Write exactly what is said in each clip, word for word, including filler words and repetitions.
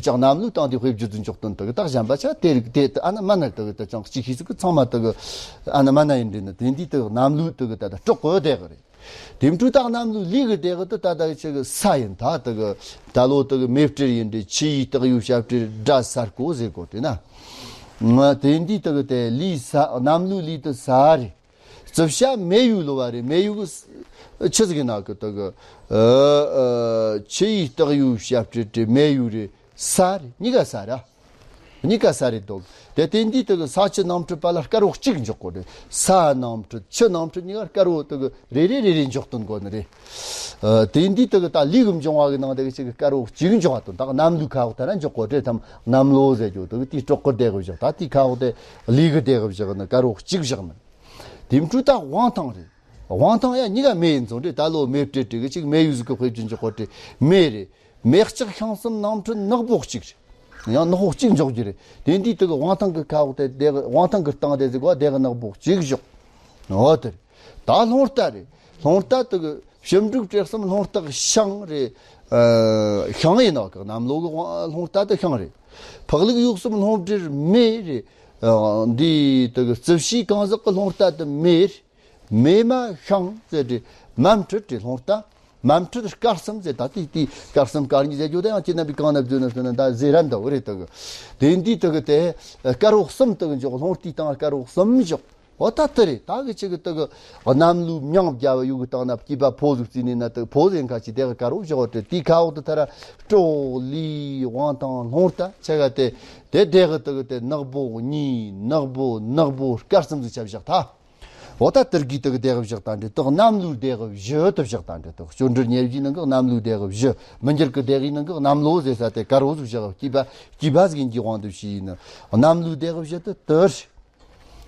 ཅག་གནམ་ལོའི་སྟེང་དེ་དཔེ་བརྗོད་དུ་འཇོག་དོན་དག་ད་གཞན་པ་ཆ་དེ་རིགས་དེ་ཨ་ན་མ་ན་དག་ད་ཅང་གཅིག་ཤེས་ཚིག་གི་ཚང་མ་དག་ཨ་ན་མ་ན་ཡིན་འདྲེ་ན་དེ་འདི་དག་གནམ་ལོའི་དག་ད་ད་སྲོག་གི་བདེ་གི་རེད། དེ་འཕྲོས་ད་གནམ་ལོའི་ལུས་ཀྱི་བདེ་གི་དུ་ད་ད་ཆི་གི་ས་ཡིན་ད་དག་ད་ལོ་དག་མེ་སྤྲེལ་ཡིན་འདྲེ་ཆུ་ཡི་སྟག་ཡོས་བྱ་སྤྲེལ་དགྲ་ས་རྐོ་ཟེར་གོ་དེ་ན། ང་དེ་འདི་དག་དེ་ལུས་ས་གནམ་ལོའི་ལུས་དུ་ས་རེད། རྩིབས་ཤ་མེ་ཡོས་ལོ་བ་རེད། མེ་ཡོས་གི་ཆི་ཟིག་ན་གི་དག་ཆུ་ཡི་སྟག་ཡོས་བྱ་སྤྲེལ་དྲེ་མེ་ཡོས་རེད། ས་རེད། གཉིས་ཀ་ས་ར། གཉིས་ཀ་ས་རེད་འདུག་དེ་དེ་འདི་དག་ས་ཆུ་གནམ་གྲུ་པ་ལ་དཀར་བོ་གཅིག་འཇོག་གོ་རེད། ས་གནམ་གྲུ་ཆུ་གནམ་གྲུ་གཉིས་ཀ་དཀར་བོ་དག་རེ་རེ་རེ་རེ་འཇོག་དོན་གོ་ནི་རེད། ཨ། དེ་འདི་དག་ད་ལུས་ཀྱི་འབྱུང་བ་གི་ནང་དེ་གི་ཅིག་དཀར་བོ་གཅིག་འཇོག་དོན་དག་གནམ་ལོའི་ཁ་འོག་དེ་ར་འཇོག་གོ་རེད་དམ། གནམ་ལོ་ཟེར་རྒྱུ་དག་དེའི་སྲོག་གི་བདེ་གི་བཞག་ད་དེའི་ཁ་འོག་དེ་ལུས་ཀྱི་བདེ་གི་བཞག་ནི་དཀར་བོ་གཅིག་བཞག་ནི། དེ་འཕྲོས་ད་དབང་ཐང་རེད། དབང་ཐང་ཡང་གཉིས་ཀ་མེ་ཡིན་ཙང་རེད། ད་ལོ་མེ་སྤྲེལ་དྲེ་གི་ཅིག་མེ་ཡོས་ཟིག་གི་དཔེ་བརྗོད་འཇོག་གོ་དྲེ་མེ་རེད། མེ་ལྕགས་ཤིང་གསུམ་གནམ་གྲུ་ནག་པོ་གཅིག་རེད། ཡང་ནག་པོ་གཅིག་འཇོག་རྒྱུ་རེད། དེ་འདི་དག་དབང་ཐང་གི་ཁ་འོག་དེ་དེ་དབང་ཐང་གི་སྟེང་དེ་ཟིག་བ་དེ་གི་ནག་པོ་གཅིག་བཞག་འོ་དེ་རེད། ད་རླུང་རྟ་རེད། རླུང་རྟ་དག་ཞིབ་འབྲུག་སྤྲེལ་གསུམ་རླུང་རྟ་ཤིང་རེད། ཨ། ཤིང་ཡིན་ནོ་གི་གནམ་ལོ་གི་དབང་རླུང་རྟ་དེ་ཤིང་རེད། ཕག་ལུག་ཡོས་གསུམ་རླུང་སྤྲེལ་མེ་རེད། ཨ། འདི་དག་རྩིབས་ཤའི་གང་ཟག་གི་རླུང་རྟ་དེ་མེ་རེད། མེ་མ་ཤིང་ཟེར་ཏེ་མ་འཕྲུལ་ཏེ་རླུང་རྟ། མ་འཕྲུལ་སྐར་གསུམ་ཟེར་ད་ཏི་ཏི་སྐར་གསུམ་སྐར་གཉིས་ཟེར་རྒྱུ་དེ་ཡང་ཁྱེད་རྣམ་པས་གང་ན་བརྗོད་ན་ཟེར་ན་ད་ཟེར་ར་འདྲ་བོ་རེད་དག་དེ་འདི་དག་དེ་དཀར་བོ་གསུམ་དག་འཇོག་རླུང་རྟའི་སྟེང་དཀར་བོ་གསུམ་འཇོག་འོ་ད་དེ་རེད། ད་གི་ཅི་གི་དག་གནམ་ལོའི་མྱིང་རྒྱལ་བ་ཡོད་གི་སྟེང་ན་སྐྱེས་པ་ཕོ་ཟིག་བརྩིས་ནས་ན་དག་ཕོ་ཟེར་ཁ་ཅིག་དེ་གི་དཀར་བོ་བཞག་དེ་དེའི་ཁ་འོག་ཏུ་ཐ་ར་སྲོག་ལུས་དབང་ཐང་རླུང་རྟ་ཆ་ག་དེ་དེ་དེ་གི་དག་དེ་ནག་པོ་གཉིས་ནག་པོ་ནག་པོ་སྐར་གསུམ་ཟིག་ཆ་བཞག་ད། འོ་ད་དེ་གི་དག་དེ་གི་བཞག་ད་འདྲེ་དག་གནམ་ལོའི་དེ་གི་བཞི་དུ་བཞག་ད་འདྲེ་དག་སྐྱོན་འགྲུལ་ཉེར་བཞིའི་ནང་གི་གནམ་ལོའི་དེ་གི་བཞི་མི་འགྱུར་གི་དེ་གི་ནང་གི་གནམ་ལོ་ཟེར་ས་དེ་དཀར་བོ་ཟིག་བཞག་སྐྱེས་པ་སྐྱེས་པ་ཟིག་ཡིན་གྱི་དབང་དུ་བྱས་ཡིན་ནི། གནམ་ལོའི་དེ་གི་བཞི་དུ་དེ་རེད།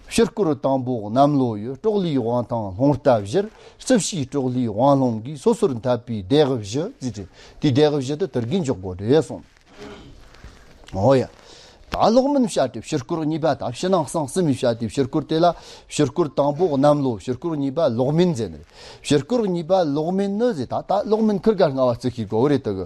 ཕྱིར་སྐོར་དང་པོ་གནམ་ལོ་ཡི། སྲོག་ལུས་དབང་ཐང་རླུང་རྟ་བཞིར། རྩིབས་ཕྱིའི་སྲོག་ལུས་དབང་རླུང་གིས། སོ་སོར་འཐབ་པའི་དེ་གི་བཞི་ཟེར་ཏེ་དེའི་དེ་གི་བཞི་དུ་དེ་གི་འཇོག་དགོས་རེད་གསུངས། འོ་ཡ། ད་ལོག་མིན་བྱ་སྤྲེལ་ཕྱིར་སྐོར་གཉིས་པ་ད་ཕྱི་ནང་གསང་གསུམ་པའི་བྱ་སྤྲེལ་ཕྱིར་སྐོར་དེ་ལ་ཕྱིར་སྐོར་དང་པོ་གནམ་ལོ། ཕྱིར་སྐོར་གཉིས་པ་ལོག་མིན་ཟེར་ནི་རེད། ཕྱིར་སྐོར་གཉིས་པ་ལོག་མིན་ནི་ཟེར་ད་ད་ལོག་མིན་ཁིར་ག་སྔ་བ་བརྩི་ཤེས་དགོས་རེད་དག་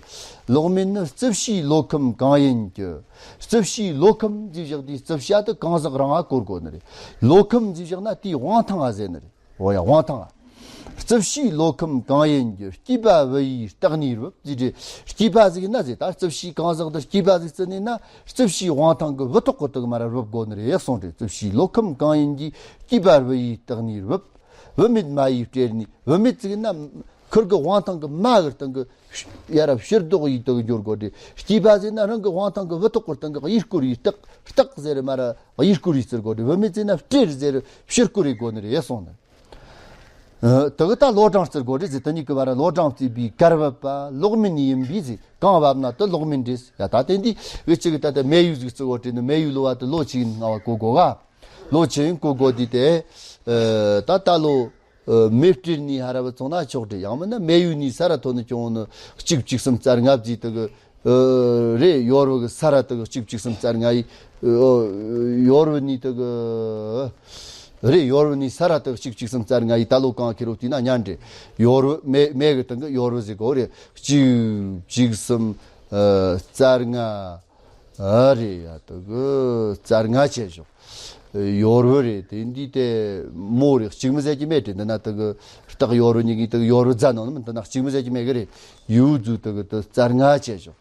ལོག་མིན་ནི་རྩིབས་ཕྱིའི་ལོ་ཁམས་གང་ཡིན་གྱི། རྩིབས་ཕྱིའི་ལོ་ཁམས་ཟེར་བཞག་དུས་རྩིབས་ཕྱི་དུ་གང་ཟག་རང་ང་བཀོད་དགོས་ནི་རེད། ལོ་ཁམས་ཟེར་བཞག་ན་དེའི་དབང་ཐང་ང་ཟེར་ནི་རེད། འོ་ཡ་དབང་ཐང་ང་། རྩིབས་ཕྱིའི་ལོ་ཁམས་གང་ཡིན་གྱི། སྐྱེས་པ་བུ་ཡི་སྟེགས་ནས་རྦབ་ཟེར་ཏེ། སྐྱེས་པ་ཟིག་ཡིན་ན་ཟེར་ད་རྩིབས་ཕྱིའི་གང་ཟག་དེ་སྐྱེས་པ་ཟིག་བརྩིས་ནས་ན་རྩིབས་ཕྱིའི་དབང་ཐང་གི་བུ་ཐོག་གི་དུ་མ་ར་རྦབ་དགོས་ནི་རེད་གསུངས་ཏེ། རྩིབས་ཕྱིའི་ལོ་ཁམས་གང་ཡིན་གྱི། སྐྱེས་པ་བུ་ཡི་སྟེགས་ནས་རྦབ། བུད་མེད་མ་ཡི་སྤྲེལ་ནས། བུད་མེད་ཟིག་ཡིན་ན་ཁིར་གི་དབང་ཐང་གི་མ་གི་སྟེང་གི་ཡ་ར་ཕྱིར་ལྡོག་ཡི་དུ་འགྱུར་དགོས་ཏེ། སྐྱེས་པ་ཟིག་ཡིན་ན་རང་གི་དབང་ཐང་གི་བུ་ཐོག་གི་སྟེང་གི་ཡི་སྐོར་ཡི་སྟེགས་སྟེགས་ཟེར་མ་ར་ཡི་སྐོར་ཡི་བརྩི་དགོས་ཏེ། བུད་མེད་ཟིག་ཡིན་ན་སྤྲེལ་ཟེར་ཕྱིར་སྐོར་ཡི་དགོས་ནི་རེད་གསུངས་ནས། ཨ། དེ་གི་ད་ལོ་གྲངས་བརྩི་དགོས་རེད་ཟེར། དེ་གཉིས་ཀྱི་བར་ལོ་གྲངས་བརྩིས་པའི་གར་བབ་པ་ལོག་མིན་ཡིན་པས་ཟེར། གང་བབ་ན་དེ་ལོག་མིན་རེད་ཟེར། ཡ་ད་དེ་འདི་འུ་ཅག་གི་ད་ལྟ་མེ་ཡོས་ཟིག་བརྩི་དགོས་དྲན་ནི། མེ་ཡོས་ལོ་བ་དེ་ལོ་ཆི་ཡིན་སྔ་བ་གོ་དགོས་ག་ལོ་ཆི་ཡིན་གོ་དགོས་དུས་དེ། ཨ། ད་ད་ལོ་ཨ། མེ་སྤྲེལ་ནས་ཧ་ར་བ་བཙོང་ན་ཆོག་དྲན། ཡང་མིན་ན་མེ་ཡོས་ནས་ས་ར་ཐོན་ནི་ཀྱང་ནི་གཅིག་གཅིག་གསུམ་རྩ་ལྔ་བརྩིས་དེ་གི། ཨ། རེད། ཡོར་བུ་གི་ས་ར་དག་གཅིག་གཅིག་གསུམ་རྩ་ལྔ་ཡི། ཨ། ཡོར་བུ་ནི་དག་རེད། ཡོར་བུ་ནི་ས་ར་དག་གཅིག་གཅིག་གསུམ་རྩ་ལྔ་ཡི། ད་ལོ་གང་ཁེ་རོ་དུས་ན་ཉན་འདྲེ། ཡོར་བུ་མེ་མེ་གི་སྟེང་གི་ཡོར་བུ་ཟེར་གོ་རེད། གཅིག་གཅིག་གསུམ། ཨ། རྩ་ལྔ། ཨ་རེད། ཡ་དག་རྩ་ལྔ་བྱས་ཞོག་ཡོར་བུ་རེད། དེ་འདི་དེ་མོ་རེད། གཅིག་མི་ཟེར་གྱི་མེད་དྲན། འདི་ན་དག་སྟག་ཡོར་བུ་གཉིས་ཀྱི་དག་ཡོར་བུ་རྫ་ནང་ནི་མིན། འདི་ན་གཅིག་མི་ཟེར་གྱི་མེད་གི་རེད། ཡུལ་རྫུ་དག་དག་རྩ་ལྔ་བྱས་ཞོག་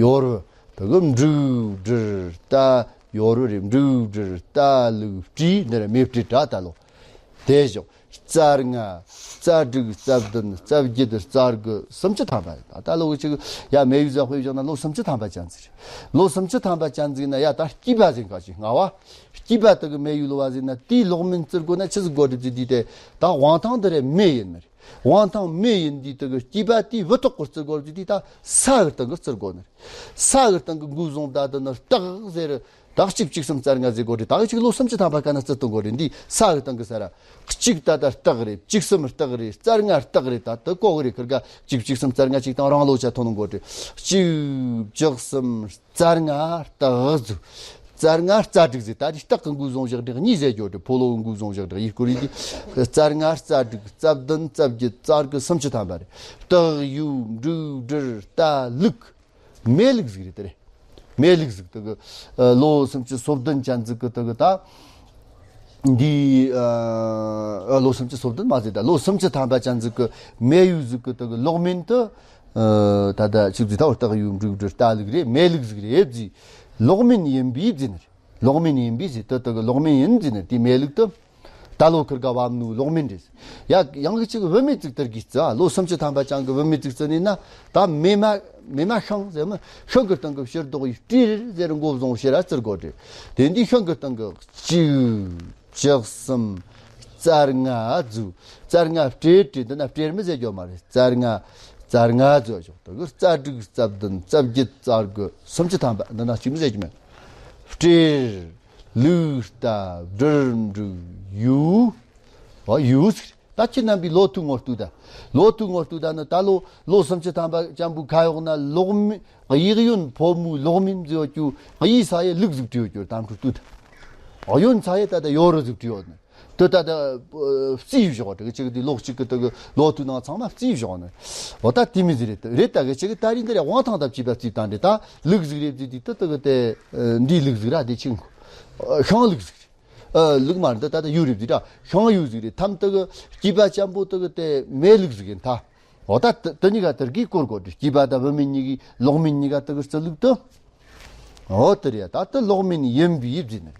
ཡོར་བུ་དག་འབྲུག་སྦྲུལ་རྟ། ཡོར་བུ་རེད། འབྲུག་སྦྲུལ་རྟ་ལུག་སྤྲེལ། འདི་ར་མེ་སྤྲེལ་དྲ་ད་ལོ། དེ་ཞོག་རྩ་ལྔ། རྩ་དྲུག་རྩ་བདུན། རྩ་བརྒྱད། རྩ་དགུ། སུམ་ཅུ་ཐམ་པ་རེད། ད་ད་ལོ་གི་ཅིག་ཡ་མེ་ཡོས་ཟ་དཔེ་བཞག་ན་ལོ་སུམ་ཅུ་ཐམ་པ་ཅན་ཟིག་རེད། ལོ་སུམ་ཅུ་ཐམ་པ་ཅན་ཟིག་ན་ཡ་ད་སྐྱེས་པ་ཟིག་ག་ཅིག་སྔ་བ། སྐྱེས་པ་དག་གི་མེ་ཡོས་ལོ་བ་ཟིག་ན་དེའི་ལོག་མིན་བརྩི་དགོས་ན་ཆི་ཟིག་དགོས་རེད་ཟེར་དུས་དེ། ད་དབང་ཐང་འདི་རེད་མེ་ཡིན་ནི་རེད། དབང་ཐང་མེ་ཡིན་དུས་དག་གི་སྐྱེས་པ་དེའི་བུ་ཐོག་གི་བརྩི་དགོས་རེད་ཟེར་དུས་ད་ས་གི་སྟེང་གི་བརྩི་དགོས་ནི་རེད། ས་གི་སྟེང་གི་འགོས་བཟུང་ད་དུ་ནི་སྟག་ཟེར། ད་གཅིག་གཅིག་གསུམ་རྩ་ལྔ་ཟེར་དགོས་རེད། ད་གཅིག་ལོ་སུམ་ཅུ་ཐམ་པ་ག་ན་བརྩི་གཏོང་དགོས་རེད། འདི་ས་གི་སྟེང་གི་ས་ར། གཅིག་ད་ལྟ་སྟག་རེད། གཅིག་གསུམ་སྟག་རེད། རྩ་ལྔ་སྟག་རེད། ད་དུ་གོ་གི་རེད། ཁིར་ག་གཅིག་གཅིག་གསུམ་རྩ་ལྔ་གཅིག་དང་རང་ལོ་ཆ་ཐོན་ནོ་དགོས་རེད། གཅིག་བཅུ་གསུམ་རྩ་ལྔ་སྟག་རྫུ། རྩ་ལྔ་རྩ་དྲུག་ཟེར། ད་དེ་སྟག་གི་འགོས་བཟུང་བཞག་དྲུག་གཉིས་ཟེར་རྒྱུ་རེད། ཕོ་ལོ་འགོས་བཟུང་བཞག་དྲུག་ཡིག་སྐོར་ཡིན་གྱི། རྩ་ལྔ་རྩ་དྲུག་རྩ་བདུན་རྩ་བརྒྱད་རྩ་དགུ་སུམ་ཅུ་ཐམ་པ་རེད། སྟག་ཡོས་འབྲུག་སྦྲུལ་རྟ་ལུག་མེ་ལུག་ཟིག་རེད་དེ་རེད། མེ་ལུག་ཟིག་དེ་གི་ཨ་ལོ་སུམ་ཅུ་སོ་བདུན་ཅན་ཟིག་གི་དེ་གི་ད། འདི་ཨ་ལོ་སུམ་ཅུ་སོ་བདུན་མ་ཟེར་ད་ལོ་སུམ་ཅུ་ཐམ་པ་ཅན་ཟིག་གི་མེ་ཡོས་ཟིག་གི་དེ་གི་ལོག་མིན་དུ། ཨ་ད་ད་ཆིག་ཟིག་ད་བར་སྟག་ཡོས་འབྲུག་སྦྲུལ་རྟ་ལུག་རེད། མེ་ལུག་ཟིག་རེད་ཟེ། ལོག་མིན་ཡིན་པས་ཟེར་ནི་རེད། ལོག་མིན་ཡིན་པས་ཟེར་དེ་དེ་གི་ལོག་མིན་ཡིན་ཟེར་ནི་རེད། དེ་མེ་ལུག་དེ། ད་ལོ་ཁིར་ག་བབ་ནོ་ལོག་མིན་རེད། ཡ་ཡང་གི་ཅིག་བུད་མེད་ཅིག་དེར་གི་རྩི་ཨ་ལོ་སུམ་ཅུ་ཐམ་པ་ཅན་གི་བུད་མེད་ཅིག་རྩི་ནི་ན། ད་མེ་མ་མེ་མ་ཤིང་ཟེར་མི་ཤིང་གི་སྟེང་གི་ཕྱིར་ལྡོག་ཡི་སྤྲེལ་ཟེར་མགོ་བཟུང་ཕྱིར་ར་བཙིར་གོ་དྲི། དེ་འདི་ཤིང་གི་སྟེང་གི་གཅིག་བཅུ་གསུམ་རྩ་ལྔ་ཟུ། རྩ་ལྔ་སྤྲེལ་དྲི་འདི་ན་སྤྲེལ་མི་ཟེར་རྒྱུ་མ་རེད། རྩ་ལྔ་རྩ་ལྔ་ཟུ་ཞོག་དེ་གི་རྩ་དྲུག་རྩ་བདུན་རྩ་བརྒྱད་རྩ་དགུ་སུམ་ཅུ་ཐམ་པ་འདི་ན་གཅིག་མི་ཟེར་རྒྱུ་མེད། སྤྲེལ། ལུག་རྟ། སྦྲུལ། འབྲུག་ཡོས། ཨ་ཡོས་ཟེར། ད་ཁྱེད་རྣམ་པའི་ལོ་ཐུག་ངོ་ལྟོས་ད། ལོ་ཐུག་ངོ་ལྟོས་ད་ནི་ད་ལོ་ལོ་སུམ་ཅུ་ཐམ་པ་ཅན་པོའི་ཁ་གཡོག་ན་ལོག་མིན། གཡས་གཡོན་ཕོ་མོའི་ལོག་མིན་ཟེར་ཡོད་རྒྱུ། གཡས་ས་ཡི་ལུག་ཟིག་བྲིས་ཡོད་རྒྱུ་དམ་ཕྲུག་ལྟོས་ད། གཡོན་ས་ཡི་ད་ད་ཡོ་རུ་ཟིག་བྲིས་ཡོད་ནི། དེ་ད་ད་རྩིས་བཞག་དྲི་གི་ཅིག་དེ་ལོ་གཅིག་གི་དེ་གི་ལོ་ཐུག་ནང་ཚང་མ་རྩིས་བཞག་ནི། འོ་ད་དེ་མི་ཟིག་རེད་དེ་རེད། ད་གི་ཅིག་ད་རིང་འདི་རེད་དབང་ཐང་ད་བྱིས་པ་རྩིས་དང་འདྲེ་ད་ལུག་ཟིག་རེད་ཟིག་དེ་དེ་དེ་གི་དེ་འདིའི་ལུག་ཟིག་ར་དེ་ཆིང་ཤང་ལུག་ཟིག་རེད། ཨ་ལུག་མ་རེད་འདི་ད་ད་ཡོས་རེད་ཟིག་ར་ཤང་ཡོས་ཟིག་རེད། ཐམ་དེ་གི་སྐྱེས་པ་ཅན་པོ་དེ་གི་དེ་མེ་ལུག་ཟིག་ཡིན་ད། འོ་ད་དེ་དེ་གཉིས་ཀ་དེར་གི་སྐོར་གོ་དྲི་སྐྱེས་པ་ད་བུད་མེད་གཉིས་གི་ལོག་མིན་གཉིས་ཀ་དེ་གི་རྩི་ལུགས་དེ། འོ་དེ་རེད་ད་དེ་ལོག་མིན་ཡིན་པས་ཟེར་ནི།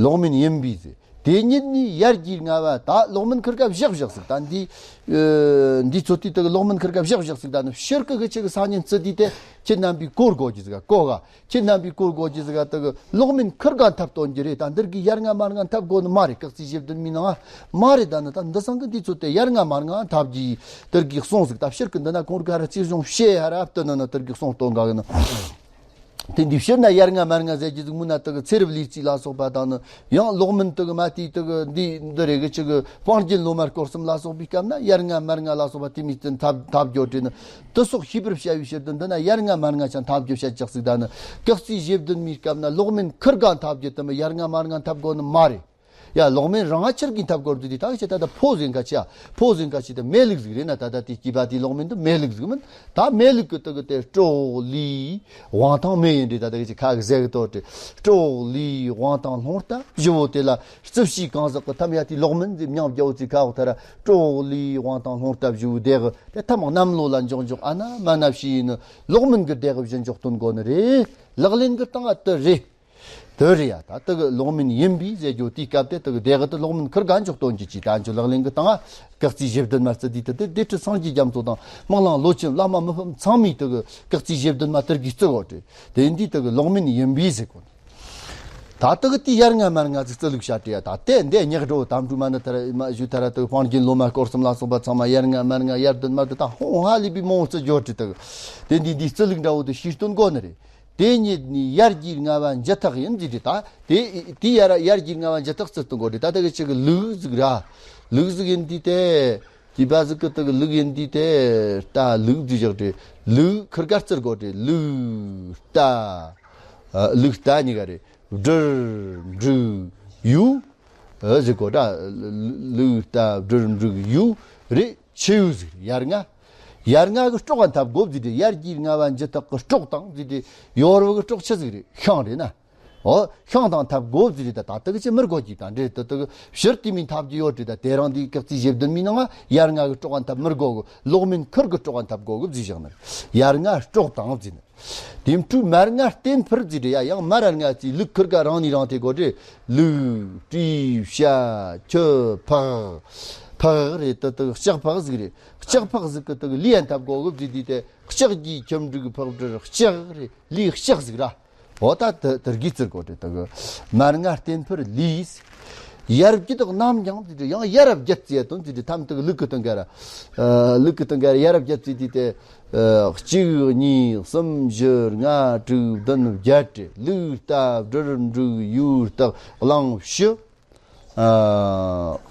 ལོག་མིན་ཡིན་པས་ཟེར། དེ་ཉིད་ནི་ཡར་གྱི་ལྔ་བ་ད་ལོག་མིན་ཁིར་ག་བཞག་བཞག་ཟིག་ད་འདི། ཨ་འདི་ཚོ་དུས་དེ་གི་ལོག་མིན་ཁིར་ག་བཞག་བཞག་ཟིག་ད་ནི་ཕྱིར་གི་གི་ཅིག་གི་ས་ཉིན་བརྩི་དུས་དེ་ཁྱེད་རྣམ་པའི་སྐོར་གོ་གི་ཟིག་ག་གོ་ག་ཁྱེད་རྣམ་པའི་སྐོར་གོ་གི་ཟིག་ག་དེ་གི་ལོག་མིན་ཁིར་ག་འཐབ་སྟོན་གྱི་རེད། ད་འདིར་གི་ཡར་ལྔ་མར་ལྔ་འཐབ་དགོ་ནི་མ་རེད། སྐུ་ཚེ་བཞི་བདུན་མའི་ནང་མ་རེད། ད་ནི་ད་འདི་སང་གི་འདི་ཚོ་དེ་ཡར་ལྔ་མར་ལྔ་འཐབ་གི་དེར་གི་གསུང་ཟིག་ད་ཕྱིར་གི་འདི་ན་ཁོང་རི་ག་ར་ཅིག་བྱུང་བཤད་ཧ་ར་ཨབ་ཏུ་ནི་ནི་དེར་གི་གསུང་སྟོན་ག་གི་ནི། དེ་འདི་ཕྱིར་ན་ཡར་ལྔ་མར་ལྔ་ཟེར་གྱི་ཟིག་མུ་ན་དེ་གི་ཚེ་རབས་ལུས་རྩིས་ལ་སོགས་པ་དང་ནི་ཡང་ལོག་མིན་དེ་གི་མ་དེ་དེ་གི་འདི་འདི་རེ་གི་ཅིག་གི་སྤང་རྒྱན་ལོ་མ་སྐོར་གསུམ་ལ་སོགས་པའི་སྐབས་ན་ཡར་ལྔ་མར་ལྔ་ལ་སོགས་པ་དེ་མི་སྟེ་འཐབ་འཐབ་རྒྱུ་དྲི་ནི་དེ་སོགས་ཤེས་པར་བྱ་བའི་ཕྱིར་དུ་འདི་ན་ཡར་ལྔ་མར་ལྔ་ཆ་འཐབ་རྒྱུ་བཤད་ཅག་ཟིག་ད་ནི་སྐུ་ཚེ་བཞི་བདུན་མའི་སྐབས་ན་ལོག་མིན་ཁིར་ག་འཐབ་རྒྱུ་དེ་མི་ཡར་ལྔ་མར་ལྔ་འཐབ་དགོ་ནི་མ་རེད། ཡ་ལོག་མིན་རང་ང་ཆིར་གི་འཐབ་སྐོར་དུ་དེ་ད་གི་ཆེ་ད་ད་ཕོ་ཟིན་ཁ་ཆེ་ཡ་ཕོ་ཟིན་ཁ་ཆེ་ད་མེ་ལུག་ཟིག་རེད་ན། ད་ད་དེ་སྐྱེས་པ་དེ་ལོག་མིན་དུ་མེ་ལུག་ཟིག་མིན་ད་མེ་ལུག་གི་དུ་གི་དེ་སྲོག་ལུས་དབང་ཐང་མེ་ཡིན་རེད། ད་ད་གི་ཆེ་ཁ་གི་ཟེ་གི་དོ་དེ་སྲོག་ལུས་དབང་ཐང་ལྷུང་རྟ་བཞི་བོ་དེ་ལ་རྩིབས་ཤིག་གང་ཟག་གི་ཐམ་ཡ་དེ་ལོག་མིན་ཟིག་མྱང་རྒྱ་བོ་ཚིག་ཁ་འོག་ཐ་ར་སྲོག་ལུས་དབང་ཐང་ལྷུང་རྟ་བཞི་བོ་དེ་གི་དེ་ཐམ་གནམ་ལོ་ལ་འཇོག་འཇོག་ཨ་ན་མ་ན་བྱས་ཡིན་ནི་ལོག་མིན་གི་དེ་གི་བཞི་འཇོག་སྟོན་དགོ་ནི་རེད། ལག་ལེན་གི་སྟངས་ཨ་དུ་རེད། དེ་རེད་ཡ། ད་དེ་གི་ལོག་མིན་ཡིན་པས་ཟེར་རྒྱུ་དེའི་སྐབས་དེ་དེ་གི་དེ་གི་དེ་ལོག་མིན་ཁིར་ག་འཇོག་སྟོན་གྱི་ཅིག་ད་འཇོག་ལག་ལེན་གི་སྟངས་ཨ་སྐུ་ཚེ་བཞི་བདུན་མ་རྩི་དུས་དེ་དེ་དེ་ཁྲི་སངས་རྒྱས་རྒྱ་མཚོ་དང་སྨག་རླུང་ལོ་ཆེན་བླ་མ་མི་ཕམ་ཚང་མས་དེ་གི་སྐུ་ཚེ་བཞི་བདུན་མ་དེར་གི་བརྩི་གོ་དྲི། དེ་འདི་དེ་གི་ལོག་མིན་ཡིན་པས་ཟེར་གོ། ད་དེ་གི་དེ་ཡར་ལྔ་མར་ལྔ་ཟིག་རྩི་ལུགས་བྱ་དྲི་ཡ། ད་དེ་འདི་ཉག་འགྲོ་དམ་འགྲོ་མ་ནི་ཐ་ར་མ་ཞུ་ཐ་ར་དེ་གི་སྤང་རྒྱན་ལོ་མ་སྐོར་གསུམ་ལ་སོགས་པ་ཚང་མ་ཡར་ལྔ་མར་ལྔ་ཡར་བདུན་མ་དེ་ད་ཧོང་ཧ་ལི་པི་མོ་རྩི་འཇོག་དྲི། དེ་གི་དེ་འདི་འདི་རྩི་ལུགས་འདྲ་བོ་དེ་ཤེས་སྟོན་གོ་ནི་རེད། དེ་ཉིད་ནི་ཡར་གྱི་ལྔ་བ་འཇུ་ཐག་ཡིན་ཟེར་དེ། ད་དེ་དེ་ཡར་ཡར་གྱི་ལྔ་བ་འཇུ་ཐག་རྩི་སྟོན་གོ་དྲི། ད་དེ་གི་ཅིག་གི་ལུག་ཟིག་ར་ལུག་ཟིག་ཡིན་དུས་དེ་སྐྱེས་པ་ཟིག་གི་དེ་གི་ལུག་ཡིན་དུས་དེ་རྟ་ལུག་ཟིག་བཞག་དྲི། ལུག་ཁིར་ག་རྩི་གོ་དྲི། ལུག་རྟ་ཨ་ལུག་རྟ་གཉིས་ཀ་རེད། སྦྲུལ་འབྲུག་ཡོས་ཨ་ཟེར་གོ་ད། ལུག་རྟ་སྦྲུལ་འབྲུག་ཡོས་རེད། ཆུ་ཡོས་ཟིག་རེད། ཡར་ལྔ་ཡར་ལྔ་གི་སྲོག་ག་འཐབ་དགོ་ཟེར་དྲི། ཡར་གྱི་ལྔ་བ་འཇུ་ཐག་གི་སྲོག་དང་ཟེར་དྲི། ཡོ་རུ་གི་སྲོག་ཆི་ཟིག་རེད། ཤིང་རེད་ན། ཨོ་ཤིང་དང་འཐབ་དགོ་ཟེར་དྲི། ད་ད་དེ་གི་ཅི་མི་དགོ་གི་དང་འདྲེ་དེ་དེ་གི་ཕྱིར་དེ་མིན་འཐབ་རྒྱུ་ཡོད་དྲི། ད་དེ་རིང་འདི་སྐུ་ཚེ་བཞི་བདུན་མའི་ནང་ཡར་ལྔ་གི་སྲོག་ག་འཐབ་མི་དགོ་གི། ལོག་མིན་ཁིར་གི་སྲོག་ག་འཐབ་དགོ་གི་ཟེར་བཞག་ནི། ཡར་ལྔ་སྲོག་དང་ཟེར་ནི། དེ་འཕྲོས་མར་ལྔ་བརྟེན་ཕུར་ཟེར་དྲི། ཡ་ཡང་མར་ལྔ་ཟེར་ལུག་ཁིར་ག་རང་ནས་རང་དེ་གོ་དྲི། ལུག་སྤྲེའུ་བྱ་ཁྱི་ཕག་ཕག་རེད། དེ་དེ་གི་ལྕགས་ཕག་ཟིག་རེད། ལྕགས་ཕག་ཟིག་གི་དེ་གི་ལུས་ཡ་འཐབ་དགོ་གི་ཟེར་དུས་དེ་ལྕགས་ཀྱི་ཁྱི་འབྲུག་ཕག་སྦྲུལ་ལྕགས་རེད། ལུས་ལྕགས་ཟིག་ར། འོ་ད་དེ་དེ་གི་རྩི་གོ་དྲི། དེ་གི་མར་ལྔ་བརྟེན་ཕུར་ལུས། ཡར་བརྒྱད་རྣམ་རྒྱང་ཟེར་དྲི། ཡང་ཡར་ར་བརྒྱད་རྩི་ཡ་དོན་ཟེར་དྲི། ཐམ་དེ་གི་ལུག་གི་སྟེང་ག་ར་ཨ་ལུག་གི་སྟེང་ག་ར་ཡར་ར་བརྒྱད་རྩི་དུས་དེ་ཨ་གཅིག་གཉིས་གསུམ་བཞི་ལྔ་དྲུག་བདུན་བརྒྱད་དྲི། ལུག་རྟ་སྦྲུལ་འབྲུག་ཡོས་སྟག་གླང་བྱི་ཨ་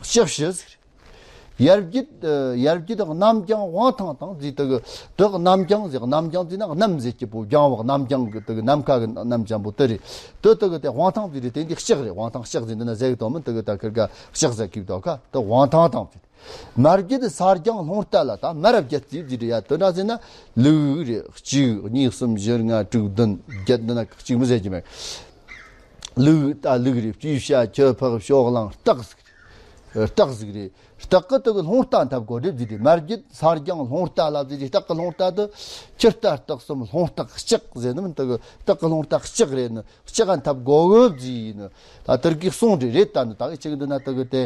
ལྕགས་བྱི་ཟེར། ཡར་བརྒྱད་ཨ་ཡར་བརྒྱད་རྣམ་རྒྱང་དབང་ཐང་དང་ཟེར། དེ་གི་དེ་གི་རྣམ་རྒྱང་ཟེར། རྣམ་རྒྱང་ཟེར་ན་གནམ་ཟེར་གྱི་པོ་རྒྱང་བ་རྣམ་རྒྱང་གི་དེ་གི་ནམ་མཁའ་གི་གནམ་རྒྱང་པོ་དེ་རེད། དེ་དེ་གི་དེ་དབང་ཐང་ཟེར་དྲི། དེ་འདི་ལྕགས་རེད། དབང་ཐང་ལྕགས་ཟེར་འདི་ན་ཟེར་གི་དོ་མིན། དེ་གི་ད་ཁིར་ག་ལྕགས་ཟེར་གི་དོ་ཁ་དེ་དབང་ཐང་དང་ཟེར། མར་བརྒྱུད་ས་རྒྱང་ལྷུང་ལྟ་ལ་ད་མར་བརྒྱད་རྩིས་རྩིས་རེད་ཡ། དེ་འདྲ་ཟེར་ན་ལུག་རེད། གཅིག་གཉིས་གསུམ་བཞི་ལྔ་དྲུག་བདུན་བརྒྱད། འདི་ན་གཅིག་མི་ཟེར་གྱི་མེད། ལུག་ད་ལུག་རེད། སྤྱི་བྱ་ཁྱི་ཕག་ཕྱོགས་གླང་སྟག་ཟིག་རེད། སྟག་ཟིག་རེད། སྟག་གི་དེ་གི་ལྷུང་ལྟ་འཐབ་དགོས་རེད་ཟེར་དེ། མར་བརྒྱུད་ས་རྒྱང་ལྷུང་ལྟ་ལ་ཟེར་དེ། སྟག་གི་ལྷུང་ལྟ་དེ་ཁྱི་རྟ་སྟག་གསུམ་ལྷུང་སྟག་ལྕགས་ཟེར་ནི་མིན། དེ་གི་སྟག་གི་ལྷུང་ལྟ་ལྕགས་རེད་ནི། ལྕགས་ཨ་འཐབ་དགོས་གི་ཟེར་ནི། ད་དེར་གི་གསུང་རེད། རེད་ད་ནི་ད་གི་ཅིག་འདི་ན་དེ་གི་དེ་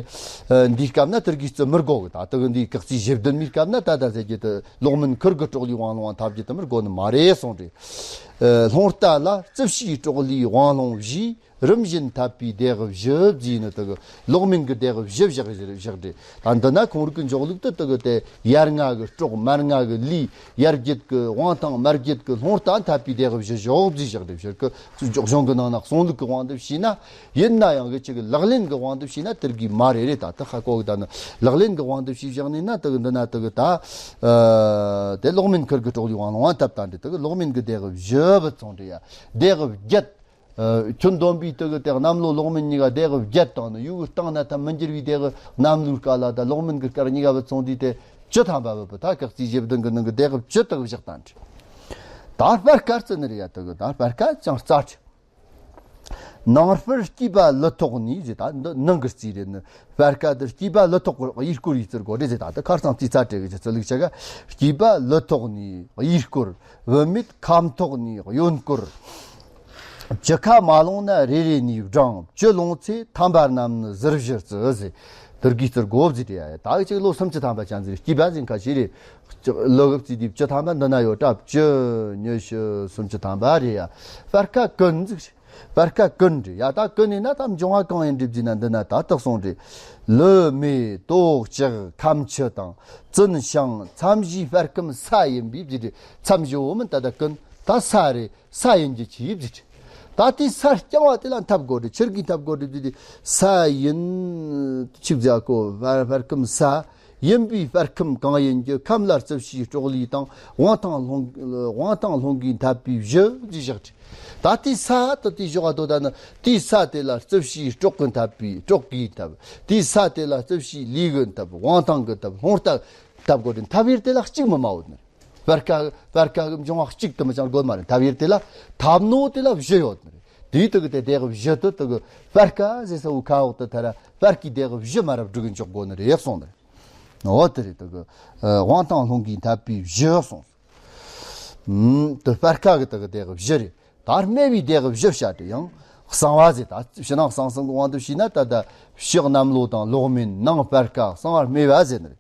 འདིའི་སྐབས་ན་དེར་གི་རྩི་མི་དགོས་གི། ད་དེ་གི་འདིའི་གེགས་རྩིས་བཞི་བདུན་མིའི་སྐབས་ན་ད་ད་ཟེར་གྱི་དེ་ལོག་མིན་ཁུར་གི་གྲོགས་ལི་དབང་ལུང་བ་འཐབ་རྒྱུ་དེ་མི་དགོས་ནི་མ་རེད་གསུང་རེད། ལྷུང་ལྟ་ལ་རྩིབས་ཕྱིའི་གྲོགས་ལི་དབང་ལུང་བཞིས། རིམ་བཞིན་འཐབ་པའི་སྡེ་དབུ་བཞི་བརྩིས་ནི། དེ་གི་ལོག་མིན་གི་སྡེ་དབུ་བཞི་བཞག་བཞག་བཞག་རེད། ད་འདི་ན་ཁོང་རིག་གི་འཇོག་ལུགས་དེ་དེ་གི་དེ་ཡར་ལྔ་གི་གྲོགས། མར་ལྔ་གི་ལུས། ཡར་བརྒྱད་གི་དབང་ཐང་། མར་བརྒྱད་གི་ལྷུང་ལྟ་འཐབ་པའི་སྡེ་དབུ་བཞི་བཞག་བརྩིས་བཞག་རེད། བཞག་གི་འཇོག་གཞུང་གི་ནང་ན་གསུང་ལུགས་གི་དབང་དུ་བྱས་ན་ཡིན་ན་ཡང་གི་ཅིག་གི་ལག་ལེན་གི་དབང་དུ་བྱས་ན་དེར་གི་མ་རེད། རེད་ད་དེ་ཧ་གོ་གི། ད་ནི་ལག་ལེན་གི་དབང་དུ་བྱས་བཞག་ནི་ན་དེ་གི་འདི་ན་དེ་གི་ད་དེ་ལོག་མིན་ཁུར་གི་གྲོགས་ལི་དབང་ལུང་བ་འཐབ་ད་འདི་དེ་གི་ལོག་མིན་གི་སྡེ་དབུ་བཞི་བུད་སོང་རེད་ཡ། སྡེ་དབུ་བརྒྱད། ཁྱོད་འདོན་པའི་དེ་གི་དེ་གནམ་ལོ་ལོག་མིན་གཉིས་ཀ་སྡེ་དབུ་བརྒྱད་དང་ནི། ཡུལ་གི་སྟེང་ན་ཐམ་མི་འགྱུར་བའི་དེ་གི་གནམ་ལོའི་སྐར་ལ་ད་ལོག་མིན་གི་སྐར་གཉིས་ཀ་བུད་སོང་དུས་དེ་བཅུ་ཐམ་པ་བུད་པ། ད་གེགས་རྩིས་བཞི་བདུན་གི་ནང་གི་སྡེ་དབུ་བཅུ་དག་བཞག་ད་འདྲི། ད་སྤར་ཁ་རྩི་ནི་རེད་ཡ། དེ་གི་ད་སྤར་ཁ་ཅང་རྩ་ཁྲི། ནང་སྤར་སྐྱེས་པ་ལི་ཐོག་ནས་ཟེར། ད་འདི་ནང་གི་རྩིས་རེད་ནི། སྤར་ཁ་དེ་སྐྱེས་པ་ལི་ཐོག་གི་གཡས་སྐོར་ཡིས་བརྩི་དགོས་རེད་ཟེར། ད་ད་ཁ་རྩང་རྩིས་རྩ་བྲལ་གི་ཅི་རྩི་ལུགས་ཆ་ག་སྐྱེས་པ་ལི་ཐོག་ནས་གཡས་སྐོར། བུད་མེད་ཁ་མཐོག་ནས་གཡོན་སྐོར། བཅུ་ཁ་མ་ལོངས་ན་རེ་རེ་ནས་བགྲང་། བཅུ་ལོངས་ཚེ་ཐམ་པ་རྣམས་ནི་གཟིར་བཞི་རྩི་ཟེར། དེར་གི་རྩི་དགོས་ཟེར་དེ་ཡ། ད་གི་ཅིག་ལོ་སུམ་ཅུ་ཐམ་པ་ཅན་ཟེར། སྐྱེས་པ་ཟིན་ཁ་ཤས་རེད། ལོ་གི་རྩིས་དེ་བཅུ་ཐམ་པ་འདི་ན་ཡོད་ད། བཅུ་ཉི་ཤུ་སུམ་ཅུ་ཐམ་པ་རེད་ཡ། སྤར་ཁ་ཀུན་ཟིག་རེད། སྤར་ཁ་ཀུན་རེད་ཡ། ད་ཀུན་ནི་ན་ད་འབྱུང་བ་གང་ཡིན་འགྲིབ་ཟིན་ན་འདི་ན་ད་དག་སོང་རེད། ལི་མེ་ཏོག་ལྕགས་ཁམ་ཆུ་དང་། བཙུན་ཞིང་མཚམས་བཞིའི་སྤར་ཁམ་ས་ཡིན་པའི་ཟེར་རེད། མཚམས་བཞི་བོ་མིན་ད་ད་ཀུན་ད་ས་རེད། ས་ཡིན་རྒྱུ་ཆི་ཡིབ་ཟེར། ད་དེའི་ས་རྐྱང་བ་དེ་ལ་འཐབ་དགོས་རེད། ཆི་གིས་འཐབ་དགོས་རེད་ཟེར་དུས། ས་ཡིན་ཆིག་ཟ་གོ་སྤར་སྤར་ཁམ་ས་ཡིན་པའི་སྤར་ཁམ་གང་ཡིན་གྱི་ཁམས་ལ་རྩིབས་ཕྱིའི་གྲོགས་ལི་དང་། དབང་ཐང་ལྷུང་དབང་ཐང་ལྷུང་གིས་འཐབ་པའི་བཞི་ཟེར་བཞག་རེད། ད་དེའི་ས་དེ་དེའི་ཞོག་ག་དོ་ད་ནི་དེའི་ས་དེ་ལ་རྩིབས་ཕྱིའི་གྲོགས་ཀྱིས་འཐབ་པའི་གྲོགས་ཀྱིས་འཐབ། དེའི་ས་དེ་ལ་རྩིབས་ཕྱིའི་ལུས་ཀྱིས་འཐབ། དབང་ཐང་གིས་འཐབ། ལྷུང་ལྟ་འཐབ་དགོས་རེད། འཐབ་ཡུལ་དེ་ལ་གཅིག་མི་མ་ཡོད་ནི། སྤར་ཁ་སྤར་ཁ་གི་འབྱུང་བ་གཅིག་དུ་མི་ཅང་དགོས་མ་རེད། འཐབ་ཡུལ་དེ་ལ་འཐབ་ནོ་དེ་ལ་བཞི་ཡོད་ནི་རེད། དེའི་དེ་གི་དེ་སྡེ་དབུ་བཞི་དེ་དེ་གི་སྤར་ཁ་ཟེར་ས་བོ་ཁ་འོག་ཏུ་ཐ་ར་སྤར་ཁའི་སྡེ་དབུ་བཞི་མ་རབས་སྒྲིག་གི་འཇོག་དགོས་ནི་རེད་གསུངས་ནི་རེད། འོ་དེ་རེད། དེ་གི་དབང་ཐང་ལྷུང་གིས་འཐབ་པའི་བཞི་གསུངས། ཨུམ། དེ་སྤར་ཁ་གི་དེ་གི་སྡེ་དབུ་བཞི་རེད། ད་སྨེ་བའི་སྡེ་དབུ་བཞི་བྱ་དེ་ཡང་གསང་བ་ཟེར། ད་ཕྱི་ནང་གསང་གསུམ་གི་དབང་དུ་བྱས་ན་ད་ད་ཕྱི་གནམ་ལོ་དང་ལོག་མིན། ནང་སྤར་ཁ། གསང་བ་སྨེ་བ་ཟེར་ནི་རེད།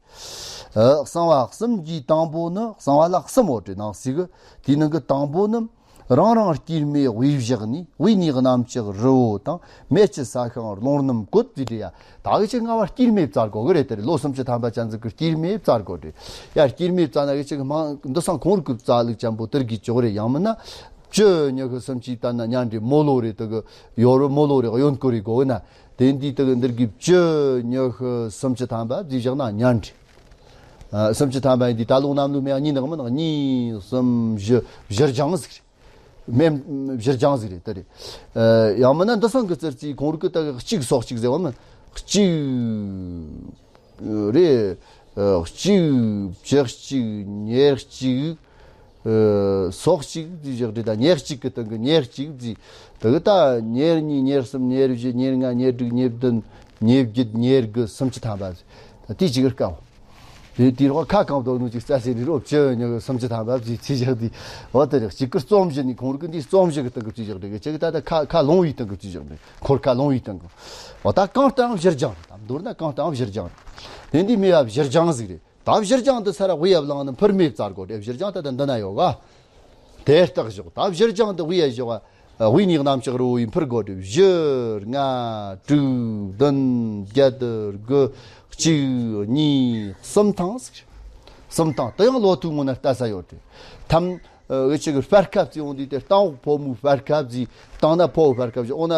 ཨ། གསང་བ་གསུམ་གྱི་དང་པོ་ནི། གསང་བ་ལ་གསུམ་ཡོད་དེ་ནང་གསེས་གི། དེའི་ནང་གི་དང་པོ་ནི། རང་རང་སྐྱེས་སྨེ་དབུས་བཞག་ནས། དབུས་ནས་གནམ་ལྕགས་རི་བོ་དང་། སྨད་ཀྱི་ས་ཤིང་རླུང་སྣུམ་བཀོད་ཟེར་དེ་ཡ། ད་གི་ཅིག་སྔ་བ་སྐྱེས་སྨེ་བཙལ་དགོས་གི་རེད། དེ་རེད། ལོ་སུམ་ཅུ་ཐམ་པ་ཅན་ཟིག་གི་སྐྱེས་སྨེ་བཙལ་དགོས་རེད་ཡ། སྐྱེས་སྨེ་བཙལ་ན་གི་ཅིག་མང་འདི་སང་ཁོང་རིག་གི་བཙལ་ལུགས་ཅན་པོ་དེར་གི་ཅོག་རེད། ཡང་མིན་ན་བཅུ་ཉི་ཤུ་སུམ་ཅུ་བཏང་ན་ཉན་རེད། མོ་ལོ་རེད། དེ་གི་ཡོ་རོ་མོ་ལོ་རེད། གཡོན་སྐོར་རེད་དགོས་གི་ན། དེ་འདི་དེ་གི་འདིར་གི་བཅུ་ཉི་ཤུ་སུམ་ཅུ་ཐམ་པ་ཟིག་བཞག་ན་ཉན་རེད། ཨ། སུམ་ཅུ་ཐམ་པ་ཡིན་དུས་ད་ལོ་གནམ་ལོ་སྨེ་བ་གཉིས་ནག་མི་ནག་གཉིས་གསུམ་བཞི། བཞི་རྐྱང་ཟིག་རེད། སྨེ་བཞི་རྐྱང་ཟིག་རེད། དེ་རེད། ཨ། ཡང་མིན་ན་འདི་སང་གི་ཙིར་ཙིའི་ཁོང་རིག་གི་ད་གི་གཅིག་སོག་གཅིག་ཟེར་བ་མིན། གཅིག་རེད། ཨ། གཅིག་བཅུ་གཅིག་ཉེར་གཅིག་ཨ། སོག་གཅིག་ཟེར་བཞག་རེད། ད་ཉེར་གཅིག་གི་སྟེང་གི་ཉེར་གཅིག་ཟེར། དེ་གི་ད་ཉེར་གཉིས་ཉེར་གསུམ་ཉེར་བཞི་ཉེར་ལྔ་ཉེར་དྲུག་ཉེར་བདུན་ཉེར་བརྒྱད་ཉེར་དགུ་སུམ་ཅུ་ཐམ་པ་ཟེར། ད་དེ་གཅིག་གི་དཀའ་བ། དེ་དེའི་རོགས་ཁ་གང་དོ་ནུ་ཅིག་རྩ་ཟེར་རི་རོ་བཅུ་ཉི་ཤུ་སུམ་ཅུ་ཐམ་པ་ཟེར་རྩིས་བཞག་དེ། འོ་དེ་རེད། གཅིག་གི་རྩོམ་གཞི་ནི་ཁོང་རིག་གི་འདི་རྩོམ་གཞི་གི་སྟེང་གི་རྩིས་བཞག་རེད། གཅིག་ད་ད་ཁ་ཁ་ལོང་བའི་སྟེང་གི་རྩིས་བཞག་རེད། འཁོར་ཁ་ལོང་བའི་སྟེང་གི། འོ་ད་གང་ལྟར་ཡང་བཞི་རྐྱང་རེད། ད་མདོར་ན་གང་ལྟར་ཡང་བཞི་རྐྱང་རེད། དེ་འདི་སྨེ་བ་བཞི་རྐྱང་ཟིག་རེད། ད་བཞི་རྐྱང་དུ་ས་ར་དབུས་ཡབ་ལང་ནི་འཕུར་སྨེ་བཙལ་དགོས་རེད། བཞི་རྐྱང་ད་ད་འདི་ན་ཡོད་ག། དེ་ལྟག་བཞག། ད་བཞི་རྐྱང་དུ་དབུས་ཡབ་བཞག་པ། དབུས་ནས་གནམ་ལྕགས་རི་བོ་ཡི་འཕུར་དགོས་རེད། བཞི། ལྔ། དྲུག་བདུན། བརྒྱད། དགུ། གཅིག་གཉིས། གསུམ་ཐང་ཟིག། གསུམ་ཐང་དུ་ཡང་ལོ་ཐུག་སྔོན་ན་ལྟ་ས་ཡོད་རེད། ཐམ། ཨ། འུ་ཅག་གི་སྤར་ཁ་བརྩིས་འོང་དུས་དེ་སྟེང་འོག་ཕོ་མོའི་སྤར་ཁ་བརྩིས། སྟེང་ན་ཕོ་བོའི་སྤར་ཁ་བརྩིས། འོ་ན་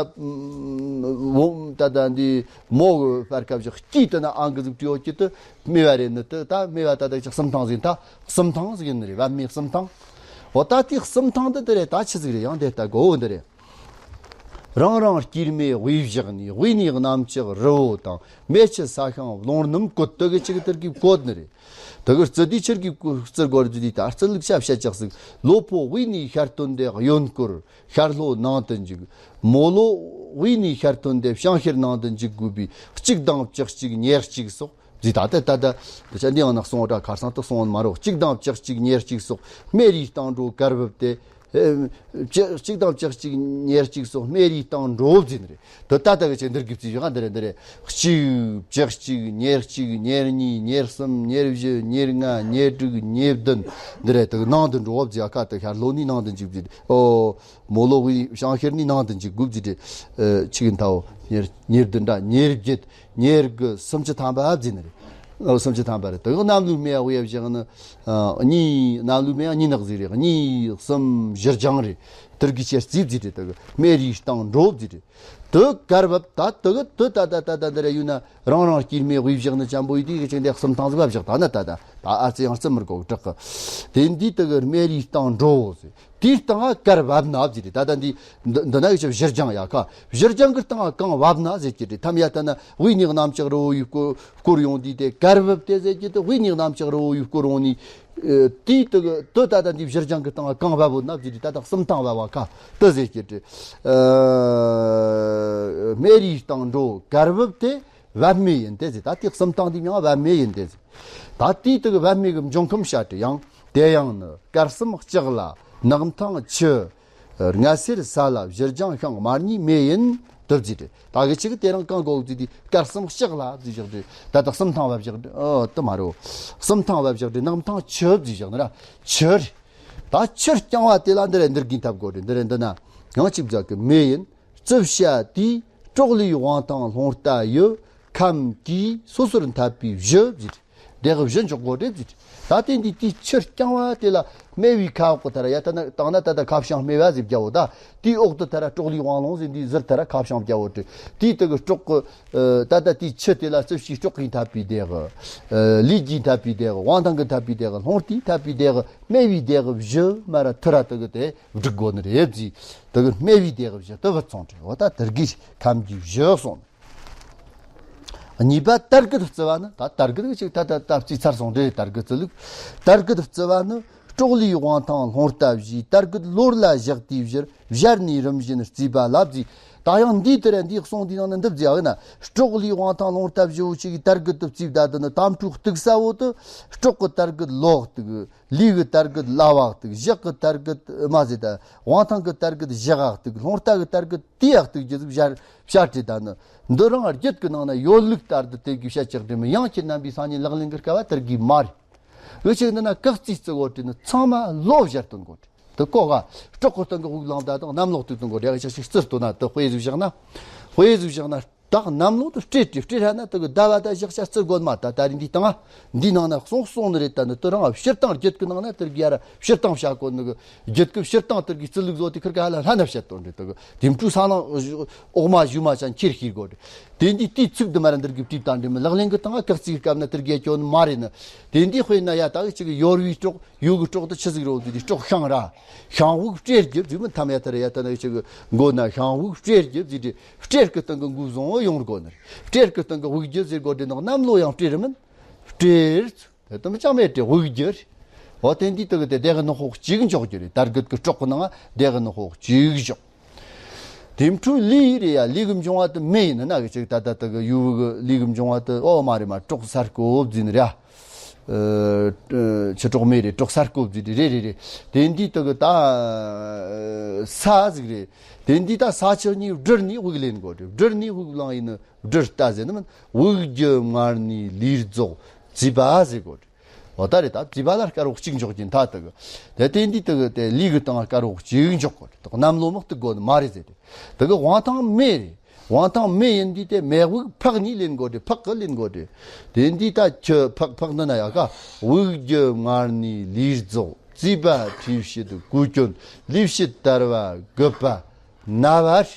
བུ་ད་ལྟ་འདི་མོ་གི་སྤར་ཁ་བརྩིས། དཀྱིལ་དུ་ན་ཨང་ཀི་ཟིག་བྲིས་ཡོད་ཀྱི་དེ་སྨེ་བ་རེད་ནི། དེ་ད་སྨེ་བ་ད་ལྟ་ཅིག་གསུམ་ཐང་ཟིག་ཡིན། ད་གསུམ་ཐང་ཟིག་ཡིན་ནི་རེད། བབ་སྨེ་གསུམ་ཐང་། འོ་ད་དེ་གསུམ་ཐང་འདི་དེ་རེད། ད་ཆི་ཟིག་རེད། ཡང་དེ་ལྟ་དགོས་འོ་འདི་རེད། རང་རང་སྐྱེད་མེ་དབུས་བཞག་ནས། དབུས་ནས་གནམ་ལྕགས་རི་བོ་དང་། མེ་ཆུ་ས་ཤིང་རླུང་སྣུམ་བཀོད། དེ་གི་ཅིག་དེར་གི་བཀོད་ནི་རེད། དེ་གི་རྩི་དུས་ཆུར་གི་རྩི་དགོས་རེད། དེ་དུས་ད་རྩི་ལུགས་ཆ་བཤད་ཅག་ཟིག། ལོ་ཕོ་དབུས་ནས་ཤར་ཐོན་ཏེ་གཡོན་སྐོར། ཤར་ལྷོ་ནང་དུ་འཇུག། མོ་ལོ་དབུས་ནས་ཤར་ཐོན་ཏེ་བྱང་ཤར་ནང་དུ་འཇུག་དགོས་པའི་གཅིག་དང་བཅུ་གཅིག་ཉེར་གཅིག་སོགས། ཟིག། ད་ལྟ་ད་ལྟ་ད་ཆ་འདི་ཡང་ན་གསུང་བ་ཁར་སང་དུ་གསུང་བ་མ་རོགས། གཅིག་དང་བཅུ་གཅིག་ཉེར་གཅིག་སོགས། སྨེ་རིའི་སྟེང་འགྲོ་གར་བབ་སྟེ། ཨེ། བཅུ། གཅིག་དང་བཅུ་གཅིག་ཉེར་གཅིག་སོགས། སྨེ་རིའི་སྟེང་འགྲོ་བ་ཟེར་ནི་རེད། དེ་ད་ལྟ་གི་ཆེ་འདིར་གི་བརྩིས་བཞག་འདི་རེད། འདི་རེད། གཅིག། བཅུ་གཅིག། ཉེར་གཅིག། ཉེར་གཉིས། ཉེར་གསུམ། ཉེར་བཞི། ཉེར་ལྔ། ཉེར་དྲུག། ཉེར་བདུན། འདི་རེད། དེ་ནང་དུ་འགྲོ་བ་བརྩིས། ཨ་ཁ་དེ་ཤར་ལྷོ་ནས་ནང་དུ་འཇུག་བརྩིས། ཨོ། མོ་ལོ་དབུས་བྱང་ཤར་ནས་ནང་དུ་འཇུག་དགོས་བརྩིས་ཏེ། ཨེ། ཆིག་ཡིན་ཐའོ། ཉེར། ཉེར་བདུན་འདྲ། ཉེར་བརྒྱད། ཉེར་དགུ། སུམ་ཅུ་ཐམ་པ་བརྩིས་ནི་རེད། ཨོ། སུམ་ཅུ་ཐམ་པ་རེད། དེ་གི་གནམ་ལོའི་སྨེ་དབུས་བཞག་ནི། ཨ། གཉིས། གནམ་ལོའི་སྨེ་གཉིས་ནག་ཟིག་རེད། གཉིས་གསུམ་བཞི་ལྗང་རེད། དེར་གི་ཆེར་བརྩིས་བརྩིས་ཏེ་དེ་གི་སྨེ་རིའི་སྟེང་འགྲོ་བརྩིས་ཏེ། དེ་གར་བབ། ད་དེ་གི་དེ་ད་ད་ད་ད་འདི་རེད། ཡོད་ན་རང་རང་སྐྱེད་མེ་དབུས་བཞག་ནི་ཅན་པོ་ཡིན་དུས་གི་ཅིག་འདི་གསུམ་ཐང་ཟིག་བ་བཞག། ད་ན་ད་ད་ད་ཨ་ཙི་ཡང་རྩི་མི་དགོས་དྲག་གི། དེ་འདི་དེ་གི་སྨེ་རིའི་སྟེང་འགྲོ་ཟེར། དེའི་སྟེང་ང་གར་བབ་ན་བརྩིས་ཏེ། ད་ལྟ་འདི་འདི་འདི་ན་ཡོད་ཆ་བཞི་ལྗང་ཡ་ཁ། བཞི་ལྗང་གི་སྟེང་ང་གང་བབ་ན་ཟེར་གྱི་རེད། ཐམ་ཡ་ད་ན་དབུས་ནས་གནམ་ལྕགས་རི་བོ་ཡི་སྐོར་སྐོར་ཡོང་དུས་དེ་གར་བབ་སྟེ་ཟེར་གྱི་དེ། དབུས་ནས་གནམ་ལྕགས་རི་བོ་ཡི་སྐོར་ཡོང་ནི། ཨེ། དེའི་དེ་གི་དེ་ད་ལྟ་འདི་བཞི་ལྗང་གི་སྟེང་ང་གང་བབ་བོ་ན་བརྩིས་ཏེ། ད་ལྟ་གསུམ་ཐང་བབ་བ་ཁ་དེ་ཟེར་གྱི་རེད། ཨ། སྨེ་རིའི་སྟེང་འགྲོ་གར་བབ་སྟེ། བབ་སྨེ་ཡིན་ཏེ་ཟེར། ད་དེ་གསུམ་ཐང་འདི་མྱང་བབ་སྨེ་ཡིན་ཏེ་ཟེར། ད་དེའི་དེ་གི་བབ་སྨེ་གི་འབྱུང་ཁམས་བཤད་དེ་ཡང་། དེ་ཡང་ནི་སྐར་གསུམ་ལྕགས་ལ་ནག་ཐང་ཆུ། ལྔ་སེར་ས་ལ་བཞི་ལྗང་ཤིང་དམར་གཉིས་སྨེ་ཡིན་དུ་བརྩིས་ཏེ། ད་གི་ཅིག་དེ་རིང་གང་གོ་བརྩིས་ཏེ་སྐར་གསུམ་ལྕགས་ལ་བརྩིས་བཞག་དེ། ད་ད་གསུམ་ཐང་བབ་བཞག་དེ། ཨོ། དེ་མ་རེད། གསུམ་ཐང་བབ་བཞག་དེ་ནག་ཐང་ཆུ་བརྩིས་བཞག་ནི་ར་ཆུ་རེད། ད་ཆུ་རྐྱང་བ་དེ་ལ་འདི་རེད། འདིར་གིན་ཐབ་དགོས་རེད། འདི་རེད། འདི་ན་ཡང་གཅིག་བརྩི་གི་སྨེ་ཡིན། རྩིབས་ཞྭ་དེའི་ཀྲོག་ལིའི་དབང་ཐང་ལྷུང་ལྟ་ཡི། ཁམས་ཀྱིས་སོ་སོར་འཐབ་པའི་བཞི་བརྩིས་ཏེ། དེ་གི་བཞི་འཇོག་དགོས་རེད་བརྩིས་ཏེ། ད་དེ་འདི་དེའི་ཆུ་རྐྱང་བ་དེ་ལ་སྨེ་བའི་ཁ་འོག་གི་ཐ་ར་ཡ་ད་ན་ད་ན་ད་ད་ཁ་བྱང་སྨེ་བ་ཟེར་རྒྱ་བོ། ད་དེའི་འོག་ཏུ་ཐ་ར་ཀྲོག་ལིའི་དབང་ལྷུང་ཟེར། འདི་ཟུར་ཐ་ར་ཁ་བྱང་རྒྱ་བོ་དེ། དེའི་དེ་གི་ཀྲོག་གི། ཨ། ད་ད་དེའི་ཆུ་དེ་ལ་རྩིབས་ཞྭའི་ཀྲོག་གིས་འཐབ་པའི་དེ་གི། ཨ། ལུས་ཀྱིས་འཐབ་པའི་དེ་གི། དབང་ཐང་གིས་འཐབ་པའི་དེ་གི། ལྷུང་ལྟས་འཐབ་པའི་དེ་གི། སྨེ་བའི་དེ་གི་བཞི་མ་ར་ཐུ་ར་དེ་གི་དེ་སྒྲིག་དགོས་ནི་རེད་བརྩིས། དེ་གི་སྨེ་བའི་དེ་གི་བཞི་དེ་བུད་སོང་དྲི། འོ། ད་དེར་གི་ཁམས་ཀྱི་བཞི་སོང་། གཉིས་པ་དར་གུད་བརྩི་བ་ནི། ད་དར་གུད་ཅིག་ད་ད་ད་བརྩིས་ཚར་སོང་དྲི། དར་གུད་བརྩི་ལུགས། དར་གུད་བརྩི་བ་ནི། ཀྲོག་ལིའི་དབང་ཐང་ལྷུང་ལྟ་བཞིའི་དར་གུད་ལོར་ལ་བཞག་དུས་བཞིར་བཞར་ནས་རིམ་བཞིན་བརྩིས་པ་ལ་བརྩིས། ད་ཡང་འདིའི་དེ་ར་འདིའི་གསུང་འདིའི་ནང་ན་འདི་བརྩིས་ཡ་ཡིན་ན། ཀྲོག་ལིའི་དབང་ཐང་ལྷུང་ལྟ་བཞི་བོ་ཅིག་གི་དར་གུད་དུ་བརྩིས་པ་ད་དེ་ནི་དམ་ཕྲུག་གཏུག་ས་བོ་དེ། ཀྲོག་གི་དར་གུད་ལོ་གཏུག། ལུས་ཀྱི་དར་གུད་ལ་བ་གཏུག། ཞག་གི་དར་གུད་མ་ཟེར་ད། དབང་ཐང་གི་དར་གུད་ཞག་ག་གཏུག། ལྷུང་ལྟ་གི་དར་གུད་དེ་ཡ་གཏུག་རྒྱུ་ཟིག་བཤད་བཤད་དྲི། ད་ནི་འདི་རང་རྒྱུད་ཀྱི་ནང་ན་ཡོད་ལུགས་ལྟར་དུ་དེ་གི་བཤད་ཅིག་དྲི་མི། ཡང་ཁྱེད་རྣམ་པའི་སང་ཉིན་ལག་ལེན་གི་སྐབས་བ་དེར་གི་མ་རེད། འུ་ཅག་འདི་ན་ག་རྩིས་བརྩི་དགོས་དྲི་ནི་ཚང་མ་ལོ་བཞག་སྟོན་དགོས་དྲི། དེ་ཀོ་ག་ཀྲོག་གི་སྟེང་གི་དབུགས་ལངས་ད་དང་གནམ་ལོ་གཏུག་སྟོན་དགོས་དྲི། ཡ་ཅིག་ཅིག་རྩིས་ལྟོས་ན་དེ་དཔེ་ཟིག་བཞག་ན། དཔེ་ཟིག་བཞག་ན། ད་གནམ་ལོ་དེ་སྤྲེལ་དྲི། སྤྲེལ་ར་ན་དེ་གི་ཟླ་བ་ད་བཞག་བྱ་རྩི་དགོས་མ། ད་ད་རིང་འདི་སྟེང་ང་འདི་ནང་ན་གསུང་གསུང་ནི་རེད། ད་ནི་དེ་རང་སྤྱིར་བཏང་རྒྱུད་ཀྱི་ནང་ན་དེར་གི་ཡ་ར་སྤྱིར་བཏང་བྱ་དགོས་ནི་གི། རྒྱུད་ཀྱི་སྤྱིར་བཏང་དེར་གི་རྩི་ལུགས་བཟོ་དེ་ཁིར་ག་ཧ་ལ་ལྷ་ན་བཤད་དོན་རེད། དེ་གི་དེ་འཕྲུལ་ས་ནང་འོག་མ་གཞུག་མ་ཅན་ཁྱེར་ཤེས་དགོས་རེད། དེ་འདི་དེའི་ཚིག་དུ་མ་ར་འདིར་གི་བྲིས་བཏང་དྲི་མི། ལག་ལེན་གི་སྟེང་ང་ག་རྩིས་སྐབས་ན་དེར་གི་སྐྱོན་མ་རེད་ནི། དེ་འདི་དཔེར་ན་ཡ་ད་གི་ཅིག་ཡོར་བའི་གྲོགས། ཡུལ་གྱི་གྲོགས་དེ་ཆི་ཟིག་རེད་ཟེར་དུས་ཀྲོག་ཤིང་ར། ཤིང་དབུགས་སྤྲེལ་རྒྱུ་ཟེར་མི་ཐམ་ཡ་ཐ་ར་ཡ་ད་ན་ཅིག་མགོ་ན་ཤིང་དབུགས་སྤྲེལ་རྒྱུ་ཟེར་དུས་སྤྲེལ་གྱི་སྟེང་གི་འགོས་བཟུང་བ་ཡོང་དགོས་ནི་རེད། སྤྲེལ་གྱི་སྟེང་གི་དབུགས་རྒྱུ་ཟེར་དགོས་དྲི་ནོ། གནམ་ལོ་ཡང་སྤྲེལ་རེད་མིན། སྤྲེལ། དེ་དུ་མི་ཅང་མེད་དྲི་དབུགས་རྒྱུ་རེད། འོ་དེ་འདི་དུ་གི་དེ་དེ་གི་ནི་ཧོག་གཅིག་འཇོག་རྒྱུ་རེད། དར་གུད་ཀྱི་ཀྲོག་གི་ནང་དེ་གི་ནི་ཧོག་གཅིག་འཇོག། དེ་འཕྲོས་ལུས་རེད་ཡ། ལུས་ཀྱི་འབྱུང་བ་དེ་མེ་ཡིན་ན་གི་ཅིག་ད་ད་ད་གི་ཡུལ་གི་ལུས་ཀྱི་འབྱུང་བ་དེ་ཨོ་མ་རེད་མ། ཀྲོག་སར་ཀོ་བརྫིས་ནི་རེད། ཨ། ཆུ་ཀྲོག་མེ་རེད། ཀྲོག་སར་ཀོ་བརྫིས་རེད་རེད་རེད། དེ་འདི་ད་གི་ད་ས་ཟིག་རེད། དེ་འདི་ད་ས་ཆུ་གཉིས་བསྒྲིལ་ནི་དབུགས་ལེན་དགོས་རེད། བསྒྲིལ་ནི་དབུགས་ལངས་ཡིན་ནི་བསྒྲིལ་ལྟ་ཟེར་ནི་མིན། དབུགས་རྒྱུ་མངར་ནས་ལུས་རྫོགས་བརྫིས་པ་ཟེར་དགོས་རེད། འོ་ད་རེད། ད་བརྫིས་པ་ལ་སྐར་འོག་གཅིག་འཇོག་གིན་ད་དེ་གི། དེ་དེ་འདི་དེ་གི་དེ་ལུས་གི་སྟེང་སྐར་འོག་གཅིག་འཇོག་གོ་རེད། དེ་གནམ་ལོ་མི་གཏུག་དགོས་ནི་མ་རེད་ཟེར་ཏེ། དེ་གི་དབང་ཐང་མེ་རེད། དབང་ཐང་མེ་ཡིན་དུས་དེ་མེ་དབུགས་ཕག་གཉིས་ལེན་དགོས་རེད། ཕག་གི་ལེན་དགོས་རེད། དེ་འདི་ད་ཁྱི་ཕག་ཕག་འདི་ན་ཡ་ཀ། དབུགས་རྒྱུ་མངར་ནས་ལུས་རྫོགས། བརྫིས་པ་མཁྲིས་ཕྱེད་ཀུ་ཅོན། ལུས་ཕྱེད་དར་བ་རྒུད་པ་ན་བ་རེད།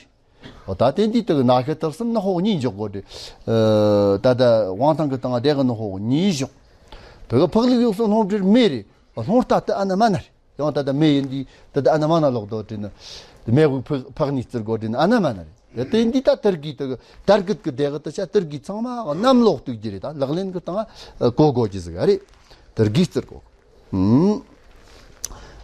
འོ་ད་དེ་འདི་དེ་གི་ན་ཤི་དར་གསུམ་ནི་ཧོག་གཉིས་འཇོག་དགོས་ཏེ། ཨ། ད་ད་དབང་ཐང་གི་སྟེང་དེ་གི་ནི་ཧོག་གཉིས་འཇོག། དེ་གི་ཕག་ལུག་ཡོགས་སུ་ལྷུང་བྲལ་མེ་རེད། ལྷུང་ལྟ་དེ་ཨ་ན་མ་ན་རེད། ཡང་ད་ད་མེ་ཡིན་དུས་ད་ད་ཨ་ན་མ་ན་ལོག་དོ་དྲི་ནི། མེ་དབུགས་ཕག་ཕག་གཉིས་བརྫིས་དགོས་དྲི་ནི་ཨ་ན་མ་ན་རེད། དེ་འདི་ད་དར་གི་དེ་གི་དར་གི་གི་དེ་གི་དེ་ཆ་དར་གི་ཚང་མ་གནམ་ལོ་གཏུག་རྒྱུ་རེད། ད་ལག་ལེན་གི་སྟེང་གོ་དགོས་ཀྱི་ཟིག་ཨ་རེད། དར་གི་རྩི་དགོས། ཨུམ།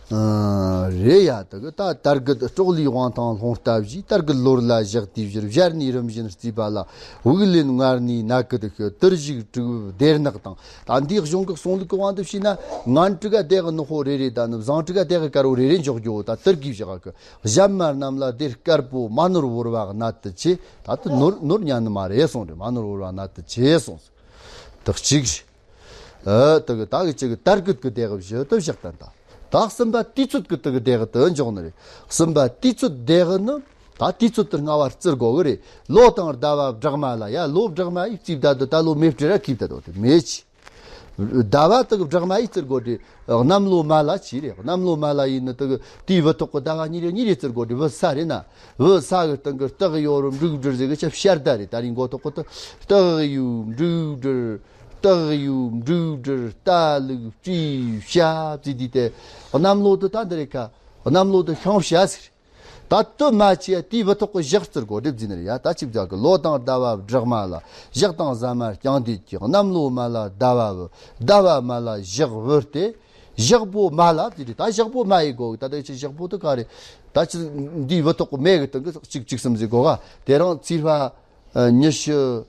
ཨ། རེད་ཡ། དེ་གི་ད་དར་གི་སྲོག་ལུས་དབང་ཐང་ལྷུང་ལྟ་བཞིའི་དར་གི་ལོར་ལ་བཞག་དུས་བཞིར་བཞར་ནས་རིམ་བཞིན་རྩིས་པ་ལ། དབུགས་ལེན་ངར་ནས་ནད་ཀི་དུ་ཤི་དུར་ཞིག་དྲུག་སྡེར་ནག་དང་། ད་འདིའི་གཞུང་གི་གསུང་ལུགས་ཀྱི་དབང་དུ་བྱས་ན། ངན་དྲུག་ག་དེ་གི་ནག་པོ་རེ་རེ་དང་ནི། བཟང་དྲུག་ག་དེ་གི་དཀར་པོ་རེ་རེ་འཇོག་རྒྱུ་བོ་ད་དར་གི་བཞག་གི། གཞན་མ་རྣམས་ལ་སྡེར་དཀར་པོ་མ་ནོར་བོར་བ་གནད་དུ་ཆེ། ད་དུ་ནོར་ནོར་ཉན་ནི་མ་རེད་གསུངས་རེད། མ་ནོར་བོར་བ་གནད་དུ་ཆེ་གསུངས། དག་གཅིག་རེད། ཨ། དག་ད་གི་ཅིག་དར་གི་གི་དེ་གི་བཞི་དུ་བཞག་དང་ད། ད་གསུམ་པ་དུས་ཚོད་གི་དེ་གི་དེ་གི་དུ་འཇོག་ནི་རེད། གསུམ་པ་དུས་ཚོད་དེ་གི་ནི། ད་དུས་ཚོད་དུ་སྔ་བར་བརྩི་དགོས་གི་རེད། ལོ་དང་ཟླ་བ་སྦྲགས་མ་ལ། ཡ། ལོ་སྦྲགས་མ་ཡི་རྩིས་ད་དུ་ད་ལོ་མེ་སྤྲེལ་ར་ཁིབ་ད་དོ་དེ་མེ་ཆི། ཟླ་བ་དག་སྦྲགས་མ་ཡི་རྩི་དགོས་རེད། གནམ་ལོ་མ་ལ་ཆི་རེད། གནམ་ལོ་མ་ལ་ཡིན་ནི་དག་དེའི་བུ་ཐོག་གི་ཟླ་བ་གཉིས་རེ་གཉིས་རེ་རྩི་དགོས་རེད། བུ་ས་རེད་ན། བུ་ས་གི་སྟེང་གི་སྟག་ཡོ་རུ་འབྲུག་སྦྲུལ་ཟེར་གི་ཆ་བཤད་ད་རེད། ད་རིང་མགོ་ཐོག་གི་དུ་སྟག་ཡོ་འབྲུག་སྦྲུལ། སྟག་ཡོ་འབྲུག་སྦྲུལ་རྟ་ལུག་བྱི་བྱ་བྱི་དེ་དེ། གནམ་ལོ་དུ་ད་འདི་རེད་ཁ། གནམ་ལོ་དུ་ཤིང་བྱ་ཟེར། ད་དུ་མ་ཆེ་དེའི་བུ་ཐོག་གི་ཞག་རྩི་དགོས་རེད་བཟླས་ནི་རེད་ཡ། ད་ཅིག་བྱ་གི་ལོ་དང་ཟླ་བ་སྦྲགས་མ་ལ། ཞག་དང་ཟ་མ་རྐྱང་འདས་ཀྱི། གནམ་ལོ་མ་ལ་ཟླ་བ་བུ། ཟླ་བ་མ་ལ་ཞག་བུ་སྟེ། ཞག་པོ་མ་ལ་བཟླས་རེད། ད་ཞག་པོ་མ་ཡི་གོ་གི། ད་ད་ཅི་ཞག་པོ་དུ་ག་རེད། ད་ཅི་འདིའི་བུ་ཐོག་གི་མེ་གི་སྟེང་གི་གཅིག་གཅིག་གསུམ་ཟེར་གོ་ག། དེ་རིང་ཚེས་པ། ཨ། ཉི་ཤུ།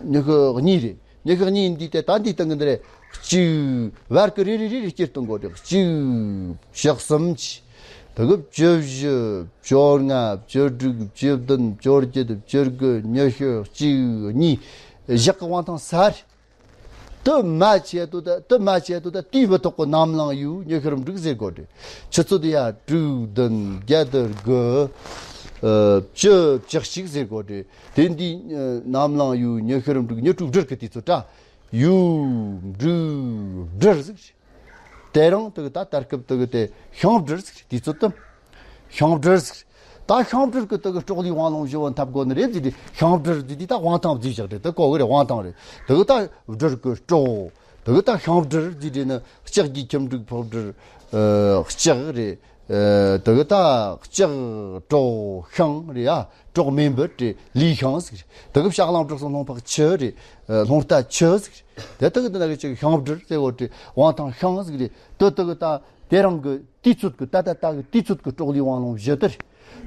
ཉི་ཤུ་གཉིས་རེད། ཉི་ཤུ་གཉིས་འདི་དེ་ད་འདིའི་སྟེང་གི་འདི་རེད། གཅིག་བར་གི་རེ་རེ་རེ་རེ་སྐྱེར་གཏོང་དགོས་རེད། གཅིག་བཞི་གསུམ་བཅུ། དེ་གི་བཅུ་བཞི། བཅོ་ལྔ། བཅུ་དྲུག་བཅུ་བདུན། བཅོ་བརྒྱད། བཅུ་དགུ། ཉི་ཤུ། གཅིག་གཉིས། ཞག་གི་དབང་ཐང་ས་རེད། དུ་མ་ཆེ་དུ་ད། དུ་མ་ཆེ་དུ་ད་དེའི་བུ་ཐོག་གི་ནམ་ལངས་ཡོ་ཉི་ཤུ་རིམ་དྲུག་ཟེར་དགོས་རེད། ཆུ་ཚོད་ཡ་དྲུག་བདུན་བརྒྱད་དགུ། ཨ། བཅུ་བཅུ་གཅིག་ཟེར་དགོས་རེད། དེ་འདི་ནམ་ལངས་ཡོ་ཉི་ཤུ་རིམ་དྲུག་ཉི་དྲུག་སྦྲུལ་གི་དུས་ཚོད་ད། ཡོ་འབྲུག་སྦྲུལ་ཟིག་རེད། དེ་རིང་དུ་ད་དར་སྐབས་དུ་དེ་ཤིང་སྦྲུལ་ཟིག་རེད། དུས་ཚོད་དུ། ཤིང་སྦྲུལ་ཟིག་རེད། ད་ཤིང་སྦྲུལ་གི་དུ་གི་སྲོག་ལུས་དབང་ལུང་བཞི་བོ་འཐབ་དགོས་ནི་རེད་བཟླས་དེ། ཤིང་སྦྲུལ་བཟླས་དེ་ད་དབང་ཐང་བཟླས་བཞག་རེད། དུ་གོ་གི་རེད། དབང་ཐང་རེད། དུ་ད་སྦྲུལ་གི་སྲོག་དུ་ད་ཤིང་སྦྲུལ་བཟླས་དེ་ནི་ལྕགས་ཀྱི་ཁྱུ་འབྲུག་ཕོ་སྦྲུལ། ཨ། ལྕགས་རེད། ཨ། དེ་གི་ད་ལྕགས་གྲོགས་ཤིང་རེད་ཡ། གྲོགས་མེ་འབུ་རེད། ལུས་ཤིང་ཟིག་རེད། དེ་གི་ཕྱག་ལམ་གྲོགས་སུ་ལྷུང་འཕགས་ཆུ་རེད། ཨ། ལྷུང་རྟ་ཆུ་ཟིག་རེད། དེ་དེ་གི་དེ་ན་གི་ཅིག་ཤིང་སྦྲུལ་ཟེར་བོ་རེད། དབང་ཐང་ཤིང་ཟིག་རེད། དེ་དེ་གི་ད་དེ་རིང་གི་དུས་ཚོད་གི་ད་ད་ད་གི་དུས་ཚོད་གི་སྲོག་ལུས་དབང་ལུང་བཞི་དེ་རེད།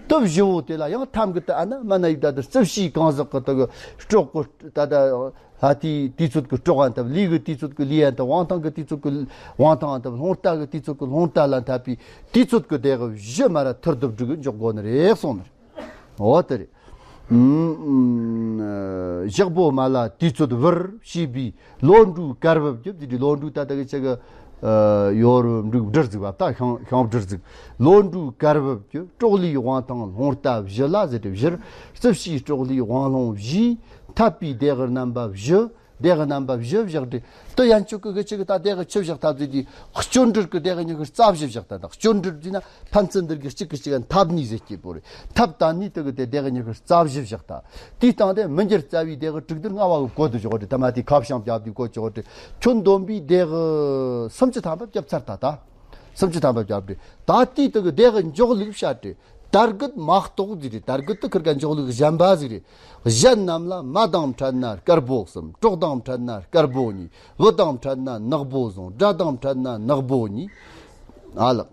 དེ་བཞི་བོ་དེ་ལ་ཡང་ཐམ་གི་ད་ཨ་ན་མ་ན་ཡི་ད་དེ་རྩིབས་བྱིའུ་གང་ཟག་གི་དེ་གི་སྲོག་གི་ད་ད། ལྷ་དེའི་དུས་ཚོད་ཀྱི་གྲོགས་ཨན་ཐབས། ལུས་ཀྱི་དུས་ཚོད་ཀྱི་ལུས་ཨན་ཐབས། དབང་ཐང་གི་དུས་ཚོད་ཀྱི་དབང་ཐང་ཨན་ཐབས། ལྷུང་རྟ་གི་དུས་ཚོད་ཀྱི་ལྷུང་རྟ་ལ་འཐབ་པའི་དུས་ཚོད་ཀྱི་དེ་གི་བཞི་མ་ར་ཐུར་དུ་བསྒྲིགས་འཇོག་དགོས་ནི་རེད་གསུངས་ནི་རེད། འོ་དེ་རེད། ཨུམ། ཨུམ། ཞག་པོ་མ་ལ་དུས་ཚོད་བུར་ཞེས་པའི་ལོ་འབྲུག་དཀར་བབ་ཀྱི་དེ་ལོ་འབྲུག་ད་ལྟ་གི་ཆ་གི་ཡོ་རུ་འབྲུག་སྦྲུལ་ཟིག་བབ། ད་ཤིང་ཤིང་སྦྲུལ་ཟིག་ལོ་འབྲུག་དཀར་བབ་ཀྱི་སྲོག་ལུས་དབང་ཐང་ལྷུང་རྟ་བཞི་ལ་ཟེར་ཏེ། བཞིར་རྩིབས་བྱིའུ་སྲོག་ལུས་དབང་ལུང་བཞིས་འཐབ་པའི་དེ་གི་རྣམ་པ་བཞི། དེ་གི་རྣམ་པ་བཞི་བཞག་སྟེ། དེ་ཡན་ཆོད་ཀྱི་གི་ཅིག་ད་དེ་གི་ཆི་བཞག་ཐབས་ཟེར་དུས། སྐྱོན་འགྲུལ་གྱི་དེ་གི་ཉི་ཤུ་རྩ་བཞི་བཞག་ད། ད་སྐྱོན་འགྲུལ་ཟེར་ན་ཕན་ཚུན་འདིར་གི་གཅིག་གི་གཅིག་འཐབ་ནི་ཟེར་སྐྱེས་པོ་རེད། འཐབ་ད་ནི་དེ་གི་དེ་དེ་གི་ཉི་ཤུ་རྩ་བཞི་བཞག་ད། དེའི་སྟེང་དེ་མི་འགྱུར་རྩ་བའི་དེ་གི་དྲུག་བདུན་ལྔ་བ་གི་གོ་དུ་བཞག་རེད། ད་མ་དེ་ཁ་བྱང་བརྒྱབ་དུས་གོ་བཞག་རེད། ཁྱོན་བསྡོམས་པའི་དེ་གི་སུམ་ཅུ་ཐམ་པ་བརྒྱབ་ཚར་ད། ད་སུམ་ཅུ་ཐམ་པ་བརྒྱབ་སྟེ། ད་ལྟའི་དེ་གི་དེ་གི་འཇོག་ལུགས་བཤད་དེ། དར་གུད་མ་གཏོགས་ཟིག་རེད། དར་གུད་དེ་ཁིར་ག་འཇོག་ལུགས་གཞན་པ་ཟིག་རེད། གཞན་རྣམས་ལ་མ་དང་འཕྲད་ན་དཀར་པོ་གསུམ། གྲོགས་དང་འཕྲད་ན་དཀར་པོ་གཉིས། བུ་དང་འཕྲད་ན་ནག་པོ་བཟུང་། དགྲ་དང་འཕྲད་ན་ནག་པོ་གཉིས། ཨ་ལགས།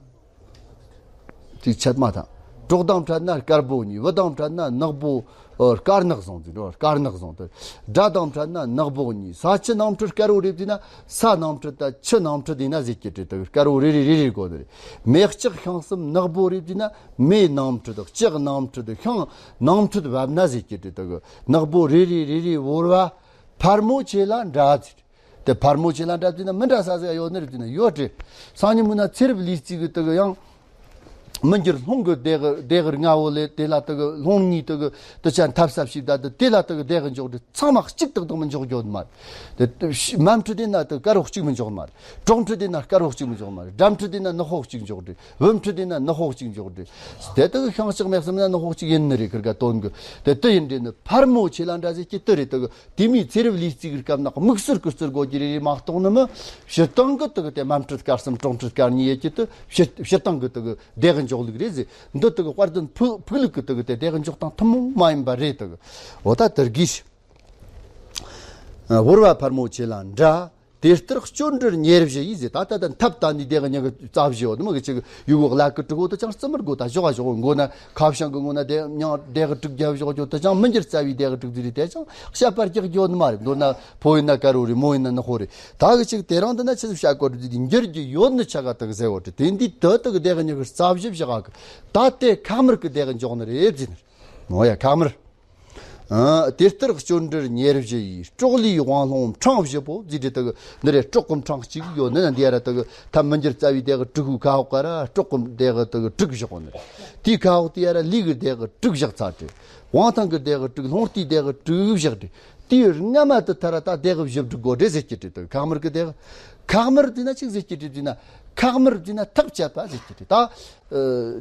ཅིག་ཆད་མ་ཐག་གྲོགས་དང་འཕྲད་ན་དཀར་པོ་གཉིས། བུ་དང་འཕྲད་ན་ནག་པོ། ཨོ། དཀར་ནག་བཟུང་ཟིག་རེད། དཀར་ནག་བཟུང་དེ། དགྲ་དང་འཕྲད་ན་ནག་པོ་གཉིས། ས་ཆུ་ནང་ཁྲོལ་དཀར་པོ་རེད་ཟེར་ན། ས་ནང་ཁྲོལ་ད་ཆུ་ནང་ཁྲོལ་ཡིན་ན་ཟེར་གྱི་རེད། དེ་དཀར་པོ་རེ་རེ་རེ་རེ་དགོས་ནི་རེད། མེ་ལྕགས་ཤིང་གསུམ་ནག་པོ་རེད་ཟེར་ན། མེ་ནང་ཁྲོལ་དང་ལྕགས་ནང་ཁྲོལ་དང་ཤིང་ནང་ཁྲོལ་བབས་ན་ཟེར་གྱི་རེད། དེ་ནག་པོ་རེ་རེ་རེ་རེ་བོར་བ་ཕལ་མོ་ཆེ་ལ་འདྲ་ཟེར། དེ་ཕལ་མོ་ཆེ་ལ་འདྲ་ཟེར་ན་མི་འདྲ་ས་ཟིག་ཡོད་ནི་རེད་ཟེར་ན་ཡོད་རེད། སང་ཉིན་མུ་ན་ཚེ་རབས་ལུས་རྩིས་གི་དེ་གི་ཡང་། མི་འགྱུར་ལྷུང་གི་དེ་གི་དེ་གི་ལྔ་བོ་ལས་དེ་ལ་དེ་གི་ལྷུང་ནི་དེ་གི་དེ་ཆ་འཐབ་ས་ཞིག་ད་དེ་དེ་ལ་དེ་གི་དེ་གི་འཇོག་དུས་ཚང་མ་གཅིག་ཏག་ཏག་མི་འཇོག་རྒྱུ་མ་རེད། དེ་མ་འཕྲོད་དེ་ན་དེ་དཀར་པོ་གཅིག་མི་འཇོག་མ་རེད། གྲོགས་འཕྲོད་དེ་ན་དཀར་པོ་གཅིག་མི་འཇོག་མ་རེད། དགྲ་འཕྲོད་དེ་ན་ནག་པོ་གཅིག་འཇོག་དུས། བུ་འཕྲོད་དེ་ན་ནག་པོ་གཅིག་འཇོག་དུས། དེ་དེ་གི་ཤིང་ལྕགས་མེ་གསུམ་ན་ནག་པོ་གཅིག་ཡིན་ནི་རེད། ཁིར་ག་དོན་གི་དེ་དེ་ཡིན་དེ་ནི་ཕལ་མོ་ཆེ་ལ་འདྲ་ཟེར་གྱི་དེ་རེད། དེ་གི་དེ་མོའི་ཚེ་རབས་ལུས་རྩིས་ཀྱི་སྐབས་ན་དམིགས་བསལ་གྱི་རྩིས་དགོས་ཀྱི་རེ་རེ་མ་གཏོགས་ནི་མི། སྤྱིར་བཏང་གི་དེ་གི་དེ་མ་འཕྲོད་དཀར་གསུམ་གྲོགས་འཕྲོད་དཀར་གཉིས་ཡོད་ཀྱི་དེ་སྤྱིར་སྤྱིར་བཏང་གི་དེ་གི་དེ་གི་ འཇོག་ལུགས་རེད་ཟེར། འདི་དག་དཔལ་ལྡན་ཕུག་ཕུག་ལུགས་ཀྱི་དག་དེ་དེ་གི་འཇོག་སྟངས་ཐུན་མོང་མ་ཡིན་པ་རེད་དག་འོ་ད་དེ་གིས། ཨ། བོར་བ་ཕལ་མོ་ཆེ་ལ་འདྲ། དེ་ལྟར་སྐྱོན་འདྲིར་ཉེར་བཞི་ཡིས་ཟེར། ད་ལྟ་ད་ཐབས་ད་ནི་དེ་གི་ཉི་གི་རྩ་བཞི་ཡོད་མི་གི་ཅིག་ཡུ་གུ་ལ་ཀི་དྲུག་འོ་དེ་ཅང་རྩི་མི་དགོས། ད་ཞོག་ཞོག་མགོ་ན་ཁ་བྱང་གི་མགོ་ན་དེ་མྱང་དེ་གི་དྲུག་རྒྱབ་ཞོག་ཅོ་དེ་ཅང་མི་འགྱུར་རྩ་བའི་དེ་གི་དྲུག་ཟེར་རེད། དེ་ཅང་བཤད་པར་རྒྱག་རྒྱུ་ཡོད་ནི་མ་རེད། མདོར་ན་ཕོ་ཡིན་ན་དཀར་བོ་རེད། མོ་ཡིན་ན་ནག་པོ་རེད། ད་གི་ཅིག་དེ་རིང་འདི་ན་ཆི་ཟིག་བཤད་དགོས་རེད་ཟེར་དུས་འགྱུར་རྒྱུ་ཡོད་ནི་ཆ་ག་དག་ཟེར་བ་རེད། དེ་འདི་དུ་དག་དེ་གི་ཉི་གི་རྩ་བཞི་བཞག་གི། ད་དེ་ཁ་དམར་གི་དེ་གི་འཇོག་ནི་རེད་ཟེར་ནི་རེད། འོ་ཡ་ཁ་དམར། ཨ། དེ་ལྟར་སྐྱོན་འདྲིར་ཉེར་བཞི་ཡིས། སྲོག་ལུས་དབང་ལྷུང་འཕྲང་བཞི་པོ་ཟེར་དེ་དག་འདི་རེད། སྲོག་གི་འཕྲང་གཅིག་ཡོད་ནི་ན་འདི་ཡ་ར་དག་ཐབས་མི་འགྱུར་རྩ་བའི་དེ་གི་དྲུག་གི་ཁ་འོག་ག་ར་སྲོག་གི་དེ་གི་དག་དྲུག་བཞག་གོ་ནི་རེད། དེའི་ཁ་འོག་དེ་ཡ་ར་ལུས་གི་དེ་གི་དྲུག་བཞག་ཚར་ཏེ། དབང་ཐང་གི་དེ་གི་དྲུག་ལྷུང་ལྟའི་དེ་གི་དྲུག་བཞག་སྟེ། དེའི་སྔ་མ་དུ་མཐར་ད་དེ་གི་བཞི་དྲུག་གོ་སྒྲེ་ཟེར་གྱི་དྲི་དུ་ཁ་དམར་གི་དེ་གི། ཁ་དམར་དེ་ན་ཅིག་ཟེར་གྱི་དྲི་དེ་ན། ཁ་དམར་དེ་ན་ཐག་བཅད་པ་ཟེར་གྱི་དྲི་ད། ཨ།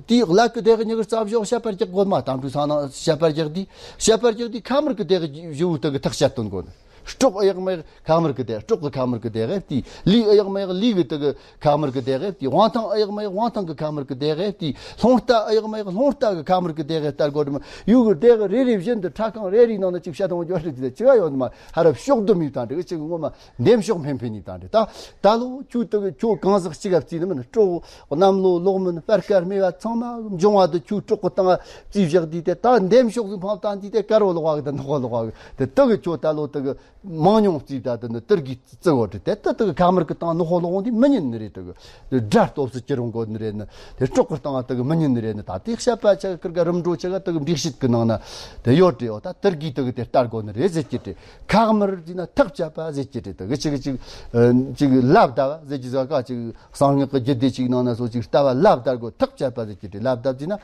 དེའི་ལ་ཀི་དེ་གི་ཉི་གི་རྩ་བཞི་བཤད་པར་རྒྱག་དགོས་མ། དམ་དྲུག་ས་ནང་བཤད་པར་རྒྱག་དེ། བཤད་པར་རྒྱག་དེ་ཁ་དམར་གི་དེ་གི་བཞི་བོ་དེ་གི་ཐག་བཅད་དོན་དགོས་ནི། སྲོག་གཡག་མ་གཡག་ཁ་དམར་གི་དེ། སྲོག་གི་ཁ་དམར་གི་དེ་གི་དེ། ལུས་གཡག་མ་གཡག་ལུས་གི་དེ་གི་ཁ་དམར་གི་དེ་གི་དེ། དབང་ཐང་གཡག་མ་གཡག་དབང་ཐང་གི་ཁ་དམར་གི་དེ་གི་དེ། ལྷུང་ལྟ་གཡག་མ་གཡག་ལྷུང་ལྟ་གི་ཁ་དམར་གི་དེ་གི་ལྟར་དགོས་དུ་མ། ཡུ་གུ་དེ་གི་རེ་རེ་བཞིན་དུ་ཁྲ་ཁང་རེ་རེའི་ནང་ན་ཅིག་བཤད་དང་འགྱོ་རེ་དེ་ཅི་ག་ཡོད་མ། ཧ་ར་ཕྱོགས་བསྡོམས་ཡིན་དང་འདྲ་ཅིག་ངོ་མ་འདེམས་ཤོག་འཕེན་འཕེན་ཡིན་དང་འདྲ། ད་ད་ལོ་ཁྱོད་དེ་གི་ཁྱོད་གང་ཟག་གཅིག་ག་བརྩིས་ནི་མིན། སྲོག་གནམ་ལོ་ལོག་མིན་སྤར་དཀར་སྨེ་བ་ཚང་མ་འབྱུང་བ་དུ་ཁྱོད་སྲོག་གི་སྟེང་བརྩིས་བཞག་དུས་དེ་ད་འདེམས་ཤོག་ཟིག་འཕངས་བཏང་དུས་དེ་དཀར་བོ་ལོག་བ་གི་དང་ནག་པོ་ལོག་བ་གི་དེ་དེ་གི་ཁྱོད་ད་ལོ་དེ་གི་མང་ཉུང་རྩིས་ད་དེ་ནི་དེར་གི་བརྩི་བ་དེ་དེ་དེ་དེ་གི་ཁ་དམར་གི་སྟེང་ནག་པོ་ལོག་འོང་དུས་མི་ཉན་ནི་རེད། དེ་གི་དགྲ་སྟོབས་སུ་གྱུར་འོང་དགོས་ནི་རེད་ནི། དེ་སྲོག་གི་སྟེང་དེ་གི་མི་ཉན་ནི་རེད་ནི། ད་དེ་བཤད་པ་ཆ་གི་ཀིར་ག་རིམ་གྲོ་ཆ་ག་དེ་གི་འགྲིག་བཤད་གི་ནང་ན་དེ་ཡོད་དེ། འོ་ད་དེར་གི་དེ་གི་དེ་ལྟར་དགོས་ནི་རེད་ཟེར་གྱི་དེ། ཁ་དམར་དེ་ན་ཐག་བཅད་པ་ཟེར་གྱི་རེད། དེ་གི་ཅིག་ཅིག་ཨ། ཅིག་ལབ་ད་བ་ཟེར་གྱི་ཟ་ག་ཅིག་གསང་སྔགས་ཀྱི་རྒྱུད་སྡེ་ཅིག་ནང་ན་སོ་ཅིག་ལྟ་བ་ལབ་ད་དགོས། ཐག་བཅད་པ་ཟེར་གྱི་རེད། ལབ་ད་ཟེར་ན་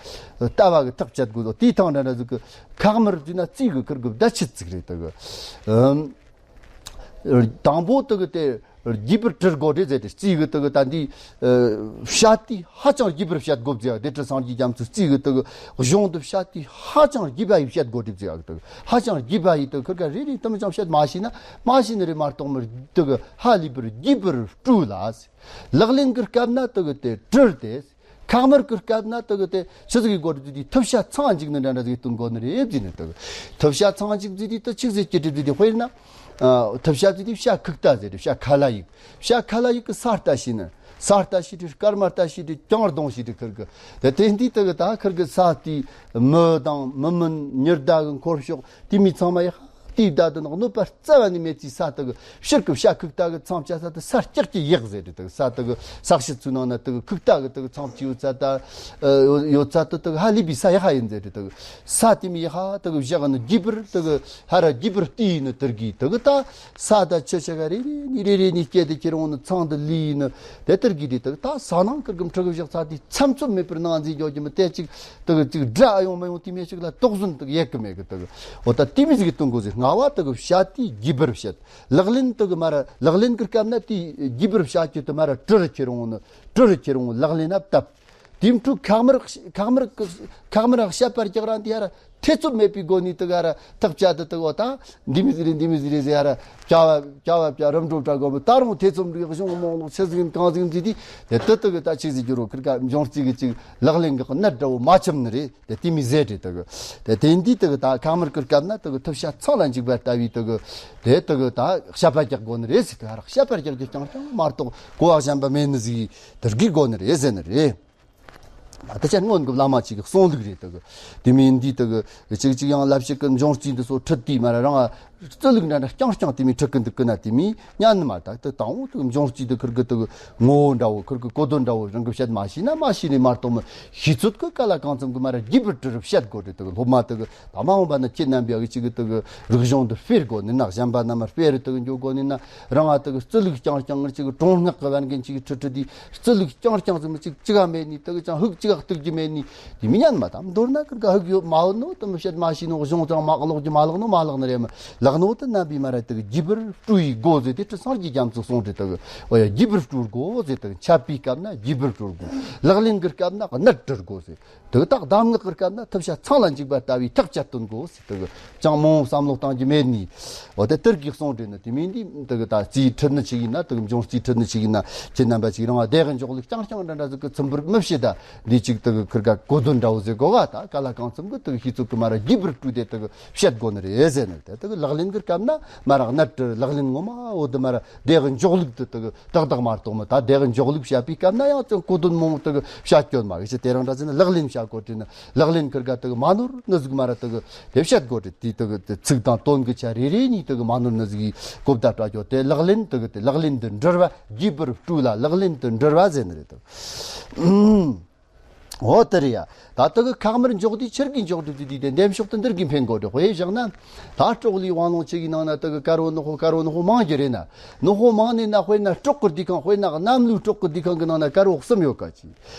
ལྟ་བ་གི་ཐག་བཅད་དགོས་དོ། དེའི་ཐང་འདྲ་འདྲ་ཟིག་གི་ཁ་དམར་ཟེར་ན་རྩིས་གི་ཁིར་གི་བརྡ་ཆད་ཅིག་རེད། དེ་གི་ཨམ། དང་པོ་དེ་གི་དེ་རྒྱས་པར་དྲིལ་དགོས་རེད་ཟེར་ཏེ། རྩིས་གི་དེ་གི་ད་འདི་ཨ། བཤད་དུས་ཧ་ཅང་རྒྱས་པར་བཤད་དགོས་ཟེར། སྡེ་སྲིད་སངས་རྒྱས་རྒྱ་མཚོའི་རྩིས་གི་དེ་གི་གཞུང་དུ་བཤད་དུས་ཧ་ཅང་རྒྱས་པ་ཡིས་བཤད་དགོས་རེད་ཟེར། དེ་གི་ཧ་ཅང་རྒྱས་པ་ཡིས་དེ་ཁིར་ག་རེ་རེ་དེ་མི་ཅང་བཤད་མ་ཤེས་ན་མ་ཤེས་ནི་རེད་མ་གཏོགས་མི་དེ་གི་ཧ་ལས་པར་རྒྱས་པར་སྤྲོས་ལ། ལག་ལེན་གྱི་སྐབས་ན་དེ་གི་དེ་དྲིལ་ཏེ། ཁ་དམར་གྱི་སྐབས་ན་དེ་གི་དེ་ཆི་ཟིག་གི་སྒོ་རུ་དེ་དེ་ཐུབ་བྱ་ཚང་འཇུག་ནི་འདྲ་འདྲ་ཟིག་སྟོན་དགོས་ནི་རེད་ཟེར་ནི། དེ་གི་ཐུབ་བྱ་ཚང་འཇུག་ཟེར་དེ་དེ་ཆི་ཟིག་གི་དྲིལ་དེ་དེ་དཔེར་ན། ཨ། ཐུབ་བྱ་ཟེར་དེ་བྱ་ཁུག་རྟ་ཟེར་དེ་བྱ་ཁ་ལ་ཡིག་བྱ་ཁ་ལ་ཡིག་གི་ས་རྟ་ཞིག་ནི། ས་རྟ་ཞིག་དེ་སྐར་མ་རྟ་ཞིག་དེ་གྱང་རྡུང་ཞིག་དེ་ཁིར་གི་དེ་དེ་འདི་དེ་གི་ད་ཁིར་གི་ས་དེའི་མི་དང་མི་མིན་ཉི་ཟླ་གི་འཁོར་ཕྱོགས་དེ་མི་ཚང་མ་ཡི་ཧ། དེའི་བརྡ་དུ་ནག་གནོད་པ་རྩ་བ་ནས་མེད་ཅེས་ས་དེ་གི་ཕྱིར་གི་བྱ་ཁུག་རྟ་གི་མཚམས་བཅད་ས་དེ་ས་སྐྱག་གི་ཡག་ཟེར་དེ་དེ་གི་ས་དེ་གི་ས་གཞི་ཚོའི་ནང་ན་དེ་གི་ཁུག་རྟ་གི་དེ་གི་མཚམས་ཅི་ཡོད་ས་ད་ཡོད་ས་དེ་དེ་གི་ཧ་ལས་པའི་ས་ཡག་ཧ་ཡིན་ཟེར་དེ་དེ་གི་ས་དེ་མི་ཡག་ཧ་དེ་གི་བཞག་ནི་རྒྱས་པར་དེ་གི་ཧ་ར་རྒྱས་པར་བལྟས་ནི་དེར་གི་དེ་གི་ད་ས་ད་ཆུ་ཆ་ག་རེ་རེ་ནི་རེ་རེ་ནི་སྐྱེ་དེ་ཁྱེར་འོང་ནི་ཚང་དུ་ལུས་ནི་དེ་དེར་གི་དེ་དེ་གི་ད་ས་ནང་ཁིར་གི་ཕྲུ་གུ་བཞག་ས་དེ་མཚམས་མཚམས་མེད་པར་ནང་འཛིན་རྒྱོ་གི་མི་དེ་ཅིག་དེ་གི་ཅིག་དགྲ་ཨ་ཡོང་མ་ཡོང་དེ་མི་ཞིག་ལ་དོགས་ཟོན་དེ་གི་ཡེད་གི་མེད་གི་དེ་གི། འོ་ད་དེ་མི་ཟིག་གི་སྟོན་དགོས་ཟེར། ལྔ་བ་དེ་གི་བྱ་དེའི་རྒྱས་པར་བཤད། ལག་ལེན་དེ་གི་མ་ར་ལག་ལེན་གི་སྐབས་ན་དེའི་རྒྱས་པར་བྱ་རྒྱུ་དེ་མ་ར་དྲིལ་ཁྱེར་འོང་ནི་དྲིལ་ཁྱེར་འོང་ལག་ལེན་ན་བཏབ། དེའི་འཕྲོ་ཁ་དམར་ཁ་དམར་ཁ་དམར་བཤད་པར་རྒྱག་རང་དེ་ཡ་ར་ཐེ་ཚོམ་མེད་པའི་སྒོ་ནས་དེ་ག་ར་ཐག་བཅད་དེ་དེ་གོ་ད་འདི་མི་ཟིག་རེད་འདི་མི་ཟིག་རེད་ཟེར་ཡ་ར་བྱ་བ་བྱ་བ་བྱ་རིམ་གྲོ་གྲ་གོ་མི་ད་རུང་ཐེ་ཚོམ་འདུག་གཞུང་མང་ལོག་ཆི་ཟིག་ཡིན་གང་ཟིག་ཡིན་ཟེར་དུས་དེ་དེ་དེ་གི་ད་ཆི་ཟིག་རྒྱུ་རོ་ཁིར་ག་འབྱུང་རྩིས་གི་ཅིག་ལག་ལེན་གི་གནད་འདྲ་བོ་མ་ཆུམ་ནི་རེད། དེ་དེ་མི་ཟེར་དེ་དེ་གི་དེ་དེ་འདི་དེ་གི་ད་ཁ་དམར་གི་སྐབས་ན་དེ་གི་ཐུབ་བྱ་ཚང་ལ་འཇུག་པ་ལྟ་བུའི་དེ་གི་དེ་དེ་གི་ད་བཤད་པ་རྒྱག་དགོས་ནི་རེད་ཟེར། དེ་ཧ་ར་བཤད་པ་རྒྱག་རྒྱུ་རྐྱང་རྐྱང་མ་གཏོགས་གོ་བ་གཞན་པ་མེད་ནི་ཟིག་དེ་གི་དགོས་ནི་རེད་ཟེར་ནི་རེད། ད་ལྟ་ཅན་སྔོན་གི་བླ་མ་ཅིག་གི་གསུང་ལུགས་རེད། དེ་གི་དེ་མིན་འདི་དེ་གི་ཅིག་ཅིག་ཡང་ལབ་ཞིག་གི་འབྱུང་རྩིས་འདི་ཚོ་ཁྲིད་དུས་མ་ར་རང་རྩི་ལུགས་འདྲ་འདྲ་རྐྱང་རྐྱང་དེ་མིན་ཁྲིད་གི་འདུག་གི་ན་དེ་མིན་ཉན་ནི་མ། ད་དེ་དང་བོ་དེ་གི་འབྱུང་རྩིས་དེ་ཁིར་གི་དེ་གི་ངོ་བོ་འདྲ་བོ་ཁིར་གི་གོ་དོན་འདྲ་བོ་རང་གི་བཤད་མ་ཤེས་ན་མ་ཤེས་ནི་མ་གཏོགས་མི་ཤེས་ཚོད་གི་ག་ལ་གང་འཚམ་གི་མ་ར་རྒྱས་པར་དྲིལ་བཤད་དགོས་རེད། དེ་གི་སློབ་མ་དེ་གི་ད་མ་འོངས་པ་ན་ཁྱེད་རྣམ་པའི་ཨ་གི་ཅིག་གི་དེ་གི་རིག་གཞུང་འདི་སྤེལ་དགོས་ནི་ན་གཞན་པ་རྣམས་སྤེལ་རེ་དེ་གི་འགྱོ་དགོས་ནི་ན་རང་ཨ་དེ་གི་རྩི་ལུགས་རྐྱང་རྐྱང་ཅིག་གི་གྲོང་སྔགས་གི་བན་རྒན་ཅིག་གི་ཁྲིད་ཁྲིད་དེ་རྩི་ལུགས་རྐྱང་རྐྱང་ཙམ་ཅིག་ཅི་ག་མེད་ནི་དེ་གི་ཅང་ཧུག་ཅི་ག་གཏུག་རྒྱུ་མེད་ནི་དེ་མི་ཉན་མ། དམ་མདོར་ན་ཁིར་ག་ཧུག་ཡོད་མ་ཡོད་ནོ་དེ་མི་བཤད་མ་ཤེས་ནོ་གཞུང་ཙང་མ་ཀློག་རྒྱུ་མ་ལག་ནོ་མ་ལག་ནི་རེད་མི་ལ། ད་ནོ་དུ་རྣམ་པའི་མ་ར་དུ་རྒྱས་པར་སྤྲོས་ཡི་སྒོ་ཟེར་ཏེ་ཁྲི་སངས་རྒྱས་རྒྱ་མཚོ་གསུངས་ཏེ་དུ་འོ་ཡ་རྒྱས་པར་སྤྲོས་སྒོ་ཟེར་དུ་འཆད་པའི་སྐབས་ན་རྒྱས་པར་སྤྲོས་སྒོ། ལག་ལེན་གྱི་སྐབས་ན་གནད་དྲི་སྒོ་ཟེར། དུ་དག་གདམས་ངག་གི་སྐབས་ན་ཐུབ་བྱ་ཚང་ལ་འཇུག་པ་ལྟ་བུའི་ཐག་བཅད་སྟོན་དགོས་ཟེར་དུ་ཅང་མང་བསམ་བློ་གཏང་རྒྱུ་མེད་ནི། འོ་དེ་དེར་གི་གསུངས་དྲན་ནི་དེ་མིན་འདི་དུ་ད་རྩིས་ཁྲིད་ནི་ཆི་ཡིན་ན་དུ་འབྱུང་རྩིས་ཁྲིད་ནི་ཆི་ཡིན་ན་ཁྱེད་རྣམ་པ་ཅིག་རང་བ་བདེ་གི་འཇོག་ལུགས་རྐྱང་རྐྱང་འདྲ་འདྲ་ཟིག་གི་ཚིམ་པར་མི་བྱེད་ད་འདི་ཅིག་དུ་ཁིར་ག་གོ་དོན་འདྲ་བོ་ཟེར་གོ་ག་ད་ག་ལ་གང་ཚིམ་གི་དུ་ཤི་ཚུགས་གི་མ་ར་རྒྱས་པར་སྤྲོས་ཏེ་དུ་བཤད་དགོས་ནི་རེད་ཟེར་ནི་དེ་དུ་ལག་ལེན་གི་སྐབས་ན་མ་ར་གནད་དུ་ལག་ལེན་ངོ་མ་འོ་དུ་མ་ར་བདེ་གི་འཇོག་ལུགས་དུ་དུ་ཏག་ཏག་མ་གཏོགས་མི་ད་དེ་གི་འཇོག་ལུགས་བཤད་པའི་སྐབས་ན་ཡང་ཙང་གོ་དོན་མང་དུ་བཤད་སྐྱོན་མ་གི་ཅི་དེ་རང་འདྲ་ཟེར་ན་ལག་ལེན་བཤད་དགོས་དྲན་ན་ལག་ལེན་ཁིར་ག་དུ་མ་ནོར་ནི་ཟིག་མ་ར་དུ་དེ་བཤད་དགོས་དྲན་དེ་དུ་ཚིག་དང་དོན་གི་ཆ་རེ་རེ་གཉིས་དུ་མ་ནོར་ནི་ཟིག་གི་གོ་བརྡ་སྤྲད་ཀྱོ་དེ་ལག་ལེན་དུ་དེ་ལག་ལེན་དུ་འགྲུལ་བ་རྒྱས་པར་སྤྲོས་ལ་ལག་ལེན་དུ་འགྲུལ་བ་ཟེར་ནི་རེད་དོ། འོ་དེ་རེད་ཡ། ད་ལྟ་གི་ཁག་དམར་འཇོག་དུས་ཆི་གི་འཇོག་དུས་དུས་དུས་དེ་འདེམས་ཤོག་ཏུ་འདིར་གི་འཕེན་དགོས་རེད། དཔེ་བཞག་ན། ད་སྲོག་ལུས་དབང་ལུང་ཆེ་གི་ནང་ན་དེ་གི་དཀར་བོ་ནག་པོ་དཀར་བོ་ནག་པོ་མང་གི་རེད་ན། ནག་པོ་མང་ནི་ན་དཔེར་ན་སྲོག་གི་སྡེ་ཁང་དཔེར་ན་གནམ་ལོའི་སྲོག་གི་སྡེ་ཁང་གི་ནང་ན་དཀར་བོ་གསུམ་ཡོད་ག་ཅི།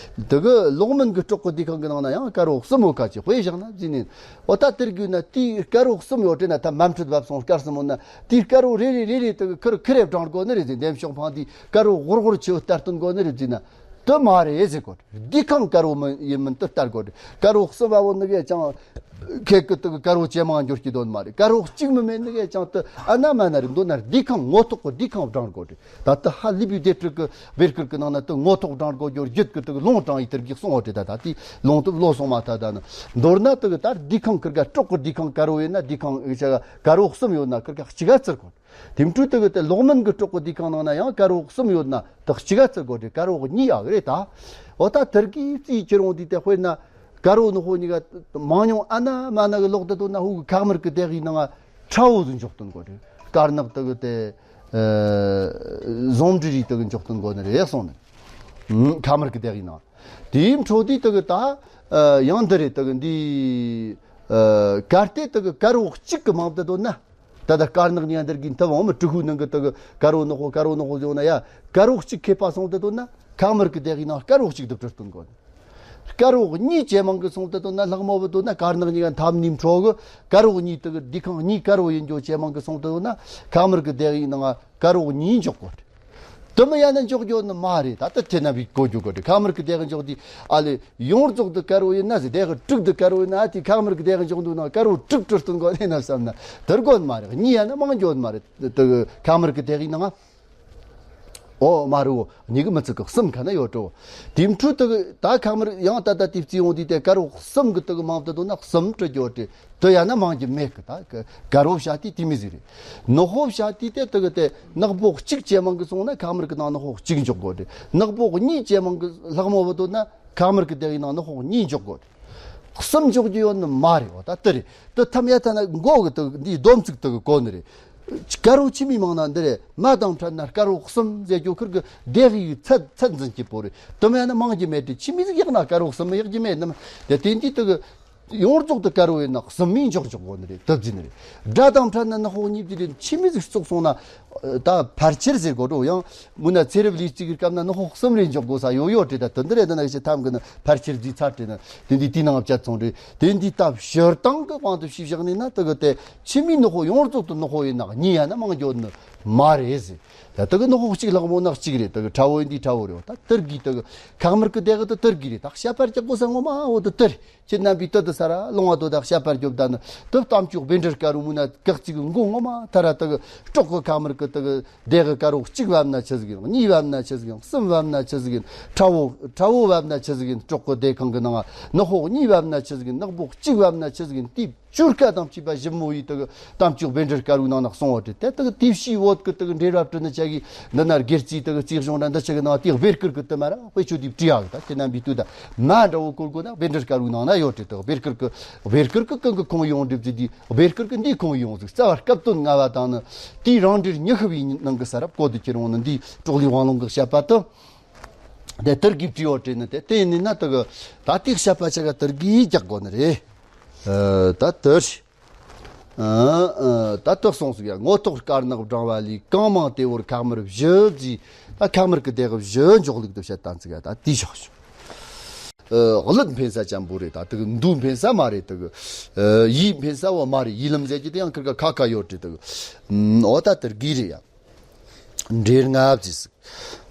དེ་གི་ལོག་མིན་གི་སྲོག་གི་སྡེ་ཁང་གི་ནང་ན་ཡང་དཀར་བོ་གསུམ་ཡོད་ག་ཅི། དཔེ་བཞག་ན་ཟིན་ནི། འོ་ད་དེར་དགོས་ན་དེའི་དཀར་བོ་གསུམ་ཡོད་དྲན་ན་ད་མ་འཕྲོད་བབ་སོང་དཀར་གསུམ་ཡོད་ན་དེའི་དཀར་བོ་རེ་རེ་རེ་རེ་དེ་གི་ཁིར་ཁིར་རེ་བགྲང་དགོས་ནི་རེད་ཟིན་འདེམས་ཤོག་འཕངས་དུས་དཀར་བོ་ཧོར་ཧོར་ཆེ་བོ་ལྟར་སྟོན་དགོས་ནི་རེད་ཟིན་ན། དུ་མ་རེད་ཟེར་གོ། སྡེ་ཁང་དཀར་བོ་མིན་ཡིན་མིན་དུ་ལྟར་གོ། དཀར་བོ་གསུམ་པ་བོ་ནི་གས་ཀྱང་། ཁེ་ཀི་དུ་དཀར་བོ་ཇེ་མང་འགྱུར་གྱི་དོན་མ་རེད། དཀར་བོ་གཅིག་མི་མེད་ནི་གས་ཀྱང་དུ་ཨ་ན་མ་ན་རེད། མདོར་ན་སྡེ་ཁང་ངོ་ཐོག་གི་སྡེ་ཁང་བགྲང་གོ་རེད། ད་ལྟ་ཧ་ལི་བི་སྡེ་ཁྲི་གི་བེར་ཁུར་གི་ནང་ན་དུ་ངོ་ཐོག་བགྲང་གོ་རྒྱུ་རྒྱུད་གི་དུ་ལུང་དྲངས་ཡི་དེར་གི་གསུང་བ་རེད། ད་ད་དེ་ལུང་དུ་ལོ་སོང་མ་ཐ་ད་ན། མདོར་ན་དུ་གི་ད་སྡེ་ཁང་ཁིར་ག་སྲོག་གི་སྡེ་ཁང་དཀར་བོ་ཡིན་ན་སྡེ་ཁང་དཀར་བོ་གསུམ་ཡོད་ན་ཁིར་ག་གཅིག་ག་བཙིར་གོ། དེ་འཕྲོས་དེ་གི་དེ་ལོག་མིན་གི་སྲོག་གི་སྡེ་ཁང་ནང་ན་ཡང་དཀར་བོ་གསུམ་ཡོད་ན་དག་གཅིག་ག་བཙིར་དགོས་ཏེ་དཀར་བོ་གཉིས་ཡག་རེད་ད། འོ་ད་དེར་གི་རྩིས་ཁྱེར་འོང་དུས་དེ་དཔེར་ན་དཀར་བོ་ནག་པོ་གཉིས་ཀ་མང་ཉུང་ཨ་ན་མ་ན་གི་ལོག་དེ་དོ་ན་ཧུ་གི་ཁག་དམར་གི་དེ་གི་ནང་ང་ཁྲ་བོ་ཟིག་འཇོག་དོན་དགོས་རེད། དཀར་ནག་དེ་གི་དེ་ཟོམ་འབྲི་རིགས་དེ་གི་འཇོག་དོན་དགོས་ནི་རེད་གསུངས་ནས། ཁག་དམར་གི་དེ་གི་ནང་དེའི་འཕྲོ་དུས་དེ་གི་ད་ཡང་འདི་རེད། དེ་གི་འདི་གར་དེ་དེ་གི་དཀར་བོ་གཅིག་གི་མང་དེ་དོ་ན། ད་ལྟ་དཀར་ནག་གཉིས་འདིར་གི་མཐུ་བོང་མི་ཀྲི་ཧུ་ནང་གི་དུ་གི་དཀར་བོ་ནག་པོ་དཀར་བོ་ནག་པོ་ཟེར་ན་ཡ། དཀར་བོ་གཅིག་ཁེ་པ་སོང་དུ་དོ་ན་ཁག་དམར་གི་དེ་གི་ནང་དཀར་བོ་གཅིག་དུ་བྲི་སྟོན་དགོས། དཀར་བོ་གཉིས་ཇེ་མང་གི་སོང་དུ་དོ་ན་ལྷག་མོ་བུ་དོ་ན་དཀར་ནག་གཉིས་ཀ་འཐབ་ནིམ་ཁྲོ་གི་དཀར་བོ་གཉིས་དུ་གི་སྡེ་ཁང་གཉིས་དཀར་བོ་ཡིན་རྒྱུ་ཇེ་མང་གི་སོང་དུ་དོ་ན་ཁག་དམར་གི་དེ་གི་ནང་དཀར་བོ་གཉིས་འཇོག་དགོས། དུ་མི་ཡ་ན་འཇོག་རྒྱུ་ནི་མ་རེད། ད་ལྟ་དེ་ན་བི་གོ་རྒྱུ་གོ་དེ་ཁག་དམར་གི་དེ་གི་འཇོག་དེ་ཨ་ལེ། ཡོངས་རྫོགས་དུ་དཀར་བོ་ཡིན་ན་ཟེར། དེ་གི་དྲུག་དུ་དཀར་བོ་ཡིན་ན་ཨ་དེ་ཁག་དམར་གི་དེ་གི་འཇོག་འདུག་ན་དཀར་བོ་དྲུག་བྲི་སྟོན་དགོས་ནས་ན་བསམ་ན་དེར་དགོས་མ་རེད། གཉིས་ཡ་ན་མང་རྒྱུ་མ་རེད། དུ་ཁག་དམར་གི་དེ་གི་ནང་། འོ་མ་རུ་གཉིས་ཀྱི་མི་ཚིག་གི་གསུམ་ཁ་ན་ཡོད་འགྲོ། དེའི་འཕྲོས་དུ་ད་ཁག་དམར་ཡང་ད་ལྟ་དེ་བརྩིས་འོང་དུས་དེ་དཀར་བོ་གསུམ་གི་དུ་གི་མང་དུ་འདུག་ན་གསུམ་བྲི་རྒྱུ་དེ་དུ་ཡ་ན་མང་རྒྱུ་མེད་གི། ད་དཀར་བོ་བཤད་དུས་དེ་མི་ཟིག་རེད། ནག་པོ་བཤད་དུས་དེ་དུ་གི་དེ་ནག་པོ་གཅིག་ཇེ་མང་གི་སོང་ན་ཁག་དམར་གི་ནང་ནག་པོ་གཅིག་འཇོག་དགོས་རེད། ནག་པོ་གཉིས་ཇེ་མང་གི་ལྷག་མོ་བུ་འདུག་ན་ཁག་དམར་གི་དེ་གི་ནང་ནག་པོ་གཉིས་འཇོག་དགོས་རེད། གསུམ་འཇོག་རྒྱུ་ཡོད་ནི་མ་རེད། འོ་ད་དེ་རེད། དུ་ཐམ་ཡ་ཐ་ན་མགོ་གི་དུ་འདིའི་སྡོམ་ཚིག་དུ་གི་གོ་ནི་རེད། དཀར་བོ་ཆི་མི་མང་ན་འདི་རེད། མ་དང་ཕྲད་ན་དཀར་བོ་གསུམ་ཟེར་རྒྱུ་ཁུར་གི་སྡེ་གི་ཚད་ཚད་འཛིན་གྱི་པོ་རེད། དུ་མེད་ན་མང་གི་མེད་དེ་ཆི་མི་ཟིག་ཡག་ན་དཀར་བོ་གསུམ་ཡག་གི་མེད་ནམ། དེ་དེ་འདི་དུ་གི་ཡོངས་རྫོགས་དུ་དཀར་བོ་ཡིན་ན་གསུམ་མིན་འཇོག་འཇོག་གོ་ནི་རེད། དུ་འཛིན་རེད། དགྲ་དང་ཕྲད་ན་ནག་པོ་གཉིས་དེ་རེད། ཆི་མི་ཟིག་བཙོག་སོང་ན་ད་ཕལ་ཆེར་ཟེར་གོ་འགྲོ་ཡང་མུ་ན་ཚེ་རབས་ལུས་གཅིག་གི་སྐབས་ན་ནག་པོ་གསུམ་རེ་འཇོག་དགོས་ས་ཡོད་ཡོད་དྲི་ད་དུ་འདི་རེད། ད་ན་ཞེ་ཐམ་གི་ན་ཕལ་ཆེར་རྫིས་ཚར་དྲི་ན། དེ་འདི་དེའི་ནང་བཅད་སོང་རེད། དེ་འདི་སྟབས་ཤོར་སྟངས་ཀྱི་དབང་དུ་ཞིབ་བཞག་ནས་ན་དེ་གི་དེ་ཆི་མི་ནག་པོ་ཡོངས་རྫོགས་དུ་ནག་པོ་ཡིན་ན་གཉིས་ཡ་ན་མང་འགྱོ་ནི་མ་རེད་ཟེར། ད་དེ་གི་ནག་པོ་གཅིག་ལྷག་མོ་ན་གཅིག་རེད། དེ་གི་ཁྲ་བོ་ཡིན་དེ་ཁྲ་བོ་རེད། ད་དེར་གི་དེ་གི་ཁག་དམར་གི་དེ་གི་དེ་དེར་གི་རེད། ད་བཤད་པར་རྒྱག་དགོས་ས་ངོ་མ་འོ་དེ་དེ་རེད། ཁྱེད་རྣམ་པའི་དུ་དུ་ས་ར་ལོང་བ་དོ་དག་བཤད་པར་རྒྱོབ་ད་ནི་དུ་གཏམ་བཅུ་བཻ་ཌཱུརྱ་དཀར་པོ་མུ་ན་སྐག་གཅིག་གི་མགོ་ངོ་མ་ཐ་ར་དེ་གི་སྲོག་གི་ཁག་དམར་གི་དེ་གི་དེ་གི་དཀར་བོ་གཅིག་བབ་ན་ཆི་ཟིག་ཡིན། གཉིས་བབ་ན་ཆི་ཟིག་ཡིན། གསུམ་བབ་ན་ཆི་ཟིག་ཡིན། ཁྲ་བོ་ཁྲ་བོ་བབ་ན་ཆི་ཟིག་ཡིན། སྲོག་གི་སྡེ་ཁང་གི་ནང་ནག་པོ་གཉིས་བབ་ན་ཆི་ཟིག་ཡིན། ནག་པོ་གཅིག་བབ་ན་ཆི་ཟིག་ཡིན། དེ་བཅུ་སྐད་དང་བཅས་པ་ཞིབ་མོ་ཡིས་དེ་གི་གཏམ་བཅུ་བཻ་ཌཱུརྱ་དཀར་པོའི་ནང་ན་གསུངས་པ་དེ་དེ་དེ་གི་དེ་བཤིས་བོད་གི་དེ་གི་འགྲེལ་བ་བྲི་ནི་ཆ་གི་འདི་ན་སྒེར་རྩིས་དེ་གི་རྩིས་གཞུང་འདྲ་འདི་ཆ་གི་ནང་དེ་བཻ་དཀར་གི་དེ་མ་ར་དཔེ་ཆོས་དེ་བྲིས་ཡག་ད་དེ་རྣམ་པའི་དུས་ད་མ་འདྲ་བོ་སྐོར་གོ་ན་བཻ་ཌཱུརྱ་དཀར་པོའི་ནང་ན་ཡོད་དེ་དེ་བཻ་དཀར་གི་བཻ་དཀར་གི་གང་གི་ཁུངས་ཡོང་འགྲིབ་ཟིག་དེ། བཻ་དཀར་གི་འདིའི་ཁུངས་ཡོང་ཟིག་རྩ་བ་སྐབས་དོན་ལྔ་བ་དང་ནི་དེའི་རང་འགྲེལ་ཉི་ཤུ་བའི་ནང་གི་ས་རབ་གོ་དུ་ཁྱེར་འོང་ནི་འདིའི་སྲོག་ལུས་དབང་ལུང་གི་བཤད་པ་དུ། དེ་དེར་གི་བྲིས་ཡོད་དྲན་ནི་དེ་དེ་ཡིན་ན་དེ་གི་ད་དེ་བཤད་པ་ཆ་ག་དེར་གི་རྒྱག་དགོ་ནི་རེད། ཨ་ད་དེར་ཨ་ཨ་ད་དེ་གསུངས་ཟིག་ཡ། ངོ་ཐོག་དཀར་ནག་བགྲང་བ་ལས། གང་མང་དེ་བོར་ཁག་དམར་བཞི་བརྫིས། ད་ཁག་དམར་གི་དེ་གི་བཞི་འཇོག་ལུགས་དེ་བཤད་དང་ཟིག་ཡ། ད་དེ་བཞག་ཞོག། ཨ། གླུད་འཕེན་ས་ཅན་པོ་རེད། ད་དེ་གི་མདོ་འཕེན་ས་མ་རེད། དེ་གི་ཨ། ཡིད་འཕེན་ས་བོ་མ་རེད། ཡིད་ལམ་ཟེར་གྱི་དེ་ཡང་ཁིར་ཀ་ཁ་ཁ་ཡོད་རེད། དེ་གི་ཨ། འོ་ད་དེར་གི་རེད་ཡ། འདྲེ་ལྔ་བརྫིས་སུ།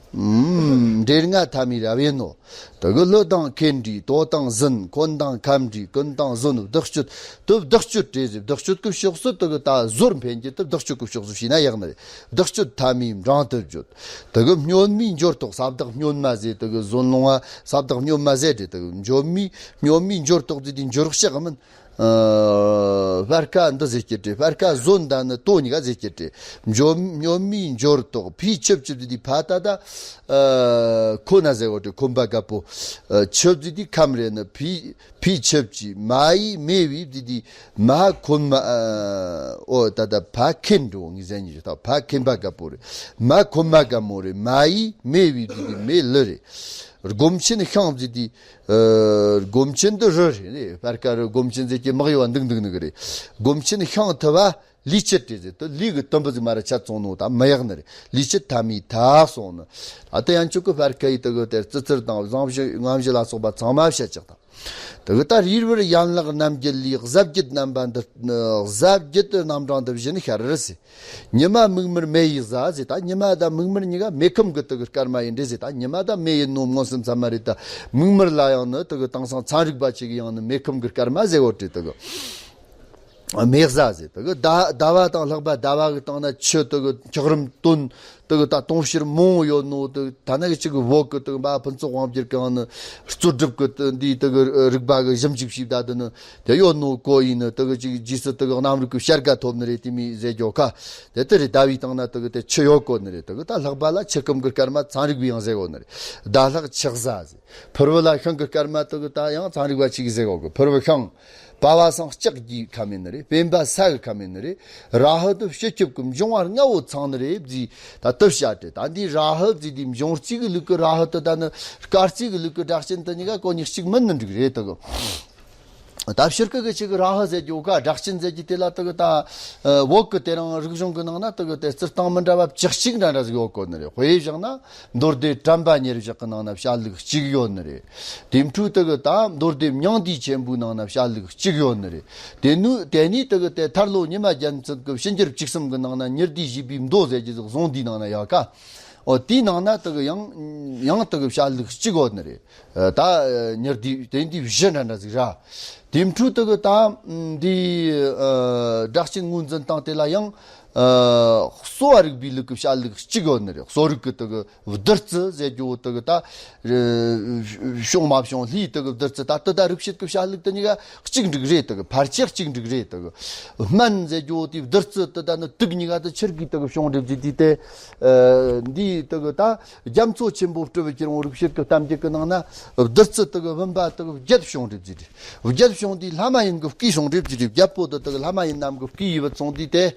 ཨུམ། འདྲེ་ལྔ་ཐ་མའི་རབ་ཡིན་ནོ། དེ་གི་ཀླུ་དང་ཁེན་འདྲེ། ཏོ་དང་ཟན། འཁོན་དང་ཁམ་འདྲེ། ཀུན་དང་ཟོན། བདག་སྤྱོད། དེ་བདག་སྤྱོད་རེད་ཟེར། བདག་སྤྱོད་ཀྱི་ཕྱོགས་སུ་དེ་གི་ད་ཟོར་འཕེན་གྱི་དེ་བདག་སྤྱོད་ཀྱི་ཕྱོགས་སུ་བྱས་ན་ཡག་ནི་རེད། བདག་སྤྱོད་ཐ་མའི་འབྲིང་དུ་བརྗོད། དེ་གི་སྨྱོན་མའི་འབྱོར་ཐོག་ས་བདག་སྨྱོན་མ་ཟེར། དེ་གི་ཟོན་ལོང་བ་ས་བདག་སྨྱོན་མ་ཟེར་རེད། དེ་གི་འཇོན་མའི་སྨྱོན་མའི་འབྱོར་ཐོག་ཟེར་དེ་འབྱོར་ཤག་མིན། ཨ། སྤར་ཁ་འདི་ཟེར་གྱི་རེད། སྤར་ཁ་ཟོན་ད་ནི་དོ་གཉིས་ཀ་ཟེར་གྱི་རེད། འཇོན་སྨྱོན་མའི་འབྱོར་ཐོག་ཕིའི་ཆུབ་ཀྱི་དེ་དེ་ཕ་ད་ད། ཨ། ཁོ་ན་ཟེར་བ་དེ་ཁོམ་པ་དཀར་པོ། ཨ། ཆུབ་ཀྱི་དེ་ཁམ་རེད་ནི་ཕིའི་ཕིའི་ཆུབ་ཀྱི། མ་ཡི་མེ་བའི་དེ་དེ་མ་ཁོམ་མ། ཨ། འོ་ད་ད་ཕ་ཁེན་འགྲོ་ངི་ཟེར་ཉི་ད་ཕ་ཁེན་པ་དཀར་པོ་རེད། མ་ཁོམ་མ་དཀར་མོ་རེད། མ་ཡི་མེ་བའི་དེ་དེ་མེ་ལི་རེད། སྒོམ་ཆེན་ཤིང་ཟེར་དེ། ཨ། སྒོམ་ཆེན་དུ་རི་རེད། སྤར་ཁ་རི་སྒོམ་ཆེན་ཟེར་གྱི་དམག་ཡོད་བ་འདུག་འདུག་ནི་གི་རེད། སྒོམ་ཆེན་ཤིང་ཐུ་བ་ལུས་ཆད་དེ་ཟེར་དུ་ལུས་གི་དུམ་བུ་ཟིག་མ་ར་ཆད་སོང་ནོ་ད་མི་ཡག་ནི་རེད། ལུས་ཆད་ཐ་མའི་ཐ་སོང་ནི། ཨ་ད་ཡང་ཆོག་གི་སྤར་ཁ་ཡི་དེ་གི་དེར་ཙི་ཙིར་དང་བཟང་བཞི་ངམ་བཞི་ལ་སོགས་པ་ཚང་མ་བཤད་ཅག་དང་། དེ་གི་ད་རིལ་བུར་ཡན་ལག་རྣམ་བརྒྱད་ལས། གཟབ་རྒྱུད་རྣམ་པ་འདི། གཟབ་རྒྱུད་རྣམ་གྲངས་འདི་བཞིན་ཤར་ཟེར། ཉི་མ་མིག་དམར་མེ་ཡི་གཟའ་ཟེར། ད་ཉི་མ་དང་མིག་དམར་གཉིས་ཀ་མེ་ཁམས་གི་དེ་གི་སྐར་མ་ཡིན་རེད་ཟེར། ད་ཉི་མ་དང་མེ་ཡིན་ནོ་མངོན་སུམ་ཚང་མ་རེད། ད་མིག་དམར་ལ་ཡང་ནི་དེ་གི་དེང་སང་ཚན་རིག་པ་ཅིག་གི་ཡང་ནི་མེ་ཁམས་གི་སྐར་མ་ཟེར་བོ་རེད། དེ་གི་མེ་གཟའ་ཟེར། དེ་གི་ཟླ་ཟླ་བ་དང་ལྷག་པ་ཟླ་བ་གི་སྟེང་ན་ཆུ་དེ་གི་འཁྱགས་རོམ་བཏོན། དེ་གི་ད་དུང་ཕྱིར་མོང་ཡོད་ནོ་དེ་གི་ད་ནི་གི་ཅིག་གི་བོད་གི་དེ་གི་འབའ་ཕུན་ཚོགས་དབང་སྒྱུར་གང་ནི་རྩོད་སྒྲུབ་གི་དེ་འདི་དེ་གི་རིག་པ་གི་ཞིབ་འཇུག་བྱས་ད་དེ་ནི། དེ་ཡོད་ནོ་གོ་ཡིན་ནི་དེ་གི་ཅིག་རྗེས་སུ་དེ་གི་གནམ་རིག་གི་བྱ་དགའ་ཐོབ་ནི་རེད། དེ་མི་ཟེར་རྒྱོ་ཁ། དེ་ལྟར་རེད། ཟླ་བའི་སྟེང་ན་དེ་གི་དེ་ཆུ་ཡོད་གོ་ནི་རེད། དེ་གི་ད་ལྷག་པ་ལ་ཆུ་ཁམས་གི་སྐར་མ་ཚན་རིག་པས་ཡང་ཟེར་གོ་ནི་རེད། ཟླ་ལྷག་ཆུ་གཟའ་ཟེར། ཕུར་བུ་ལ་ཤིང་གི་སྐར་མ་དེ་གི་ད་ཡང་ཚན་རིག་པ་ཅིག་གིས་ཟེར་གོ་གི། ཕུར་བུ་ཤིང་། པ་བ་སང་ལྕགས་ཀྱི་ཁམས་ཡིན་ནི་རེད། སྤེན་པ་ས་གི་ཁམས་ཡིན་ནི་རེད། ར་ཧུ་དེ་སྤྱི་ཁྱབ་གི་འབྱུང་བ་ལྔ་བོ་ཚང་ནི་རེད་ཟེར། ད་དེ་བཤད་དེ་ད་འདི་ར་ཧུ་ཟེར་དེ་འབྱུང་རྩིས་གི་ལུགས་གི་ར་ཧུ་དེ་ད་ནི་སྐར་རྩིས་གི་ལུགས་གི་སྒྲ་གཅན་དེ་གཉིས་ཀ་གོ་གཉིས་གཅིག་མིན་ནི་འགྲིག་རེད། དེ་གི། ད་ཕྱིར་ཀ་གི་ཅིག་ར་ཧུ་ཟེར་རྒྱུ་ཀ་སྒྲ་གཅན་ཟེར་རྒྱུ་དེ་ལ་དེ་གི་ད་བོད་གི་དེ་རིང་རིག་གཞུང་གི་ནང་ན་དེ་གི་དེ་སྤྱིར་བཏང་མི་འདྲ་བ་བཅུ་གཅིག་འདྲ་འདྲ་ཟིག་ཡོད་གོ་ནི་རེད། དཔེ་བཞག་ན་མདོ་སྡེ་དྲན་པ་ཉེར་བཞག་གི་ནང་ན་བཤད་ལུགས་གཅིག་ཡོད་ནི་རེད། དེ་འཕྲོས་དེ་གི་ད་མདོ་སྡེ་མྱང་འདས་ཆེན་པོའི་ནང་ན་བཤད་ལུགས་གཅིག་ཡོད་ནི་རེད། དེ་ནུ་དེ་ནས་དེ་གི་དེ་མཐར་ལོ་ཉི་མ་རྒྱལ་མཚན་གི་ཕྱི་འགྱུར་བཅུ་གསུམ་གི་ནང་ན་ཉི་ཟླའི་བཞེད་པའི་མདོ་ཟེར་རྒྱུ་ཟིག་བཟུང་དེའི་ནང་ན་ཡོད་ཀ། འོ་དེའི་ནང་ན་དེ་གི་ཡང་ཡང་དེ་གི་བཤད་ལུགས་གཅིག་ཡོད་ནི་རེད། ད་ཉི་ཟླའི་དེ་འདི་བཞི་འདྲ་འདྲ་ཟིག་ར། དེ་འཕྲོས་དེ་གི་ད་འདི་སྒྲ་གཅན་ངོས་འཛིན་སྟངས་དེ་ལ་ཡང་གསོ་བ་རིག་པའི་ལུགས་ཀྱི་བཤད་ལུགས་གཅིག་ཡོད་ནི་རེད། གསོ་རིག་གི་དེ་གི་བདུད་རྩི་ཟེར་རྒྱུ་བོ་དེ་གི་ད་བྱུང་མ་བྱུང་ལྷའི་དེ་གི་བདུད་རྩི་ད་དེ་ད་རིག་བྱེད་ཀྱི་བཤད་ལུགས་དེ་གཉིས་ཀ་གཅིག་འགྲིག་རེད། དེ་གི་ཕལ་ཆེར་གཅིག་འགྲིག་རེད། དེ་གི་སྨན་ཟེར་རྒྱུ་བོ་དེ་བདུད་རྩི་དེ་ད་ནི་དུག་གཉིས་ཀ་དེ་ཆུར་གི་དེ་གི་བྱུང་འགྲིབ་ཀྱི་དུས་དེ། འདིའི་དེ་གི་ད་རྒྱ་མཚོ་ཆེན་པོ་སྤྲུལ་པའི་ཀྱི་རོང་རིག་བྱེད་ཀྱི་གཏམ་རྒྱུད་ཀྱི་ནང་ན་བདུད་རྩི་དེ་གི་བུམ་པ་དེ་གི་བརྒྱད་བྱུང་རེད་ཟེར་རེད། བརྒྱད་བྱུང་དུས་ལྷ་མ་ཡིན་གི་བཀས་བྱུང་རེད་ཟེར་རེད། བརྒྱད་པོ་དེ་དེ་གི་ལྷ་མ་ཡིན་རྣམས་གི་བཀས་ཡི་བུད་སོང་དུས་དེ།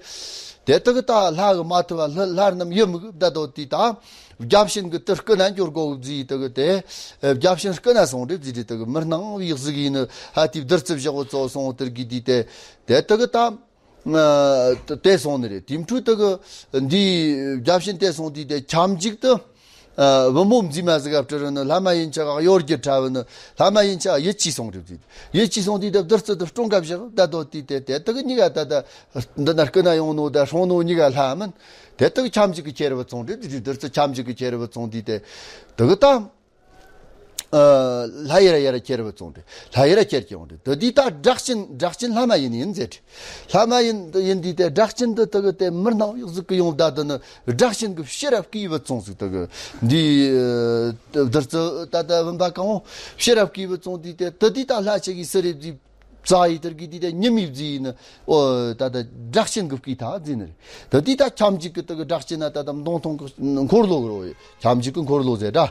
དེ་དེ་གི་ད་ལྷ་གི་མ་ཐུབ་པ་ལྷ་ལྷ་རྣམས་ཡི་མི་གི་བདག་དོ་དུས་ད་བརྒྱ་བྱིན་གི་དེ་སྐུ་ན་འགྱུར་གོ་ཟེར་དེ་གི་དེ་བརྒྱ་བྱིན་སྐུ་ན་སོང་རེད་ཟེར་རེད། དེ་གི་མི་སྣང་བའི་གཟུགས་ཡིན་ནི་ཧ་དེ་བདུད་རྩི་བཞག་གོ་ཚོ་སོང་དེར་གི་དུས་དེ་དེ་དེ་གི་ད། ཨ། དེ་སོང་ནི་རེད། དེ་འཕྲོས་དེ་གི་འདི་བརྒྱ་བྱིན་དེ་སོང་དུས་དེ་ཁྱམས་འཇིག་ཏུ། ཨ། བུ་མོ་མཛེས་མ་ཟིག་ག་སྤྲུལ་ནི་ལྷ་མ་ཡིན་ཆ་ག་གཡོ་སྒྱུ་ཕྲ་བུ་ནི་ལྷ་མ་ཡིན་ཆ་ག་ཡིད་ཆེས་སོང་རེད་ཟེར། ཡིད་ཆེས་སོང་དུས་དེ་བདུད་རྩི་དེ་སྲུང་ག་བཞག་བདག་དོ་དུས་དེ་དེ་དེ་གི་གཉིས་ཀ་ད་ད་འདི་ན་སྐུ་ན་ཡོང་ནོ་ད་སྲུང་ནོ་གཉིས་ཀ་ལྷ་མིན། དེ་དེ་གི་ཁྱམས་འཇིག་གི་ཁྱེར་བུད་སོང་རེད་ཟེར། བདུད་རྩི་ཁྱམས་འཇིག་གི་ཁྱེར་བུད་སོང་དུས་དེ་དེ་གི་ད། ཨ། ལྷ་ཡི་ར་ཡི་ར་ཁྱེར་བུད་སོང་རེད། ལྷ་ཡི་ར་ཁྱེར་གྱི་ཡོང་རེད། དེ་དུས་ད་སྒྲ་གཅན་སྒྲ་གཅན་ལྷ་མ་ཡིན་ཡིན་ཟེར་རེད། ལྷ་མ་ཡིན་ཡིན་དུས་དེ་སྒྲ་གཅན་དེ་དེ་གི་དེ་མི་སྣང་བའི་གཟུགས་ཀྱི་ཡོང་བསྡད་དེ་ནི་སྒྲ་གཅན་གི་ཕྱིར་ར་བཀས་བུད་སོང་ཟིག་དེ་གི་འདི་བདུད་རྩི་ད་ད་བུམ་པ་གང་བོ་ཕྱིར་ར་བཀས་བུད་སོང་དུས་དེ་དེ་དུས་ད་ལྷ་ཆེ་གི་སུ་རེད་ཟེར། རྩ་ཡི་དེར་གི་དུས་དེ་ཉི་མའི་བཟི་ཡིན་ནི། ཨོ་ད་ད་སྒྲ་གཅན་གི་བཀས་ཐ་བཟི་ནི་རེད། དེ་དུས་ད་ཁྱམས་འཇིག་གི་དེ་གི་སྒྲ་གཅན་ན་ད་ད་མདུང་ཐུང་གི་འཁོར་ལོ་གི་རོ། ཁྱམས་འཇིག་གི་འཁོར་ལོ་ཟེར་འདྲ།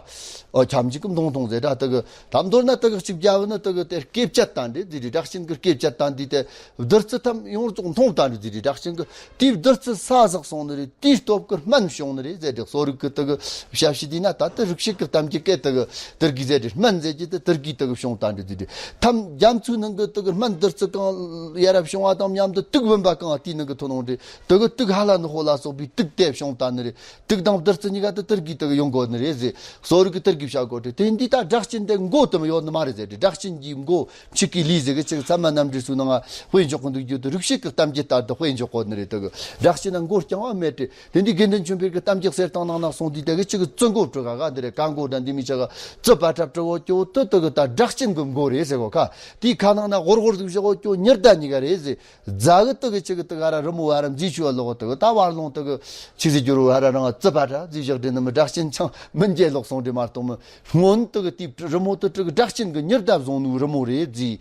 ཨོ་ཁྱམས་འཇིག་གི་མདུང་ཐུང་ཟེར་འདྲ། དེ་གི་ད་མདོར་ན་དེ་གི་གཅིག་རྒྱབ་ནི་དེ་གི་དེ་སྐེ་བཅད་བཏང་རེད་ཟེར་རེད། སྒྲ་གཅན་གི་སྐེ་བཅད་བཏང་དུས་དེ་བདུད་རྩི་ཐམ་ཡོངས་རྫོགས་འཐུང་བཏང་རེད་ཟེར་རེད། སྒྲ་གཅན་གི་དེའི་བདུད་རྩི་ས་ཟག་སོང་ནི་རེད། དེའི་སྟོབས་གི་སྨན་བྱུང་ནི་རེད་ཟེར་རེད། གསོ་རིག་གི་དེ་གི་ཞབས་ཕྱི་དེ་ན་ད་དེ་རིག་བྱེད་གི་གཏམ་གྱི་སྐད་དེ་གི་དེར་གི་ཟེར་རེད། སྨན་ཟེར་གྱི་དེ་དེར་གི་དེ་གི་བྱུང་བཏང་རེད་ཟེར་རེད། ཐམ་རྒྱ་མཚོའི་ནང་གི་དེ་གི་ སྨན་བདུད་རྩི་གང་ཡར་བྱུང་བ་དང་མཉམ་དུ་དུག་བུམ་པ་གང་དེའི་ནང་གི་ཐོན་འོང་རེད། དེ་གི་དུག་ཧ་ལ་ནི་ཧོ་ལ་སོགས་པའི་དུག་དེ་བྱུང་ད་ནི་རེད། དུག་དང་བདུད་རྩི་གཉིས་ཀ་དེ་དེར་གི་དེ་གི་ཡོང་དགོས་ནི་རེད་ཟེར། གསོ་རིག་གི་དེར་གི་བྱ་དགོས་རེད། དེ་འདི་ད་སྒྲ་གཅན་དེ་མགོ་དེ་མི་ཡོད་ནི་མ་རེད་ཟེར་རེད། སྒྲ་གཅན་གྱི་མགོ་ཆིག་གི་ལུས་ཟེར་གི་ཅིག་ཚད་མ་རྣམ་འགྲེལ་སུ་ནང་དཔེ་འཇོག་གི་འདུག་རྒྱུ་དེ་རིག་བྱེད་ཀྱི་གཏམ་རྒྱུད་ལྟར་དུ་དཔེ་འཇོག་དགོས་ནི་རེད། དེ་གི་སྒྲ་གཅན་ན་མགོ་རྐྱང་བ་མེད་དེ། དེ་འདི་དགེ་འདུན་ཆོས་འཕེལ་གྱི་གཏམ་རྒྱུད་གསེར་ཐང་ནང་ན་གསུངས་དུས་དེ་གི་ཅིག་བཙུན་མགོ་བྲི་ག་ག་འདི་རེད། ཀ་མགོ་དང་འདི་མི་ཆ་ག་བཙུན་པ་ཁྲ་བྲི་འོ་ཀྱོ་དེ་དེ་གི་ད་སྒྲ་གཅན་གྱི་མགོ་རེད་ཟེར་གོ་ཁ། དེའི་ཁ་ནང་ན་གོར་གོར་ཟིག་བཞག་འོ་ཀྱོ་ཉི་ཟླ་གཉིས་ཀ་རེད་ཟེར། རྫ་གི་དེ་གི་ཅིག་གི་དེ་ག་ར་རི་མོ་བ་ར་མཛེས་ཆུ་བ་ལོག་དེ་གི་ད་བར་ལོང་དེ་གི་ཆི་ཟིག་རྒྱུ་རུ་བ་ར་རང་བཙུན་པ་ཁྲ་ཟིག་བཞག་དེ་ནི་མི་སྒྲ་གཅན་ཆང་མི་འཇལ་ལོག་སོང་དེ་མ་གཏོགས་མི། སྔོན་དུ་གི་དེའི་རི་མོ་དུ་དྲུག་སྒྲ་གཅན་གྱི་ཉི་ཟླ་བཟུང་ནུའི་རི་མོ་རེད་ཟེར།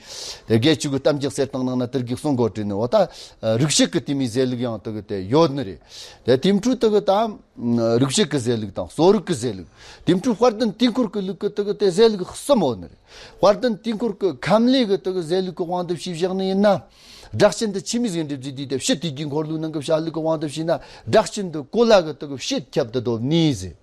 དགེ་བཅུ་གི་གཏམ་རྒྱུད་གསེར་ཐང་ནང་ན་དེར་གི་གསུང་གོ་དྲིས་ནི་འོ་ད་རིག་བྱེད་ཀྱི་དེ་མོའི་ཟེར་ལུགས་ཡང་དུ་གི་དེ་ཡོད་ནི་རེད། དེ་དེ་འཕྲུལ་དུ་གི་ད་རིག་བྱེད་ཀྱི་ཟེར་ལུགས་དང་གསོ་རིག་གི་ཟེར་ལུགས། དེ་འཕྲུལ་དཔལ་ལྡན་དུས་འཁོར་གྱི་ལུགས་ཀྱི་དུ་གི་དེ་ཟེར་ལུགས་གསུམ་ཡོད་ནི་རེད། དཔལ་ལྡན་དུས་འཁོར་གྱི་ཁམས་ལས་གི་དུ་གི་ཟེར་ལུགས་ཀྱི་དབང་དུ་བྱས་བཞག་ནི་ཡིན་ན། སྒྲ་གཅན་དུ་ཆི་མོ་ཟིག་འགྲིབ་ཟིག་དུས་དེ་ཕྱི་དུས་ཀྱི་འཁོར་ལོའི་ནང་གི་བྱ་ལུགས་ཀྱི་དབང་དུ་བྱས་ན་སྒྲ་གཅན་དུ་གོ་ལ་གི་དུ་གི་ཕྱེད་ཁྱབ་ཏུ་སྡོད་ནི་ཟེར།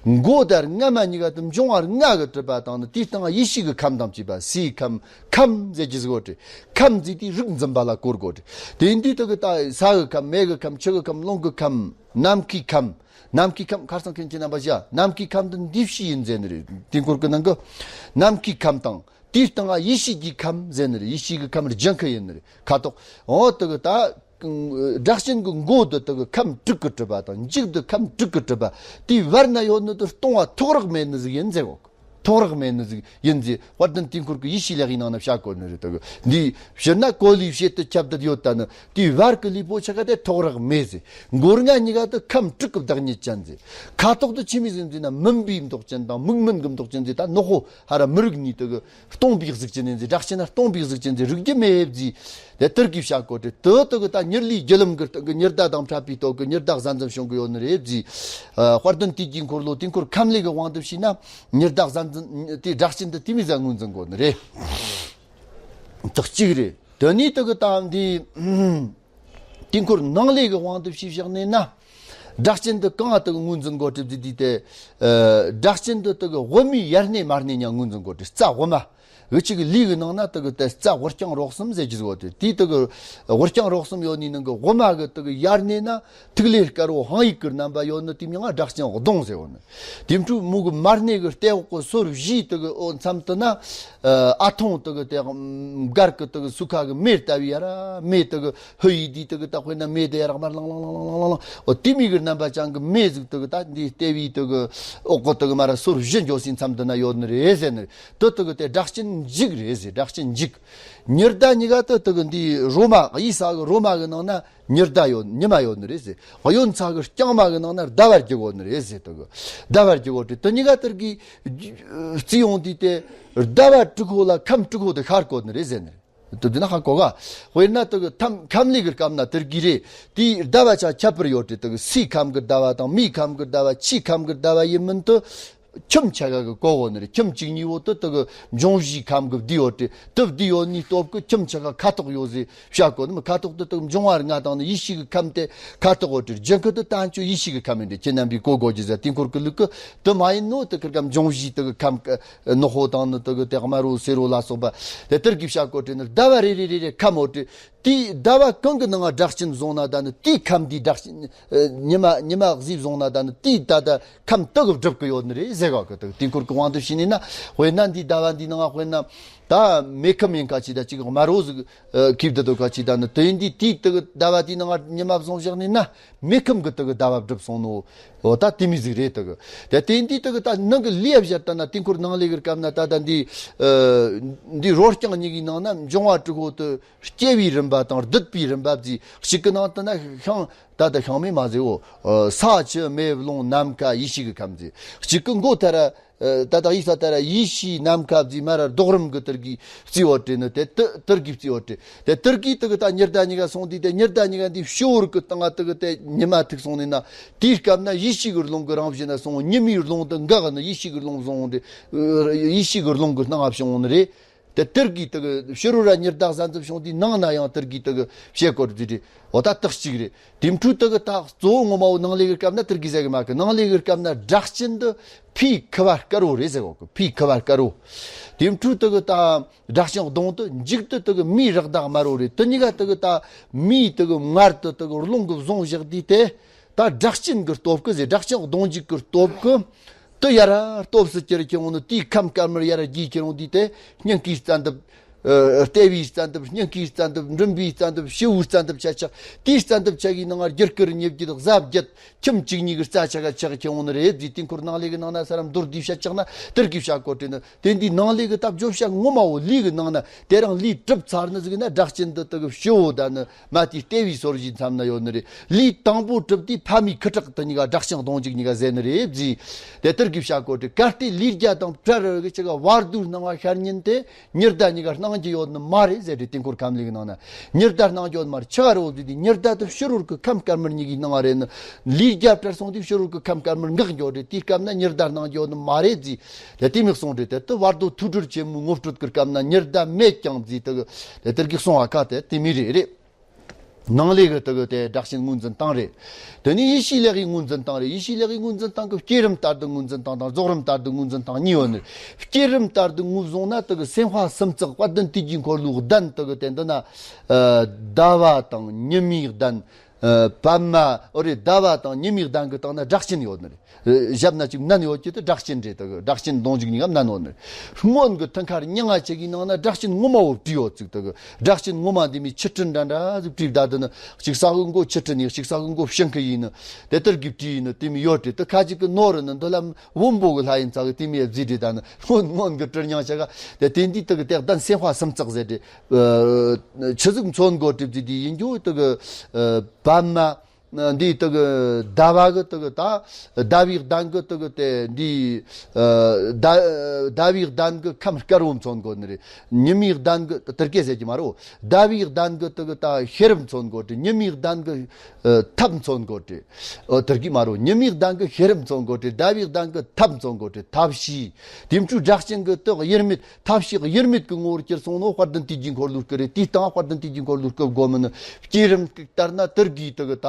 མགོ་དར་རྔ་མ་གཉིས་ཀ་དུ་འབྱུང་བ་ལྔ་གི་གྲུབ་པ་དང་ནི་དེའི་སྟེང་ཡེ་ཤེས་ཀྱི་ཁམས་དང་བཅས་པ་སའི་ཁམས། ཁམས་ཟེར་གྱི་ཟིག་ཡོད་དེ། ཁམས་ཟེར་དུས་རིགས་འཛིན་པ་ལ་གོ་དགོས་ཏེ། དེ་དུས་དུ་གི་ད་ས་གི་ཁམས། མེ་གི་ཁམས། ཆུ་གི་ཁམས། རླུང་གི་ཁམས། ནམ་མཁའི་ཁམས། ནམ་མཁའི་ཁམས་ཁར་སང་མཁན་གྱི་རྣམ་པ་བཞི། ནམ་མཁའི་ཁམས་དུ་འདུས་བྱས་ཡིན་ཟེར་ནི་རེད། དུས་འཁོར་གྱི་ནང་གི་ནམ་མཁའི་ཁམས་དང་། དེའི་སྟེང་ཡེ་ཤེས་ཀྱི་ཁམས་ཟེར་ནི་རེད། ཡེ་ཤེས་ཀྱི་ཁམས་རྒྱུན་མཁན་ཡིན་ནི་རེད། ཁ་དོག་འོ་དུ་གི་ད། སྒྲ་གཅན་གྱི་མགོ་དུ་དུ་གི་ཁམས་དྲུག་གི་གྲུབ་པ་དང་། མཇུག་ཏུ་ཁམས་དྲུག་གི་གྲུབ་པ། དེའི་བར་ན་ཡོད་ནི་དུ་སྟོང་བ་ཐོགས་རེག་མེད་ནི་ཟིག་ཡིན་ཟེར་གོ། ཐོགས་རེག་མེད་ནི་ཟིག་ཡིན་ཟེར། དཔལ་ལྡན་དུས་འཁོར་གྱི་ཡེ་ཤེས་ལེའུ་ཡི་ནང་ན་བྱ་གོ་ནི་རེད། དུ་གི་འདི་ཕྱིར་ན་གོ་ལའི་ཕྱེད་དུ་ཁྱབ་བསྡད་ཡོད་ད་ནི་དེའི་བར་གྱི་ལུས་པོ་ཆ་ག་དེ་ཐོགས་རེག་མེད་ཟེར། མགོ་རྔ་གཉིས་ཀ་དུ་ཁམས་དྲུག་གི་བདག་ཉིད་ཅན་ཟེར། ཁ་དོག་དུ་ཆི་མོ་ཟིག་ཟེར་ན་མུན་པའི་མདོག་ཅན་དང་མིག་སྨན་གྱི་མདོག་ཅན་ཟེར། ད་ནག་པོ་ཧ་ར་མི་རིག་ནི་དུ་གི་སྟོང་པའི་གཟུགས་ཅན་ཡིན་ཟེར། སྒྲ་གཅན་ན་སྟོང་པའི་གཟུགས་ཅན་ཟེར། རིག་རྒྱུ་མེད་ཟེར། དེ་དུར་གྱིས་བྱ་གོ་དེ་དུ་དུ་གི་ད་ཉི་ལུས་རྒྱུ་ལམ་གྱི་སྟེང་གི་ཉི་ཟླ་དང་འཕྲད་པའི་སྟོབས་ཀྱིས་ཉི་ཟླ་གཟའ་འཛིན་བྱུང་གི་ཡོད་ནི་རེད་ཟེར། ཨ། དཔལ་ལྡན་དུས་ཀྱི་འཁོར་ལོ་དུས་འཁོར་ཁམས་ལས་ཀྱི་དབང་དུ་བྱས་ན་ཉི་ཟླ་གཟའ་འཛིན་དེ་སྒྲ་གཅན་དུ་དེ་མོ་ཟིག་ངོས་འཛིན་གོ་ནི་རེད། དག་གཅིག་རེད། དེ་ནས་དུ་གི་ད་འདི་དུས་འཁོར་ནང་ལས་ཀྱི་དབང་དུ་བྱས་བཞག་ནས་ན། སྒྲ་གཅན་དུ་གང་དུ་གི་ངོས་འཛིན་གོ་དེ་ཟེར་དུས་དེ། ཨ། སྒྲ་གཅན་དུ་དུ་གི་དབུ་མའི་ཡར་སྣེ་མར་སྣེ་ཉ་ངོས་འཛིན་གོ་དེ། རྩ་དབུ་མ། འུ་ཅག་གི་ལུས་ཀྱི་ནང་ན་དུ་གི་དེ་རྩ་དབུ་རྐྱང་རོ་གསུམ་ཟེར་གྱི་ཟིག་ཡོད་དེ། དེའི་དུ་གི་དབུ་རྐྱང་རོ་གསུམ་ཡོད་ནི་ནང་གི་དབུ་མ་གི་དུ་གི་ཡར་སྣེ་ན་ཐིག་ལེ་དཀར་པོ་ཧཱུྃ་ཡིག་གི་རྣམ་པ་ཡོད་ནི་དེའི་མིང་ང་སྒྲ་གཅན་གདོང་ཟེར་ཡོད་ནི། དེ་འཕྲོ་མོ་གི་མར་སྣེ་གི་ལྟེ་འོག་གི་སོར་བཞིའི་དུ་གི་འོ་མཚམས་དུ་ན། ཨ། ཨ་ཐུང་དུ་གི་དེ་མགར་གི་དུ་གི་སུ་ཁ་གི་མེ་ལྟ་བུའི་ཡ་ར་མེ་དུ་གི་ཧུ་ཡི་དེའི་དུ་གི་ད་དཔེར་ན་མེ་དེ་ཡ་ར་མར་ལང་ལང་ལང་། འོ་དེ་མོ་གི་རྣམ་པ་ཅན་གྱི་མེ་ཟིག་དུ་གི་ད་འདི་ལྟེ་བའི་དུ་གི་འོག་གི་དུ་གི་མ་ར་སོར་བཞི་འཇོག་སའི་མཚམས་དུ་ན་ཡོད་ནི་རེད་ཟེར་ནི་རེད། དུ་དུ་གི་དེ་སྒྲ་གཅན་འཇིག་རེད་ཟེར། སྒྲ་གཅན་འཇིག་ཉི་ཟླ་གཉིས་ཀ་དུ་དུ་གི་འདི་རོ་མ། གཡས་ས་གི་རོ་མ་གི་ནང་ན་ཉི་ཟླ་ཡོད། ཉི་མ་ཡོད་ནི་རེད་ཟེར། གཡོན་ས་གི་རྐྱང་མ་གི་ནང་ན་ཟླ་བ་རྒྱུག་ཡོད་ནི་རེད་ཟེར། དུ་གི་ཟླ་བ་རྒྱུག་ཡོད་དེ། དུ་གཉིས་ཀ་དུ་གི་རྩིས་ཡོང་དུས་དེ་ཟླ་བ་དྲུག་པོ་ལ་ཁམས་དྲུག་པོ་དེ་ཤར་གོ་ནི་རེད་ཟེར་ནི་རེད། དུ་དེ་ན་ཧ་གོ་ག་དཔེར་ན་དུ་གི་ཁམས་ཁམས་ལས་ཀྱི་སྐབས་ན་དུ་གི་རེད། དེའི་ཟླ་བ་ཆ་ཁྱད་པར་ཡོད་དེ། དུ་གི་སའི་ཁམས་ཀྱི་ཟླ་བ་དང་མིའི་ཁམས་ཀྱི་ཟླ་བ། ཆུའི་ཁམས་ཀྱི་ཟླ་བ་ཡིན་མིན་དུ། ཁྱིམ་ཆ་ག་གི་གོ་བོ་ནི་རེད། ཁྱིམ་གཅིག་གཉིས་པོ་དུ་དུ་གི་འབྱུང་བཞིའི་ཁམས་ཀྱི་བསྡུས་ཡོད་དེ། དུ་བསྡུས་ཡོད་ནི་སྟོབས་ཀྱིས་ཁྱིམ་ཆ་ག་ཁ་དོག་ཡོད་ཟེར་བྱ་གོ་ནི་མི། ཁ་དོག་དུ་དུ་འབྱུང་བ་ལྔ་དང་ནི་ཡེ་ཤེས་ཀྱི་ཁམས་དེ་ཁ་དོག་ཡོད་དེ། རྒྱུན་མཁན་དུ་ད་ཅོ་ཡེ་ཤེས་ཀྱི་ཁམས་ཡིན་དེ། ཁྱེད་རྣམ་པས་གོ་དགོས་ཀྱི་ཟེར། དུས་འཁོར་གྱི་ལུགས་ཀྱི་དུ་མ་ཡིན་ནོ། དུ་ཁིར་ག་འབྱུང་བཞིའི་དུ་གི་ཁམས་ཀྱི་ནག་པོ་དང་ནི་དུ་གི་དེ་དམར་པོ་སེར་པོ་ལ་སོགས་པ་དེ་དུ་གི་བྱ་གོ་དེ་ནི་ཟླ་བ་རེ་རེ་རེ་རེ་ཁམས་ཡོད་དེ། དེའི་ཟླ་བ་གང་གི་ནང་སྒྲ་གཅན་བཟུང་ན་ད་ནི་དེའི་ཁམས་དེའི་སྒྲ་གཅན། ཉི་མ་ཉི་མ་གཟུགས་བཟུང་ན་ད་ནི་དེའི་ད་ད་ཁམས་དུ་གི་སྒྲུབ་ཀྱི་ཡོད་ནི་རེད་ཟེར་ག་གི། དུ་དུས་འཁོར་གྱི་དབང་དུ་བྱས་ནས་ན། དཔེར་ན་འདིའི་ཟླ་བ་འདིའི་ནང་དཔེར་ན་ད་མེ་ཁམས་ཡིན་ཁ་ཅིག་ད་ཅིག་དམར་པོ་ཟིག་ཁེབས་དུ་དུ་ཁ་ཅིག་ད་ནི་དེ་འདི་དེའི་དུ་གི་ཟླ་བ་དེའི་ནང་ཉི་མ་བཟུང་བཞག་ནས་ན་མེ་ཁམས་ཀྱི་དུ་གི་ཟླ་བ་སྒྲུབ་སོང་ནོ། འོ་ད་དེ་མོ་ཟིག་རེད། དུ་གི་དེ་དེ་འདི་དུ་གི་ད་ནང་གི་ལུས་བཞག་ད་ན། དུས་འཁོར་ནང་ལས་ཀྱི་སྐབས་ན་ད་ད་འདི་འདི་རོ་རྐྱང་གཉིས་ཀྱི་ནང་ན་འབྱུང་བ་དྲུག་པོ་དུ། སྐྱེ་བའི་རིམ་པ་དང་སྡུད་པའི་རིམ་པ་བརྩིས། གཅིག་གི་ནང་དུ་ན་ཤིང་། ད་ལྟ་ཤིང་མེ་མ་ཟེར་འོ། ས་ཆུ་མེ་རླུང་ནམ་མཁའ་ཡེ་ཤེས་ཀྱི་ཁམས་བརྩིས། གཅིག་གི་མགོ་ད་ར། ད་ལྟ་ཡིག་ས་ད་ར་ཡེ་ཤེས་ནམ་མཁའ་བརྩིས། མ་ར་རྡོག་རིམ་གྱི་དུར་གྱིས་བརྩིས་འོ་དེ་ནི་དེ་དུ་དུར་གྱིས་བརྩིས་འོ་དེ། དེ་དུར་གྱིས་དུ་གི་ད་ཉི་ཟླ་གཉིས་ཀ་སོང་དུས་དེ་ཉི་ཟླ་གཉིས་ཀ་འདི་ཕྱི་བོར་གྱི་སྟེང་ང་དུ་གི་དེ་ཉི་མ་ཐུག་སོང་ནས་ན། དེའི་སྐབས་ན་ཡེ་ཤེས་ཀྱི་རླུང་གི་རང་བཞིན་ན་སོང་། ཉི་མའི་རླུང་དུ་འགག་ནི་ཡེ་ཤེས་ཀྱི་རླུང་བཟུང་འོང་དེ། ཡེ་ཤེས་ཀྱི་རླུང་གི་སྣང་བ་བྱུང་འོང་ནི་རེད། དེ་དེར་གི་དེ་གི་ཕྱི་རོལ་ར་ཉི་ཟླ་གསལ་འདེབས་བྱུང་དུས་ནང་ན་ཡང་དེར་གི་དེ་གི་བྱེད་སྐོར་དུས་དེ་འོ་ད་དག་གཅིག་རེད། དེ་འཕྲོས་དེ་གི་ད་གཙོ་བོ་ངོ་མ་བོ་ནང་ལས་གི་སྐབས་ན་དེར་གི་ཟེར་གི་མ་གི། ནང་ལས་གི་སྐབས་ན་སྒྲ་གཅན་འདི་ཕའི་ཁུ་བ་དཀར་བོ་རེད་ཟེར་གོ་གི། ཕའི་ཁུ་བ་དཀར་བོ། དེ་འཕྲོས་དེ་གི་ད་སྒྲ་གཅན་གདོང་དུ་མཇུག་ཏུ་དེ་གི་མིའི་རག་མདའ་དམར་བོ་རེད། དེ་གཉིས་ཀ་དེ་གི་ད་མིའི་དེ་གི་མངལ་དུ་དེ་གི་རླུང་གིས་བཟུང་བཞག་དུས་དེ། ད་སྒྲ་གཅན་གི་སྟོབས་ཀྱིས་ཟེར། སྒྲ་གཅན་གདོང་མཇུག་གི་སྟོབས་ཀྱིས་དེ་ཡར་སྟོབས་སུ་གྱུར་ཁྱེར་འོང་ནི། དེའི་ཁམས་དཀར་དམར་ཡར་རྒྱས་ཁྱེར་འོང་དུས་དེ་སྙིང་གའི་རྩ་འདབ། ཨ། ལྟེ་བའི་རྩ་འདབ། སྙིང་གའི་རྩ་འདབ། མགྲིན་པའི་རྩ་འདབ། ཕྱི་བོའི་རྩ་འདབ་ཆ་ཆགས། དེའི་རྩ་འདབ་ཆ་གི་ནང་ང་རྒྱུ་སྐར་ཉི་བརྒྱད་གཟའ་བརྒྱད་ཁྱིམ་བཅུ་གཉིས་གི་རྩ་ཆ་ག་ཆགས་ཁྱེར་འོང་ནི་རེད་ཟེར། དེ་འཁོར་ནང་ལས་གི་ནང་ན་ས་ར་མདོར་བསྡུས་བཤད་ཆགས་ན་དེར་གི་བཤད་གོ་དྲན་ནི། དེ་འདི་ནང་ལས་གི་ད་བརྗོད་བྱ་ངོ་མ་བོ་ལུས་གི་ནང་ན་དེ་རང་ལུས་གྲུབ་ཚར་ནི་ཟིག་ན་སྒྲ་གཅན་འདི་དེ་གི་ཕྱི་བོ་ད་ནི། མ་དེའི་ལྟེ་བའི་སོར་བཞིའི་མཚམས་ན་ཡོད་ནི་རེད། ལུས་དང་པོ་གྲུབ་དུས་ཕ་མའི་ཁུ་ཁྲག་དེ་གཉིས་ཀ་སྒྲ་གཅན་གདོང་མཇུག་གཉིས་ཀ་ཟེར་ནི་རེད་ཟེར། དེ་ལྟར་གི་བྱ་གོ་དྲི། གལ་ཏེ་ལུས་རྒྱ་དང་བྲལ་རི་གི་ཆ་ག་བར་དོའི་སྣང་བ་ཤར་ཉིན་དེ་ཉི་ཟླ་གཉིས་ཀ་སྣང་རྒྱུ་ཡོད་ནི་མ་རེད་ཟེར་རེད། དེ་འཁོར་ཁམས་ལུས་ཀྱི་ནང་ན་ཉི་ཟླ་སྣང་རྒྱུ་ཡོད་ནི་མ་རེད། ཆི་ག་རེད་འོ་ཟེར་དུས་ཉི་ཟླ་དེ་ཕྱི་རོལ་གི་ཁམས་དཀར་དམར་གཉིས་ཀྱི་སྣང་བ་རེད་ནི། ལུས་རྒྱ་བྲལ་སོང་དུས་ཕྱི་རོལ་གི་ཁམས་དཀར་དམར་འགག་འགྱོ་རེད། དེའི་སྐབས་ན་ཉི་ཟླ་སྣང་རྒྱུ་ཡོད་ནི་མ་རེད་ཟེར། དེ་དེ་མིག་གསུང་རེད། དེ་དེ་བར་དོ་ཐུགས་སྒྲུབ་ཆེན་མོའི་ངོ་སྤྲོད་ཀྱི་སྐབས་ན་ཉི་ཟླ་མེད་ཀྱང་ཟེར། དེ་གི་དེ་དེར་གི་གསུང་བ་ཁ་དེ་དེ་མི་རེད་རེད། ནང་ལས་གི་དེ་གི་དེ་སྒྲ་གཅན་ངོས་འཛིན་སྟངས་རེད། དེ་ནས་ཡེ་ཤེས་ལས་ཀྱི་ངོས་འཛིན་སྟངས་རེད། ཡེ་ཤེས་ལས་ཀྱི་ངོས་འཛིན་སྟངས་གི་བསྐྱེད་རིམ་ལྟར་དུ་ངོས་འཛིན་སྟངས་དང་རྫོགས་རིམ་ལྟར་དུ་ངོས་འཛིན་སྟངས་གཉིས་ཡོད་ནི། བསྐྱེད་རིམ་ལྟར་དུ་ངོས་བཟུང་ན་དེ་གི་སེམས་དཔའ་སུམ་བརྩེགས་དཔལ་ལྡན་དུས་ཀྱི་འཁོར་ལོའི་གདན་དེ་གི་དེ་འདི་ན། ཨ། ཟླ་བ་དང་ཉི་མའི་གདན། ཨ། པདྨ། འོ་རེད། ཟླ་བ་དང་ཉི་མའི་གདན་གི་སྟེང་ན་སྒྲ་གཅན་ཡོད་ནི་རེད། ཨ། ཞབས་ན་ཅིག་མནན་ཡོད་ཀྱི་དེ་སྒྲ་གཅན་རེད། དེ་གི་སྒྲ་གཅན་གདོང་མཇུག་གཉིས་ཀ་མནན་ཡོད་ནི་རེད། སྔོན་གི་ཐུན་ཁར་མྱིང་ང་ཆེ་གི་ནང་ན་སྒྲ་གཅན་ངོ་མ་བོ་བྲིས་ཡོད་ཅིག་དེ་གི་སྒྲ་གཅན་ངོ་མ་འདི་མི་ཆུ་སྤྲིན་འདྲ་འདྲ་ཟིག་བྲིས། ད་དེ་ནི་གཅིག་ས་གི་མགོ་ཆུ་སྤྲིན་ཡིན། གཅིག་ས་གི་མགོ་ཤིང་ཁུ་ཡིན་ནི། དེ་ལྟར་གི་བྲིས་ཡིན་ནི་དེ་མི་ཡོད་རེད། དེ་ཁ་ཅིག་གི་ནོར་ནི་འདི་ལ་བོན་པོ་གི་ལྷ་ཡིན་ཙང་གི་དེ་མི་ཡ་བཟི་རེད། ད་ནི་སྔོན་སྔོན་གི་སྤྲིན་མྱིང་ཆེ་ག་དེ་དེ་འདི་དེ་གི་དེ་གདན་སེམས་དཔའ་སུམ་བརྩེགས་ཟེར་རེད། ཨ། ཆི་ཟིག་མཚོན་དགོས་དྲི་བརྩིས་དེ་ཡིན་རྒྱུ་དེ་གི། ཨ། པདྨ། འདི་དེ་གི་ཟླ་བ་གི་དེ་གི་ད་ཟླ་བའི་གདན་གི་དེ་གི་དེ་འདི། ཨ། ཟླ་ཟླ་བའི་གདན་གི་ཁམས་དཀར་བོ་མཚོན་དགོས་ནི་རེད། ཉི་མའི་གདན་གི་དེར་སྐད་ཟེར་གྱི་མ་རེད། ཟླ་བའི་གདན་གི་དེ་གི་ད་ཤེས་རབ་མཚོན་དགོས་དྲི། ཉི་མའི་གདན་གི། ཨ། ཐབས་མཚོན་དགོས་དྲི། ཨ། དེར་གི་མ་རེད། ཉི་མའི་གདན་གི་ཤེས་རབ་མཚོན་དགོས་དྲི། ཟླ་བའི་གདན་གི་ཐབས་མཚོན་དགོས་དྲི། ཐབས་ཤེས། དེ་འཕྲོས་སྒྲ་གཅན་གི་དེ་གི་དབྱེར་མེད། ཐབས་ཤེས་དབྱེར་མེད་ཀྱི་ངོ་བོར་གྱུར་སོང་ནོ་དཔལ་ལྡན་དུས་ཀྱི་འཁོར་ལོའི་སྐུ་རེད། དེའི་སྟེང་དཔལ་ལྡན་དུས་ཀྱི་འཁོར་ལོའི་སྐུ་བསྒོམ་མིན། བསྐྱེད་རིམ་ལྟར་ན་དེར་གི་དེ་གི་ད་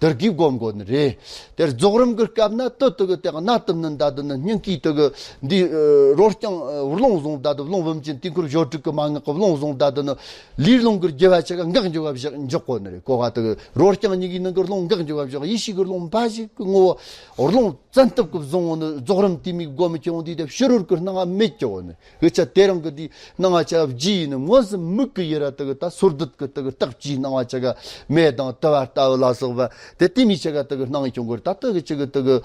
དེར་གི་བསྒོམ་དགོས་ནི་རེད། དེར་རྫོགས་རིམ་གྱི་སྐབས་ན་དེ་དེ་གི་དེ་གནད་དུ་བསྣུན་ད་དེ་ནི་སྙིང་གའི་དེ་གི་འདི། ཨ། རོ་རྐྱང་། ཨ། རླུང་བཟུང་ད་དེ་རླུང་བུམ་ཅན་དུས་འཁོར་སྦྱོར་དྲུག་གི་མན་ངག་གི་རླུང་བཟུང་ད་དེ་ནི་ལུས་རླུང་གི་རྒྱུ་བ་ཆ་ག་འགག་འགྱོ་བ་བཞག་འཇོག་དགོས་ནི་རེད། གོ་ག་དེ་གི་རོ་རྐྱང་གཉིས་ཀྱི་ནང་གི་རླུང་འགག་འགྱོ་བ་བཞག་ཡེ་ཤེས་ཀྱི་རླུང་འབའ་ཞིག་གི་ངོ་བོ་རླུང་བཙན་ཐབས་ཀྱིས་བཟུང་བ་ནི་རྫོགས་རིམ་དེ་མིག་བསྒོམ་ཁྱེར་འོང་དུས་དེ་ཕྱི་རོལ་གྱི་སྣང་བ་མེད་ཀྱི་འོ་ནི། འུ་ཅག་དེ་རིང་གི་དེའི་སྣང་བ་ཆ་ག་བརྗིད་ཡིན་ནི་མངོན་སུམ་མིག་གི་ཡུལ་ར་དེ་གི་ད་སོར་སྡུད་ཀྱི་དེ་གི་རྟགས་ཀྱི་སྣང་བ་ཆ་ག་མེ་དང་དུ་བ་ལྟ་བུ་ལ་སོགས་པ་དེ་དེ་མིག་ཆ་ག་དེ་གི་སྣང་བྱུང་གི་རེད། ད་དེ་གི་ཆ་གི་དེ་གི།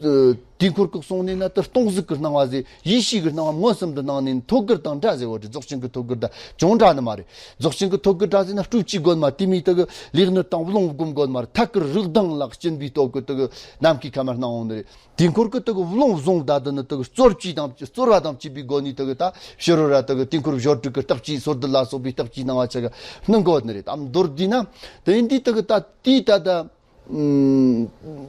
ཨ། དུས་འཁོར་གྱི་གསུང་ནས་ན་དེ་སྟོང་གཟུགས་ཀྱི་སྣང་བ་ཟེར། ཡེ་ཤེས་ཀྱི་སྣང་བ་མངོན་སུམ་དུ་སྣང་ནས་ཐོད་རྒལ་དང་འདྲ་ཟེར་བ་རེད། རྫོགས་ཆེན་གྱི་ཐོད་རྒལ་དང་ཅུང་འདྲ་ནི་མ་རེད། རྫོགས་ཆེན་གྱི་ཐོད་རྒལ་འདྲ་ཟེར་ན་སྤྲོས་བཅས་སྒོམ་མ་དེ་མིག་དེ་གི་ལས་སྣོད་དང་རླུང་བསྒོམ་དགོས་མ་རེད། ཐད་ཀར་རིག་གདངས་ལ་སྦྱིན་པའི་སྟོབས་ཀྱིས་དེ་གི་ནམ་མཁའི་ཁམས་སྣང་འོང་ནི་རེད། དེ་འཁོར་གྱི་དེ་གི་རླུང་བཟུང་ད་དེ་ནི་དེ་གི་རྩོལ་བཅས་དང་རྩོལ་བ་དང་བཅས་པའི་སྒོ་ནས་དེ་གི་ད་ཕྱི་རོལ་ར་དེ་གི་དེ་འཁོར་སྦྱོར་དྲུག་གི་རྟགས་ཀྱི་སོར་སྡུད་ལ་སོགས་པའི་རྟགས་ཀྱི་སྣང་བ་ཆ་ག་སྣང་དགོས་ནི་རེད། དམ་མདོར་བསྡུས་ན་དེ་ཡིན་དུས་དེ་གི་ད་དེའི་ད་ད། ཨུམ།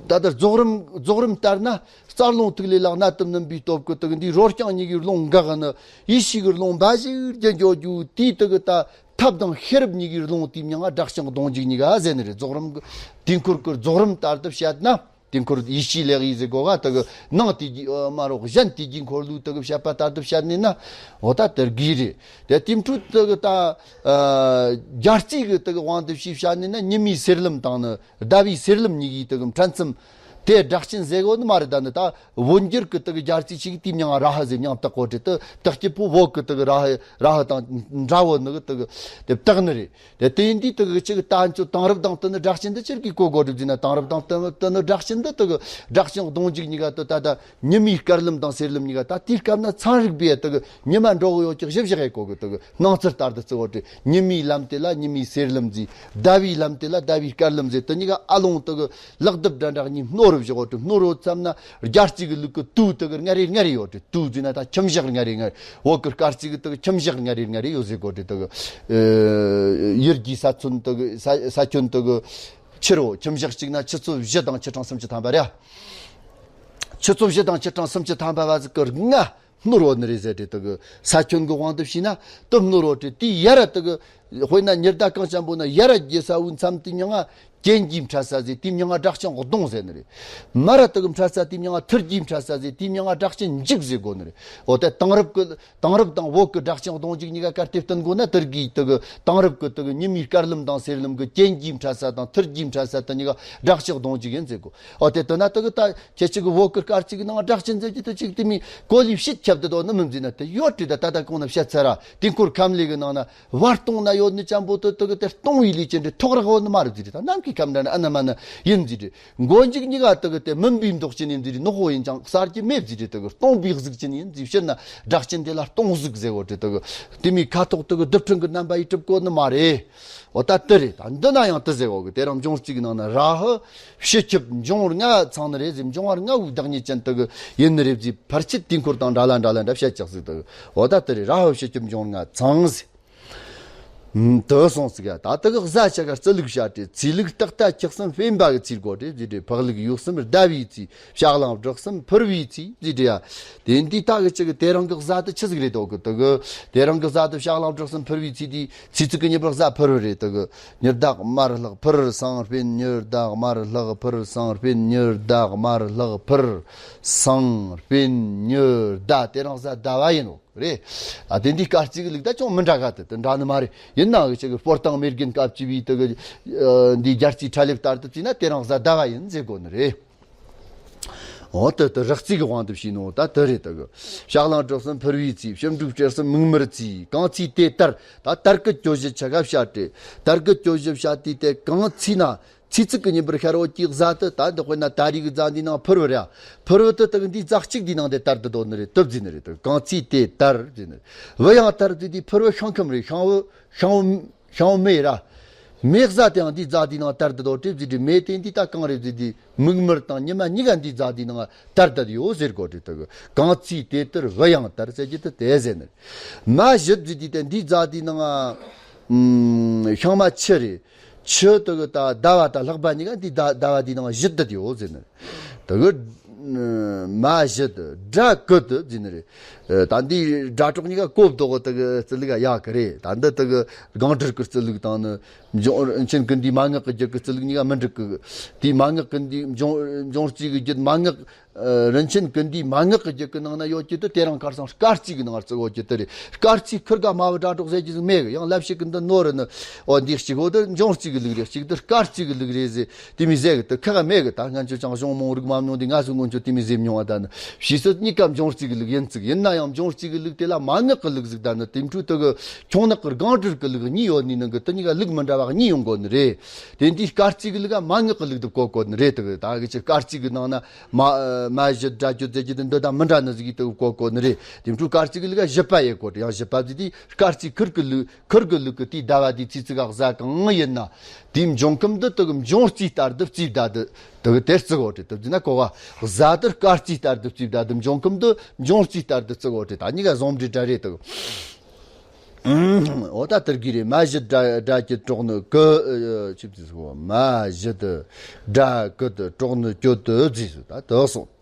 ད་ལྟ་རྫོགས་རིམ་རྫོགས་རིམ་ལྟར་ན་རྩ་རླུང་ཐིག་ལེ་ལ་གནད་དུ་བསྣུན་པའི་སྟོབས་ཀྱིས་དེ་གི་འདིའི་རོ་རྐྱང་གཉིས་ཀྱི་རླུང་འགག་ནི་ཡེ་ཤེས་ཀྱི་རླུང་འབའ་ཞིག་རྒྱུ་འགྱོ་རྒྱུ་དེའི་དེ་གི་ད་ཐབས་དང་ཤེས་རབ་གཉིས་ཀྱི་རླུང་དེའི་མྱིང་ང་སྒྲ་གཅན་གདོང་མཇུག་གཉིས་ཀ་ཟེར་ནི་རེད། རྫོགས་རིམ་གྱི་དུས་འཁོར་གྱི་རྫོགས་རིམ་ལྟར་དུ་བཤད་ན། དུས་འཁོར་ཡེ་ཤེས་ལས་ཡིན་ཟེར་གོ་ག་དེ་གི་ནང་དེ་གི་མ་རོགས་གཞན་དེ་གི་འཁོར་ལོའི་དེ་གི་བཤད་པ་ལྟར་དུ་བཤད་ནས་ན་འོ་ད་དེར་གི་རེད། དེ་དེ་འཕྲོས་དེ་གི་ད་ཨ་རྒྱལ་སྲས་གི་དེ་གི་དབང་དུ་བྱས་བཤད་ནས་ན་ཉི་མའི་སེར་ལམ་དང་ནི། ཟླ་བའི་སེར་ལམ་གཉིས་ཀྱི་དེ་གི་འཕྲལ་མཚམས་དེ་སྒྲ་གཅན་ཟེར་གོ་ནི་མ་རེད། ད་ནི་ད་བོད་འགྱུར་གི་དེ་གི་རྒྱལ་རྩིས་ཤིག་དེའི་མྱིང་ང་ར་ཧ་ཟེར། མྱིང་བཏགས་གོ་དྲི་དེ་བཏགས་སྐྱེས་བུ་བོད་གི་དེ་གི་ར་ཧ་ར་ཧ་དང་འདྲ་བོ་ནི་གི་དེ་གི་དེ་བཏགས་ནི་རེད། དེ་དེ་ཡིན་དུས་དེ་གི་ཅིག་ད་འཚོ་དེང་རབས་དང་དེ་ནི་སྒྲ་གཅན་འདི་ཅིར་གི་གོ་དགོས་སྒྲུབ་ཟིན་ན། དེང་རབས་དང་དེ་ནི་དེ་ནི་སྒྲ་གཅན་འདི་དེ་གི་སྒྲ་གཅན་གདོང་མཇུག་གཉིས་ཀ་དེ་ད་ད་ཉི་མའི་དཀར་ལམ་དང་སེར་ལམ་གཉིས་ཀ་ད་དེའི་སྐབས་ན་ཚན་རིག་པས་དེ་གི་ཉི་མ་འགྲོ་གི་ཡོད་ཀྱི་གཞི་བཞག་ཡས་གོ་གི། དེ་གི་སྣང་ཚུལ་ལྟར་དུ་བརྩི་བ་དེ་ཉི་མའི་ལམ་དེ་ལ་ཉི་མའི་སེར་ལམ་ཟེར། ཟླ་བའི་ལམ་དེ་ལ་ཟླ་བའི་དཀར་ལམ་ཟེར། དེ་གཉིས་ཀ་ཨ་ལོང་དེ་གི་ལག་རྡེབ་འདྲ་འདྲ་གཉིས་སྣོ་རུ་བཞག་འོ་དེ་སྣོ་རུ་ཙམ་ན་རྒྱལ་རྩིས་ཀྱི་ལུགས་ཀྱི་དུ་དེ་གི་ལྔ་རེ་ལྔ་རེ་ཡོད་དེ། དུ་ཟེར་ན་ད་ཁྱིམ་བཞག་ལྔ་རེ་ལྔ་རེ། བོད་ཀྱི་སྐར་རྩིས་ཀྱི་དེ་གི་ཁྱིམ་བཞག་ལྔ་རེ་ལྔ་རེ་ཡོད་ཟེར་གོ་དེ། དེ་གི་ཨེ་ཡུལ་གྱི་ས་ཚོན་དེ་གི་ས་ས་ཁྱོན་དེ་གི་ཕྱི་རུ་ཁྱིམ་བཞག་གཅིག་ན་ཆུ་ཚོད་བཞི་དང་ཆུ་གྲངས་སུམ་ཅུ་ཐམ་པ་རེད། ཆུ་ཚོད་བཞི་དང་ཆུ་གྲངས་སུམ་ཅུ་ཐམ་པ་བ་ཟིག་གི་ལྔ། སྣུར་བོ་ནི་རེད་ཟེར་ཏེ་དེ་གི་ས་ཁྱོན་གི་དབང་དུ་བྱས་ན་དེ་སྣུར་བོ་ཏེ་དེའི་ཡར་ར་དེ་གི་དཔེར་ན་ཉི་ཟླ་གང་ཅན་པོ་ན་ཡར་ར་རྒྱུ་ས་བོའི་མཚམས་དེ་མྱིང་ང་གྱེན་གྱི་འཕྲད་ས་ཟེར། དེ་མྱིང་ང་སྦྲག་ཅན་གདོང་ཟེར་ནི་རེད། མར་ར་དེ་གི་འཕྲད་ས་དེ་མྱིང་ང་ཐུར་གྱི་འཕྲད་ས་ཟེར། དེ་མྱིང་ང་སྦྲག་ཅན་འཇུག་ཟེར་གོ་ནི་རེད། འོ་དེ་དེང་རབས་གི་དེང་རབས་དང་བོད་ཀྱི་སྦྲག་ཅན་གདོང་འཇུག་གཉིས་ཀ་གར་དེ་བསྟུན་དགོས་ན་དེ་གི་དེ་གི་དེང་རབས་ཀྱི་དེ་གི་ཉི་མའི་དཀར་ལམ་དང་སེར་ལམ་གི་གྱེན་གྱི་འཕྲད་ས་དང་ཐུར་གྱི་འཕྲད་ས་དེ་གཉིས་ཀ་སྦྲག་ཅན་གདོང་འཇུག་ཡིན་ཟེར་གོ། འོ་དེ་དེ་ན་དེ་གི་ད་ཁྱེད་ཅག་གི་བོད་ཀྱི་སྐར་རྩིས་ཀྱི་ནང་སྦྲག་ཅན་ཟེར་གྱི་དེ་ཅིག་དེ་མི་གོ་ལི་ཕྱིད་ཁྱབ་དེ་དོ་ནི་མི་འཛིན་ན་དེ་ཡོད་དྲི་ད་ད་ད་གོང་ན་བཤད་ཚར་ར། དེ་འཁོར་ཁམས་ལས་གི་ནང་ན་བར་སྟོང་ན་ཡོད་ནི་ཅན་པོ་དེ་དེ་གི་དེ་སྟོང་བའི་ལུས་ཅན་དེ་ཐོག་རག་བོ་ནི་མ་རུ་ཟེར་དྲི། ད་ནམ་གྱི་ཁམས་འདྲ་ན་ཨ་ན་མ་ན་ཡིན་ཟེར་དྲི། མགོ་མཇུག་གཉིས་ཀ་དེ་གི་དེ་མུན་པའི་མདོག་ཅན་ཡིན་ཟེར་དྲི། ནག་པོ་ཡིན་ཀྱང་གསལ་གྱི་མེད་ཟེར་དྲི། དེ་གི་སྟོང་པའི་གཟུགས་ཅན་ཡིན་ཟེར། ཕྱིར་ན་སྦྲག་ཅན་དེ་ལ་སྟོང་གཟུགས་ཟེར་བོ་དྲི། དེ་གི་དེ་མི་ཁ་དོག་དེ་གི་རྡུལ་ཕྲན་གི་རྣམ་པ་ཡིས་གྲུབ་གོ་ནི་མ་རེད། འོ་ད་དེ་རེད། ད་འདི་ན་ཡང་དེ་ཟེར་གོ་གི། དེ་རིང་འབྱུང་རྩིས་ཀྱི་ནང་ན་ར་ཧུ་ཕྱི་ཁྱབ་འབྱུང་བར་ལྔ་ཚང་ནི་རེད་ཟེར། འབྱུང་བར་ལྔ་བོའི་བདག་ཉིད་ཅན་དེ་གི་ཡིན་ནི་རེད་ཟེར། ཕར་ཕྱིན་དེ་འཁོར་དང་འདྲ་ལ་འདྲ་ལ་འདྲ་བཤད་ཅག་ཟིག་དེ་གི། འོ་ད་དེ་རེད། ར་ཧུ་ཕྱི་ཁྱབ་འབྱུང་བར་ལྔ་ཚང་ཟེར། ཨུམ། དེ་སོང་ཟིག་ཡ། ད་དེ་གི་གཟའ་ཆ་ག་རྩི་ལུགས་བྱ་སྟེ་ཚེས་ལུགས་སྟག་རྟ་ཁྱི་གསུམ་སྤེན་པ་གི་ཚེས་གོ་དེ་ཟེར་དེ། ཕག་ལུགས་ཡོས་གསུམ་ཟླ་བའི་ཚེས། བྱ་གླང་བྲག་གསུམ་ཕུར་བུའི་ཚེས་ཟེར་དེ་ཡ། དེ་འདི་ད་གི་ཅིག་གི་དེ་རིང་གི་གཟའ་དེ་ཆི་ཟིག་རེད་དོ་གི། དེ་གི་དེ་རིང་གི་གཟའ་དེ་བྱ་གླང་བྲག་གསུམ་ཕུར་བུའི་ཚེས་དེ་ཚེས་གཅིག་གི་ཉིན་པར་གཟའ་ཕུར་བུ་རེད། དེ་གི་ཉི་ཟླ་དམར་ལྷག་ཕུར། སང་སྤེན་ཉི་ཟླ་དམར་ལྷག་ཕུར། སང་སྤེན་ཉི་ཟླ་དམར་ལྷག་ཕུར། སང་སྤེན་ཉི་ཟླ་དེ་རིང་གཟའ་ཟླ་བ་ཡིན་ནོ། རེད། ཨ་དེ་འདི་སྐར་རྩིས་ཀྱི་ལུགས་ད་ཅུང་མི་འདྲ་ག་དེ་དེ་འདྲ་ནི་མ་རེད། ཡིན་ནའང་ཅིག་གི་སྤོར་ཐང་མེ་རྒན་སྐབས་བཅུ་བའི་དེ་གི་ཨ་འདི་རྒྱལ་རྩིས་ཁྲ་ལེབ་ལྟར་དུ་བརྩིས་ན་དེ་རིང་གཟའ་ཟླ་བ་ཡིན་ཟེར་དགོས་ནི་རེད། འོ་དེ་དེ་རགས་རྩིས་ཀྱི་དབང་དུ་བྱས་ནོ་ད་དེ་རེད། དེ་གི་བྱ་གླང་བྲག་གསུམ་ཕུར་བུའི་ཚེས། ཕྱི་འབྲུག་སྤྲེལ་གསུམ་མིག་དམར་ཚེས། གང་ཚེས་དེ་ལྟར་ད་དར་གི་གྱོད་གཞི་ཆ་ག་བྱ་སྟེ། དར་གི་གྱོད་གཞི་བྱ་དུས་དེ་གང་ཚེས་ན། ཚེས་གཅིག་གི་ཉིན་པར་ཤར་འོད་ཀྱི་གཟའ་དེ་ད་འདི་དཔེར་ན་ད་རེས་ཀྱི་གཟའ་འདི་ནང་ཕུར་བུ་རེད། ཕུར་བུ་དེ་དག་འདི་གཟའ་གཅིག་འདི་ནང་དེ་དར་དུ་འདོད་ནི་རེད། དུབ་ཟིན་ནི་རེད། དུབ། གང་ཚེས་དེ་དར་ཟིན་ནི་རེད། བུ་ཡང་དར་ཟིན་དུས་ཕུར་བུ་ཤིང་ཁམས་རེད། ཤིང་བུ་ཤིང་བུ་ཤིང་བུ་མེ་ར། མེ་གཟའ་དེའང་འདི་གཟའ་འདི་ནང་དར་དུ་འདོད་དེ་ཟིན་དུས་མེ་དེ་འདི་ད་གང་རེད་ཟིན་དུས་མིག་དམར་དང་ཉི་མ་གཉིས་ཀ་འདི་གཟའ་འདི་ནང་དར་དུ་ཡོད་ཟེར་དགོས་རེད། དུ་གང་ཚེས་དེ་དར་བུ་ཡང་དར་ཟེར་གྱི་དུ་དེ་ཟེར་ནི་རེད། མ་བཞི་ཟིན་དུས་དེ་འདི་གཟའ་འདི་ནང་ཤིང་མ་ཆུ་རེད། ཆུ་དེ་གི་ད་ཟླ་བ་དང་ལྷག་པ་གཉིས་ཀ་འདི་ཟླ་ཟླ་བ་འདི་ནང་བཞི་དུ་ཡོད་ཟེར་ནི། དེ་གི་མ་བཞི་དུ་དགྲ་ཀུ་དུ་ཟེར་ནི་རེད། ད་འདི་དགྲ་གྲོགས་གཉིས་ཀ་གོ་བདོ་གི་དེ་གི་རྩི་ལུགས་ཡག་གི་རེད། ད་འདི་དེ་གི་སྒང་དྲུག་གི་རྩི་ལུགས་དང་ནི་འབྱུང་ཆེན་ཀུན་འདུས་མ་ངག་གི་རྒྱུད་ཀྱི་རྩི་ལུགས་གཉིས་ཀ་མི་འགྲིག་གི། དེའི་མ་ངག་ཀུན་འདུས་འབྱུང་འབྱུང་རྩིས་ཀྱི་རྒྱུད་མ་ངག་རིན་ཆེན་ཀུན་འདུས་མ་ངག་གི་རྒྱུད་ཀྱི་ནང་ན་ཡོད་ཀྱི་དེ་དེ་རིང་ཁར་སང་སྐར་རྩིས་ཀྱི་ནང་བརྩི་ཡོད་ཀྱི་དེ་རེད། སྐར་རྩིས་ཁུར་ག་མ་བུ་དྲ་གྲོགས་ཟེར་གྱི་ཟིག་མེད་གི། ཡང་ལབ་ཤེས་ཀྱི་འདི་ནོར་ནི། འོ་འདི་གཅིག་འོ་དེ་འབྱུང་རྩིས་ཀྱི་ལུགས་རེད། གཅིག་དེ་སྐར་རྩིས་ཀྱི་ལུགས་རེད་ཟེར་དེ་མི་ཟེར་གི། དེ་ཁག་མེད་གི། ད་ང་ཚོ་ཅང་གཞུང་མང་རིག་མ་མྱོང་དེ་ང་ཚོ་སྔོན་ཆད་དེ་མི་ཟེར་མྱོང་བ། ད་ནི་ཕྱིས་སུ་གཉིས་ཀ་འབྱུང་རྩིས་ཀྱི་ལུགས་ཡིན་ཙིག། ཡིན་ན་ཡང་འབྱུང་རྩིས་ཀྱི་ལུགས་དེ་ལ་མ་ངག་གི་ལུགས་ཟིག་ད་ནི་དེ་འཕྲོས་དེ་གི་ཁྱུང་ནག་གི་སྒང་དྲུག་གི་ལུགས་གཉིས་ཡོད་ནི་ནང་གི་དེ་གཉིས་ཀ་ལུགས་མི་འདྲ་བ་གཉིས་ཡོང་གོ་ནི་རེད། དེ་འདི་སྐར་རྩིས་ཀྱི་ལུགས་ཀ་མ་ངག་གི་ལུགས་དུ་གོ་གོ་ནི་རེད། དེ་གི་ད་གི་ཅི་སྐར་རྩིས་ཀྱི་ནང་ན། མ་མ་བཞི་དགྲ་གྱོད་ཟེར་གྱི་དེ་འདི་དང་མི་འདྲ་ནི་ཟིག་གི་དེ་གོ་གོ་ནི་རེད། དེ་འཕྲོས་སྐར་རྩིས་ཀྱི་ལུགས་ཀ་བཞི་པ་ཡེ་གོ་དེ་ཡང་བཞི་པ་ཟིག་དེ་སྐར་རྩིས་ཁུར་གི་ལུགས་ཁུར་གི་ལུགས་ཀྱི་དེའི་ཟླ་བ་དེའི་ཚེས་གཅིག་ག་གཟའ་གང་ཡིན་ན་དེའི་འབྱུང་ཁམས་འདི་དེ་གི་འབྱུང་རྩིས་ལྟར་དུ་རྩིས་བསྡད་དེ་དེ་གི་དེར་བརྩི་གོ་དེ་དེ་ཟིན་ན་གོ་བ། གཟའ་དེར་སྐར་རྩིས་ལྟར་དུ་རྩིས་བསྡད་དེ་འབྱུང་ཁམས་འདི་འབྱུང་རྩིས་ལྟར་དུ་བརྩི་གོ་དེ་ད་གཉིས་ཀ་ཟུང་འབྲེལ་འདྲ་རེད་དེ་གི། འོ་ད་དེར་གི་རེད། མ་བཞི་དགྲ་དགྲ་གྱོད་གྲོགས་ནི་ཀུ། ཆིབས་ཏེ་སོ། མ་བཞི་དུ་དགྲ་ཀུ་དུ་གྲོགས་ནི་གྱོད་དུ་བརྩིས་སོ། ད་དེ་སོང་།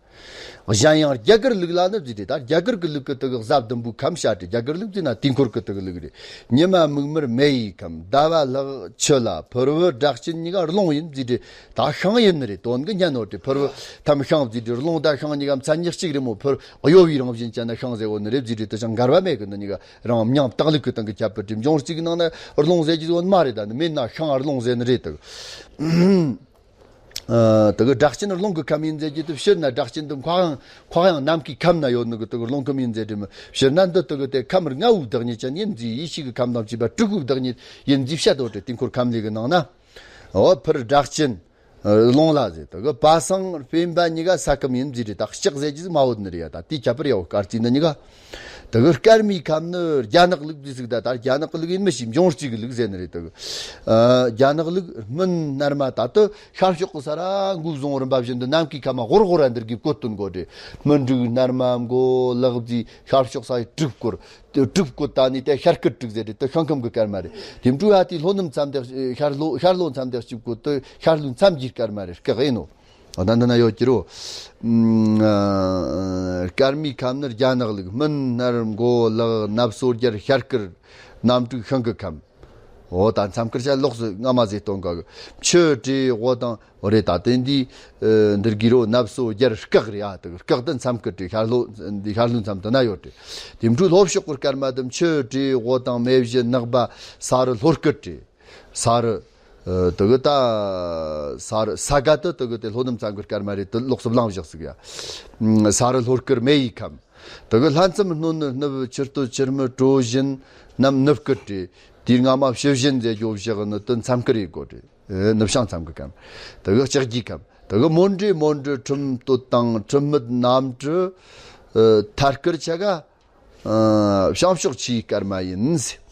གཞན་ཡང་རྒྱ་གར་ལུགས་ལ་ནི་བརྩིས་ཏེ། ད་རྒྱ་གར་གི་ལུགས་ཀྱི་དེ་གི་གཟའ་བདུན་པོའི་ཁམས་བྱ་སྟེ། རྒྱ་གར་ལུགས་བརྩིས་ན་དུས་འཁོར་གྱི་དེ་གི་ལུགས་རེད། ཉི་མ་མིག་དམར་མེ་ཡི་ཁམས། ཟླ་བ་ལྷག་ཆུ་ལ། ཕུར་བུ་དགྲ་གཅིན་གཉིས་ཀ་རླུང་ཡིན་བརྩིས་ཏེ། ད་ཤིང་ཡིན་ནི་རེད། དོན་གྱི་སྙན་ནོ་དེ་ཕུར་བུ་ཐམ་ཤིང་བརྩིས་ཏེ། རླུང་དང་ཤིང་གཉིས་ཀ་མཚན་ཉིད་གཅིག་རེད་མོ། ཕུར་གཡོ་བའི་རང་བཞིན་ཅན་ན་ཤིང་ཟེར་གོ་ནི་རེད་བརྩིས་ཏེ། དེ་ཅང་འགལ་བ་མེད་གི། འདི་གཉིས་ཀ་རང་མཉམ་དག་ལུགས་ཀྱི་སྟེང་གི་ཁྱད་པར་ཏེ། འབྱུང་རྩིས་ཀྱི་ནང་ན་རླུང་ཟེར་གྱི་ཡོད་མ་རེད། ད་ནི་མེད་ན་ཤིང་རླུང་ཟེར་ནི་རེད་དེ། ཨ་དེ་གི་སྦྲག་ཅན་རླུང་གི་ཁམས་ཡིན་ཟེར་གྱི་དེ། ཕྱིར་ན་སྦྲག་ཅན་དེ་འཁོར་ཡང་འཁོར་ཡང་ནམ་མཁའི་ཁམས་ན་ཡོད་ནི་གི་དེ་གི་རླུང་ཁམས་ཡིན་ཟེར་དེ་མི། ཕྱིར་ན་འདི་དེ་གི་དེ་ཁམས་ལྔ་བོའི་བདག་ཉིད་ཅན་ཡིན་ཟེར། ཡེ་ཤེས་ཀྱི་ཁམས་དང་བཅས་པ་དྲུག་པོའི་བདག་ཉིད་ཡིན་ཟེར་བཤད་དོ། དེ་དུས་འཁོར་ཁམས་ལས་གི་ནང་ན། འོ་ཕུར་སྦྲག་ཅན། རླུང་ལ་ཟེར། དེ་གི་པ་སངས་སྤེན་པ་གཉིས་ཀ་ས་ཁམས་ཡིན་ཟེར་དེ། ད་ལྕགས་ཟེར་གྱི་མ་ཡོད་ནི་རེད་ཡ། ད་དེའི་ཁྱད་པར་ཡོད། སྐར་རྩིས་འདི་གཉིས་ཀ། དེ་གི་སྐར་མའི་ཁམས་ནི་རྒྱ་ནག་ལུགས་ཟེར་ཟིག། ད་ད་རྒྱ་ནག་གི་ལུགས་ཡིན་མི་ཤེས། འབྱུང་རྩིས་ཀྱི་ལུགས་ཟེར་ནི་རེད། དེ་གི་ཨ་རྒྱ་ནག་ལུགས་སྨིན་སྣར་མ། ད་དེ་ཤར་ཕྱོགས་གི་ས་ར་མགོའི་བཟུང་རིམ་པ་བཞིན་དུ་ནམ་མཁའི་ཁམས་མ་ཧོར་ཧོར་ར་འདིར་གི་བཀོད་སྟོན་གོ་དེ། སྨིན་དྲུག་སྣར་མ་མགོ་ལག་རྩིས་ཤར་ཕྱོགས་ས་ཡི་དྲུག་སྐོར། དེ་དྲུག་སྐོར་ད་ནི་དེ་ཤར་སྐོར་དྲུག་ཟེར་དེ། དེ་ཤིང་ཁམས་གི་སྐར་མ་རེད། དེ་འཕྲོས་ཨ་དེ་ལྷོ་ནུབ་མཚམས་དེ་ཤར་ལྷོ་ཤར་ལྷོ་མཚམས་དེ་གཅིག་སྐོར་དེ་ཤར་ལྷོའི་མཚམས་ཀྱི་སྐར་མ་རེད། སྐག་ཡིན་ནོ། ད་འདི་ན་ཡོད་ཀྱི་རོ། ཨ། སྐར་མའི་ཁམས་ནི་རྒྱ་ནག་ལུགས། སྨིན་སྣར་མགོ་ལག་སྣ་སོ་རྒྱར་ཤར་ཁུར་གནམ་དྲུག་ཤིང་གི་ཁམས། འོ་ད་མཚམས་ཁུར་བྱ་ལོགས་སུ་སྔ་མ་ཟེར་སྟོན་ག་གི། མཆུ་བྲེ་དབོ་དང་། འོ་རེད། ད་དེ་འདི་ཨ་འདིར་གི་རོ། སྣ་སོ་རྒྱར་སྐག་རེད། ཨ་དེ་གི་སྐག་དེ་མཚམས་ཁུར་བྲེ། ཤར་ལྷོ་འདི་ཤར་ལྷོའི་མཚམས་དེ་ན་ཡོད་རེད། དེ་འཕྲོས་ལྷོ་ཕྱོགས་ཀྱི་སྐར་མ་དེ་མཆུ་བྲེ་དབོ་དང་མེ་བཞི་ནག་པ་ས་རུ་ལྷོ་སྐུད་རེད། ས་རུ། ཨ། དེ་གི་ད་ས་རུ་ས་ག་དེ་དེ་གི་དེ་ལྷོ་ནུབ་མཚམས་ཀྱི་སྐར་མ་རེད། དེ་ལོགས་སུ་བླངས་བཞག་ཟིག་ཡ། ཨ། ས་རུ་ལྷོ་སྐུར་མེ་ཡི་ཁམས། དེ་གི་ལྷ་མཚམས་སྣོད་ནི་སྣུབ་ཆུ་སྟོད་ཆུ་སྨད་གྲོ་བཞིན་གནམ་ནུབ་སྐུད་རེད། དེའི་སྔ་མ་ཕྱི་བཞིན་མཛད་རྒྱོ་བཞག་ནི་དེ་མཚམས་སྐུར་ཡི་སྒོ་རེད། ཨ། ནུབ་བྱང་མཚམས་ཀྱི་ཁམས། དེ་གི་ལྕགས་ཀྱི་ཁམས། དེ་གི་མོན་འདྲེ་མོན་འདྲེ་ཁྲིམས་སྟོད་དང་ཁྲིམས་སྨད་གནམ་གྲུ། ཨ། ཐར་སྐུར་ཆ་ག་ཨ། བྱང་ཕྱོགས་ཆུའི་སྐར་མ་ཡིན་ཟེར།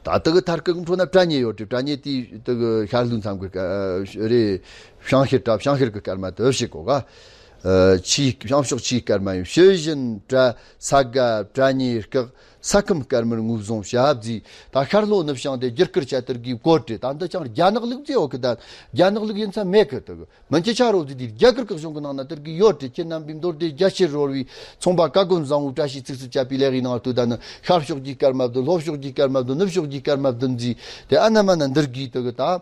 ད་དེ་གི་ཐར་སྐུར་གི་འཕྲོ་ན་བྲ་ཉེ་ཡོད་དེ། བྲ་ཉེ་དེ་དེ་གི་ཤར་ལྷོའི་མཚམས་ཀྱི་སྐར་རེད། བྱང་ཤར་བྲ། བྱང་ཤར་གི་སྐར་མ་དེ་བཤད་གོ་ག་ཨ། ཆུའི་བྱང་ཕྱོགས་ཆུའི་སྐར་མ་ཡིན། ཕྱི་བཞིན་བྲ། ས་ག་བྲ་ཉེ་སྐག་ས་ཁམས་སྐར་མར་ངོས་བཟུང་བྱ་བ་ཟེར། ད་ཤར་ལྷོ་ནུབ་བྱང་དེ་རྒྱུ་སྐར་ཆ་དེར་གི་བཀོད་དེ། ད་འདི་ཅང་རྒྱ་ནག་ལུགས་ཟེར་ཡོད་གི། ད་རྒྱ་ནག་ལུགས་ཡིན་ས་མེད་གི། དེ་གི་མི་འཁྱེར་ཆ་རོ་ཟེར་དེ་རྒྱ་གར་གི་གཞུང་གི་ནང་ན་དེར་གི་ཡོད་དེ། ཁྱེད་རྣམ་པའི་མདོ་སྡེ་རྒྱ་ཆེར་རོལ་བའི་ཚོང་པ་བཀའ་དགོན་བཟང་བོའི་བཀྲ་ཤིས་ཚིགས་སུ་བཅད་པའི་ལེའུ་ཡི་ནང་དུ། ད་ནི་ཤར་ཕྱོགས་ཀྱི་སྐར་མ་བདུན། ལྷོ་ཕྱོགས་ཀྱི་སྐར་མ་བདུན། ནུབ་ཕྱོགས་ཀྱི་སྐར་མ་བདུན་ཟེར་དེ། ཨ་ན་མ་ན་འདིར་གི་དེ་གི་ད་ཨ་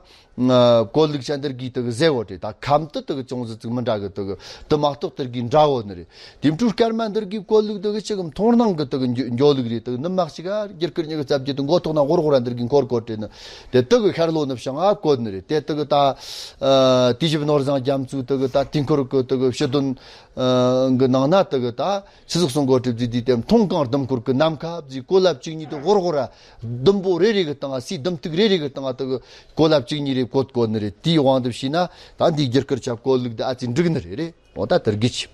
གོ་ལུགས་ཆ་འདིར་གི་དེ་གི་ཟེར་བོ་དེ། ད་ཁམས་དེ་དེ་གི་ཅུང་ཟད་ཅིག་མི་འདྲ་གི། དེ་གི་དེ་མ་གཏོགས་དེར་གི་འདྲ་བོ་ནི་རེད། དེ་འཕྲོས་སྐར་མ་འདིར་གི་གོ་ལུགས་དེ་གི་ཅིག་མཐོང་སྣང་གི་དེ་གི་འགྱོ་འགྱོ་ལུགས་རེད། དེ་གི་ནུབ་མ་གཅིག་ག་རྒྱུ་སྐར་གཉིས་གི་རྩ་བརྒྱད་དེ་མགོ་ཐོག་ན་ཧོར་ཧོར་འདིར་གི་འཁོར་གོ་དེ་ནི། དེ་དེ་གི་ཤར་ལྷོ་ནུབ་བྱང་ཨ་གོ་ནི་རེད། དེ་དེ་གི་ད་ཨ་དུས་ཞབས་ནོར་བཟང་རྒྱ་མཚོའི་དེ་གི་ད་དུས་འཁོར་གི་དེ་གི་ཕྱི་དོན་ཨ་གི་ནང་ན་དེ་གི་ད་ཆི་ཟིག་གསུང་གོ་དེ་ཟེར་དུས། དེ་མཐོང་གང་ཟླུམ་སྐོར་གི་ནམ་མཁའ་ཟེར། གོ་ལ་བཅུ་གཉིས་དེ་ཧོར་ཧོར་ར་ཟླུམ་པོ་རེ་རེ་གི་སྟེང་ང་སའི་ཟླུམ་ཐིག་རེ་རེ་གི་སྟེང་ང་དེ་གི་གོ་ལ་བཅུ་གཉིས་རེ་བཀོད་གོ་ནི་རེད། དེའི་དབང་དུ་བྱས་ན་ད་འདིའི་རྒྱུ་སྐར་ཆ་གོ་ལུགས་དེ་ཨ་ཙི་འགྲིག་ནི་རེད། རེད། འོ་ད་དེར་གི་ཆི།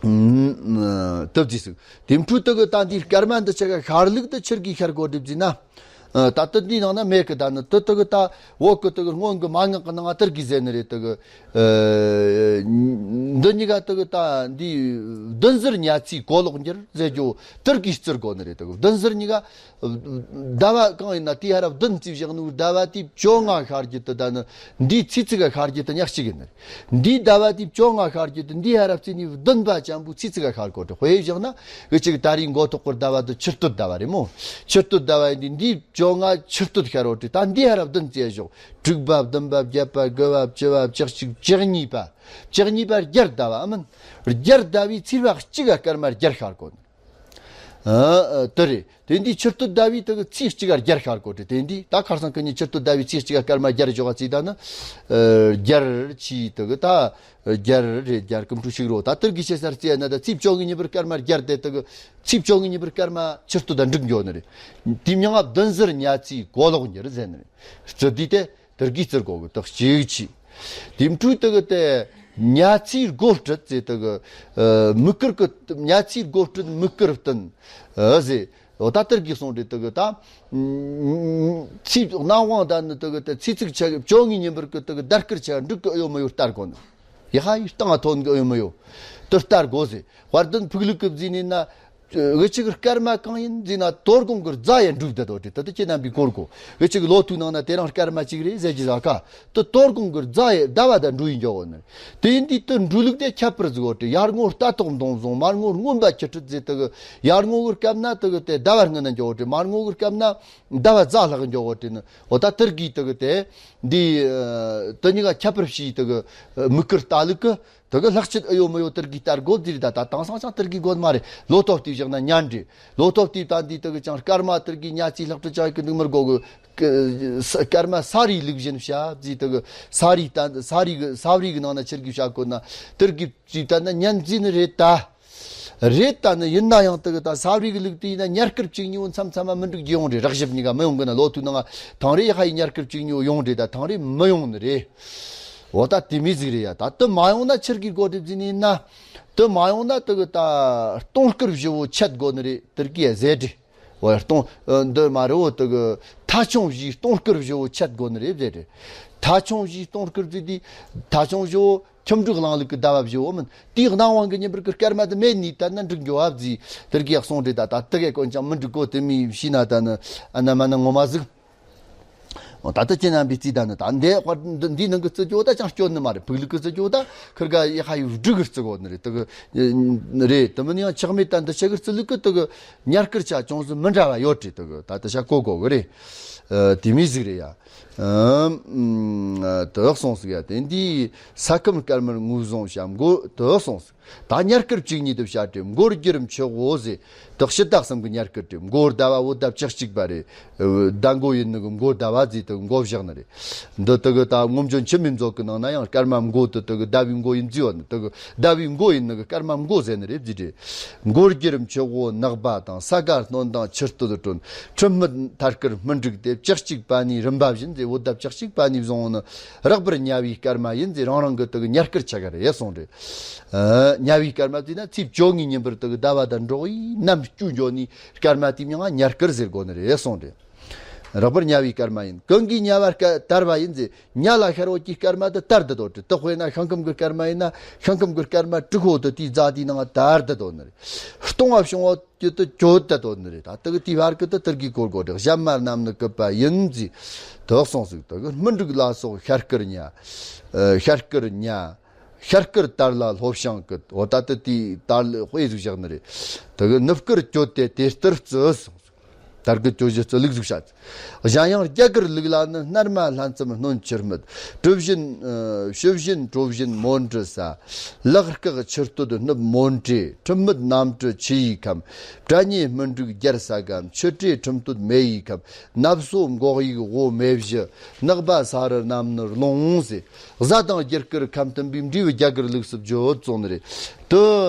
ཨུམ། དེ་ཟེར་ཟིག་དེ་འཕྲོས་དེ་གི་ད་འདིའི་སྐར་མ་འདི་ཆ་ག་ཤར་ལུགས་དེ་ཆི་གི་ཤར་གོ་དེ་ཟེར་ན། ཨ། ད་ལྟ་འདིའི་ནང་ན་མེད་གི། ད་ནི་དེ་དེ་གི་ད་འོག་གི་དེ་གི་སྔོན་གི་མན་ངག་གི་ནང་ང་དེར་གི་ཟེར་ནི་རེད། དེ་གི་ཨ་འདི་གཉིས་ཀ་དེ་གི་ད་འདི་བདུན་ཟུར་ཉ་ཚིག་གོ་ལོག་འགྱུར་ཟེར་རྒྱུ་དེར་གི་བཙིར་གོ་ནི་རེད། དེ་གི་བདུན་ཟུར་གཉིས་ཀ་ཟླ་བ་གང་ཡིན་ན་དེའི་ཧ་ར་བདུན་བརྩིས་བཞག་ནི། ཟླ་བ་དེའི་བཅོ་ལྔ་ཤར་རྒྱུ་དེ་ད་ནི་འདིའི་ཚེས་གཅིག་ག་ཤར་རྒྱུ་དེ་ཉག་གཅིག་ཡིན་ནི་རེད། འདིའི་ཟླ་བ་དེའི་བཅོ་ལྔ་ཤར་རྒྱུ་དེ་འདིའི་ཧ་ར་བརྩིས་ནི་བདུན་པ་ཅན་པོའི་ཚེས་གཅིག་ག་ཤར་གོ་དེ། དཔེ་བཞག་ན་འུ་ཅག་ད་རེས་མགོ་ཐོག་གི་ཟླ་བ་དེ་ཆུ་སྟོད་ཟླ་བ་རེད་མོ། ཆུ་སྟོད་ཟླ་བ་ཡིན་དུས་འདིའི་བཅོ་ལྔ་ཆུ་སྟོད་ཤར་རོ་དེ། ད་འདིའི་ཧ་ར་བདུན་བརྩི་ཡ་ཞོག་དྲུག་པ། བདུན་པ། བརྒྱད་པ། དགུ་པ། བཅུ་པ། བཅུ་གཅིག་བཅུ་གཉིས་པ། བཅུ་གཉིས་པ་རྒྱལ་ཟླ་བ་ཨ་མིན། རྒྱལ་ཟླ་བའི་ཚེས་པ་གཅིག་ག་སྐར་མ་རྒྱལ་ཤར་གོ་ནི། ཨ། ཨ། དེ་རེད། དེ་འདི་ཆུ་སྟོད་ཟླ་བའི་དེ་གི་ཚེས་གཅིག་ག་རྒྱལ་ཤར་གོ་དེ། དེ་འདི་ད་ཁར་སང་ཁི་གཉིས་ཆུ་སྟོད་ཟླ་བའི་ཚེས་གཅིག་ག་སྐར་མ་རྒྱལ་ཞོག་ག་ཚིག་ད་ནི། ཨ། རྒྱལ་ཆི་དེ་གི་ད་རྒྱལ་རེད། རྒྱལ་གི་འཕྲོ་ཞིག་རོ། ད་དེར་གི་ཆེ་སར་རྩིས་ན་ད་ཚེས་བཅོ་ལྔའི་ཉིན་པར་སྐར་མ་རྒྱལ་དེ་དེ་གི་ཚེས་བཅོ་ལྔའི་ཉིན་པར་སྐར་མ་ཆུ་སྟོད་ད་འགྲིག་འགྱོ་ནི་རེད། དེ་མྱང་ང་བདུན་ཟུར་ཉ་ཚིག་གོ་ལོག་འགྱུར་ཟེར་ནི་རེད། རྩི་དུས་དེ། དེར་གི་བཙིར་གོ་གི་དག་ཅིག་ཆི། དེ་འཕྲོས་དེ་གི་དེ་ཉ་ཚིག་སྒོ་སྤྲུལ་ཟེར། དེ་གི་ཨ་མུ་གུར་གི་ཉ་ཚིག་སྒོ་སྤྲུལ་མུ་གུར་བསྟན། ཨ་ཟེར། འོ་ད་དེར་གི་སོང་རེད། དེ་གི་ད་ཚིག་སྣང་བ་ད་ནི་དེ་གི་དེ་ཚིག་ཚིག་ཆ་བཅོ་ལྔའི་ཉིན་པར་གི་དེ་གི་ཟླ་སྐར་ཆ་འགྲིག་གི་ཨེ་ཡོད་མི་ཡོད་ལྟར་གོ་ནི། ཡ་ཧ་ཡི་སྟེང་ང་ཐོན་གི་ཨེ་ཡོད་མི་ཡོད། དེ་ལྟར་གོ་ཟེར། དཔལ་ལྡན་ཕུག་ལུགས་གི་བཟོས་ནི་ན། འུ་ཅག་གི་སྐར་མ་གང་ཡིན་ཟེར་ན་དོ་དགོང་གི་རྫ་ཡ་འགྲུབ་བསྡད་དོ་དེ། ད་ལྟ་ཁྱེད་རྣམ་པས་གོ་གོ། འུ་ཅག་གི་ལོ་ཐོའི་ནང་ན་དེ་རིང་སྐར་མ་གཅིག་རེད་ཟེར་གྱི་ཟ་ཁ། དེ་དོ་དགོང་གི་རྫ་ཡ་ཟླ་བ་དང་འགྲོ་ཡི་འཇོག་གོ་ནི། དེ་ཡིན་དུས་དེ་འགྲོ་ལུགས་དེ་ཁྱད་པར་ཟིག་ཡོད་དེ། ཡར་ངོ་རྟ་ཐོག་མདུང་བཟུང་། མར་ངོ་རྔོན་པ་ཁྱི་ཁྲིད་ཟེར། དེ་གི་ཡར་ངོ་གི་སྐབས་ན་དེ་གི་དེ་ཟླ་བ་སྔོན་ན་འཇོག་གོ་དེ། མར་ངོ་གི་སྐབས་ན་ཟླ་བ་རྫ་ལྷག་འཇོག་གོ་དེ་ནི། འོ་ད་དེར་གི་དེ་གི་དེ་འདི་དེ་གཉིས་ཀ་ཁྱད་པར་ཕྱེ་ཡི་དེ་གི་མུ་གུར་ལྟ་ལུགས་གི། དེ་གི་ལྷག་བཅས་ཨེ་ཡོད་མི་ཡོད་དེར་གི་ལྟར་དགོས་ཟེར། ད་ད་དེང་སང་ཅང་དེར་གི་དགོས་མ་རེད། ལོ་ཐོ་བལྟས་བཞག་ན་ཉན་རེད། ལོ་ཐོ་བལྟས་ད་འདི་དེ་གི་ཅང་སྐར་མ་དེར་གི་ཉ་ཚིག་ལྷག་བཅས་ཅང་གི་འདུག་མི་དགོས་གི། སྐར་མ་ས་རིའི་ལུགས་བཞིན་བྱ་ཟེར། དེ་གི་ས་རིའི་ད་ས་རིའི་གི་ས་རིའི་གི་ནང་ན་ཆེར་གི་བྱ་དགོས་ན་དེར་གི་ཅི་ད་ན་ཉན་ཟེར་ནི་རེད་ད། རེད་ད་ནི། ཡིན་ན་ཡང་དེ་གི་ད་ས་རིའི་གི་ལུགས་དེ་ཡིན་ན་ཉ་སྐར་བཅུ་གཉིས་པོ་མཚམས་མཚམས་མ་མི་འགྲིག་རྒྱུ་ཡོང་རེད། རག་ཞིབ་གཉིས་ཀ་མི་ཡོང་གི་ན། ལོ་ཐོའི་ནང་ང་ཐང་རེ་ཡ་ཧ་ཡི་ཉ་སྐར་བཅུ་གཉིས་པོ་ཡོང་རེད། ད་ཐང་རེ་མི་ཡོང་ནི་རེད། འོ་ད་དེ་མི་ཟིག་རེད་ཡ། ད་དེ་མ་ཡོང་ན་ཆེར་གི་དགོས་དེ་ཟིན་ཡིན་ན། དེ་མ་ཡོང་ན་དེ་གི་ད་སྟོང་སྐུར་བཞི་བོ་ཆད་དགོས་ནི་རེད། དེར་གི་ཡ་ཟེར་དེ། འོ་སྟོང་འདི་མ་རེད། འོ་དེ་གི་ཐ་ཆུང་བཞིའི་སྟོང་སྐུར་བཞི་བོ་ཆད་དགོས་ནི་རེད་ཟེར་དེ། ཐ་ཆུང་བཞིའི་སྟོང་སྐུར་ཟེར་དེ། ཐ་ཆུང་བཞི་བོ། ཁྱིམ་འགྲུལ་གླིང་ལུགས་ཀྱི་ཟླ་བ་བཞི་བོ་མིན། དེའི་སྣང་བ་གི་ཉིན་པར་གི་སྐར་མ་དེ་མེད་ནི་ད་ན་འགྲིག་འགྱོ་བ་ཟིག་དེར་གི་ཡག་སོང་རེད། ད་ད་དེ་གའི་གོན་ཅང་མི་འགྲིག་གོ་དེ་མི་ཤི་ན་ད་ནི་ཨ་ན་མ་ན་ངོ་མ་ཟིག་ད་ལྟ་ཁྱེད་རྣམ་པས་བརྩིས་ད་ནི་ད་འདི་དཔར་འདི་འདི་ནང་གི་བརྩི་རྒྱུ་ད་ཅང་སྐྱོན་ནི་མ་རེད། ཕུག་ལུགས་ཀྱི་བརྩི་རྒྱུ་ད་ཁིར་ག་ཡི་ཧ་ཡུ་སྦྲུལ་གི་བརྩི་གོ་ནི་རེད། དེ་གི་རེད། དེ་མིན་ཡང་ཆག་མེད་ད་འདི་ཆ་གི་བརྩི་ལུགས་ཀྱི་དེ་གི་ཉར་དཀར་ཆ་ཅུང་ཟད་མི་འདྲ་བ་ཡོད་རེད། དེ་གི་ད་དེ་ཆ་གོ་གོ་གི་རེད། ཨ། དེ་མི་ཟིག་རེད་ཡ། ཨ། ཨ། དེ་གསུངས་ཟིག་ཡ། དེ་འདི་ས་ཁམས་དཀར་དམར་ངོས་བཟུང་བྱ་མགོ་དེ་གསུངས་ཟིག་ད་ཉར་དཀར་བཅུ་གཉིས་དུ་བྱ་སྟེ་མགོར་བརྒྱུད་རིམ་ཆོས་འོ་ཟེར། དག་ཕྱི་དག་གསུམ་གྱི་ཉར་དཀར་ཏེ་མགོ་ཟླ་བ་འོ་ཟླ་བཅུ་གཅིག་པ་རེད། ཟླ་མགོ་ཡིན་ནི་གི་མགོ་ཟླ་བ་ཟེར་དུ་མགོ་བཞག་ནི་རེད། འདི་དུ་གི་ད་ངོམ་ཇོ་འཆི་མེད་མཛོད་གི་ནང་ན་ཡང་སྐར་མ་མགོ་དུ་དུ་གི་ཟླ་བའི་མགོ་ཡིན་ཟེར་བ་ནི་དུ་གི་ཟླ་བའི་མགོ་ཡིན་ནི་གི་སྐར་མ་མགོ་ཟེར་ནི་རེད་ཟེར་རེད། མགོར་བརྒྱུད་རིམ་ཆོས་འོ་ནག་པ་དང་ས་དགའ་སྣོན་དང་ཆུ་སྟོད་དུ་གྲོན། ཁྲི་སྨུད་མཐའ་དཀར་སྨུན་དྲུག་སྟེ་བཅུ་གཅིག་པ་ནི་རིམ་པ་བཞིན་ཟེར། འོ་ཟླ་བཅུ་གཅིག་པ་ནི་བཟུང་ནི་རགས་པར་ཉ་བའི་སྐར་མ་ཡིན་ཟེར། རང་རང་གི་དུ་གི་ཉར་དཀར་ཆ་ག་རེད་གསུངས་རེད། ཨ། ཉ་བའི་སྐར་མ་བརྩིས་ན་ཚེས་བཅོ་ལྔའི་ཉིན་པར་དུ་གི་ཟླ་བ་དང་འགྲོགས་ཡིན་ནམ་སྐྱུ་འགྱོ་ནི་སྐར་མ་དེའི་མིང་ང་ཉར་དཀར་ཟེར་དགོས་ནི་རེད་གསུངས་ཏེ། རགས་པར་ཉ་བའི་སྐར་མ་ཡིན། གང་གིས་ཉ་བ་སྐར་དར་བ་ཡིན་ཟེར། ཉ་ལ་ཤར་འོག་གི་སྐར་མ་དུ་དར་དུ་དོ་དྲི་དུ་དཔེར་ན་ཤང་ཁམས་ཀྱི་སྐར་མ་ཡིན་ན་ཤང་ཁམས་ཀྱི་སྐར་མ་དྲུག་འོག་ཏུ་དེའི་རྫ་དེའི་ནང་དར་དུ་དོ་ནི་རེད། སྟོང་བ་བྱུང་འོག་ཏུ་དུ་གྱོད་དུ་དོ་ནི་རེད། ད་དུ་གི་དེའི་བར་གི་དུ་དུར་གི་སྐོར་གོ་དྲི་གཞན་མ་རྣམས་ནི་སྐུད་པ་ཡིན་ཟེར། དུ་གསུངས་ཟིག་དུ་གི་སྨུན་དྲུག་ལ་སོགས་ཤར་དཀར་ཉ། ཨ། ཤར་དཀར་ཉ། ཤར་དཀར་དར་ལ་ལྷོ་བྱང་སྐུད། འོ་ད་ལྟ་དེའི་དར་ལ་དཔེ་ཟིག་བཞག་ནི་རེད། དེ་གི་ནུབ་དཀར་གྱོད་དེ་དེ་ལྟར་བརྩི་གསུངས། དར་གི་གྱོད་གཞི་བརྩི་ལུགས་ཟིག་བྱ། གཞན་ཡང་རྒྱ་གར་ལུགས་ལ་ནི་སྣར་མ་ལྷན་ཙམ་སྣོན་ཆུ་སྨུད། གྲུ་བཞིན་ཨ། ཕྱི་བཞིན་གྲོ་བཞིན་མོན་གྲུ་ས། ལག་སྐག་ཆུ་སྟོད་སྣུབ་མོན་དྲེ། ཁྲི་སྨུད་གནམ་གྲུ་ཆུ་ཡི་ཁམས། དྲ་ཉེ་སྨུན་དྲུག་རྒྱལ་ས་སྒམ། ཆུ་དྲེ་ཁྲི་སྟོད་མེ་ཡི་ཁམས། ནབ་སོ་མགོ་ཡིག་འོ་མེ་བཞི། ནག་པ་ས་རུ་རྣམས་ནི་རླུང་ཟེར། གཟའ་དང་རྒྱུ་སྐར་ཁམས་བསྟུན་པའི་འབྲས་བུ་རྒྱ་གར་ལུགས་སུ་བརྗོད་གསུངས་ནི་རེད། དུ་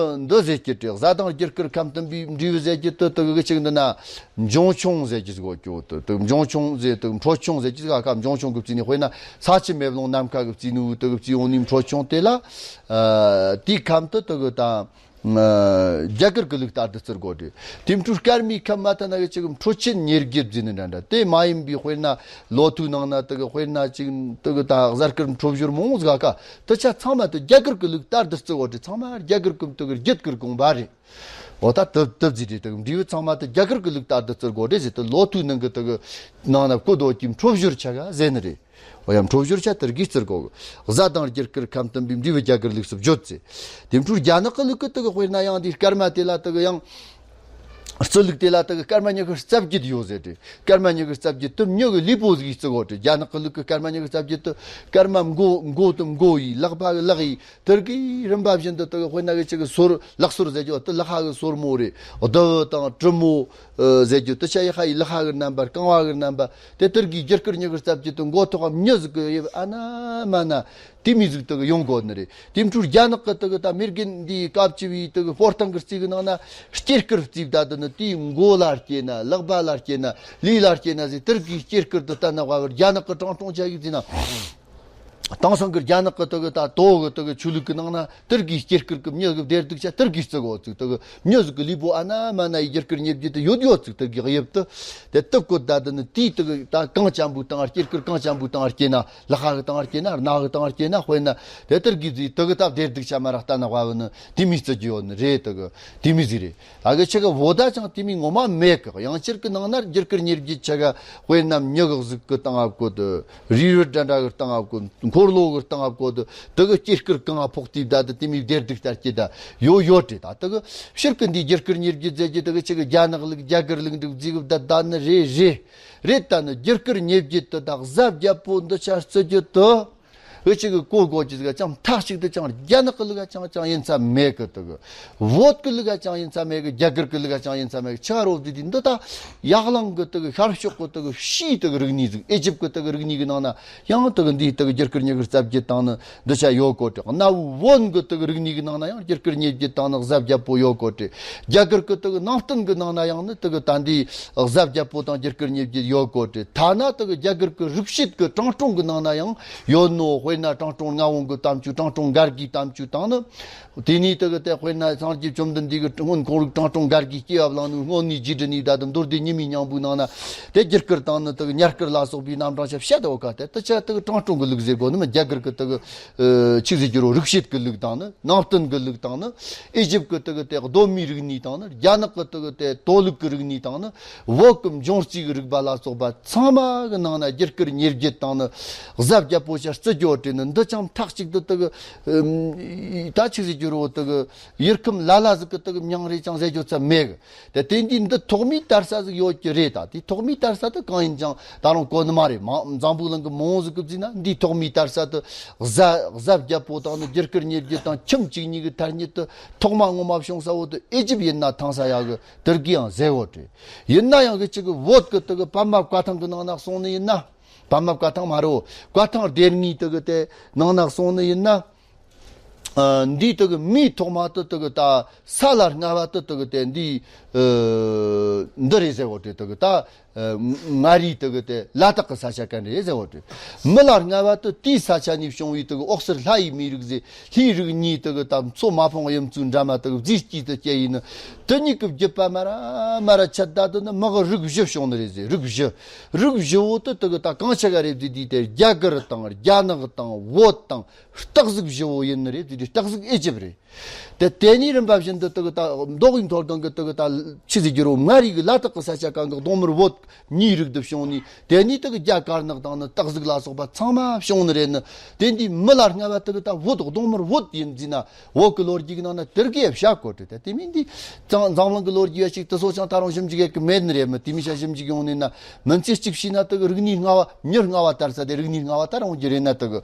འདི་ཟེར་གྱི་དེ་གཟའ་དང་རྒྱུ་སྐར་ཁམས་བསྟུན་པའི་འབྲས་བུ་ཟེར་གྱི་དུ་དུ་གི་ཅིག་འདི་ན་འབྱུང་ཆུང་ཟེར་གྱི་ཟིག་གོ་ཀྱོ་དུ་དུ་འབྱུང་ཆུང་ཟེར་དུ་འཕྲོ་ཆུང་ཟེར་གྱི་ཟིག་ག་ཁ་འབྱུང་ཆུང་གི་བརྩིས་ནས་དཔེར་ན་ས་ཆུ་མེ་རླུང་ནམ་མཁའ་གི་བརྩིས་ནུ་དུ་གི་བརྩིས་འོང་ནི་འཕྲོ་ཆུང་དེ་ལ་ཨ་དེའི་ཁམས་དུ་དུ་གི་དང་། ཨ། རྒྱ་གར་གི་ལུགས་ལྟར་དུ་བརྩི་དགོས་ཏེ། དེ་འཕྲོ་སྐར་མའི་ཁམས་མ་ཐ་ན་གི་ཅིག་འཕྲོ་ཆེན་ཉེར་བརྒྱད་བརྩིས་ནི་འདྲ་འདྲ་དེ་མ་ཡིན་པའི་དཔེར་ན་ལོ་ཐོའི་ནང་ན་དུ་གི་དཔེར་ན་ཅིག་དུ་གི་ད་གཟའ་སྐར་འཕྲོ་བཞུར་མང་ཟིག་ག་དུ་ཆ་ཚང་མ་དུ་རྒྱ་གར་གི་ལུགས་ལྟར་དུ་བརྩི་དགོས་ཏེ། ཚང་མ་རྒྱ་གར་གི་དུ་གི་རྒྱུད་གི་དགོངས་པ་རེད། འོ་ད་དུ་དུ་བརྩིས་ཏེ་དུ་གི་འབྲས་བུ་ཚང་མ་དུ་རྒྱ་གར་གི་ལུགས་ལྟར་དུ་བརྩི་དགོས་ཏེ་ཟེར་དུ་ལོ་ཐོའི་ནང་གི་དུ་གི་ནང་ན་བཀོད་དོ་ཀྱི་འཕྲོ་བཞུར་ཆ་ག་ཟེར་ནི་རེད། འོ་ཡང་འཕྲོ་བཞུར་ཆ་དུ་གི་བརྩི་དགོས། གཟའ་དང་རྒྱུ་སྐར་ཁམས་བསྟུན་པའི་འབྲས་བུ་རྒྱ་གར་ལུགས་སུ་བརྗོད་ཚེ། དེ་འཕྲོ་རྒྱ་ནག་གི་ལུགས་ཀྱི་དུ་གི་དཔེར་ན་ཡང་འདི་སྐར་མ་དེ་ལ་དུ་གི་ཡང་བརྩི་ལུགས་དེ་ལ་དུ་གི་སྐར་མ་ཉི་ཤུ་རྩ་བརྒྱད་ཡོད་ཟེར་ཏེ། སྐར་མ་ཉི་ཤུ་རྩ་བརྒྱད་དུ་མྱི་གི་ལུས་པོ་ཟིག་བརྩི་དགོས་ཏེ། རྒྱ་ནག་གི་ལུགས་ཀྱི་སྐར་མ་ཉི་ཤུ་རྩ་བརྒྱད་དུ་སྐར་མ་མགོ་མགོ་དུ་མགོ་ཡི། ལག་པ་གི་ལག་ཡི། དུ་གི་རིམ་པ་བཞིན་དུ་དུ་གི་དཔེར་ན་གི་ཅིག་གི་སོར་ལག་སོར་ཟེར་རྒྱུ་དུ་ལག་ཧ་གི་སོར་མོ་རེད། རྡེའུ་དང་གྲུ་མོ་ཨ་ཟེར་རྒྱུ་དུ་ཆ་ཡི་ཧ་ཡི་ལག་ཧ་གི་རྣམ་པ་རྐང་བ་གི་རྣམ་པ་དེ་དུ་གི་རྒྱུ་སྐར་ཉི་ཤུ་རྩ་བརྒྱད་དུ་མགོ་ཐོག་མྱི་ཟིག་གི་དབྱིབས་ཨ་ན་མ་ན་དེ་མི་ཟིག་དུ་གི་ཡོང་དགོས་ནི་རེད། དེ་འཕྲོ་རྒྱ་ནག་གི་དུ་གི་ད་མི་རྒན་འདིའི་སྐབས་ཅི་བའི་དུ་གི་སྤོར་ཐང་གི་རྩིས་གི་ནང་ན་སྐྱེ་སྐར་རྩིས་ད་དུ་ནི་དེའི་མགོ་ལ་སྐྱེས་ན་ལག་པ་ལ་སྐྱེས་ན་ལུས་ལ་སྐྱེས་ན་ཟེར་དུ་གི་སྐྱེ་སྐར་དུ་ལྟ་ན་དཔའ་བར་རྒྱ་ནག་གི་གྲངས་སྟོང་ཆ་ཡིག་རྩིས་ན། དེང་སང་གི་རྒྱ་ནག་གི་དུ་གི་ད་ཏོ་གི་དུ་གི་ཆོས་ལུགས་གི་ནང་ན་དུ་གི་སྐྱེ་སྐར་གི་མྱི་གི་བདེ་སྡུག་ཆ་དུ་གི་བརྩི་དགོས་ཚིག་དུ་གི་མྱི་ཟིག་གི་ལུས་པོ་ཨ་ན་མ་ན་ཡི་རྒྱུ་སྐར་ཉེར་བརྒྱད་དུ་ཡོད་ཡོད་ཚིག་དུ་གི་དབྱིབས་དུ་དེ་དུ་བཀོད་ད་དུ་ནི་དེའི་དུ་གི་ད་གང་ཅན་པོའི་སྟེང་སྐྱེ་སྐར་གང་ཅན་པོའི་སྟེང་སྐྱེས་ན་ལག་ཧ་གི་སྟེང་སྐྱེས་ན་རྣ་གི་སྟེང་སྐྱེས་ན་དཔེར་ན་དེ་དུ་གི་ཟིག་དུ་གི་ད་བདེ་སྡུག་ཆ་མ་ར་ལྟ་ན་དཔའ་བོ་ནི་དེ་མི་བརྩི་རྒྱུ་ཡོད་ནི་རེད། དུ་གི་དེ་མི་ཟིག་རེད། ད་གི་ཆི་གི་བོ་ད་ཅང་དེ་མི་ངོ་མ་མེད་གི། ཡང་ཕྱིར་གི་ནང་ན་རྒྱུ་སྐར་ཉེར་བརྒྱད་ཆ་ག་དཔེར་ན་མྱི་གི་གཟུགས་གི་སྟེང་ཨ་བཀོད་དུ་རི་རུ་འདྲ་འདྲ་གི་སྟེང་ཨ་བཀོད་འཁོར་ལོ་གི་སྟེང་ཨ་བཀོད་དུ་དུ་གི་སྐྱེ་སྐར་གང་ཨ་ཕོག་དུས་ད་དུ་དེ་མི་བདེ་སྡུག་ལྟར་སྐྱེ་ད་ཡོད་ཡོད་དེ། ད་དུ་གི་ཕྱིར་གི་འདི་རྒྱུ་སྐར་ཉེར་བརྒྱད་ཟེར་གྱི་དུ་གི་ཆི་གི་རྒྱ་ནག་ལུགས་རྒྱ་གར་ལུགས་འདུག་རྫི་གི་ད་ད་ནི་རེད་རེད་རེད། ད་ནི་རྒྱུ་སྐར་ཉེར་བརྒྱད་དུ་ད་གཟའ་བརྒྱད་པོ་འདི་ཆ་བརྩི་རྒྱུ་དུ། འུ་ཅག་གི་གོ་གོ་ཅི་ཟིག་ཅང་མཐའ་གཅིག་ཏུ་ཅང་རྒྱ་ནག་གི་ལུགས་ཅང་ཅང་ཡིན་ས་མེད་གི། དུ་གི་བོད་གི་ལུགས་ཅང་ཡིན་ས་མེད་གི། རྒྱ་གར་གི་ལུགས་ཅང་ཡིན་ས་མེད་གི། ཆ་རོ་དུ་དི་འདི་ད་ཡག་ལང་གི་དུ་གི་ཤར་ཕྱོགས་གི་དུ་གི་ཕྱིའི་དུ་གི་རིག་གནས་ཟིག་ཨེ་ཇིབ་གི་དུ་གི་རིག་གནས་གི་ནང་ན་ཡང་དུ་གི་འདིའི་དུ་གི་རྒྱུ་སྐར་ཉི་ཤུ་རྩ་བརྒྱད་དང་ནི་འདི་ཆ་ཡོད་གོ་དྲི། གནའ་བོའི་བོན་གི་དུ་གི་རིག་གནས་གི་ནང་ན་ཡང་རྒྱུ་སྐར་ཉེར་བརྒྱད་དང་ནི་གཟའ་བརྒྱད་པོ་ཡོད་གོ་དྲི། རྒྱ་གར་གི་དུ་གི་ནང་བསྟན་གི་ནང་ན་ཡང་ནི་དུ་གི་ད་འདི་གཟའ་བརྒྱད་པོ་དང་རྒྱུ་སྐར་ཉེར་བརྒྱད་ཡོད་གོ་དྲི། ཐ་ན་དུ་གི་རྒྱ་གར་གི་རིག་བྱེད་གི་དྲང་སྲོང་གི་ནང་ན་ཡང་ཡོད་ནོ། དཔེར་ན་ཀྲང་ཀྲུང་མངའ་དབང་གི་གཏམ་རྒྱུད། ཀྲང་ཀྲུང་སྒར་གྱི་གཏམ་རྒྱུད་དང་ནི། དེ་ནས་དེ་གི་དེ་དཔེར་ན་སངས་རྒྱས་བཅོམ་ལྡན་འདས་ཀྱི་སྔོན་ཁོང་རིག་ཀྲང་ཀྲུང་སྒར་གྱི་སྐྱེ་བ་བླངས་ནས་སྔོན་ནས་རྗེས་འབྲི་ནས་ད་དུ་མདོ་སྡེ་ཉི་མའི་སྙིང་པོའི་ནང་ན་དེ་རྒྱུ་སྐར་དང་ནི་དེ་གི་ཉ་སྐར་ལ་སོགས་པའི་རྣམ་གྲངས་ཆ་བཤད་དོ་ག་དེ་དེ་ཆ་དེ་གི་ཀྲང་ཀྲུང་གི་ལུགས་ཟེར་དགོས་ནི་མི། རྒྱ་གར་གི་དེ་གི་ཆི་ཟེར་རྒྱུ་རོ་རིག་བྱེད་ཀྱི་ལུགས་དང་ནི། ནང་བསྟན་གྱི་ལུགས་དང་ནི། ཨི་ཇིབ་ཀྱི་དེ་གི་དེ་གདོད་མའི་རིག་གནས་དང་ནི། རྒྱ་ནག་གི་དེ་གི་དེ་མཐོ་ལུགས་ཀྱི་རིག་གནས་དང་ནི། བོད་ཀྱི་འབྱུང་རྩིས་ཀྱི་རིག་པ་ལ་སོགས་པ་ཚང་མ་གི་ནང་ན་རྒྱུ་སྐར་ཉེར་བརྒྱད་དང་ནི། གཟའ་བརྒྱད་པོ་ཆ་རྩི་རྒྱུ་དེ་ནི་འདི་ཅང་མཐའ་གཅིག་ཏུ་དེ་གི་ཨུམ། ད་ཆི་ཟེར་རྒྱུ་རོ་དེ་གི་ཡུལ་ཁམས་ལ་ལ་ཟིག་གི་དེ་གི་མྱིང་རེ་ཅང་ཟེར་རྒྱུ་ཚ་མེད་གི། དེ་དེ་འདི་འདི་ཐོག་མའི་དར་ས་ཟིག་ཡོད་ཀྱི་རེད། ད་དེ་ཐོག་མའི་དར་ས་དེ་གང་ཡིན་ཅང་ད་རུང་གོ་ནི་མ་རེད། མ་འཛམ་བུ་གླིང་གི་མང་བོ་ཟིག་གི་བརྩིས་ན་འདིའི་ཐོག་མའི་དར་ས་དེ་གཟའ་གཟའ་བརྒྱད་པོ་དང་ནི་རྒྱུ་སྐར་ཉེར་བརྒྱད་དང་ཁྱིམ་གཅིག་གཉིས་ཀྱི་ཐ་སྙད་དེ་ཐོག་མ་ངོ་མ་བྱུང་ས་བོ་དེ་ཨི་ཇིབ་ཡིན་ན་ཐང་ས་ཡག་གི། དེར་གི་ཡང་ཟེར་བོ་དེ་ཡིན་ན་ཡང་གི་ཅིག་གི་བོད་གི་དེ་གི་པདྨ་བཀའ་ཐང་གི་ནང་ན་སོང་ནི་ཡིན་ན། པདྨ་བཀའ་ཐང་མ་རོ། བཀའ་ཐང་སྡེ་གཉིས་དེ་གི་དེ་ནང་ན་སོང་ནི་ཡིན་ན། ཨ། འདི་དེ་གི་མིའི་ཐོག་མ་དེ་དེ་གི་ད་ས་ལ་སྔ་བ་དེ་དེ་གི་དེ་འདི། ཨ། འདི་རེད་ཟེར་བོ་དེ་དེ་གི་ད། ཨ། མངའ་རིས་དེ་གི་དེ་ལ་དྭགས་ཀྱི་ས་ཆ་གན་རེད་ཟེར་བོ་དེ། མི་ལ་སྔ་བ་དེ་དེའི་ས་ཆ་ནས་བྱུང་བའི་དེ་གི་འོག་སེར་ལྷ་ཡི་མིའི་རིགས་ཟེར། ལྷའི་རིགས་གཉིས་དེ་གི་ད་མཚོ་མ་ཕུང་གཡུ་མཚོའི་འགྲམ་མ་དེ་གི་རྫས་སྐྱེས་དེ་སྐྱེ་ཡིན་ནི། དེ་གཉིས་ཀྱི་བརྒྱུད་པ་མ་ར་མ་ར་ཆད་ད་དེ་ནི་མི་གི་རིགས་བཞི་བྱུང་ནི་རེད་ཟེར། རིགས་བཞི། རིགས་བཞི་བོ་དེ་དེ་གི་ད་གང་ཆ་ག་རེད་ཟེར་དུས་དེ་རྒྱ་གར་དང་རྒྱ་ནག་དང་བོད་དང་། སྟག་གཟིག་བཞི་བོ་ཡིན་ནི་རེད་དེ། སྟག་གཟིག་ཨི་ཇིབ་རེད། དེ་དེ་ནས་རིམ་པ་བཞིན་དུ་དེ་གི་ད་མདོ་དབུས་མཐོ་སྒང་གི་དེ་གི་ད་ཆི་ཟེར་རྒྱུ་རོ། མངའ་རིས་ཀྱི་ལ་དྭགས་ཀྱི་ས་ཆ་གང་གི་གདོང་དམར་བོད་གཉིས་རིགས་དུ་བྱུང་ནས། དེ་ནས་དེ་གི་རྒྱ་དཀར་ནག་དང་ནི་སྟག་གཟིག་ལ་སོགས་པ་ཚང་མ་བྱུང་ནི་རེད་ནི། དེ་འདི་མི་ལ་སྔ་བ་དེ་གི་ད་བོད་གདོང་དམར་བོད་ཡིན་བརྩིས་ན། བོད་ཀྱི་ལོ་རྒྱུས་ཀྱི་ནང་ན་དེར་གི་བྱ་དགོས་རེད། ད་དེ་མིན་འདི་ཙང་འཛམ་གླིང་གི་ལོ་རྒྱུས་ཡ་ཞིག་དེ་ཚོ་ཅང་ད་རུང་ཞིབ་འཇུག་ཡ་གི་མེད་ནི་རེད་མི། དེ་མི་ཤ་ཞིབ་འཇུག་ཡོང་ནི་ན། མིན་ཚེ་གཅིག་བྱས་ན་དེ་གི་རིག་གནས་སྔ་བ། མྱི་སྔ་བ་དར་ས་དེ་རིག་གནས་སྔ་བ་དར་འོང་རྒྱུ་རེད་ན། དེ་གི་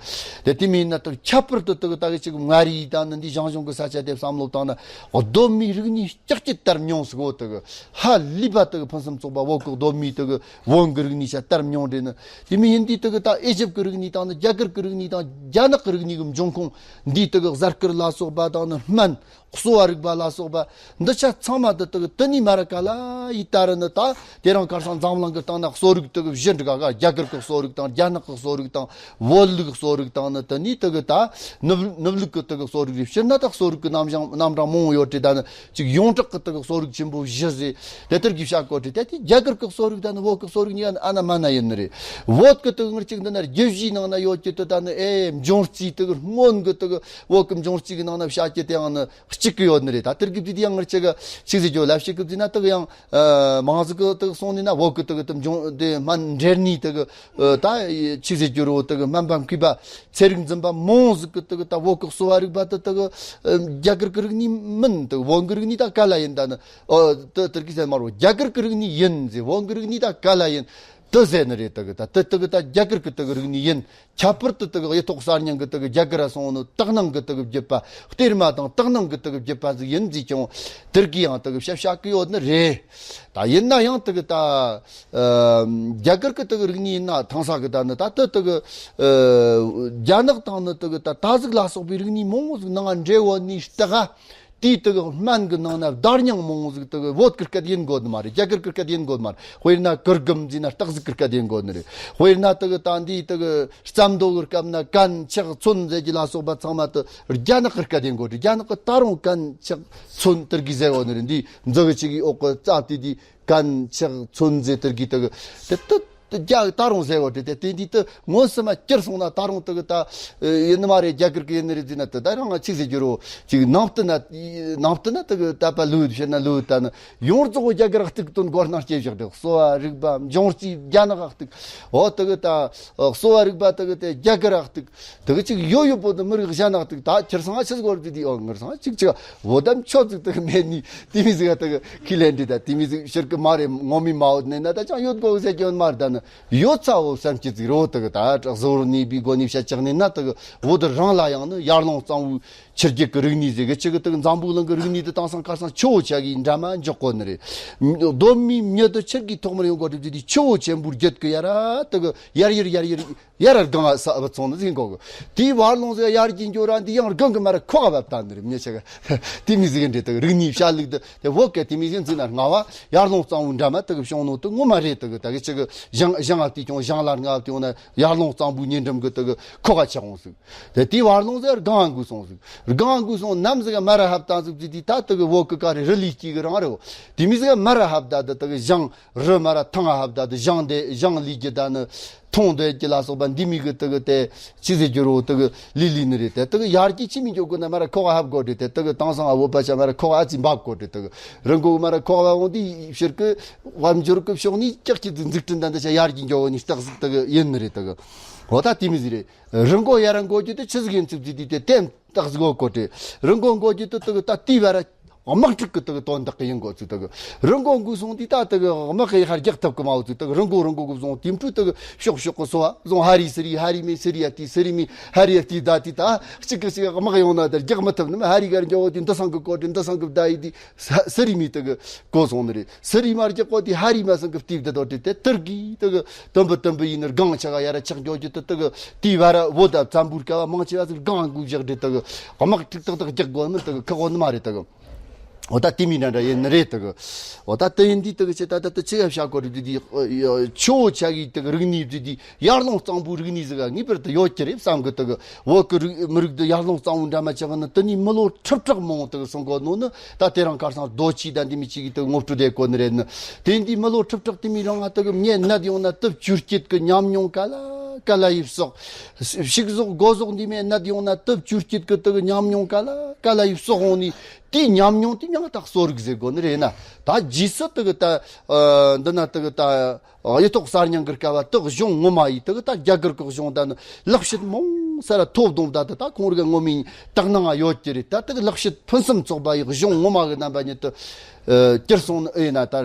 དེ་དེ་མིན་ན་དེ་ཁྱད་པར་དུ་དེ་གི་ད་གི་ཅིག་མངའ་རིས་དང་ནི་འདི་ཞང་ཞུང་གི་ས་ཆ་དེ་བསམ་བློ་བཏང་ན། གདོད་མའི་རིག་གནས་ལྕགས་ཀྱུ་དར་མྱོང་ཟིག་འོ། དེ་གི་ཧ་ལས་པ་དེ་གི་ཕུན་སུམ་ཚོགས་པ། བོད་གི་གདོད་མའི་དེ་གི་བོན་གི་རིག་གནས་ཤ་དར་མྱོང་རེད་ནི། དེ་མིན་ཡིན་དུས་དེ་གི་ད་ཨི་ཇིབ་གི་རིག་གནས་དང་ནི་རྒྱ་གར་གི་རིག་གནས་དང་རྒྱ་ནག་གི་རིག་གནས་གི་འབྱུང་ཁུངས་འདི་དེ་གི་གཟའ་སྐར་ལ་སོགས་པ་དང་ནི་སྨན། གསོ་བ་རིག་པ་ལ་སོགས་པ་འདི་ཆ་ཚང་མ་འདི་དག་དུ་ནི་མ་ར་ག་ལ་ཡི་ལྟར་ནི། ད་དེ་རིང་ཁར་སང་འཛམ་གླིང་གི་སྟེང་ན་གསོ་རིག་དག་བཞི་འདྲ་ག་ག་རྒྱ་གར་གི་གསོ་རིག་དང་། རྒྱ་ནག་གི་གསོ་རིག་དང་། བོད་ལུགས་གསོ་རིག་དང་ནི། དེ་ནི་དག་ད་ནུབ་ནུབ་ལུགས་གི་དག་གསོ་རིག་རེད། ཕྱིར་ན་ད་གསོ་རིག་གི་རྣམ་གཞག་རྣམ་གྲངས་མང་བོ་ཡོད་དེ། ད་ནི་ཅིག་ཡོངས་གྲགས་གི་དག་གསོ་རིག་ཆེན་པོ་བཞི་ཟེར་དེ་ལྟར་གི་བྱ་དགོས་དེ། ད་དེ་རྒྱ་གར་གི་གསོ་རིག་དང་ནི་བོད་གི་གསོ་རིག་གཉིས་ཀ་ནི་ཨ་ན་མ་ན་ཡིན་ནི་རེད། བོད་གི་དག་ངར་ཅིག་འདི་ན་རྒྱུད་བཞིའི་ནང་ན་ཡོད་ཀྱི་དུ། ད་ནི་ཨེ་འབྱུང་རྩིས་དག་སྔོན་གི་དག་བོད་གི་འབྱུང་རྩིས་གི་ནང་ན་བྱ་ཀྱི་དེའང་ནི། གཅིག་གི་ཡོད་ནི་རེད། ད་དེར་གི་དུས་དེ་ཡང་ངར་ཅིག་གི་ཆི་ཟེར་རྒྱུ་ལབ་ཤེས་གི་དུས་ན་དག་ཡང་ཨ་མང་ཟིག་གི་དག་སོང་ནི་ན། བོད་གི་དག་དུ་འབྱུང་དེ་སྨན་འབྲས་ནི་དག་ཨ་ད་ཆི་ཟེར་རྒྱུ་རོ། དག་སྨན་པ་མཁས་པ་ཚེ་རིང་འཛིན་པ་མང་ཟིག་གི་དག་ད་བོད་གི་གསོ་བ་རིག་པ་དུ་དག་ཨ་རྒྱ་གར་གི་རིག་གནས་མིན། དག་བོད་གི་རིག་གནས་ད་ག་ལ་ཡིན། ད་ནི་ཨ་དུ་དེར་གི་ཟེར་མ་རོ། རྒྱ་གར་གི་རིག་གནས་ཡིན་ཟེར། བོད་གི་རིག་གནས་ད་ག་ལ་ཡིན། དུ་ཟེར་ནི་རེད། དག་ད་དུ་དག་ད་རྒྱ་གར་གི་དག་རིག་གནས་ཡིན། ཁྱད་པར་དུ་དག་ཡེ་ཐོག་གསར་རྙིང་གི་དག་རྒྱ་གར་ར་སོང་ནི། དག་སྣང་གི་དག་བརྒྱུད་པ། གཏེར་མ་དང་དག་སྣང་གི་དག་བརྒྱུད་པ་ཟིག་ཡིན་ཟིག་ཀྱང་དེར་གི་ཡང་དག་བཤད་བཤད་གི་ཡོད་ནི་རེད། ད་ཡིན་ན་ཡང་དག་ད་ཨ་རྒྱ་གར་གི་དག་རིག་གནས་ཡིན་ན་ཐང་ས་གི། ད་ནི་ད་དུ་དག་ཨ་རྒྱ་ནག་དང་ནི་དག་ད་ད་ཟིག་ལ་སོགས་པའི་རིག་གནས་མང་བོ་ཟིག་ནང་འབྲེལ་བ་ནི་ལྟ་ག་དེའི་དག་སྨན་གི་ནང་ན་བརྡ་རྙིང་མང་བོ་ཟིག་དག་བོད་གི་སྐད་ཡིན་དགོས་ནི་མ་རེད། རྒྱ་གར་གི་སྐད་ཡིན་དགོས་ནི་མ་རེད། དཔེར་ན་གུར་གུམ་ཟེར་ན་སྟག་གཟིག་གི་སྐད་ཡིན་དགོས་ནི་རེད། དཔེར་ན་དག་ད་འདིའི་དག་རྩ་མདོ་གི་སྐབས་ན་གན་ཆག་ཚོན་ཟེར་གྱི་ལ་སོགས་པ་ཚང་མ་དུ་རྒྱ་ནག་གི་སྐད་ཡིན་དགོས་རེད། རྒྱ་ནག་གི་ད་རུང་གན་ཆག་ཚོན་དེར་གི་ཟེར་བ་ནི་རེད། འདི་མཛོ་གི་ཅིག་གི་འོག་གི་རྩ་དེ་དེ་གན་ཆག་ཚོན་ཟེར་དེར་གི་དག་དེ་དུ། དེ་རྒྱ་ད་རུང་ཟེར་བ་དེ་དེ་དེ་འདི་དུ་མངོན་སུམ་མ་གྱུར་སོང་ན། ད་རུང་དུ་གི་ད་ཡིན་ནི་མ་རེད། རྒྱ་གར་གི་ཡིན་ནི་རེད་ཟེར་ན། དུ་ད་རང་ང་ཆི་ཟེར་རྒྱུ་རོ། ཅིག་ནང་བསྟན་ན་ནང་བསྟན་ན་དུ་གི་དད་པ་ལོས་བྱེད་ན་ལོས། ད་ནི་ཡོངས་རྫོགས་རྒྱ་གར་གཏུག་དོན་གོ་སྣང་སྐྱེ་བཞག་དེ། གསོ་བ་རིག་པ་འབྱུང་རྩིས་རྒྱ་ནག་གཏུག་འོ་དུ་གི་ད་གསོ་བ་རིག་པ་དུ་གི་དེ་རྒྱ་གར་གཏུག་དུ་གི་ཅིག་ཡོད་ཡོད་པོ་དུ་མི་རིགས་གཞན་ན་གཏུག་ད་ཁྱེར་སང་ཆི་ཟིག་བར་དུ་དེ་ཨོ་ངར་སང་ཅིག་ཅིག་བོ་དམ་ཆོ་ཟིག་དུ་གི་མེད་ནི། དེ་མི་ཟིག་ཨ་དུ་གི་ཁས་ལེན་འདྲི་ད་དེ་མི་ཟིག་ཕྱིར་གི་མ་རེད། ངོ་མི་མ་འོད་ནས་ན་ད་ཅང་ཡོད་གོ་ཟེར་གྱོན་མ་རེད། ད་ནི་ཡོད་ཚ་བོ་བསམ་གྱི་ཟིག་རོ། དུ་གི་ད་བཟོ་རུ་ནི་བི་གོ་ནི་བཤད་ཅག་ནི་ན། དུ་གི་བོད་དུ་རང་ལ་ཡང་ནི་ཡར་ཀླུང་གཙང་བོའི་ཆུ་རྒྱུད་ཀྱི་རིག་གནས་ཟིག་གི་ཅི་གི་དུ་གི་འཛམ་བུ་གླིང་གི་རིག་གནས་དུ་དེང་སང་ཁ་སང་ཆུ་བོ་ཆགས་གི་འདྲ་མ་འཇོག་གོ་ནི་རེད། གདོད་མའི་མྱི་དུ་ཆི་གི་ཐོག་མར་ཡོང་གོ་དུ་དུ་དུ་ཆུ་བོ་ཆེན་པོའི་རྒྱུད་ཀྱི་ཡར་དུ་གི་ཡར་ཡར་ཡར་ཡར་ཡར་ར་སྒང་ས་བ་ཚོང་ནི་ཟིན་གོ་གི། དེའི་བར་ལོང་ཟེར་ཡར་གྱི་འགྱོ་ར་འདི་ཡང་སྒང་གི་མར་ཁོག་བབ་བཏང་ནི་རེད། མྱི་ཆེ་གི་དེ་མི་ཟིག་འདྲེ་དུ་རིག་གནས་བྱ་ལུགས་དུ་དེ་བོད་སྐད་དེ་མི་ཟིན་ཟིན་ན་སྔ་བ་ཡར་ལོང་གཙང་བོ་འདྲ་མ་དུ་གི་བྱུང་ནོ་དུ་ངོ་མ་རེད། དུ་གི་ད་གི་ཆི་གི་ ཞང་ཞང་ཨ་བཏུས་ཀྱང་ཞང་ལ་ང་བཏུས་ཡོང་ན་ཡར་ལུང་གཙང་པོའི་ཉེ་འགྲམ་གི་དེ་གི་ཁོག་ག་ཆགས་འོང་ཟིག་དེ་དེའི་བར་ལུང་ཟིག་སྒང་ང་འགུལ་སོང་ཟིག་སྒང་ང་འགུལ་སོང་ནམ་ཟིག་མ་ར་ཧབ་ཏང་ཟིག་ཟིག་དེ་ད་དེ་གི་བོད་གི་ཀ་རེ་རི་ལི་སྐྱེས་གི་རང་རེད། དེ་མི་ཟིག་མ་ར་ཧབ་ད་དེ་དེ་གི་ཞང་རི་མ་ར་ཐང་ང་ཧབ་ད་དེ་ཞང་དེ་ཞང་ལི་གི་ད་ནི་ཐོང་དེ་གི་ལ་སོགས་པ་འདི་མི་གི་དེ་གི་དེ་ཅི་ཟེར་རྒྱུ་རོ་དེ་གི་ལི་ལི་ནི་རེད། དེ་དེ་གི་ཡར་གྱི་ཆི་མི་འཇོག་གི་ན་མ་ར་ཁོག་ག་ཧབ་དགོ་རེད། དེ་དེ་གི་དེང་སང་ཨ་བོད་པ་ཆ་མ་ར་ཁོག་ག་ཨ་ཙི་འབབ་དགོ་རེད། དེ་གི་རི་མགོ་གི་མ་ར་ཁོག་ག་འོང་དེ་ཕྱིར་གི་དཔལ་འབྱོར་གི་ཕྱོགས་ནས་ཀྱག་ཀྱི་འཛུགས་སྐྲུན་དང་འདི་ཆ་ཡར་གྱི་འགྱོ་བོ་ནི་སྟག་ཟིག་དེ་གི་ཡིན་ནི་རེད། དེ་གི་འོ་ད་དེ་མི་ཟིག་རེད། རི་མགོ་ཡར་འགོ་རྒྱུ་དེ་ཆི་ཟིག་ཡིན་ཚུལ་ཟིག་དེ་དེ་བརྟན་སྟག་ཟིག་འོ་གོ་དེ་རི་མགོ་འགོ་རྒྱུ་དེ་དེ་གི་ད་དེའི་བར་དམག་འཁྲུག་གི་དེ་གི་དོན་དག་གི་ཡིན་གོ་ཚུལ། དེ་གི་རི་མགོ་འགོ་སོང་དེ་ད་དེ་གི་དམག་གི་ཧར་རྒྱག་ཐབས་གི་མ་འོ་ཚུལ། དེ་གི་རི་མགོ་རི་མགོ་གི་བཟུང་དེ་འཕྲུལ་དེ་གི་ཕྱོགས་ཕྱོགས་གི་སོ་བ་བཟུང་ཧ་རི་སི་རི་ཧ་རི་མེ་སི་རི་ཡ་དེ་སི་རི་མེ་ཧ་རི་ཡ་དེ་ད་དེ་ད་གཅིག་གི་གཅིག་དམག་ཡོང་ན་དེ་རྒྱག་མི་ཐུབ་ནི་མ་ཧ་རི་གར་འགྱོ་བོ་དེ་འདི་སང་གི་གོ་དེ་འདི་སང་གི་ད་ཡི་དེ། ས་སི་རི་མི་དེ་གི་གོ་སོང་ནི་རེད། སི་རི་མ་རྒྱག་གོ་དེ་ཧ་རི་མ་སང་གི་སྟེབས་དེ་དོ་དེ་དེ་དེར་གི་དེ་གི་དུམ་བུ་དུམ་བུ་ཡིན་ནི་སྒང་ཆ་ག་ཡ་ར་ཆག་འགྱོ་རྒྱུ་དེ་དེ་གི་དེའི་བར་བོད་ད་བཙན་པོའི་སྐབས་མང་ཆེ་བ་ཟིག་སྒང་འགུལ་བཞག་དེ་དེ་གི་དམག་ཁྲིག་ཏག་ཏག་རྒྱག་དགོ་མིན་དེ་གི་ཁག་གོ་ནི་མ་རེད། དེ་གི་འོ་ད་དེ་མི་འདྲ་འདྲ་ཡིན་ནི་རེད། དེ་གི་འོ་ད་དེ་ཡིན་དུས་དེ་གི་ཆེ་ད་ད་དེ་ཆེ་ཡ་བྱ་གོ་རེད། དེ་དེ་ཆོ་ཆ་གི་དེ་གི་རིག་གནས་དེ་དེ། ཡར་ལུང་གཙང་པོའི་རིག་གནས་ཟིག་ངེས་པར་དུ་ཡོད་ཀྱི་རེད་བསམ་གི། དེ་གི་བོད་ཀྱི་རིག་མི་རིགས་འདི་ཡར་ལུང་གཙང་པོ་འདྲ་མ་ཆགས་ནི་དེ་ནས་མི་ལོ་ཁྲི་ཕྲག་མང་པོ་དེ་གི་སོང་གོ་ནོ་ནི་ད་དེ་རིང་ཁ་སང་རྡོ་ཆས་དང་འདི་མི་གཅིག་གིས་དེ་གི་ངོ་སྤྲོད་དེ་གོ་ནི་རེད་ནི། དེ་འདི་མི་ལོ་ཁྲི་ཕྲག་དེ་མི་རིང་ང་དེ་གི་མྱེ་ནད་ཡོང་ན་དེ་བཅོས་སྐྱིད་ཀྱི་ཉམས་མྱོང་ག་ལ་ག་ལ་ཡི་བསགས། ཕྱུགས་ཟོག་སྒོ་ཟོག་འདི་མྱེ་ནད་ཡོང་ན་དེ་བཅོས་སྐྱིད་ཀྱི་དེ་གི་ཉམས་མྱོང་ག་ལ་ག་ལ་ཡི་བསགས་འོང་ནི། དེའི་ཉམས་མྱོང་དེ་མྱང་ད་གསོ་རིག་ཟེར་གོ་ནི་རེད་ན། ད་རྗེས་སུ་དེ་གི་ད་འདི་ན་དེ་གི་ད། གཡུ་ཐོག་གསར་རྙིང་གི་སྐབས་བ་དག་གཞུང་ངོ་མ་ཡིས་དག་ད་རྒྱ་གར་གི་གཞུང་ད་ནི་ལེགས་བཤད་མང་ས་ར་ཐོབ་དོང་ད་དེ་ད་ཁོང་རིག་ངོ་མའི་དག་སྣང་ཡོད་ཀྱི་རེད། ད་དག་ལེགས་བཤད་ཕུན་སུམ་ཚོགས་པ་ཡི་གཞུང་ངོ་མ་གི་རྣམ་པ་ཉིད་དུ་གྱུར་སོང་ནི་ཨེ་ན། ད་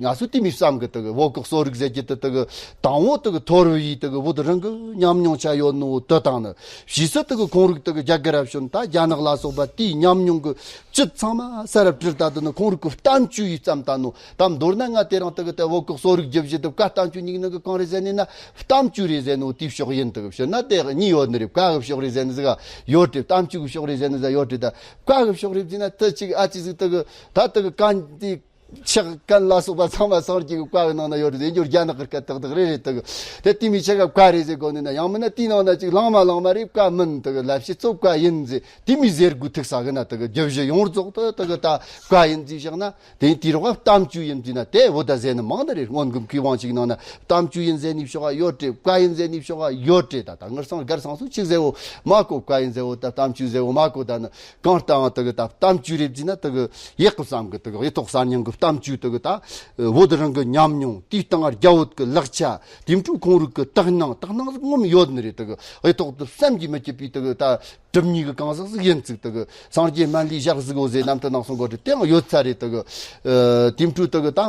ང་ཚོ་དེ་མི་བསམ་གི་དག་བོད་གི་གསོ་རིག་ཟེར་གྱི་དེ་དག་དང་བོ་དག་ཐོར་བུ་ཡིས་དག་བོད་རང་གི་ཉམས་མྱོང་ཆ་ཡོད་ནོ་དེ་དང་ནི་ཕྱིས་སུ་དག་ཁོང་རིག་དག་རྒྱ་གར་ར་བྱོན་ད་རྒྱ་ནག་ལ་སོགས་པ་དེའི་ཉམས་མྱོང་གི་བཅུད་ཚང་མ་ས་ར་བྲིར་ད་དེ་ནི་ཁོང་རིག་གི་གཏམ་བཅོས་ཡིས་བརྩམས་ད་ནོ། ད་མདོར་ན་ང་དེ་རིང་དེ་གི་དེ་བོད་ཀྱི་གསོ་རིག་རྒྱུད་བཞི་དེ་བཀའ་གཏམ་བཅོས་ཉིག་ནི་གི་གང་རེད་ཟེར་ནི་ན་གཏམ་བཅོས་རེད་ཟེར་ནོ་དེའི་ཕྱོགས་ཡིན། དེ་གི་ཕྱིར་ན་དེ་གཉིས་ཡོད་ནི་རེད། བཀའ་གི་ཕྱོགས་རེད་ཟེར་ནི་ཟིག་ག་ཡོད་དེ། གཏམ་བཅོས་གི་ཕྱོགས་རེད་ཟེར་ནི་ཟིག་ཡོད་དེ། ད་བཀའ་གི་ཕྱོགས་རེད་ཟེར་ན་དེ་གཅིག་ཨ་ཙི་ཟིག་དེ་གི་ད་དེ་གི་གན་དེ་ཕྱག་གན་ལ་སོགས་པ་ཚང་མ་སངས་རྒྱས་ཀྱི་བཀའ་གི་ནང་ན་ཡོད་རེད་ཟེར་རྒྱུ་རྒྱ་ནག་གི་སྐད་ཏག་ཏག་རེད་རེད། དེ་གི་དེ་དེ་མི་ཆ་ག་བཀའ་རེད་ཟེར་གོ་ནི་ན། ཡང་མིན་ན་དེའི་ནང་ན་ཅིག་བླང་མ་བླང་མ་རེད། བཀའ་མིན། དེ་གི་ལབ་བྱེད་ཚོ་བཀའ་ཡིན་ཟེར། དེ་མི་ཟེར་དགོས་ཐུག་ས་གི་ན། དེ་གི་རྒྱུད་བཞི་ཡོངས་རྫོགས་དེ་དེ་གི་ད་བཀའ་ཡིན་ཟེར་བཞག་ན། དེ་དེ་རོགས་གཏམ་བཅོས་ཡིན་ཟེར་ན་དེ་བོ་ད་ཟེར་ནི་མང་ནི་རེད། སྔོན་གི་མཁས་དབང་ཅིག་ནང་ན་གཏམ་བཅོས་ཡིན་ཟེར་ནི་ཕྱོགས་ཡོད་རེད། བཀའ་ཡིན་ཟེར་ནི་ཕྱོགས་ཡོད་རེད། ད་ད་ངར་སང་སྒར་སང་སུ་ཅིག་ཟེར་བོ་མ་གོ། བཀའ་ཡིན་ཟེར་བོ་ད་གཏམ་བཅོས་ཟེར་བོ་མ་གོ། ད་ནི་གང་ལྟའང་དེ་གི་ད་གཏམ་བཅོས་རེད་ཟེར་ན་དེ་གི་ཡག་གི་བསམ་གི། དེ་གི་གཡུ་ཐོག་གསར་རྙིང་གི་གཏམ་བཅོས་དེ་གི་ད་བོད་རང་གི་ཉམས་མྱོང་དེའི་སྟེང་རྒྱ་བོད་གི་ལག་ཆ་དེ་འཕྲུལ་ཁོང་རིག་གི་དག་སྣང་དག་སྣང་ཟིག་ངོམ་ཡོད་ནི་རེད། དེ་གི་གཡུ་ཐོག་ཏུ་བསམ་གྱིས་མི་ཁྱབ་པའི་དེ་གི་ད། གྲུབ་བརྙེས་ཀྱི་གང་ཟག་ཟིག་ཡིན་ཚིག་དེ་གི་སངས་རྒྱས་སྨན་བླའི་ཞག་ཟིག་འོ་ཟེར་རྣམ་ཐར་ནང་གསུང་གོ་དེ་དེའང་ཡོད་ཚ་རེད། དེ་གི་ཨ་དེ་འཕྲུལ་དེ་གི་ད་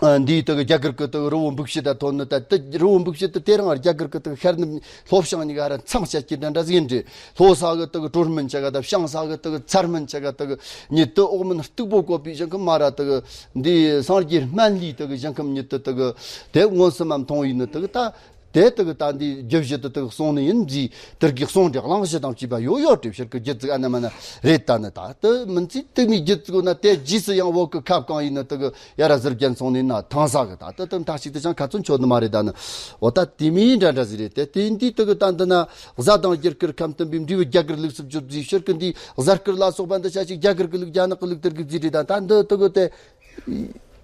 ཨ་འདིའི་དེ་གི་རྒྱ་གར་གི་དེ་གི་རི་བོ་འབུག་ཤི་ད་ཐོན་ནི་ད་དེ་རི་བོ་འབུག་ཤི་དེ་དེ་རིང་རྒྱ་གར་གི་དེ་གི་ཤར་ནུབ་ལྷོ་བྱང་གཉིས་ཀ་ར་མཚམས་བཅད་ཀྱི་འདྲ་འདྲ་ཟིག་ཡིན་རེད། ལྷོ་ས་གི་དེ་གི་གྲོར་མིན་ཆ་ག་ད་བྱང་ས་གི་དེ་གི་ཚར་མིན་ཆ་ག་དེ་གི་ཉིད་དུ་འོག་མིན་སྟུག་པོ་བཀོད་པའི་ཞིང་ཁམས་མ་ར་དེ་གི་འདི་སངས་རྒྱས་སྨན་བླའི་དེ་གི་ཞིང་ཁམས་ཉིད་དུ་དེ་གི་དེ་མངོན་སུམ་མ་མཐོང་ཡིན་ནི་དེ་གི་ད། དེ་དག་ད་འདི་རྒྱུད་བཞི་དུ་དག་གསུངས་ནི་ཡིན་གྱི། དེར་གི་གསུང་འདི་གླེང་གཞི་དང་བཅས་པ་ཡོད་ཡོད་དེ་ཕྱིར་གི་རྒྱུད་ཚིག་ཨ་ན་མ་ན་རེད། ད་ནི་ད་དེ་མིན་ཚིག་དེ་མི་རྒྱུད་ཚིག་ན་དེ་རྗེས་སུ་ཡང་བོད་གི་ཁབ་གང་ཡིན་ནི་དག་ཡ་ར་ཟུར་རྒྱན་སོང་ནི་ན་ཐང་ས་གི། ད་དེ་དེ་མཐའ་གཅིག་ཏུ་ཅང་ཁ་ཚོན་ཆོད་ནི་མ་རེད། ད་ནི་འོ་ད་དེ་མིའི་འདྲ་འདྲ་ཟིག་རེད། དེ་དེ་འདི་དག་ད་འདི་ན་གཟའ་དང་དཀྱིལ་འཁོར་ཁམས་བསྟན་པའི་འབྲས་བུ་རྒྱ་གར་ལུགས་སུ་བསྒྱུར་རྫིས་ཕྱིར་གི་འདི་གཟའ་སྐར་ལ་སོགས་པ་འདི་ཆ་ཞིག་རྒྱ་གར་གི་ལུགས་རྒྱ་ནག་གི་ལུགས་དེར་གི་རྫིས་རེད། ད་ད་འདི་དག་དེ།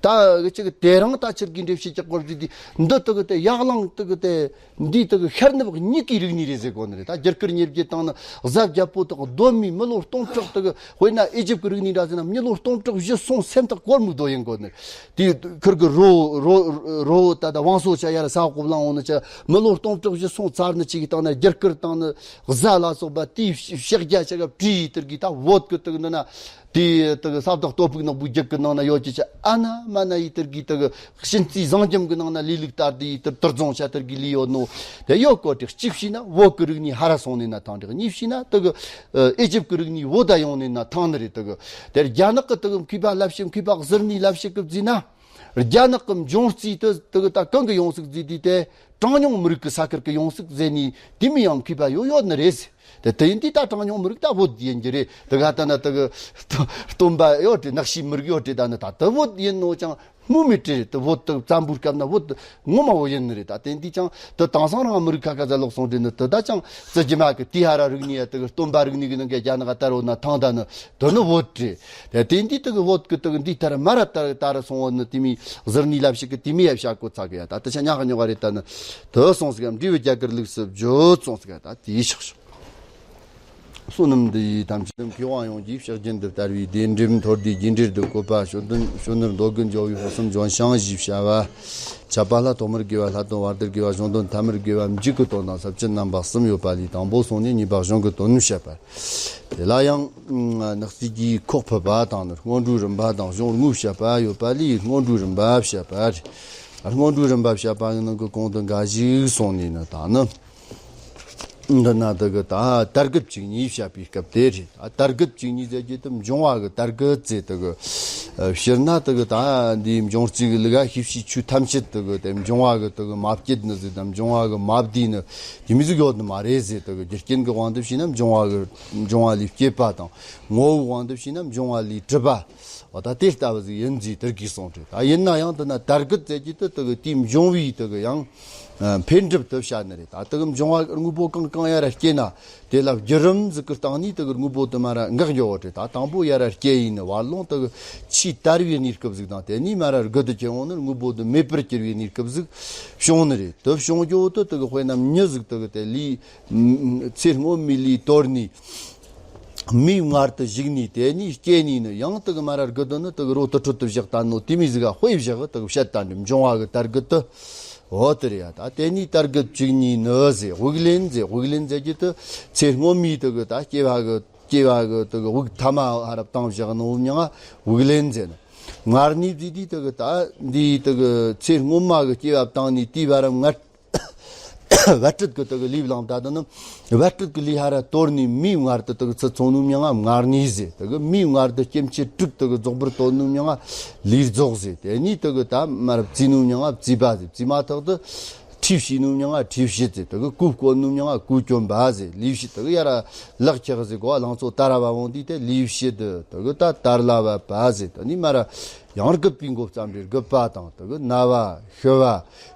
ད་གི་ཅིག་དེ་རིང་ད་ཕྱིར་གི་འགྲེལ་བཤད་ཀྱི་སྐོར་ཟིག་དེ་འདི་དག་དེ་ཡག་ལང་དག་དེ་འདི་དག་ཤར་ནུབ་གཉིས་ཀའི་རིག་གནས་རེད་ཟེར་གོ་ནི་རེད། ད་རྒྱ་གར་ཉེར་བརྒྱད་དང་ནི་གཟའ་རྒྱལ་པོ་དག་གདོད་མའི་མི་ལོ་སྟོང་ཕྲག་དག་དཔེར་ན་ཨི་ཇིབ་ཀྱི་རིག་གནས་འདྲ་ཟེར་ན་མི་ལོ་སྟོང་ཕྲག་བཞི་སོང་སེམས་ཐག་གོར་མོ་རྡོ་ཡིན་གོ་ནི་རེད། དེ་ཁུར་གི་རོ་རོ་རོ་ད་ད་བང་སོ་ཆ་ཡར་ས་འོག་གོ་བླང་འོང་ནི་ཆ་མི་ལོ་སྟོང་ཕྲག་བཞི་སོང་ཚར་ནི་ཅིག་གི་སྟེང་ན་རྒྱ་གར་དང་ནི་གཟའ་ལ་སོགས་པ་དེའི་ཕྱག་རྒྱ་ཆ་ག་བྲིས་ཡི་དེར་གི་ད་བོད་གི་དག་འདི་ན། དེ་དེ་གི་ས་བདག་སྟོབས་ཕུག་ནག་པོའི་རྒྱུད་ཀྱི་ནང་ན་ཡོད་ཀྱི་ཆ་ཨ་ན་མ་ན་ཡི་དེར་གི་དེ་གི་གཤིན་རྩིས་བཟང་འཇམ་གི་ནང་ན་ལས་ལུགས་ལྟར་དེ་ཡི་དེར་དུར་རྫོང་ཆ་དེར་གི་ལས་ཡོད་ནོ། དེ་ཡོད་གོ་དེ་གཅིག་བྱས་ན་བོད་ཀྱི་རིག་གནས་ཧ་ར་སོང་ནས་ན་ཐང་དེ་གཉིས་བྱས་ན་དེ་གི་ཨེ་ཇིབ་ཀྱི་རིག་གནས་བོད་ད་ཡོང་ནས་ན་ཐང་ནི་རེད། དེ་གི་དེ་རྒྱ་ནག་གི་དེ་གི་མཁས་པ་ལབ་བྱེད་མཁས་པ་ཟུར་ནས་ལབ་བྱེད་གི་བརྩིས་ན། རྒྱ་ནག་གི་འབྱུང་རྩིས་དེ་དེ་གི་ད་གང་གི་ཡོང་སྲིད་ཟིག་དེ་དེ་གྲངས་ཉུང་མི་རིགས་ཀྱི་ས་ཁུལ་གྱི་ཡོང་སྲིད་ཟེར་ནས་དེ་མི་ཡང་མཁས་པ་ཡོད་ཡོད་ནི་རེད། དེ་དེ་ཡིན་དུས་ད་གྲངས་ཉུང་མི་རིགས་ད་བོད་ཡིན་གྱི་རེད། དེ་ག་ད་ན་དེ་གི་སྟོན་པ་ཡོད་དེ་ནག་ཤིའི་མི་རིགས་ཡོད་དེ་ད་ནི་ད་དེ་བོད་ཡིན་ནོ་ཅང་། སྨོས་མེད་དྲི་རེད། དེ་བོད་དེ་བཙན་པོའི་སྐབས་ན་བོད་དེ་ངོ་མ་བོད་ཡིན་ནི་རེད། ད་དེ་འདི་ཅང་དེ་དེང་སང་རང་མི་རིགས་ཁ་ཁ་ཟ་ལོག་སོང་དྲི་ནི་དེ་ད་ཅང་བརྩི་རྒྱུ་མ་གི། དེ་ཧ་ར་རིག་གནས་ཡ་དེ་གི་སྟོན་པ་རིག་གནས་གི་ནང་གི་རྒྱ་ནག་ལྟར་བོད་ན་ཐང་ད་ནི་དེ་ནི་བོད་རེད། དེ་དེ་འདི་དེ་གི་བོད་གི་དེ་གི་འདི་ལྟར་མ་ར་ལྟར་ལྟར་སོང་བ་ནི་དེ་མི་ཟུར་ནི་ལབ་ཞིག་གི་དེ་མི་ཡ་བྱ་གོ་ཚ་གི་ཡ། ད་དེ་ཆ་ཉག་གི་ཉོག་ག་རེད། ད་ནི་དེ་སོང་ཟིག་གམ་འབྲས་བུ་རྒྱ་གར་ལུགས་སུ་བརྗོད་སོང་ཟིག་ག་ད་དེ་ཆགས་ཤོག་བསོད་ནམས་འདི་ཡིས་ཐམས་ཅད་མཁས་དབང་ཡོངས་ཀྱི་ཕྱག་རྒྱུན་དུ་དར་བའི་བདེན་སྒྲིབ་མཐོར་འདས་རྒྱས་འབྲིང་དུ་བཀོད་པ། གཞོན་དོན་གཞོན་ནུར་འདོད་དགུ་འཇོ་བའི་དཔག་བསམ་ལྗོན་ཤིང་ཞེས་བྱ་བ། ཁྱབ་པ་ལྷ་ཐོག་མར་དགེ་བ། ལྷ་དོན་བར་དུར་དགེ་བ། གཞུང་དོན་ཐ་མར་དགེ་བ། མཇུག་གི་དོན་དང་ས་བཅད་རྣམ་པ་གསུམ་ཡོད་པ་ལས་དང་པོ་སོང་ནས་གཉིས་པ་གཞུང་གི་དོན་བཤད་པ། དེ་ལ་ཡང་ནག་རྩིས་ཀྱི་ཁོག་ཕུད་པ་དང་ནི་སྔོན་འགྲོའི་རིམ་པ་དང་གཞུང་དངོས་བཤད་པ་ཡོད་པ་ལས་སྔོན་འགྲོའི་རིམ་པ་བཤད་པ་རེད། སྔོན་འགྲོའི་རིམ་པ་བཤད་པ་ཡི་ནང་གི་གོང་དུ་འགའ་ཞིག་སོང་ནས་ནི་ད་ནི། འདི་ན་དེ་གི་ད་དར་གུད་བཅུ་གཉིས་བཤད་པའི་སྐབས་དེ་རེད། ད་དར་གུད་བཅུ་གཉིས་ཟེར་གྱི་དེ་འབྱུང་བ་གི་དར་གུད་ཟེར། དེ་གི་ཕྱིར་ན་དེ་གི་ད་འདིའི་འབྱུང་རྩིས་གི་ལུགས་ཤེས་བྱའི་ཆོས་ཐམས་ཅད་དེ་གི་དེ་འབྱུང་བ་གི་དེ་གི་མ་བསྐྱེད་ནི་ཟིག་དང་འབྱུང་བ་གི་མ་བསྡུས་ནི་དེ་མི་ཟིག་ཡོད་ནི་མ་རེད་ཟེར། དེ་གི་རྒྱུ་རྐྱེན་གི་དབང་དུ་བྱས་ན་འབྱུང་བ་གི་འབྱུང་བ་ལས་སྐྱེས་པ་དང་ངོ་བོའི་དབང་དུ་བྱས་ན་འབྱུང་བ་ལས་གྲུབ་པ། འོ་ད་དེ་ལྟ་བུ་ཟིག་ཡིན་ཟིག་དེར་གིས་གསུངས་ཏེ། ད་ཡིན་ན་ཡང་དེ་ན་དར་གུད་ཟེར་གྱི་དེ་དེ་གི་དེའི་འབྱུང་བའི་དེ་གི་ཡང་འཕེལ་འགྲིབ་དེ་བཤད་ནི་རེད། ད་དེ་གི་འབྱུང་བ་དངོས་པོ་གང་གང་ཡར་ར་སྐྱེས་ན་དེ་ལ་བརྒྱུད་རིམ་ཟིག་གི་སྟེང་ནས་དེ་གི་དངོས་པོ་དེ་མར་ར་འགག་འགྱོ་བ་རེད། ད་དང་པོ་ཡར་ར་སྐྱེས་ཡིན་ནི་བར་ལོང་དེ་གི་ཆུ་དར་བའི་གནས་སྐབས་ཟིག་དང་དེ་ནས་མར་ར་རྒུད་དུ་གྱུར་འོང་ནི་དངོས་པོ་དེ་མེད་པར་གྱུར་བའི་གནས་སྐབས་ཟིག་བྱུང་ནི་རེད། དེ་བྱུང་རྒྱུ་དེ་དེ་གི་དཔེར་ན་མྱི་ཟིག་དེ་གི་དེ་ལས་ཚེ་སྔོན་མའི་ལུས་དོར་ནས། མིའི་མངལ་དུ་ཞུགས་ནས་དེ་ནས་སྐྱེས་ནས་ནི་ཡང་དེ་གི་མར་ར་རྒུད་དུ་ནི་དེ་གི་རོ་དུར་ཁྲོད་དུ་བཞག་ད་ནོ་དེ་མོ་ཟིག་ག་དཔེ་བཞག་གི་དེ་གི་བཤད་ད་འདི་འབྱུང་བ་གི་དར་གུད་དེ། འོ་དེ་རེད་ཡ། ད་དེ་ནས་དར་གུད་བཅུ་གཉིས་ནི་ཟེར། དབུགས་ལེན་ཟེར། དབུགས་ལེན་ཟེར་གྱི་དེ་ཚེ་སྔོན་མའི་དེ་གི་ད་སྐྱེ་བ་གི་སྐྱེ་བ་གི་དེ་གི་དབུགས་ཐ་མ་ཧ་ར་བཏང་བཞག་ནོ་མྱིང་ང་དབུགས་ལེན་ཟེར་ནི། མངལ་གནས་བཟོས་དུས་དེ་གི་ད་འདིའི་དེ་གི་ཚེ་སྔོན་མ་གི་སྐྱེ་བ་བཏང་ནས་དེའི་བར་མངལ་བད་སྤྲད་གི་དེ་གི་ལུས་བླངས་ད་དེ་ནི་བད་སྤྲད་གི་ལུས་ཧ་ར་དོར་ནས་མིའི་མངལ་དུ་དེ་གི་ཚུད་སོང་ནོ་མྱིང་ང་མངལ་གནས་ཟེར། དེ་གི་མིའི་མངལ་དུ་སྐྱེ་མཆེད་དྲུག་དེ་གི་རྫོགས་པར་དོར་ནོ་མྱིང་ང་ལུས་རྫོགས་ཟེར། དེ་ནས་དེ་གི་ད་མར་བཙས་ནོ་མྱིང་ང་བཙས་པ་ཟེར། བཙས་མ་ཐག་ཏུ་ཁྲུས་བྱས་ནོ་མྱིང་ང་ཁྲུས་བྱེད་ཟེར། དེ་གི་གོས་གོན་ནོ་མྱིང་ང་གོས་གྱོན་པ་ཟེར། ལུས་བྱེད་དེ་གི་ཡར་ར་ལག་ཁྱག་ཟེར་གོ་ལང་ཚོ་དར་བ་འོང་དུས་དེ་ལུས་བྱེད་དེ་གི་ད་དར་ལ་བབ་པ་ཟེར། དེ་ནས་མར་ར་ཡང་རྒུད་པའི་འགོ་བརྩམས་ཏེ་རྒུད་པ་དང་དེ་གི་ན་བ་ཤི་བ།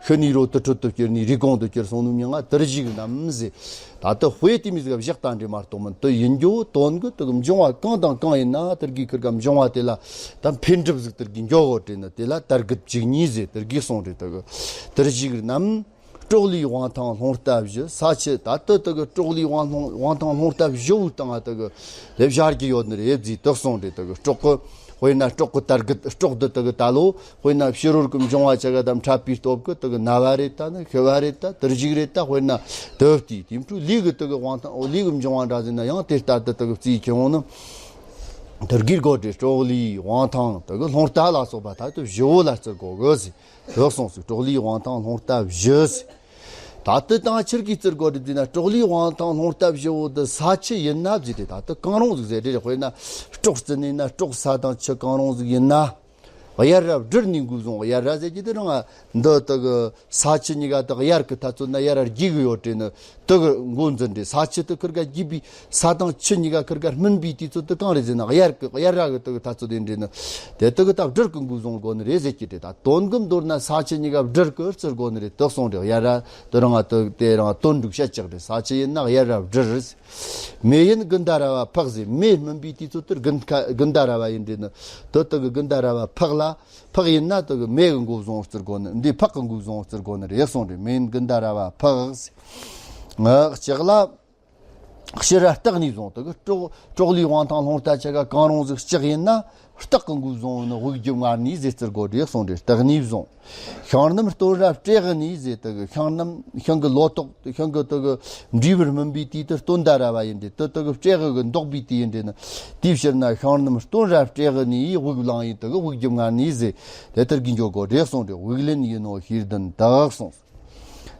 ཤི་ནས་རོ་དུར་ཁྲོད་དུ་སྐྱུར་ནས་རུས་ཁུང་དུ་སྐྱུར་སོང་ནོ་མྱིང་ང་དུར་བཞུགས་རྣམས་ཟེར། ད་དེ་དཔེ་དེ་མོ་ཟིག་ག་བཞག་ད་འདི་མ་གཏོགས་མིན། དེ་ཡིན་རྒྱུ་དོན་གི་དེ་གི་འབྱུང་བ་གང་དང་གང་ཡིན་ན་དེར་གི་ཁིར་ག་འབྱུང་བ་དེ་ལ་ད་འཕེལ་འགྲིབ་ཟིག་དེར་གི་འགྱོ་གོ་དྲན་ནི་དེ་ལ་དར་གུད་བཅུ་གཉིས་ཟེར། དེར་གི་གསུངས་རེད། དེ་གི་དུར་བཞུགས་རྣམས་སྲོག་ལུས་དབང་ཐང་རླུང་རྟ་བཞི། ས་ཆུ། ད་དེ་དེ་གི་སྲོག་ལུས་དབང་ལྷོང་དབང་ཐང་རླུང་རྟ་བཞི་བོའི་སྟེང་ང་དེ་གི་ལེབ་ཞར་གྱི་ཡོད་ནི་རེད་ཟེར་དེ་གསུངས་རེད། དེ་གི་སྲོག་གི་དཔེར་ན་སྲོག་གི་དར་གུད་སྲོག་འདི་དེ་གི་ད་ལོ་དཔེར་ན་ཕྱི་རོལ་གྱི་འབྱུང་བ་ཆ་ག་དང་འཕྲད་པའི་སྟོབས་ཀྱིས་དེ་གི་ན་བ་རེད་ད་ནི་ཤི་བ་རེད་ད་དུར་བཞུགས་རེད་ད་དཔེར་ན་དེ་བལྟས་དེ་འཕྲོ་ལུས་ཀྱི་དེ་གི་དབང་ཐང་ལུས་ཀྱི་འབྱུང་བ་འདྲ་ཟེར་ན་ཡང་དེ་ལྟར་དུ་དེ་གི་བརྩིས་ཁྱེར་འོང་ནི། དེར་གི་དགོས་ཏེ་སྲོག་ལུས་དབང་ཐང་དེ་གི་རླུང་རྟ་ལ་སོགས་པ་ད་དེ་བཞི་བོ་ལ་བརྩི་དགོས་གི་ཟེར་དེ་གསུངས་སོ། སྲོག་ལུས་དབང་ཐང་རླུང་རྟ་བཞི་ཟེར། ད་དེ་དང་ཆི་གིས་བརྩི་དགོས་རེད་ཟེར་ན་སྲོག་ལུས་དབང་ཐང་རླུང་རྟ་བཞི་བོ་དེ་ས་ཆུ་ཡིན་ན་ཟེར་ཏེ། ད་དེ་གང་རུང་ཟིག་ཟེར་རེད། དཔེར་ན་སྲོག་བརྩི་ནས་ན་སྲོག་ས་དང་ཆུ་གང་རུང་ཟིག་ཡིན་ན། དབྱར་ར་བསྒྲིལ་ནས་འགོས་བཟུང་། དབྱར་ར་ཟེར་གྱི་དེ་རང་འདི་དེ་གི་ས་ཆུ་གཉིས་ཀ་དེ་དབྱར་གི་ཐ་ཚོད་ན་དབྱར་ར་རྒྱུག་གི་ཡོད་དྲན་ནི་དེ་གི་འགོ་འཛིན་རེད། ས་ཆུ་དེ་ཁིར་ག་རྒྱུག་པའི་ས་དང་ཆུ་གཉིས་ཀ་ཁིར་ག་སྨིན་པའི་དུས་ཚོད་དེ་གང་རེད་ཟེར་ན་དབྱར་གི་དབྱར་ར་གི་དེ་གི་ཐ་ཚོད་དེ་འདྲེན་ནི་དེ་དེ་གི་ད་བསྒྲིལ་གི་འགོས་བཟུང་དགོས་ནི་རེད་ཟེར་གྱི་རེད། ད་དོན་གི་མདོར་ན་ས་ཆུ་གཉིས་ཀ་བསྒྲིལ་གི་བརྩི་དགོས་ནི་རེད་དེ་གསུངས་རེད། དབྱར་ར་དེ་རང་དེ་དེ་རང་དོན་འགྲུབ་བཤད་ཅིག་རེད། ས་ཆུ་ཡིན་ན་དབྱར་ར་བསྒྲིལ། མེ་ཡིན་དགུན་ཟླ་ར་བ་འཕགས་ཟེར། མེ་སྨིན་པའི་དུས་ཚོད་དེར་དགུན་ཁ་དགུན་ཟླ་ར་བ་ཡིན་རེད་ནི་དེ་དེ་གི་དགུན་ཟླ་ར་བ་འཕགས་ལ། འཕགས་ཡིན་ན་དེ་གི་མེ་གི་འགོ་བཟུང་བརྩི་དགོས་ནི་འདི་འཕགས་གི་འགོ་བཟུང་བརྩི་དགོས་ནི་རེད་གསུངས་རེད། མེ་ཡིན་དགུན་ཟླ་ར་བ་འཕགས་ཟེར། ལྕགས་ལ། ཕྱི་ར་སྟག་ནས་བཟུང་དེ་གི་སྲོག་སྲོག་ལུས་དབང་ཐང་རླུང་རྟ་ཆ་ག་གང་རུང་ཟིག་ལྕགས་ཡིན་ན་སྟག་གི་འགོ་བཟུང་ནི་དབུགས་རྒྱུ་མངལ་གནས་ཟེར་བརྩི་དགོས་རེད་གསུངས་རེད། སྟག་ནས་བཟུང་། ཤིང་སྣུམ་སྟོད་ར་སྤྲེའུ་ནས་ཟེར། དེ་གི་ཤིང་སྣུམ་ཤིང་གི་ལོ་ཏོག་ཤིང་གི་དེ་གི་འབྲས་བུར་སྨིན་པའི་དུས་དེ་སྟོན་ཟླ་ར་བ་ཡིན་རེད། དེ་དེ་གི་སྤྲེའུ་གི་འདོགས་པའི་དུས་ཡིན་རེད་ནི་དེའི་ཕྱིར་ན་ཤིང་སྣུམ་སྟོད་ར་སྤྲེའུ་ནས་དབུགས་བླངས་ཡིན། དེ་གི་དབུགས་རྒྱུ་མངལ་གནས་ཟེར་དེ་ལྟར་གི་འགྱོ་དགོས་རེད་གསུངས་རེད། དབུགས་ལེན་ཡིན་ནོ་ཤེས་ལྡན་དག་གསུངས།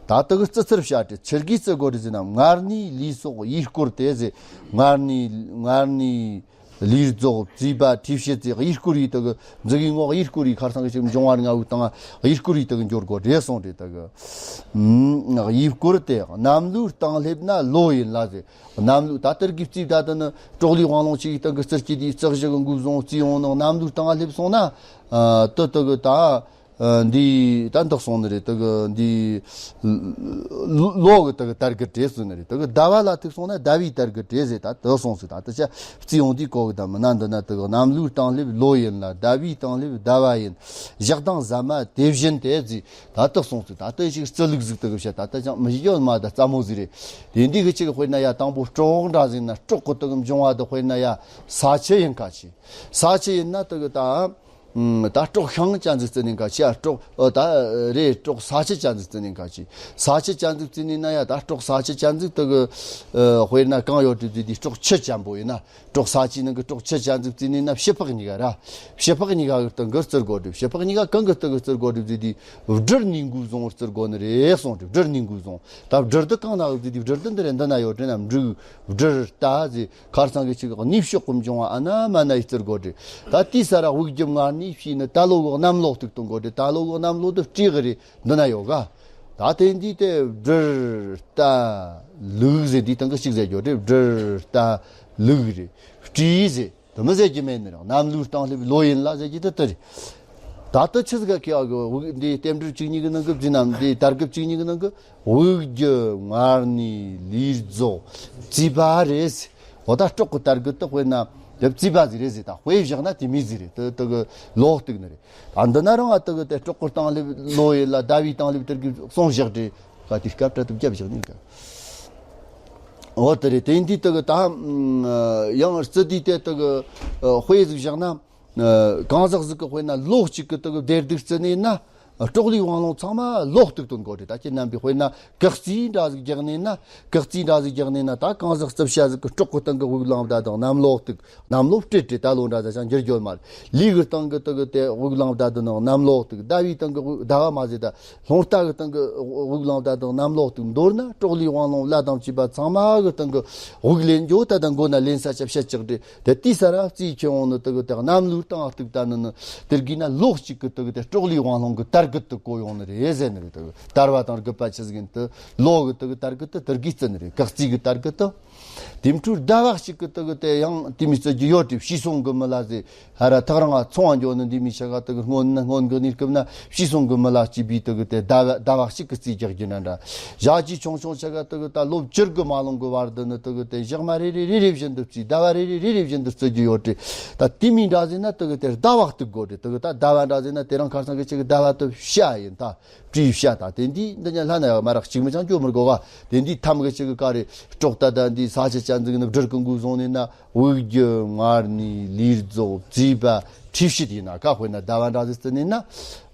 ད་དེ་གི་རྩི་ཚུལ་བཤད་དེ་ཆི་གིས་བརྩི་དགོས་རེད་ཟེར་ན་མངལ་གནས་ལུས་སྲོག་ཡིད་བསྐོར་ཏེ་ཟེར། མངལ་གནས་མངལ་གནས་ ལུས་རྫོགས་བཙས་པ་འཁྲུས་བྱེད་ཚེ། གཡས་སྐོར་ཡི་དེ་གི་མཛུ་གུའི་ངོ་གཡས་སྐོར་ཡི་ཁར་སང་གི་ཅིག་འབྱུང་བ་ལྔ་བོའི་སྟེང་གཡས་སྐོར་ཡི་དེ་གི་འགྱོ་དགོས་རེད་གསུངས་རེད། དེ་གི་ཨམ་གཡས་སྐོར་དེ་གནམ་ལོའི་སྟེང་སླེབས་ན་ལོ་ཡིན་ལ་ཟེར། གནམ་ལོ་ད་དེར་གི་རྩིས་ད་དེ་ནི་གྲོག་ལུས་དབང་ལུང་ཅིག་གི་སྟེང་གི་རྩི་སྐྱེས་དེའི་རྩི་གཞི་གི་འགོས་བཟུང་རྩིས་འོང་ནི་གནམ་ལོའི་སྟེང་སླེབས་སོང་ན། ཨ་དེ་དེ་གི་ད། ཨ་འདི་ད་འདི་གསུངས་ནི་རེད། དེ་གི་འདི་ལོ་གི་དེ་གི་དར་གི་གྲས་ཟེར་ནི་རེད། དེ་གི་ཟླ་བ་ལ་ཐུག་སོང་ན་ཟླ་བའི་དར་གི་གྲས་ཟེར། ད་དེ་གསུངས་ཟེར། ད་དེ་ཆ་རྩིས་ཡོང་དུས་གོ་གི་ད་མིན་ན། འདི་ན་དེ་གི་གནམ་ལོའི་སྟེང་སླེབས་ལོ་ཡིན་ལ། ཟླ་བའི་སྟེང་སླེབས་ཟླ་བ་ཡིན། ཞག་དང་ཟ་མ་དེ་བཞིན་ཏེ་ཟེར། ད་དེ་གསུངས་ཟེར། ད་དེ་ཞིག་རྩི་ལུགས་ཟིག་དེ་གི་བཤད། ད་དེ་ཅང་མི་ཤེས་ཡོད་མ། ད་རྩ་མོ་ཟིག་རེད། དེ་འདི་གི་ཅིག་དཔེར་ན་ཡ་དང་པོ་སྲོག་འདྲ་ཟིག་ན་སྲོག་གི་དེ་གི་འབྱུང་བ་དེ་དཔེར་ན་ཡ་ས་ཆུ་ཡིན་ཁ་ཆེ། ས་ཆུ་ཡིན་ན་དེ་གི་ད། ཨུམ། ད་སྲོག་ཤིང་ཅན་ཟིག་བརྩི་ནས་ཁ་ཆེ། ཨ་སྲོག་ཨ་ད་རེད། སྲོག་ས་ཆུ་ཅན་ཟིག་བརྩི་ནས་ཁ་ཆེ། ས་ཆུ་ཅན་ཟིག་བརྩི་ནས་ན་ཡ། ད་སྲོག་ས་ཆུ་ཅན་ཟིག་དེ་གི་ཨ་དཔེར་ན་གང་ཡོད་དུ་བརྩི་དུས་སྲོག་ཆུ་ཅན་པོ་ཡིན་ན། སྲོག་ས་ཆུའི་ནང་གི་སྲོག་ཆུ་ཅན་ཟིག་བརྩི་ནས་ན་བྱི་ཕག་གཉིས་ཀ་ར། བྱི་ཕག་གཉིས་ཀ་གི་སྟེང་གི་བརྩི་དགོས་རེད། བྱི་ཕག་གཉིས་ཀ་གང་གི་སྟེང་གི་བརྩི་དགོས་རེད་བརྩི་དུས་སྦྲུལ་གཉིས་འགོས་བཟུང་བར་བརྩི་དགོས་ནི་རེད་གསུངས་རེད། སྦྲུལ་གཉིས་འགོས་བཟུང་། ད་སྦྲུལ་དེ་གང་ན་ཡོད་བརྩི་དུས་སྦྲུལ་དེ་འདི་རེད། འདི་ན་ཡོད་རེད་ན། འབྲུག་སྦྲུལ་རྟ་ཟེར། ཁར་སང་གི་ཅིག་གནས་ཕྱོགས་ཀྱི་འབྱུང་བ་ཨ་ན་མ་ན་ཡི་བརྩི་དགོས་རེད། ད་དེའི་ས་ར་དབུགས་རྒྱུ་མངར་ནི་ཕྱིས་ནི་ད་ལོ་གི་གནམ་ལོ་གཏུག་གཏོང་དགོས་རེད། ད་ལོ་གི་གནམ་ལོ་དེ་སྤྲེའུ་རེད། འདི་ན་ཡོད་ག་ད་དེ་འདི་དེ་སྦྲུལ་རྟ་ལུག་ཟེར། འདིའི་སྟེང་གི་གཅིག་ཟེར་རྒྱུ་རེད། སྦྲུལ་རྟ་ལུག་རེད། སྤྲེའུ་ཟེར། དེ་མི་ཟེར་རྒྱུ་མེད་ནི་རེད། གནམ་ལོའི་སྟེང་སླེབས་ལོ་ཡིན་ལ་ཟེར་རྒྱུ་དེ་དེ་རེད། ད་ལྟ་ཆི་ཟིག་ག་ཁེ་བ་གི་དབུགས་འདི་རྟེན་འབྲེལ་བཅུ་གཉིས་ཀྱི་ནང་གི་བརྫིས་ན། འདི་དར་གི་བཅུ་གཉིས་ཀྱི་ནང་གི་དབུགས་རྒྱུ་མངར་ནི་ལུས་རྫོགས་བཙས་པ་རེད་ཟེར། འོ་ད་སྲོག་གི་དར་གི་དེ་དཔེར་ན་དེ་བཙས་པ་ཟིག་རེད་ཟེར། ད་དཔེ་བཞག་ན་དེ་མོ་ཟིག་རེད། དེ་དེ་གི་ལོ་གཏུག་ནི་རེད། ད་འདི་ན་རང་ང་དེ་གི་དེ་སྲོག་གི་སྟེང་སླེབས་ལོ་ཡིན་ལ་ཟླ་བའི་སྟེང་སླེབས་དེར་གི་གསུངས་བཞག་རེད། ག་དེ་སྐབས་དྲ་དུ་བརྒྱབ་བཞག་ནི་ག་འོ་དེ་རེད། དེ་འདི་དེ་གི་ད་ཡང་རྩི་དུས་དེ་དེ་གི་དཔེ་ཟིག་བཞག་ན། ཨ་གང་ཟག་ཟིག་གི་དཔེར་ན་ལོ་གཅིག་གི་དེ་གི་བདེ་སྡུག་བརྩི་ནས་ན། སྲོག་ལུས་དབང་ལུང་ཚང་མ་ལོ་གཏུག་དོན་དགོས་རེད། ད་ཁྱེད་རྣམ་པའི་དཔེར་ན་གག་རྩིས་འདྲ་ཟིག་རྒྱག་ནས་ན། གག་རྩིས་འདྲ་ཟིག་རྒྱག་ནས་ན། ད་གང་ཟག་རྩི་བྱ་ཟིག་གི་སྲོག་གི་སྟེང་གི་དབུགས་ལངས་བསྡད་དང་གནམ་ལོ་གཏུག་གནམ་ལོ་སྤྲེལ་སྤྲེལ། ད་ལོ་འདྲ་ཟིག་ཅང་འགྱུར་རྒྱུ་མ་རེད། ལུས་གི་སྟེང་གི་དེ་གི་དེ་དབུགས་ལངས་བསྡད་དུ་ནང་གནམ་ལོ་གཏུག་ཟླ་བའི་སྟེང་གི་དབུགས། ཟླ་བ་མ་ཟེར། ད་རླུང་རྟ་གི་སྟེང་གི་དབུགས་ལངས་བསྡད་དང་གནམ་ལོ་གཏུག་མདོར་ན་སྲོག་ལུས་དབང་ལུང་ལ་དང་བཅས་པ་ཚང་མ་གི་སྟེང་གི་དབུགས་ལེན་རྒྱུ། ད་ད་མགོ་ན་ལེན་ས་ཆ་བཤད་ཅིག་རེད། དེ་དེའི་ས་ར་རྩིས་ཁྱེར་འོང་ནི་དེ་གི་དེ་གནམ་ལོའི་སྟེང་གཏུག་ད་ནི་ནི་དེར་གི་ན་ལོ་གཅིག་གི་དེ་གི་དེ་སྲོག་ལུས་དབང་ལུང་གི་དར་གི་དེ་གོ་ཡོང་ནི་རེད་ཟེར་ནི་རེད། དེ་གི་དར་བ་དང་རྒུད་པ་ཆི་ཟིག་ཡིན། དེ་ལོ་གི་དེ་གི་དར་གི་དེ་དེར་གི་བརྩི་ནི་རེད། གག་རྩིས་གི་དར་གི་དེ། དེ་འཕྲོས་ཟླ་བ་གཅིག་གི་དེ་གི་དེ་ཡང་དེ་མོ་བརྩི་རྒྱུ་ཡོད་དེ། བྱིས་སོང་གི་མི་ལ་ཟེར། ཧ་ར་ཐག་རིང་ང་ཚོང་བ་འགྱོ་ནི་འདི་མོ་ཆ་ག་དེ་གི་སྔོན་ན་སྔོན་གི་གནས་སྐབས་ན་བྱིས་སོང་གི་མི་ལ་གཅིག་པའི་དེ་གི་དེ་ཟླ་བ་ཟླ་བ་གཅིག་གི་རྩིས་རྒྱག་རྒྱུ་ན་འདྲ། ཞག་གཅིག་ཆུང་ཆུང་ཆ་ག་དེ་གི་ད་ལོ་བཅུ་དགུ་མ་ལོན་གི་བར་དུ་ནི་དེ་གི་དེ་ཞག་མ་རེ་རེ་རེ་རེ་བཞིན་དུ་བརྩིས། ཟླ་བ་རེ་རེ་རེ་རེ་བཞིན་དུ་བརྩི་རྒྱུ་ཡོད་དེ། ད་དེ་མོ་འདྲ་ཟེར་ན་དེ་གི་དེ་ཟླ་བ་གཏུག་དགོས་རེད། དེ་གི་ད་ཟླ་བ་འདྲ་ཟེར་ན་དེ་རིང་ཁར་སང་གི་ཅིག་གི་ཟླ་བ་དེ་བྱ་ཡིན། ད་སྤྲེའུ་བྱ། ད་དེ་འདི་འདི་ཉ་ལྷ་ན་ཡག་མ་རག་གཅིག་མི་ཅང་སྐྱོ་མི་དགོ་ག་དེ་འདི་ཐམ་གི་ཅིག་གི་ག་རེ་སྲོག་ད་ད་འདི་ས་ཆུ་ཅན་ཟིག་ནི་སྦྲུལ་གི་འགོས་བཟུང་ནས་ན། དབུགས་རྒྱུ་མངར་ནི་ལུས་རྫོགས་བཙས་པ་འཁྲུས་བྱེད་ཡིན་ན། ཁ་དཔེར་ན་ཟླ་བ་འདྲ་ཟིག་བརྩི་ནས་ན།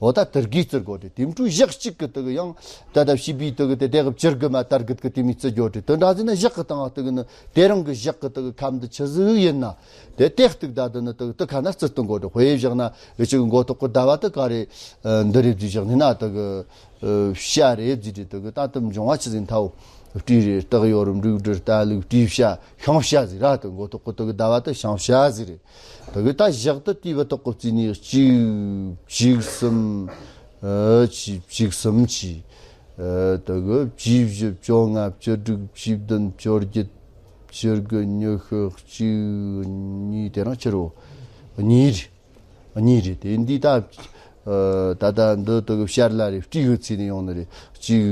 འོ་ད་དེར་གི་བརྩི་དགོས་རེད། དེ་འཕྲོས་ཞག་གཅིག་གི་དེ་གི་ཡང་ད་ད་བྱིས་པའི་དེ་གི་དེ་དེ་གི་བཅུ་དགུ་མ་དར་གི་དེ་གི་དེ་མོ་བརྩི་རྒྱུ་རེད། དེ་འདྲ་ཟེར་ན་ཞག་གི་སྟེང་དེ་གི་ནི་དེ་རིང་གི་ཞག་གི་དེ་གི་ཁམས་དེ་ཆི་ཟིག་ཡིན་ན། དེ་དེ་གཏུག་ད་དེ་ནི་དེ་གི་དེ་ཁ་ན་བརྩི་གཏོང་དགོས་རེད། དཔེ་བཞག་ན་ཡི་ཅིག་གི་མགོ་ཐོག་གི་ཟླ་བ་དེ་ག་རེ་འདི་རེད་བརྩིས་བཞག་ནས་ན། དེ་གི་བྱ་རེད་བརྩིས་ཏེ། དེ་གི་ད་དེ་འབྱུང་བ་ཆི་ཟིག་ཐའོ། སྤྲེའུ་རེད། སྟག་ཡོད་རེད། འབྲུག་སྦྲུལ་རྟ་ལུག་སྤྲེའུ་བྱ་ཤིང་བྱ་ཟིག་ར། དེ་མགོ་ཐོག་གི་དེ་གི་ཟླ་བ་དེ་ཤིང་བྱ་ཟིག་རེད། དེ་གི་ད་ཞག་དེ་དེའི་བ་ཐོག་གི་བརྩིས་ནས་གཅིག་བཅུ་གསུམ། ཨ་བཅུ་བཅུ་གསུམ་གཅིག་ཨ་དེ་གི་བཅུ་བཞི། བཅོ་ལྔ། བཅུ་དྲུག། བཅུ་བདུན། བཅོ་བརྒྱད། བཅུ་དགུ། ཉི་ཤུ། གཅིག་གཉིས། དེ་རིང་ཕྱི་རུ་གཉིས་རེད། གཉིས་རེད། དེ་འདི་ད་ཨ་ད་ལྟ་འདི་དེ་གི་བྱ་ལ་རེད། སྤྲེའུ་གི་ཚིག་ནས་ཡོང་ནི་རེད། གཅིག་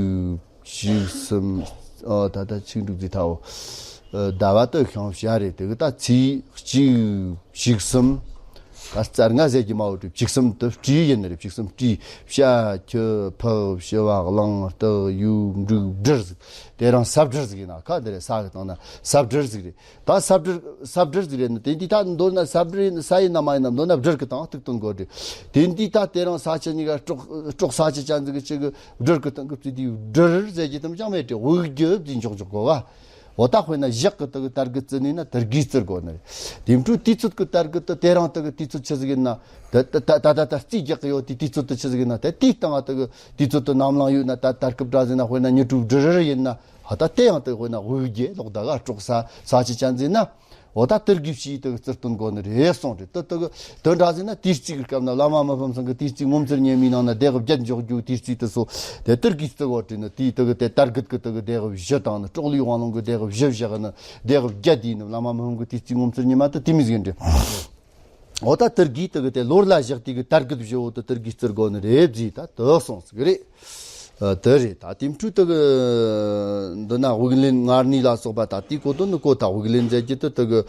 བཅུ་གསུམ། ཨ་ད་ལྟ་ཆིག་འབྲུག་རྩིས་ཐའོ། ཨ་ཟླ་བ་དེ་ཤིང་བྱ་རེད། དེ་གི་ད་ཚེས་གཅིག་བཅུ་གསུམ། ད་རྩ་ལྔ་ཟེར་གི་མ་འོ་དེ། བཅུ་གསུམ་དེ་སྤྲེའུ་ཡིན་ནི་རེད། བཅུ་གསུམ་སྤྲེའུ། བྱ། ཁྱི། ཕག། བྱི་བ། གླང་། སྟག། ཡོས། འབྲུག་སྦྲུལ་ཟིག་དེ་རིང་ས་སྦྲུལ་ཟིག་ཡིན་ན། ཁ་འདི་རེད། ས་གི་སྟེང་ན་ས་སྦྲུལ་ཟིག་རེད། ད་ས་སྦྲུལ་ས་སྦྲུལ་ཟིག་རེད་ནི། དེ་འདི་ད་མདོར་ན་ས་སྦྲུལ་ཡིན་ས་ཡིན་ན་མ་ཡིན་ན། མདོར་ན་སྦྲུལ་གི་སྟེང་གཏུག་གཏོང་དགོས་རེད། དེ་འདི་ད་དེ་རིང་ས་ཆུ་གཉིས་ཀ་སྲོག་སྲོག་ས་ཆུ་ཅན་ཟིག་གི་ཅིག་གི་སྦྲུལ་གི་སྟེང་གི་བརྩིས་དུས་སྦྲུལ་ཟེར་གི་དམ་ཅང་མེད་དེ། དབུགས་རྒྱུ་བརྩིས་འཇོག་འཇོག་དགོས་ག་འོ་ད་དཔེར་ན་ཞག་གི་དེ་གི་དར་གི་བརྩི་ནས་ན་དེར་གི་བརྩི་དགོས་ནི་རེད། དེ་འཕྲོས་དུས་ཚོད་གི་དར་གི་དེ་དེ་རིང་དེ་གི་དུས་ཚོད་ཆི་ཟིག་ཡིན་ན། ད་ད་ད་ད་ད་རྩིས་རྒྱག་གི་ཡོད་དེ། དུས་ཚོད་དེ་ཆི་ཟིག་ཡིན་ན། ད་དེའི་སྟེང་དེ་གི་དུས་ཚོད་དེ་ནམ་ལངས་ཡོད་ན། ད་ད་སྐབས་འདྲ་ཟིག་ན་དཔེར་ན་ཉི་དྲོ་སྦྲུལ་རི་ཡིན་ན། ཧ་ད་དེ་ཡང་དེ་དཔེར་ན་དབུགས་རྒྱུ་ལོག་ད་ག་སྲོག་ས་ས་ཆུ་ཅན་ཟིག་ན། འོ་ད་དེར་གི་ཕྱིའི་དེ་གི་བརྩི་སྟོན་དགོས་ནི་རེད་གསུངས་རེད། དེ་དེ་གི་དེ་འདྲ་ཟེར་ན་དུས་གཅིག་གི་སྐབས་ན་བླ་མ་མི་ཕམ་ཚང་གི་དུས་གཅིག་ངོ་མཚར་རྙེད་མའི་ནང་ན་སྡེ་དགུ་བརྒྱད་འཇོག་རྒྱུ་དུས་གཅིག་དེ་སོ་དེ་དེར་གི་བརྩི་དགོས་དྲིས་ནི་དེའི་དེ་གི་དེ་དར་གུད་གི་དེ་གི་སྡེ་དགུ་བཞི་དང་ནི་ཀྲོག་ལིའི་དབང་ལུང་གི་སྡེ་དགུ་བཞི་བཞག་ནི་སྡེ་དགུ་བརྒྱད་དེ་ནི་བླ་མ་མི་ཕམ་གི་དུས་གཅིག་ངོ་མཚར་རྙེད་མ་དེ་དེ་མི་ཟིག་འདྲི། འོ་ད་དེར་གི་དེ་གི་དེ་ལོར་ལ་བཞག་དེ་གི་དར་གུད་བཞི་བོ་དེ་དེར་གི་བརྩི་དགོས་ནི་རེད་ཟེར་ད་དེ་གསུངས་ཟིག་རེད། ཨ། དེ་རེད། ད་དེ་འཕྲོས་དེ་གི་འདི་ན་དབུགས་ལེན་ལྔ་གནས་ལ་སོགས་པ་ད་དེའི་གོ་དོན་ནི་གོ་ཐག་དབུགས་ལེན་མཛད་རྒྱུ་དེ་དེ་གི་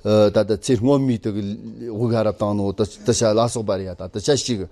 ཨ། ད་ལྟ་ཚེ་སྔོན་མའི་དེ་གི་དབུགས་ཧ་ར་བཏང་ནོ་དེ་དེ་ཆ་ལ་སོགས་པ་རེད་ཡ། ད་དེ་ཆ་ཞིག་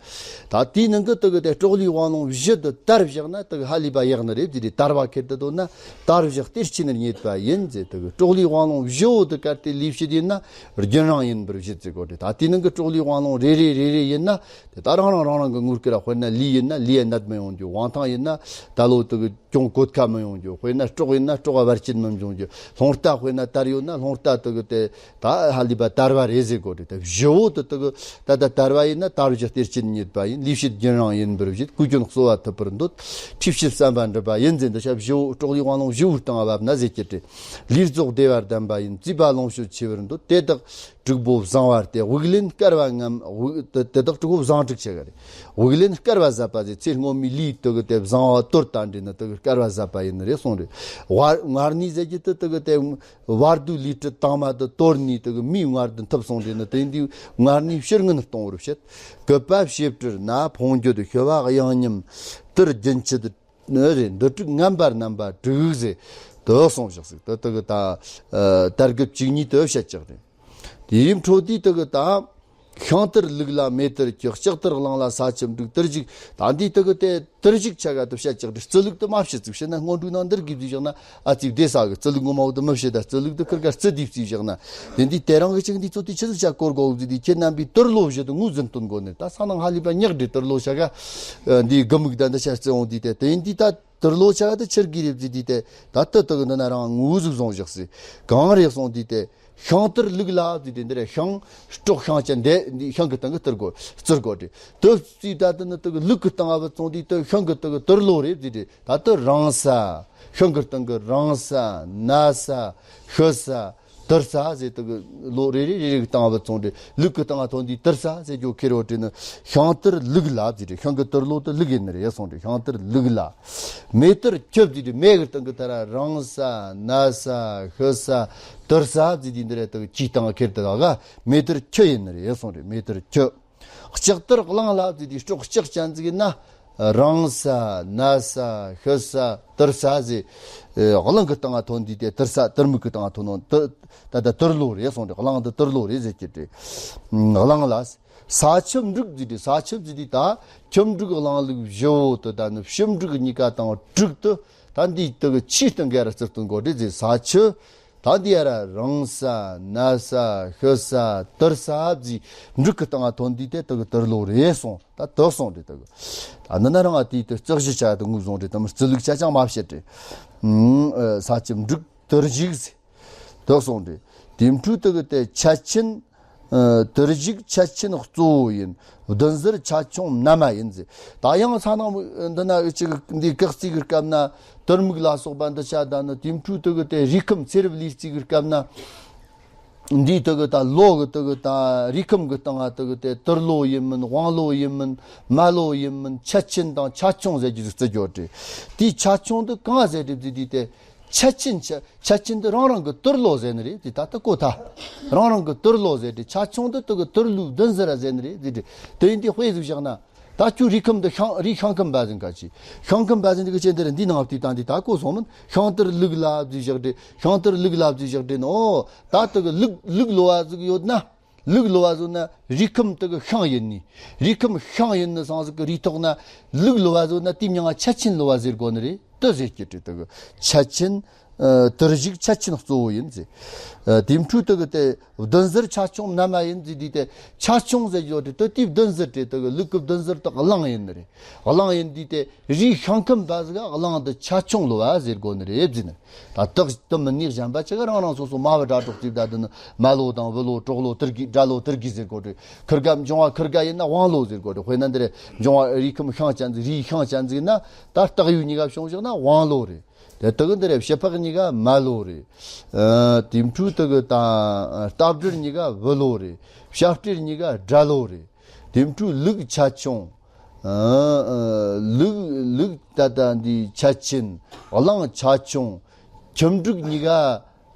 ད་དེའི་ནང་གི་དེ་གི་དེ་ཀྲོག་ལིའི་དབང་ལུང་བཞི་དེ་དར་བཞག་ན་དེ་གི་ཧ་ལས་པ་ཡག་ནི་རེད། དེ་རེད། དར་བ་ཁྱེར་དུ་འདོད་ན་དར་བཞག་གཏེར་ཆེན་རྙེད་པ་ཡིན་ཟེར། དེ་གི་ཀྲོག་ལིའི་དབང་ལུང་བཞི་བོ་དེ་གལ་ཏེ་ལེགས་བཤད་ཡིན་ན་རྒྱུན་རིང་ཡིན་པར་བཞེད་ཟེར་གོ་རེད། ད་དེའི་ནང་གི་ཀྲོག་ལིའི་དབང་ལུང་རེ་རེ་རེ་རེ་ཡིན་ན། དེ་ད་རང་རང་རང་རང་གི་ངོ་སྐལ་ར། དཔེར་ན་ལུས་ཡིན་ན་ལུས་ཡ་ནད་མི་ཡོང་རྒྱུ། དབང་ཐང་ཡིན་ན་ད་ལོ་དེ་གི་གྱོང་གོད་ཁ་མི་ཡོང་རྒྱུ། དཔེར་ན་སྲོག་ཡིན་ན་སྲོག་ག་བར་ཆད་མི་འབྱུང་རྒྱུ། རླུང་རྟ་དཔེར་ན་དར་ཡོད་ན་རླུང་རྟ་དེ་གི་དེ་ད་ཧ་ལས་པ་དར་བ་རེད་ཟེར་གོ་རེད། དེ་བཞི་བོ་དེ་དེ་གི་ད་ད་དར་བ་ཡིན་ན་དར་བཞག་གཏེར་ཆེན་རྙེད་པ་ཡིན། ལེགས་བཤད་རྒྱུན་རིང་ཡིན་པར་བཞེད། ཀུན་ཀྱང་གསོ་བ་ཐུབ་པར་འདོད། ཁྲིད་བྱེད་བསམ་པ་འགྲུབ་པ་ཡིན་ཟེར། འདི་ཆ་བཞི་བོ་ཀྲོག་ལིའི་དབང་ལུང་བཞི་བོའི་སྟེང་བབས་ན་ཟེར་གྱི་རེད། ལུས་རྫོགས་བདེ་བ་ལྡན་པ་ཡིན། བརྩིས་པ་ལོངས་སྤྱོད་ཆེ་བར་འདོད། དེ་དག་དྲུག་པོ་བཟང་བ་སྟེ། དབུགས་ལེན་བསྐལ་པ་ངམ། དབུགས་དེ་དེ་དག་དྲུག་པོ་བཟང་དྲུག་ཆ་ག་རེད། དབུགས་ལེན་བསྐལ་པ་ཟད་པ་ཟེར། ཚེ་སྔོན་མའི་ལུས་དེ་གི་དེ་བཟང་བ་དོར་བཏང་དྲིས་ནི་དེ་གི་བསྐལ་པ་ཟད་པ་ཡིན་ནི་རེད་གསུངས་རེད། བར་ལྔ་གནས་ཟེར་གྱི་དེ་དེ་གི་དེ་བར་དོའི་ལུས་དྲི་དྭངས་མ་དེ་དོར་ནས་དེ་གི་མིའི་མངལ་དུ་འཐིབས་སོང་དྲིས་ནི་དེ་འདི་ལྔ་གནས་ཕྱིར་ངན་གཏོང་བར་བྱེད། གུས་པ་བྱེ་བྲག་ན་ཕོངས་འགྱོད་ཤི་བ་གཡེང་སྙོམས་དུར་རྒྱུན་ཆད་ནི་རེད། འདི་དྲུག་ངན་པ་རྣམ་པ་དྲུག་ཟེར་དེ་གསུངས་བཞག་ཟིག་དེ་དེ་གི་ད་ཨ་དར་གུད་བཅུ་གཉིས་དེ་བཤད་ཀྱག་རེད། དེའི་འཕྲོ་དེ་དེ་གི་ད་ཤིང་དར་ལུག་ལ་མེ་དར་ཁྱི། ལྕགས་དར་གླང་ལ་ས་ཁྱི་འབྲུག་དར་གཞུག་ད་འདི་དེ་གི་དེ་དར་གཞུག་ཆ་ག་དེ་བཤད་ཀྱག་རེད། རྩི་ལུགས་དེ་མ་བཤད་ཟིག་བཤད་ན་སྔོན་འགྲོའི་ནང་འདིར་གི་བརྩིས་བཞག་ན་ཨ་ཙི་བདེ་ས་གི། རྩི་ལུགས་ངོ་མ་བོ་དེ་མི་བཤད། ད་རྩི་ལུགས་དེ་ཁིར་ཀ་རྩི་དེ་བརྩིས་བཞག་ན། དེ་འདི་དེ་རིང་གི་ཅིག་འདི་ཚོ་དེ་ཆི་ཟིག་བྱ་སྐོར་གོ་ཟིག་དེ་ཁྱེད་རྣམ་པའི་དར་ལོ་བཞི་དེ་ངོས་འཛིན་སྟོན་དགོས་ནི། ད་ས་ནང་ཧ་ལས་པ་ཉག་འདྲེ་དར་ལོ་ཆ་ག་འདི་དགུ་མིག་ད་འདི་ཆ་རྩི་འོང་དུས་དེ་དེ་འདི་ད། དར་ལོ་ཆ་ག་དེ་ཆི་གི་རེད་བརྩིས་དུས་དེ་ད་ལྟ་དེ་གི་འདི་ན་རང་ངོས་ཟིག་བཟུང་བཞག་ཟིག་གང་རེད་གསུངས་དུས་དེ་ཤིང་དར་ལུག་ལ་བརྩིས་དུས་འདི་རེད། ཤིང་སྲོག་ཤིང་ཅན་དེ་འདི་ཤིང་གི་སྟེང་གི་དར་གོ་རྩི་གོ་དེ་དེ་བརྩིས། ད་དེ་ནི་དེ་གི་ལུག་གི་སྟེང་ང་བུད་སོང་དུས་དེ་ཤིང་གི་དེ་གི་དར་ལོ་རེད་བརྩིས་དུས་ད་དེ་རིང་ས། ཤིང་གི་སྟེང་གི་རིང་ས། ན་ས། ཤི་ས། དར་ས་ཟེར། དེ་གི་ལོ་རེ་རེ་རེ་རེ་གི་སྟེང་བུད་སོང་དུས་ལུག་གི་སྟེང་ང་ཐོན་དུས་དར་ས་ཟེར་རྒྱུ་ཁེར་བོ་དྲིས་ནི། ཤིང་དར་ལུག་ལ་བརྩིས་དུས་ཤིང་གི་དར་ལོ་དེ་ལུག་ཡིན་ནི་རེད་གསུངས་དུས་ཤིང་དར་ལུག་ལ། མེ་དར་ཁྱི་བརྩིས་དུས་མེ་གི་སྟེང་གི་དེ་ར་རིང་ས། ན་ས། ཤི་ས། དར་ས་བརྩིས་དུས་འདི་རེད། དེ་གི་ཁྱིའི་སྟེང་ཁེར་དེ་ག་མེ་དར་ཁྱི་ཡིན་ནི་རེད་གསུངས་དུས་མེ་དར་ཁྱི། ལྕགས་དར་གླང་ལ་བརྩིས་དུས་སྲོག་ལྕགས་ཅན་ཟིག་ཡིན་ན། རིང་ས། ན་ས། ཤི་ས། དར་ས་ཟེར། ཨེ། གླང་གི་སྟེང་ང་ཐོན་དུས་དེ་དར་ས་དར་མིག་གི་སྟེང་ང་ཐོན་ནོ་དེ་ད་ལྟ་དར་ལོ་རེད་གསུངས་ཏེ། གླང་དེ་དར་ལོ་རེད་ཟེར་གྱི་རེད། གླང་ལ། ས་ཁྱི་འབྲུག་བརྩིས་དུས་ས་ཁྱི་བརྩིས་དུས་ད་ཁྱི་འབྲུག་གླང་ལུག་བཞི་བོ་དེ་ད་ནི་ཕྱི་འབྲུག་གཉིས་ཀ་དང་དྲུག་དེ་ད་འདི་དེ་གི་ཆིའི་སྟེང་གི་ར་རྩི་སྟོན་གོ་དེ་ཟེར། ས་ཁྱི། ད་འདི་ཡ་ར་རིང་ས། ན་ས། ཤི་ས། དར་ས་བརྩིས། འབྲུག་གི་སྟེང་ང་ཐོན་དུས་དེ་དེ་གི་དར་ལོ་རེད་གསུངས། ད་དེ་གསུངས་རེད་དེ་གི། ད་འདི་ན་རང་ང་དེའི་དེ་རྩི་གཞི་ཆ་དེ་ངོས་བཟུང་རེད། དེ་མིན་རྩི་ལུགས་ཆ་ཅང་མ་བཤད་རེད། ཨུམ། ཨ། ས་ཁྱི་འབྲུག་དར་གཞུག་ཟེར། དེ་གསུངས་རེད། དེའི་འཕྲོས་དེ་གི་དེ་ཆ་ཆེན། ཨ། དར་གཞུག་ཆ་ཆེན་གཙོ་བོ་ཡིན། བདུན་ཟུར་ཆ་ཆུང་མནའ་མ་ཡིན་ཟེར། ད་ཡང་ས་ནང་འདི་ན་ཅིག་འདི་སྐག་རྩིས་ཀྱི་སྐབས་ན་དར་མིག་ལ་སོགས་པ་འདི་ཆ་ད་ནི་དེའི་འཕྲོས་དེ་གི་དེ་རུས་ཁམས་ཚེ་རབས་ལུས་རྩིས་ཀྱི་སྐབས་ན་འདི་དེ་གི་ད་ལོ་གི་དེ་གི་ད་རུས་ཁམས་ཀྱི་སྟེང་ང་དེ་གི་དེ་དར་ལོ་ཡིན་མིན། དབང་ལོ་ཡིན་མིན། མ་ལོ་ཡིན་མིན། ཆ་ཆེན་དང་ཆ་ཆུང་ཟེར་རྒྱུ་ཟིག་རྩི་རྒྱུ་རེད། དེའི་ཆ་ཆུང་དེ་གང་ཟེར་རེད་བརྩིས་དུས་དེ། ཆ་ཆེན་ཆ་ཆ་ཆེན་དེ་རང་རང་གི་དར་ལོ་ཟེར་ནི་རེད་དེ། ད་ལྟ་གོ་ཐལ། རང་རང་གི་དར་ལོ་ཟེར་དེ། ཆ་ཆུང་དེ་དེ་གི་དར་ལོའི་བདུན་ཟུར་ར་ཟེར་ནི་རེད་དེ། དེ་ཡིན་དུས་དཔེ་ཟིག་བཞག་ན། ད་ཁྱོད་རུས་ཁམས་དེ་ཤིང་རུས་ཤིང་ཁམས་འབའ་ཟིན་ག་ཅི། ཤིང་ཁམས་འབའ་ཟིན་དེ་གི་ཅན་དེ་ར་འདི་ནང་བལྟས་ད་འདི་ད་གོ་སོང་མིན། ཤིང་དར་ལུག་ལ་བརྩིས་བཞག་དེ། ཤིང་དར་ལུག་ལ་བརྩིས་བཞག་དེ་ནོ། ད་དེ་གི་ལུག་ལུག་ལོ་བ་ཟིག་ཡོད་ན། ལུག་ལོ་བ་ཟོ་ན་རུས་ཁམས་དེ་གི་ཤིང་ཡིན་ནི། རུས་ཁམས་ཤིང་ཡིན་ནི་སང་ཟིག་གི་རུས་ཐོག་ན་ལུག་ལོ་བ་ཟོ་ན་དེའི་མྱིང་ང་ཆ་ཆེན་ལོ་བ་ཟེར་དགོས་ནི་རེད། དེ་ཟེར་གྱི་རེད། དེ་གི་ཆ་ཆེན། ཨ། དར་གཞུག་ཆ་ཆེན་གཙོ་བོ་ཡིན་ཟེར། ཨ། དེའི་འཕྲོས་དེ་གི་དེ་བདུན་ཟུར་ཆ་ཆུང་མནའ་མ་ཡིན་ཟེར་དུས་དེ། ཆ་ཆུང་ཟེར་རྒྱུ་དེ་དེ་དེའི་བདུན་ཟུར་དེ་དེ་གི་ལུག་གི་བདུན་ཟུར་དེ་གླང་ཡིན་ནི་རེད། གླང་ཡིན་དུས་དེ་རུས་ཤིང་ཁམས་འབའ་ཟིག་ག་གླང་དེ་ཆ་ཆུང་ལོ་བ་ཟེར་དགོས་ནི་རེད་ཟེར་ནི། ད་དག་དུ་མི་ནི་གཞན་པ་ཅིག་རང་རང་སོ་སོ་མ་བུ་དགྲ་གྲོགས་རྩིས་ད་དུ་ནི་མ་ལོ་དང་བུ་ལོ་གྲོགས་ལོ་དར་གི་དགྲ་ལོ་དར་གི་ཟེར་གོ་དྲི། ཁིར་ག་འབྱུང་བ་ཁིར་ག་ཡིན་ན་དབང་ལོ་ཟེར་གོ་དྲི། དཔེར་ན་འདི་རེད། འབྱུང་བ་རུས་ཁམས་ཤིང་ཅན་ཟིག་རུས་ཤིང་ཅན་ཟིག་ན་ད་སྟག་ཡོས་གཉིས་ཀ་བྱུང་བཞག་ན་དབང་ལོ་རེད། དེ་དག་འདི་རེད། བྱི་ཕག་གཉིས་ཀ་མ་ལོ་རེད། ཨ། དེ་འཕྲུལ་དག་དང་རྟ་སྦྲུལ་གཉིས་ཀ་བུ་ལོ་རེད། བྱ་སྤྲེལ་གཉིས་ཀ་དགྲ་ལོ་རེད། དེ་འཕྲུལ་ལུག་ཆ་ཆུང་། ཨ། ཨ། ལུག་ལུག་ད་ལྟ་འདི་ཆ་ཆེན། གླང་ཆ་ཆུང་། ཁྱི་འབྲུག་གཉིས་ཀ་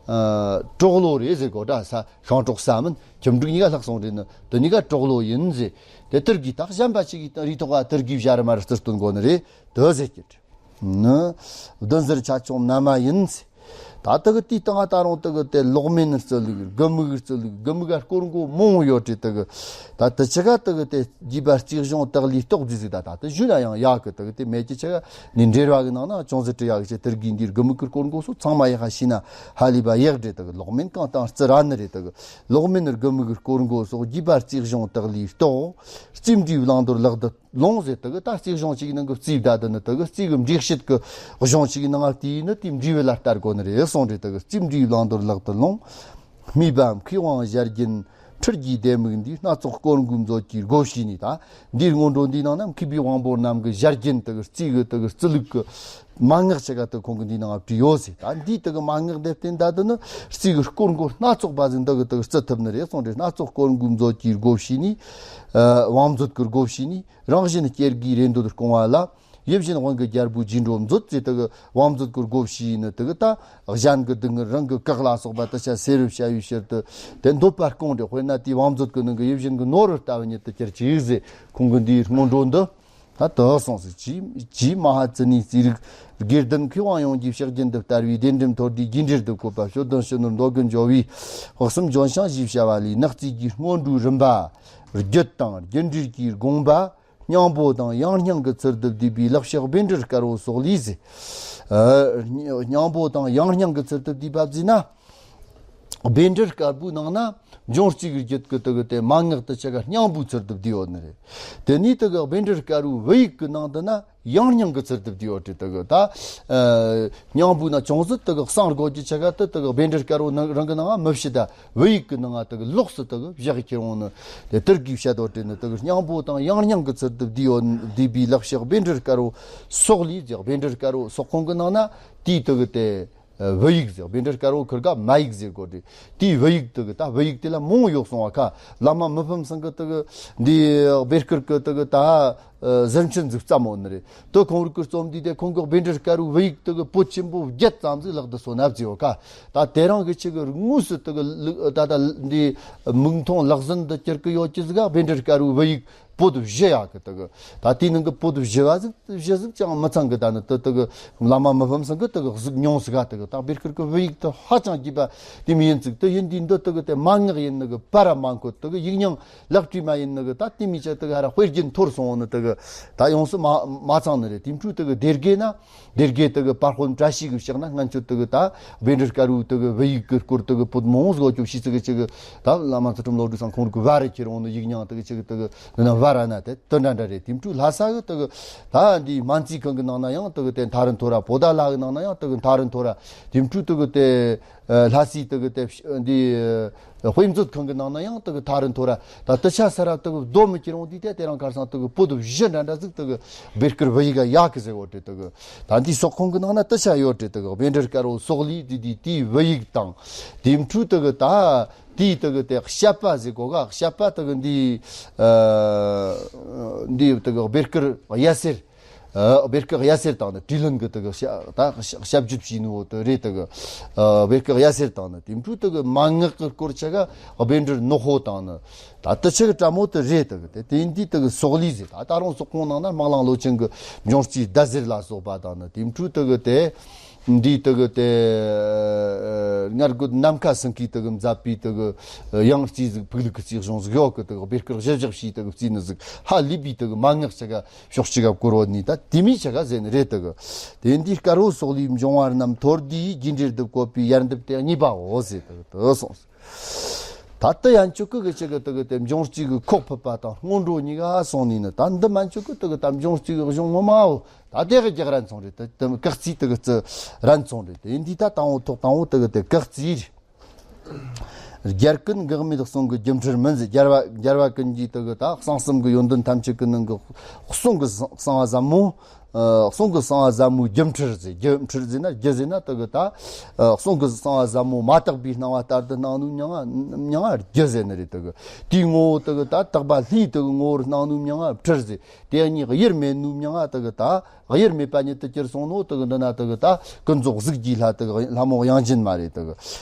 ཨ། གྲོག་ལོ་རེད་ཟེར་གོ། ད་ས་ཤིང་གྲོག་ས་མིན། ཁྱི་འབྲུག་གཉིས་ཀ་ལྷག་སོང་རེད་ནི། དེ་གཉིས་ཀ་གྲོག་ལོ་ཡིན་ཟེར། དེ་དེར་གི་ད་གཞན་པ་ཞིག་གི་རི་ཐོག་ག་དེར་གི་བྱ་རི་མ་རི་རྩི་སྟོན་གོ་ནི་རེད། དེ་ཟེར་གྱི་རེད། ནི་བདུད་ཟེར་ཆ་ཆུང་མནའ་མ་ཡིན་ཟེར། ད་དེ་གི་དེའི་སྟེང་ང་ད་རུང་དེ་གི་དེ་ལོག་མེན་རྩི་ལུགས། དགུ་མིག་རྩི་ལུགས། དགུ་མིག་ག་སྐོར་མགོ་མང་ཡོད་རེད། དེ་གི་ད་དེ་ཆ་ག་དེ་གི་དེ་རྒྱས་པ་རྩིས་གཞུང་དག་ལས་རྟོགས་རྒྱུ་ཟིག་ད་ད་དེ་ཞུ་ན་ཡང་ཡག་གི། དེ་གི་དེ་མེད་ཀྱི་ཆ་ག་ནི་འགྲེལ་བ་གི་ནང་ན་ཅུང་ཟད་བྲི་ཡག་གི་ཆེད། དེར་གི་འདིར་དགུ་མིག་གི་སྐོར་མགོ་སོགས་ཚང་མ་ཡག་ཤེས་ན་ཧ་ལས་པ་ཡག་རེད། དེ་གི་ལོག་མེན་གང་དང་རྩི་ར་ནི་རེད། དེ་གི་ལོག་མེན་དགུ་མིག་གི་སྐོར་མགོ་སོགས་རྒྱས་པ་རྩིས་གཞུང་དག་ལས་རྟོགས། རྩིས་འབྲས་བླང་དོར་ལག་ཏུ་ལོངས་ཟེར། དེ་གི་ད་རྩིས་གཞུང་ཞིག་ནང་གི་རྩིས་ད་དེ་ནི་དེ་གི་རྩིས་གི་འགྲེལ་བཤད་གི་གཞུང་ཞིག་ནང་དེའི་ནི་དེའི་འབྲས་བུ་ལ་ལྟ་དགོས་ནི་རེད་གསུངས་རེད། དེ་གི་རྩིས་འབྲས་བླང་དོར་ལག་ཏུ་ལོངས། སྨྲས་པ། མཁས་དབང་བྱ་རྒྱལ་འཕྲུལ་གྱི་ལྡེ་མིག་འདིས། སྣ་ཚོགས་སྐོར་མགོའི་མཛོད་ཀྱིས་བགོ་བཤས་ནས། ད་འདིའི་སྔོན་འགྲོ་འདིའི་ནང་ན་མཁས་པའི་དབང་པོ་རྣམས་ཀྱི་བྱ་རྒྱལ་དེ་གི་རྩིས་གི་དེ་གི་རྩི་ལུགས་གི་མན་ངག་ཆ་ག་དེ་ཁོང་གི་འདིའི་ནང་བྲིས་ཡོད་ཟེར། ད་འདིའི་དེ་གི་མན་ངག་དེ་བསྟན་ད་དེ་ནི་རྩིས་གི་སྐོར་མགོ་སྣ་ཚོགས་པ་ཟིག་འདི་གི་དེ་གི་རྩི་ཐུབ་ནི་རེད་གསུངས་རེད། སྣ་ཚོགས་སྐོར་མགོའི་མཛོད་ཀྱིས་བགོ་བཤས་ནས། ཨ། དབང་མཛོད་ཀྱི་བགོ་བཤས་ནས། རང་གཞན་སྐྱེ་རྒུའི་རེ་འདོད་སྐོང་བ་ལ། ཡིད་བཞིན་དབང་གི་རྒྱལ་པོའི་རྗེས་འགྲོ་མཛོད་ཟེར། དེ་གི་དབང་མཛོད་ཀྱི་བགོ་བཤས་ནི་དེ་གི་ད་གཞན་གྱི་སྡུག་བསྔལ་རང་གི་བཀག་ལ་སོགས་པ་དེ་ཆ་སེལ་བར་བྱ་བའི་ཕྱིར་དུ་དེ་འདོད་པ་སྐོང་རེད། དཔེར་ན་དེའི་དབང་མཛོད་ཀྱི་ནང་གི་ཡིད་བཞིན་གྱི་ནོར་བུ་ལྟ་བུ་ཉིད་དུ་གྱུར་ཅིག་ཟེར། ཁོང་གི་འདིའི་སྔོན་འགྲོ་འདི་ད་དེ་གསུངས་ཟེར། ཅེས་ཅེས་མ་ཧཱ་ཙི་ནའི་རྩིས་རིག་དགེ་ལྡན་མཁས་དབང་ཡོངས་ཀྱི་ཕྱག་རྒྱུན་དུ་དར་བའི་བདེན་སྒྲུབ་མཐོར་འདུས་རྒྱས་འགྲེལ་དུ་བཀོད་པ། སྤྱོད་ལྡན་ཕྱི་ནང་མདོ་རྒྱུད་འཇོག་པའི་དཔག་བསམ་ལྗོན་ཤིང་ཞེས་བྱ་བ་ལས། ནག་རྩིས་ཀྱི་སྔོན་འགྲོའི་རིམ་པ་རྒྱུད་དང་རྒྱུད་འགྲེལ་གྱི་དགོངས་པ། སྙིང་པོ་དང་ཡང་སྙིང་གི་ཚུལ་དུ་བསྡུས་པའི་ལེགས་བཤད་བཻ་ཌཱུརྱ་དཀར་པོ་སོགས་ལས་ཟེར། ཨ། སྙིང་པོ་དང་ཡང་སྙིང་གི་ཚུལ་དུ་བསྡུས་པ་ཟེར་ན། བཻ་ཌཱུརྱ་དཀར་པོའི་ནང་ན་འབྱུང་རྩིས་ཀྱི་རྒྱུད་ཀྱི་དེ་གི་དེ་མན་ངག་དེ་ཆ་ག་སྙིང་པོའི་ཚུལ་དུ་བསྡུས་ཡོད་ནི་རེད། དེ་ནས་དེ་གི་བཻ་ཌཱུརྱ་དཀར་པོའི་བུ་ཡིག་གི་ནང་དུ་ན་ཡང་སྙིང་གི་ཚུལ་དུ་བསྡུས་ཡོད་རེད། དེ་གི་ད། ཨ། སྙིང་པོའི་ནང་ཅུང་ཟད་དེ་གི་གསང་སྒོ་གི་ཆ་ག་དེ་དེ་གི་བཻ་ཌཱུརྱ་དཀར་པོ་ནང་རང་གི་ནང་མི་བཤད། ད་བུ་ཡིག་གི་ནང་ང་དེ་གི་ལོགས་སུ་དེ་གི་བཞག་ཁྱེར་འོང་ནི་དེ་དེར་གི་བཤད་དོ་དེ་ནི། དེ་གི་སྙིང་པོ་དང་ཡང་སྙིང་གི་ཚུལ་དུ་བསྡུས་ཡོད། བསྡུས་པའི་ལེགས་བཤད་བཻ་ཌཱུརྱ་དཀར་པོ་སོགས་ལས་ཟེར། བཻ་ཌཱུརྱ་དཀར་པོ་སོགས་ཁོང་གི་ནང་ན་དེའི་དེ་གི་དེ། ཨ། བུ་ཡིག་ཟེར། བཻ་ཌཱུརྱ་དཀར་པོ་ཁིར་ག་མ་ཡིག་ཟེར་གོ་དེ། དེའི་བུ་ཡིག་དེ་གི་ད་བུ་ཡིག་དེ་ལ་མང་ཡོད་སོང་བ་ཁ། བླ་མ་མི་ཕམ་ཚང་གི་དེ་གི་འདི་བཻ་དཀར་གི་དེ་གི་ད། ཨ། གཟི་བྱིན་ཟིག་བརྩམས་ཡོད་ནི་རེད། དེ་ཁོང་རིག་གི་རྩོམ་འདི་དེ་ཁོང་གི་བཻ་ཌཱུརྱ་དཀར་པོའི་བུ་ཡིག་དེ་གི་པོད་ཆེན་པོ་བརྒྱད་ཙམ་ཟིག་ལག་ཏུ་སོན་ན་བརྩིས་ཡོད་ཁ། ད་དེ་རིང་གི་ཆེ་གི་དངོས་སུ་དེ་གི་ད་ད་འདི་མིག་མཐོང་ལག་ཟིན་དུ་གྱུར་གི་ཡོད་ཀྱི་ཟིག་ག་བཻ་ཌཱུརྱ་དཀར་པོའི་བུ་ཡིག་པོད་བཞི་ཡོད་གི། དེ་གི་ད་དེའི་ནང་གི་པོད་བཞི་བ་ཟིག་བཞི་ཟིག་ཅང་མི་ཚང་གི། ད་ནི་དེ་དེ་གི་བླ་མ་མི་ཕམ་ཚང་གི་དེ་གི་གཟིགས་མྱོང་ཟིག་ག། དེ་གི་ད་བཻ་དཀར་གི་བུ་ཡིག་དེ་ཧ་ཅང་རྒྱས་པ་དེ་མོ་ཡིན་ཟིག། དེ་ཡིན་དུས་འདི་དེ་གི་དེ་མན་ངག་ཡིན་ནི་གི་པར་མ་འཁོད། དེ་གི་ཡིག་རྙིང་ལག་བྲིས་མ་ཡིན་ནི་གི་ད་དེ་མོ་ཆ་དེ་གི་ཧ་ར་དཔེ་རྒྱུན་འཐོར་སོང་ནི་དེ་གི་ད་ཡོངས་སུ་མ་མ་ཚང་ནི་རེད། དེ་འཕྲོས་དེ་གི་སྡེ་དགེ་ན། སྡེ་དགེ་དེ་གི་པར་དཔོན་བཀྲ་ཤིས་གི་ཕྱག་ན་སྔན་ཆད་དེ་གི་ད་བཻ་ཌཱུརྱ་དཀར་པོའི་དེ་གི་བུ་ཡིག་གི་སྐོར་དེ་གི་པོད་མང་བོ་ཟིག་ཅོ་ཤི་ཚིག་གི་ཆེ་གི་ད་བླ་མ་ཚུལ་ཁྲིམས་བློ་གྲོས་ཚང་ཁོང་རིག་གི་བ་རི་ཁྱེར་འོང་ནི་ཡིག་རྙིང་དེ་གི་ཆེ་གི་དེ་གི་འདི་ན་བ་ར་ན་དེ་དེ་འདྲ་འདྲ་རེད། དེ་འཕྲོས་ལྷ་ས་གི་དེ་གི་ད་འདི་སྨན་རྩིས་ཁང་གི་ནང་ན་ཡང་དེ་གི་དེ་མཐའ་རུ་མཐོ་ར། པོ་ཏཱ་ལ་གི་ནང་ན་ཡང་དེ་གི་མཐའ་རུ་མཐོ་ར། དེ་འཕྲོས་དེ་གི་དེ་ལྷ་སའི་དེ་གི་དེ་འདི་དཔེ་མཛོད་ཁང་གི་ནང་ན་ཡང་དེ་གི་མཐའ་རུ་མཐོ་ར། ད་དེ་ཆ་ས་ར་དེ་གི་རྡོ་མི་ཁྱེར་འོང་དུས་དེ་དེ་རིང་ཁར་སང་དེ་གི་པོད་བཞི་འདྲ་འདྲ་ཟིག་དེ་གི་བཻ་དཀར་བུ་ཡིག་ག་ཡོད་གི་ཟེར་བ་དེ། དེ་གི་ད་འདི་སོགས་ཁང་གི་ནང་ན་དེ་ཆ་ཡོད་དེ། དེ་གི་བཻ་དཀར་དཀར་པོ་སོགས་ལས་དེ་དེ་དེའི་བུ་ཡིག་དང་། དེ་འཕྲོས་དེ་གི་ད་དེའི་དེ་གི་དེ་བཤད་པ་ཟེར་གོ་ག། བཤད་པ་དེ་གི་འདི་ཨ་འདི་དེ་གི་བཻ་དཀར་གཡའ་ཟེར། ཨ། བཻ་དཀར་གཡའ་ཟེར་དང་ནི་དྲིས་ལན་གི་དེ་གི་བཤད་ད་བཤད་བཤད་རྒྱུད་བྱས་ནི་བོ་དེ་རེད། དེ་གི་ཨ་བཻ་དཀར་གཡའ་ཟེར་དང་ནི་དེ་འཕྲོས་དེ་གི་མན་ངག་གི་སྐོར་ཆ་ག་བཻ་དཀར་ནག་པོ་དང་ནི་ད་དེ་ཆ་གི་ཏྲ་མོ་དེ་རེད། དེ་གི་དེ་དེ་འདི་དེ་གི་སོགས་ལས་ཟེར། ད་ད་རུང་སོགས་ཁང་ནང་ན་སྨག་རླུང་ལོ་ཆེན་གི་འབྱུང་རྩིས་ཟླ་ཟེར་ལ་སོགས་པ་དང་ནི་དེ་འཕྲོས་དེ་གི་དེ་འདི་དེ་གི་དེ་ཨ་སྔར་གི་ནམ་མཁའ་སེང་གེ་དེ་གི་མཛད་པའི་དེ་གི་ཡང་རྩིས་ཟིག་ཕུག་ལུགས་གི་རྩིས་གཞུང་ཟིག་ཡོད་གི། དེ་གི་བཻ་དཀར་གཞིར་བཞག་བྱས་དེ་གི་རྩིས་ནི་ཟིག་ཧ་ལས་པའི་དེ་གི་མན་ངག་ཆ་ག་ཕྱོགས་གཅིག་ག་བསྐོར་བ་ནི་ད་དེ་མོ་ཆ་ག་ཟེར་ནི་རེད། དེ་གི་དེ་འདི་དཀར་པོ་སོགས་ལས་འབྱུང་བ་རྣམས་མཐོར་འདུས་རྒྱས་འགྲེལ་དུ་བཀོད་པའི་ཡར་འདེབས་དེ་གཉིས་པའོ་ཟེར། དེ་གི་དེ་གསུངས། ད་ལྟ་ཡན་ཆོད་གི་གི་ཆ་གི་དེ་གི་དེ་འབྱུང་རྩིས་གི་ཁོག་ཕུད་པ་དང་སྔོན་འགྲོ་གཉིས་ཀ་སོང་ནི་ནི། ད་འདི་མན་ཆོད་གི་དེ་གི་ད་འབྱུང་རྩིས་གི་གཞུང་ངོ་མའོ། ད་དེ་གི་རྒྱག་རན་སོང་རེད། དེ་དེ་གག་རྩིས་དེ་གི་རྩི་རན་སོང་རེད། དེ་འདི་ད་དང་པོ་ཐོག་དང་པོ་དེ་གི་དེ་གག་རྩིས་རེད། རྒྱལ་ཀུན་འགག་མེད་གསུང་གི་སྒྱུ་འཕྲུལ་མིན་ཟེར། རྒྱལ་བ་རྒྱལ་བ་ཀུན་གྱི་དེ་གི་ད་གསང་གསུམ་གི་ཡོན་ཏན་ཐམས་ཅད་ཀྱི་ནང་གི་གསུང་གི་གསང་བ་ཟབ་མོ། ཨ། གསུང་གི་གསང་བ་ཟབ་མོའི་སྒྱུ་འཕྲུལ་ཟེར། སྒྱུ་འཕྲུལ་ཟེར་ན་སྒྱུ་ཟེར་ན་དེ་གི་ད། ཨ། གསུང་གི་གསང་བ་ཟབ་མོ་མ་དག་པའི་སྣང་བ་ལྟར་དུ་སྣང་ནུས་མྱང་ང་མྱང་ང་སྒྱུ་ཟེར་ནི་རེད། དེ་གི་དེའི་ངོ་བོ་དེ་གི་ད་དག་པ་ལྷའི་དེ་གི་ངོ་བོར་སྣང་ནུས་མྱང་ང་འཕྲུལ་ཟེར། དེ་གཉིས་དབྱེར་མེད་ནུས་མྱང་ང་དེ་གི་ད། དབྱེར་མེད་པ་ཉིད་དུ་གྱུར་སོང་ནོ། དེ་གི་འདི་ན་དེ་གི་ད་ཀུན་རྫོབ་གཟུགས་ཀྱི་ལྷ་དེ་གི་ལྷ་མོ་དབྱངས་ཅན་མ་རེད། དེ་གི་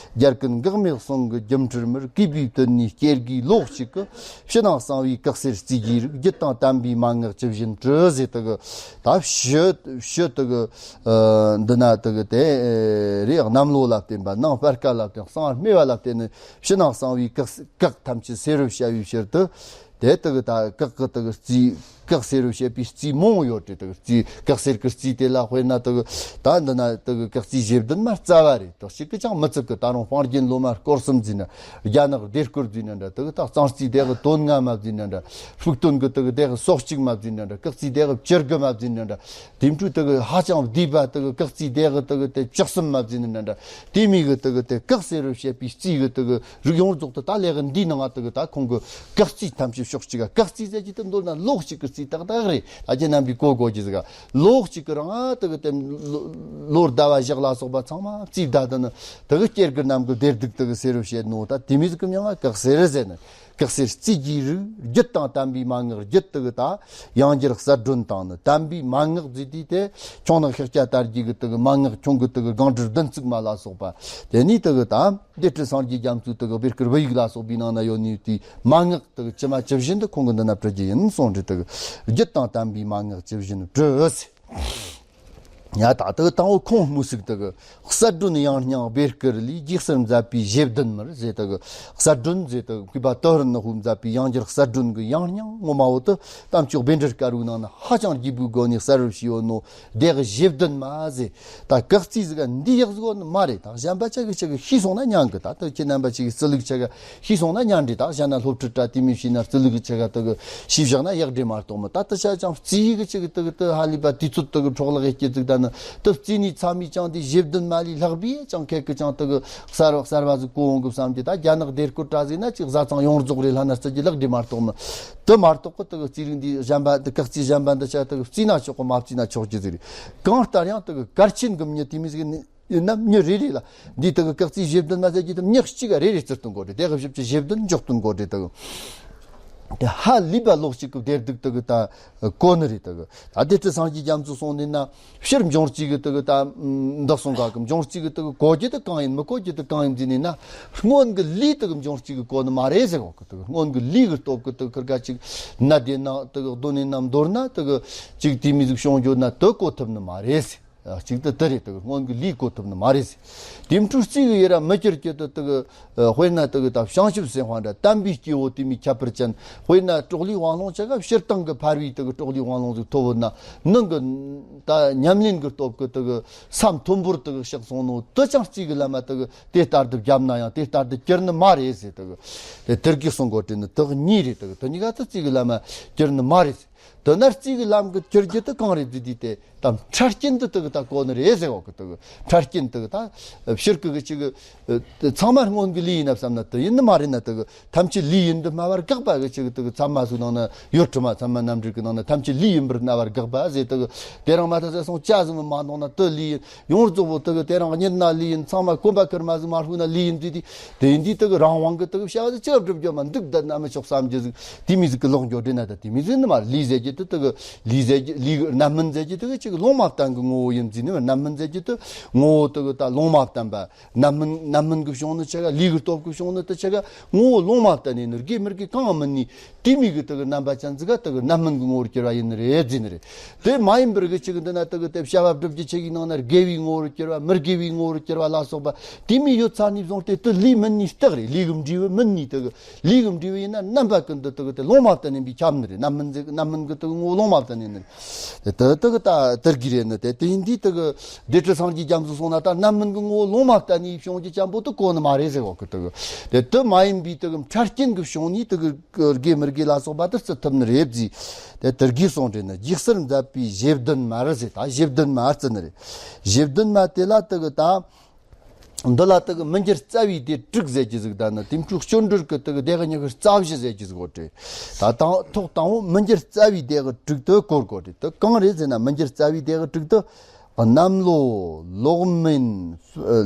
རྒྱལ་ཀུན་འགག་མེད་གསུང་གི་སྒྱུ་འཕྲུལ་མར། གུས་པས་བཏུད་ནས་སྐྱེ་དགུའི་བློ་གཅིག་གིས། ཕྱི་ནང་གསང་བའི་གེགས་སེལ་རྩིས་ཀྱི་རིགས། རྒྱུད་དང་དམ་པའི་མན་ངག་ཇི་བཞིན་བཀྲུ་ཟེར། དེ་གི་ད་ཕྱི་ཕྱི་དེ་གི་ཨ་འདི་ན་དེ་གི་དེ་རེད། གནམ་ལོ་ལ་བརྟེན་པ། ནང་སྤར་ཁ་ལ་བརྟེན། གསང་སྨེ་བ་ལ་བརྟེན་ནས་ཕྱི་ནང་གསང་བའི་གེགས་གེགས་ཐམས་ཅད་སེལ་བར་བྱ་བའི་ཕྱིར་དུ། དེ་དེ་གི་ད་གེགས་གི་དེ་གི་རྩིས། གེགས་སེལ་བར་བྱེད་པའི་རྩིས་མང་བོ་ཡོད་དེ། དེ་གི་རྩིས། གེགས་སེལ་གི་རྩིས་དེ་ལ་དཔེར་ན་དེ་གི་ད་འདི་ན་དེ་གི་གེགས་རྩིས་བཞི་བདུན་མ་རྩ་བ་རེད། དེ་གཅིག་གིས་ཀྱང་མི་ཚུགས་གི། ད་རུང་སྤང་རྒྱན་སློབ་མ་སྐོར་གསུམ་བརྩིས་ན། རྒྱ་ནག་སྡེ་སྐོར་བརྩིས་ན་འདྲ། དེ་གི་ད་གཙང་རྩིས་དེ་གི་དོན་ལྔ་མ་བརྩིས་ན་འདྲ། ཕུགས་དོན་གི་དེ་གི་དེ་གི་སོ་གཅིག་མ་བརྩིས་ན་འདྲ། གེགས་རྩིས་དེ་གི་བཅུ་དགུ་མ་བརྩིས་ན་འདྲ། དེ་འཕྲོས་དེ་གི་ཧ་ཅང་བསྡུས་པ་དེ་གི་གེགས་རྩིས་དེ་གི་དེ་གི་དེ་བཅུ་གསུམ་མ་བརྩིས་ན་འདྲ། དེ་མོ་གི་དེ་གི་དེ་གེགས་སེལ་བར་བྱེད་པའི་རྩིས་གི་དེ་གི་རིགས་ཡོངས་རྫོགས་དེ་ད་ལས་གི་འདིའི་ནང་ང་དེ་གི་ད་ཁོང་གི་གེགས་རྩིས་ཐམས་ཅད་ཕྱོགས་གཅིག་ག། གེགས་རྩིས་ཟེར་གྱི་དེ་མདོར་ན་བློ་གཅིག་གི་རྩིས་ཏག་ཏག་རེད། ད་ཁྱེད་རྣམ་པས་གོ་དགོས་ཀྱི་ཟིག་ག། བློ་གཅིག་གི་རང་ང་དེ་གི་དེ་ལོ་ལོ་ཟླ་བ་ཞག་ལ་སོགས་པ་ཚང་མ་རྩིས་བསྡད་དེ་ནི། དེ་གི་སྐྱེ་དགུ་རྣམས་ཀྱི་བདེ་སྡུག་དེ་གི་སེལ་བར་བྱེད་ནོ། ད་དེ་མོ་ཟིག་གི་མྱིང་ང་གེགས་སེལ་ཟེར་ནི། གེགས་སེལ་རྩིས་ཀྱི་རིགས། རྒྱུད་དང་དམ་པའི་མན་ངག། རྒྱུད་དེ་གི་ད་ཡང་སྒྱུར་གསལ་སྒྲོན་དང་ནི། དམ་པའི་མན་ངག་ཟེར་དུས་དེ་ཁྱུང་ནག་ཤཱཀྱ་དར་རྒྱས་གི་དེ་གི་མན་ངག། ཁྱུང་གི་དེ་གི་སྒང་དྲུག་བདུན་ཚིགས་མ་ལ་སོགས་པ། དེ་ནས་དེ་གི་ད་བདེ་སྤྲུལ་སངས་རྒྱས་རྒྱ་མཚོའི་དེ་གི་བེ་དཀར་བུ་ཡུག་ལ་སོགས་པའི་ནང་ན་ཡོད་ནི་དེའི་མན་ངག་དེ་གི་ཇི་མ་ཇི་བཞིན་དུ་ཁོང་གི་འདི་ན་བྲི་རྒྱུ་ཡིན་གསུངས་རེད། དེ་གི་རྒྱུད་དང་དམ་པའི་མན་ངག་ཇི་བཞིན་བྲི་ཟེར། ཡ། ད་དེ་དང་པོ་ཁུངས་དམིགས་ཟིག་དེ་གི་གསལ་སྒྲོན་ཡང་སྙིང་བེ་དཀར་ལས། རྗེས་གསལ་མཛད་པའི་བཞེད་བདུན་མར་ཟེར། དེ་གི་གསལ་སྒྲོན་ཟེར། དེ་གི་གུས་པ་ཏོ་ཧུར་ནག་པོས་མཛད་པའི་ཡང་སྒྱུར་གསལ་སྒྲོན་གི་ཡང་སྙིང་ངོ་མ་བོ་དེ་དམ་ཆོས་བཻ་ཌཱུརྱ་དཀར་པོའི་ནང་ན་ཧ་ཅང་རྒྱས་པའི་སྒོ་ནས་གསལ་བར་བྱས་ཡོད་ནོ། དེ་གི་བཞེད་བདུན་མ་ཟེར། ད་གེགས་རྩིས་ཟིག་ག་འདི་ཡག་ཟིག་ནི་མ་རེད། ད་གཞན་པ་ཅག་གི་ཅག་གི་ཤེས་སོང་ན་ཉན་གི། ད་དེ་ཁྱེད་རྣམ་པ་ཅག་གི་རྩིས་ལུགས་ཅག་ག་ཤེས་སོང་ན་ཉན་རེད། ད་གཞན་ན་སློབ་ཁྲིད་དྲ་དེ་མོ་བྱས་ན་རྩིས་ལུགས་ཅག་ག་དེ་གི་ཤེས་བཞག་ན་ཡག་རེད་མ་གཏོགས་མི། ད་དེ་ཆ་ཅང་རྩིས་གི་ཅག་གི་དེ་གི་དེ་ཧ་ལས་པ་དུས་ཚོད་དེ་གི་འཕྲོ་བརླག་ཡེ་སྐྱེ་ཟིག་ད་ནི་དེ་རྩིས་ནི་ཚ་མི་ཅང་དེ་བཞེད་བདུན་མ་ལས་ལྷག་པའི་ཅང་ཁེག་གི་ཅང་དེ་གི་གསར་བ་གསར་བ་ཟིག་གོ་འོང་གི་བསམ་གི། ད་རྒྱ་ནག་སྡེ་སྐོར་དྲ་ཟིག་ན་ཅིག་བཟའ་ཚང་ཡོངས་རྫོགས་རེ་ལྷ་ན་རྩི་གི་ལག་འདྲེ་མ་གཏོགས་མི། དེ་མ་གཏོགས་གི་དེ་གི་རྩིས་རིག་འདི་གཞན་པ་འདི་གེགས་རྩིས་གཞན་པ་འདི་ཆ་དེ་གི་རྩིས་ན་ཆོག་གི། མ་རྩིས་ན་ཆོག་གི་ཟིག་རེད། གང་ལྟར་ཡང་དེ་གི་གལ་ཆེན་གི་མྱི་དེ་མོ་ཟིག་ནི་ཡིན་ན་མྱི་རེ་རེ་ལ་འདི་དེ་གི་གེགས་རྩིས་བཞེད་བདུན་མ་ཟེར་གྱི་དེ་མྱི་གཅིག་ག་རེ་རེ་རྩི་སྟོན་དགོས་རེད། དེ་གི་བཞི་བཅུ་ཞེ་བདུན་འཇོག་སྟོན་དགོས་རེད། དེ་གི་དེ་ཧ་ལས་པ་ལོག་ཅིག་གི་བདེ་སྡུག་དེ་གི་ད་གོ་ནི་རེད། དེ་གི་ད་བདེ་སྤྲུལ་སངས་རྒྱས་རྒྱ་མཚོ་སོང་ནས་ན་སྤྱིར་འབྱུང་རྩིས་གི་དེ་གི་ད་འདི་གསུང་ག་གི། འབྱུང་རྩིས་གི་དེ་གི་གོ་རྒྱུ་དེ་གང་ཡིན། མི་གོ་རྒྱུ་དེ་གང་ཡིན་ཟེར་ནས་ན། སྔོན་གི་ལས་དེ་གི་འབྱུང་རྩིས་གི་གོ་ནི་མ་རེད་ཟེར་གོ་གི། དེ་གི་སྔོན་གི་ལས་གི་སྟོབས་གི་དེ་གི་ཁིར་ག་ཅིག་ན་དེ་ན་དེ་གི་གདོན་ནས་ན་མདོར་ན་དེ་གི་ཅིག་དེ་མོ་ཟིག་བྱུང་རྒྱུ་ན་དེ་གོ་ཐུབ་ནི་མ་རེད་ཟེར། ཨ། གཅིག་དེ་དེ་རེད། དེ་གི་སྔོན་གི་ལས་གོ་ཐུབ་ནི་མ་རེད་ཟེར། དེ་འཕྲོ་རྩིས་གི་ཡི་ར་མི་གྱུར་གྱི་དེ་དེ་གི་ཨ། དཔེར་ན་དེ་གི་ད་བྱང་ཆུབ་སེམས་དཔའ་འདྲ་དམ་པའི་སྐྱེ་བོ་དེ་མོ་ཁྱད་པར་ཅན། དཔེར་ན་གྲོགས་ལས་དབང་ལུང་ཅག་ག་སྤྱིར་བཏང་གི་ཕལ་བའི་དེ་གི་གྲོགས་ལས་དབང་ལུང་ཟིག་ཐོབ་བོ་ན་ནང་གི་ད་ཉམས་ལེན་གི་སྟོབས་གི་དེ་གི་ས་མཐོན་པོར་དེ་གི་གཤེགས་སོང་ནོ། དེ་ཅང་རྩིས་གི་ལམ་མ་དེ་གི་དེ་ལྟར་དུ་བརྒྱབ་ན་ཡང་དེ་ལྟར་དུ་གྱུར་ནི་མ་རེད་ཟེར། དེ་གི་དེ་དེར་གི་གསུང་གོ་དྲན་ནི་དེ་གི་གཉིས་རེད། དེ་གི་དེ་གཉིས་ཀ་དེ་རྩིས་གི་ལམ་མ་གྱུར་ནི་མ་རེད་ཟེར། དེ་ན་རྩིས་གི་ལམ་གི་གྱུར་རྒྱུ་དེ་གང་རེད་ཟེར་དུས་དེ་ད་འཕྲལ་རྐྱེན་དེ་དེ་གི་ད་གོ་ནི་རེད་ཟེར་གོ་གི། དེ་གི་འཕྲལ་རྐྱེན་དེ་གི་ད་ཕྱིར་གི་གི་ཅིག་གི་ཚང་མ་སྔོན་གི་ལས་ཡིན་ན་བསམ་ན་དེ་ཡིན་ནི་མ་རེད་ན། དེ་གི་ཐམས་ཅད་ལས་ཡིན་དུ་སྨྲ་བར་དགག་པ་གི་ཅིག་གི་དེ་གི་ཚད་མ་ཟིག་ནང་ན་ཡོད། དྲི་མ་ཚད་མ་རྣམ་འགྲེལ་གི་ནང་ན་ཐམས་ཅད་ལས་ཡིན་པར་སྨྲ་བར་དགག་པ་ཟེར། དེ་གི་དེ་རིང་མ་ཐག་ཟེར་སོང་ཅ་ཟིག་མ་མ་འདོང་ན་དེ་ལས་ཡིན། ཡོངས་རྫོགས་པོ་དེ་གི་དེ་རིང་གཉིད་ན་ལས་ཡིན། ཚང་མ་གོམ་པ་ཁུར་མ་ཟིག་མ་ཕུག་ན་ལས་ཡིན་དུས་དེ་དེ་ཡིན་དུས་དེ་གི་རང་དབང་གི་དེ་གི་བྱ་བ་དེ་ཅི་བསྒྲུབ་རྒྱུ་མ་འདུག་ད་ན་མི་ཆོག་བསམ་རྒྱུ་ཟིག་དེ་མོ་ཟིག་གི་ལོག་འགྱོ་དྲན་ན། ད་དེ་མོ་ཟིག་ནི་མ་རེད། ལས་ཟེར་རྒྱུ་དེ་དེ་གི་ལས་ཟེར་རྒྱུ་ལས་གི་རྣམ་སྨིན་ཟེར་རྒྱུ་དེ་གི་ཅིག་ལུང་མ་བསྟན་གི་ངོ་བོ་ཡིན་ཟེར་ནི། རྣམ་སྨིན་ཟེར་རྒྱུ་དེ་ངོ་བོ་དེ་གི་ད་ལུང་མ་བསྟན་པ། རྣམ་སྨིན་རྣམ་སྨིན་གི་བྱུང་ནི་ཆ་ག་ལས་གི་སྟོབས་གི་བྱུང་ནི་དེ་ཆ་ག་ངོ་བོ་ལུང་མ་བསྟན་ནས་ནི་དགེ་མི་དགེ་གང་སྨིན་ནི། དེ་མོ་གི་དེ་གི་རྣམ་པ་ཅན་ཟིག་ག་དེ་གི་རྣམ་སྨིན་གི་ངོ་བོར་གྱུར་བ་ཡིན་ནི་རེད་ཟེར་ནི་རེད། དེ་མ་ཡིན་པར་གི་ཅིག་འདི་ན་དེ་གི་དེ་བྱ་བ་བསྒྲུབ་རྒྱུ་ཆེ་གི་ནང་ན་དགེ་བའི་ངོ་བོར་གྱུར་བ། མི་དགེ་བའི་ངོ་བོར་གྱུར་བ་ལ་སོགས་པ་དེ་མོ་ཡོད་ཚར་ནས་བཟུང་སྟེ་དེ་ལས་སྨིན་ནི་རྟགས་རེད། ལས་གི་འབྲས་བུ་སྨིན་ནི་དེ་གི་ལས་གི་འབྲས་བུ་ཡིན་ན་རྣམ་པ་ཀུན་ཏུ་དེ་གི་དེ་ལུང་མ་བསྟན་ནས་འབུ་ཁྱབ་ནི་རེད། རྣམ་སྨིན་ཟིག་རྣམ་སྨིན་གི་དེ་གི་ངོ་བོ་ལུང་མ་བསྟན་ནས་ནི་རེད། དེ་དེ་གི་ད་དེར་གི་རེད་ནི། དེ་དེ་ཡིན་དུས་དེ་གི་བདེ་སྤྲུལ་སངས་རྒྱས་རྒྱ་མཚོ་སོང་ན་ད་རྣམ་སྨིན་གི་ངོ་བོ་ལུང་མ་བསྟན་ནས་བྱུང་རྒྱུ་ཅན་པོ་དེ་གོ་ནི་མ་རེད་ཟེར་གོ་གི། དེ་གི་དེ་དེ་མ་ཡིན་པའི་དེ་གི་འཕྲལ་རྐྱེན་གི་བྱུང་ནི་དེ་གི་དགེ་མི་དགེ་ལ་སོགས་པ་དེ་རྩི་ཐུབ་ནི་རེད་ཟེར། དེ་དེར་གི་གསུངས་རེད་ནི། རྗེས་གསལ་མཛད་པའི་བཞེད་བདུན་མར་ཟེར། ད་བཞེད་བདུན་མར་རྩི་ནི་རེད། བཞེད་བདུན་མ་དེ་ལ་དེ་གི་ད། འདི་ལ་དེ་གི་མི་འགྱུར་རྩ་བའི་སྡེ་དྲུག་ཟེར་གྱི་ཟིག་ད་ནི་དེ་འཕྲོ་སྐྱོན་འགྲོར་གི་དེ་གི་སྡེ་གི་ཉི་ཤུ་རྩ་བཞི་ཟེར་གྱི་ཟིག་གོ་དྲི། ད་དང་ཐོག་དང་པོ་མི་འགྱུར་རྩ་བའི་སྡེ་གི་དྲུག་དེ་གོ་དགོ་དྲི། དེ་གང་རེད་ཟེར་ན། མི་འགྱུར་རྩ་བའི་སྡེ་གི་དྲུག་དེ་གནམ་ལོ། ལོག་མིན།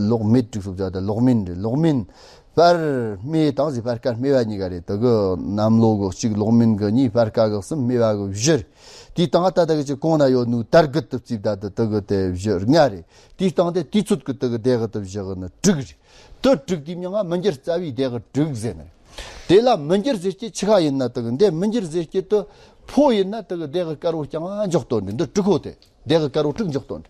ལོག་མེད་དྲུག་སོགས་བྱ་དེ་ལོག་མིན་རེད། ལོག་མིན། སྤར་སྨེ་དང་ཟེར། སྤར་ཁ་སྨེ་བ་གཉིས་ཀ་རེད། དེ་གི་གནམ་ལོ་གི་གཅིག། ལོག་མིན་གི་གཉིས། སྤར་ཁ་གི་གསུམ། སྨེ་བ་གི་བཞི་རེད། དེའི་སྟེང་ད་ལྟ་གི་ཅིག་གོང་ན་ཡོད་ནོ་དར་གི་དུ་བརྩིས་ད་དེ་དེ་གི་དེ་བཞི་ལྔ་རེད། དེའི་སྟེང་དེ་དུས་ཚོད་གི་དེ་གི་སྡེ་གི་དེ་བཞི་གི་ནི་དྲུག་རེད། དེ་དྲུག་དེའི་མིང་ང་མི་འགྱུར་རྩ་བའི་སྡེ་གི་དྲུག་ཟེར་ནི། དེ་ལ་མི་འགྱུར་ཟེར་གྱི་ཆི་ག་ཡིན་ན། དེ་གི་འདི་མི་འགྱུར་ཟེར་གྱི་དེ་ཕོ་ཡིན་ན་དེ་གི་སྡེ་གི་དཀར་བོ་རྐྱང་འཇོག་དོན་རེད། འདི་དྲུག་ཁོ་དེ། སྡེ་གི་དཀར་བོ་དྲུག་འཇོག་དོན་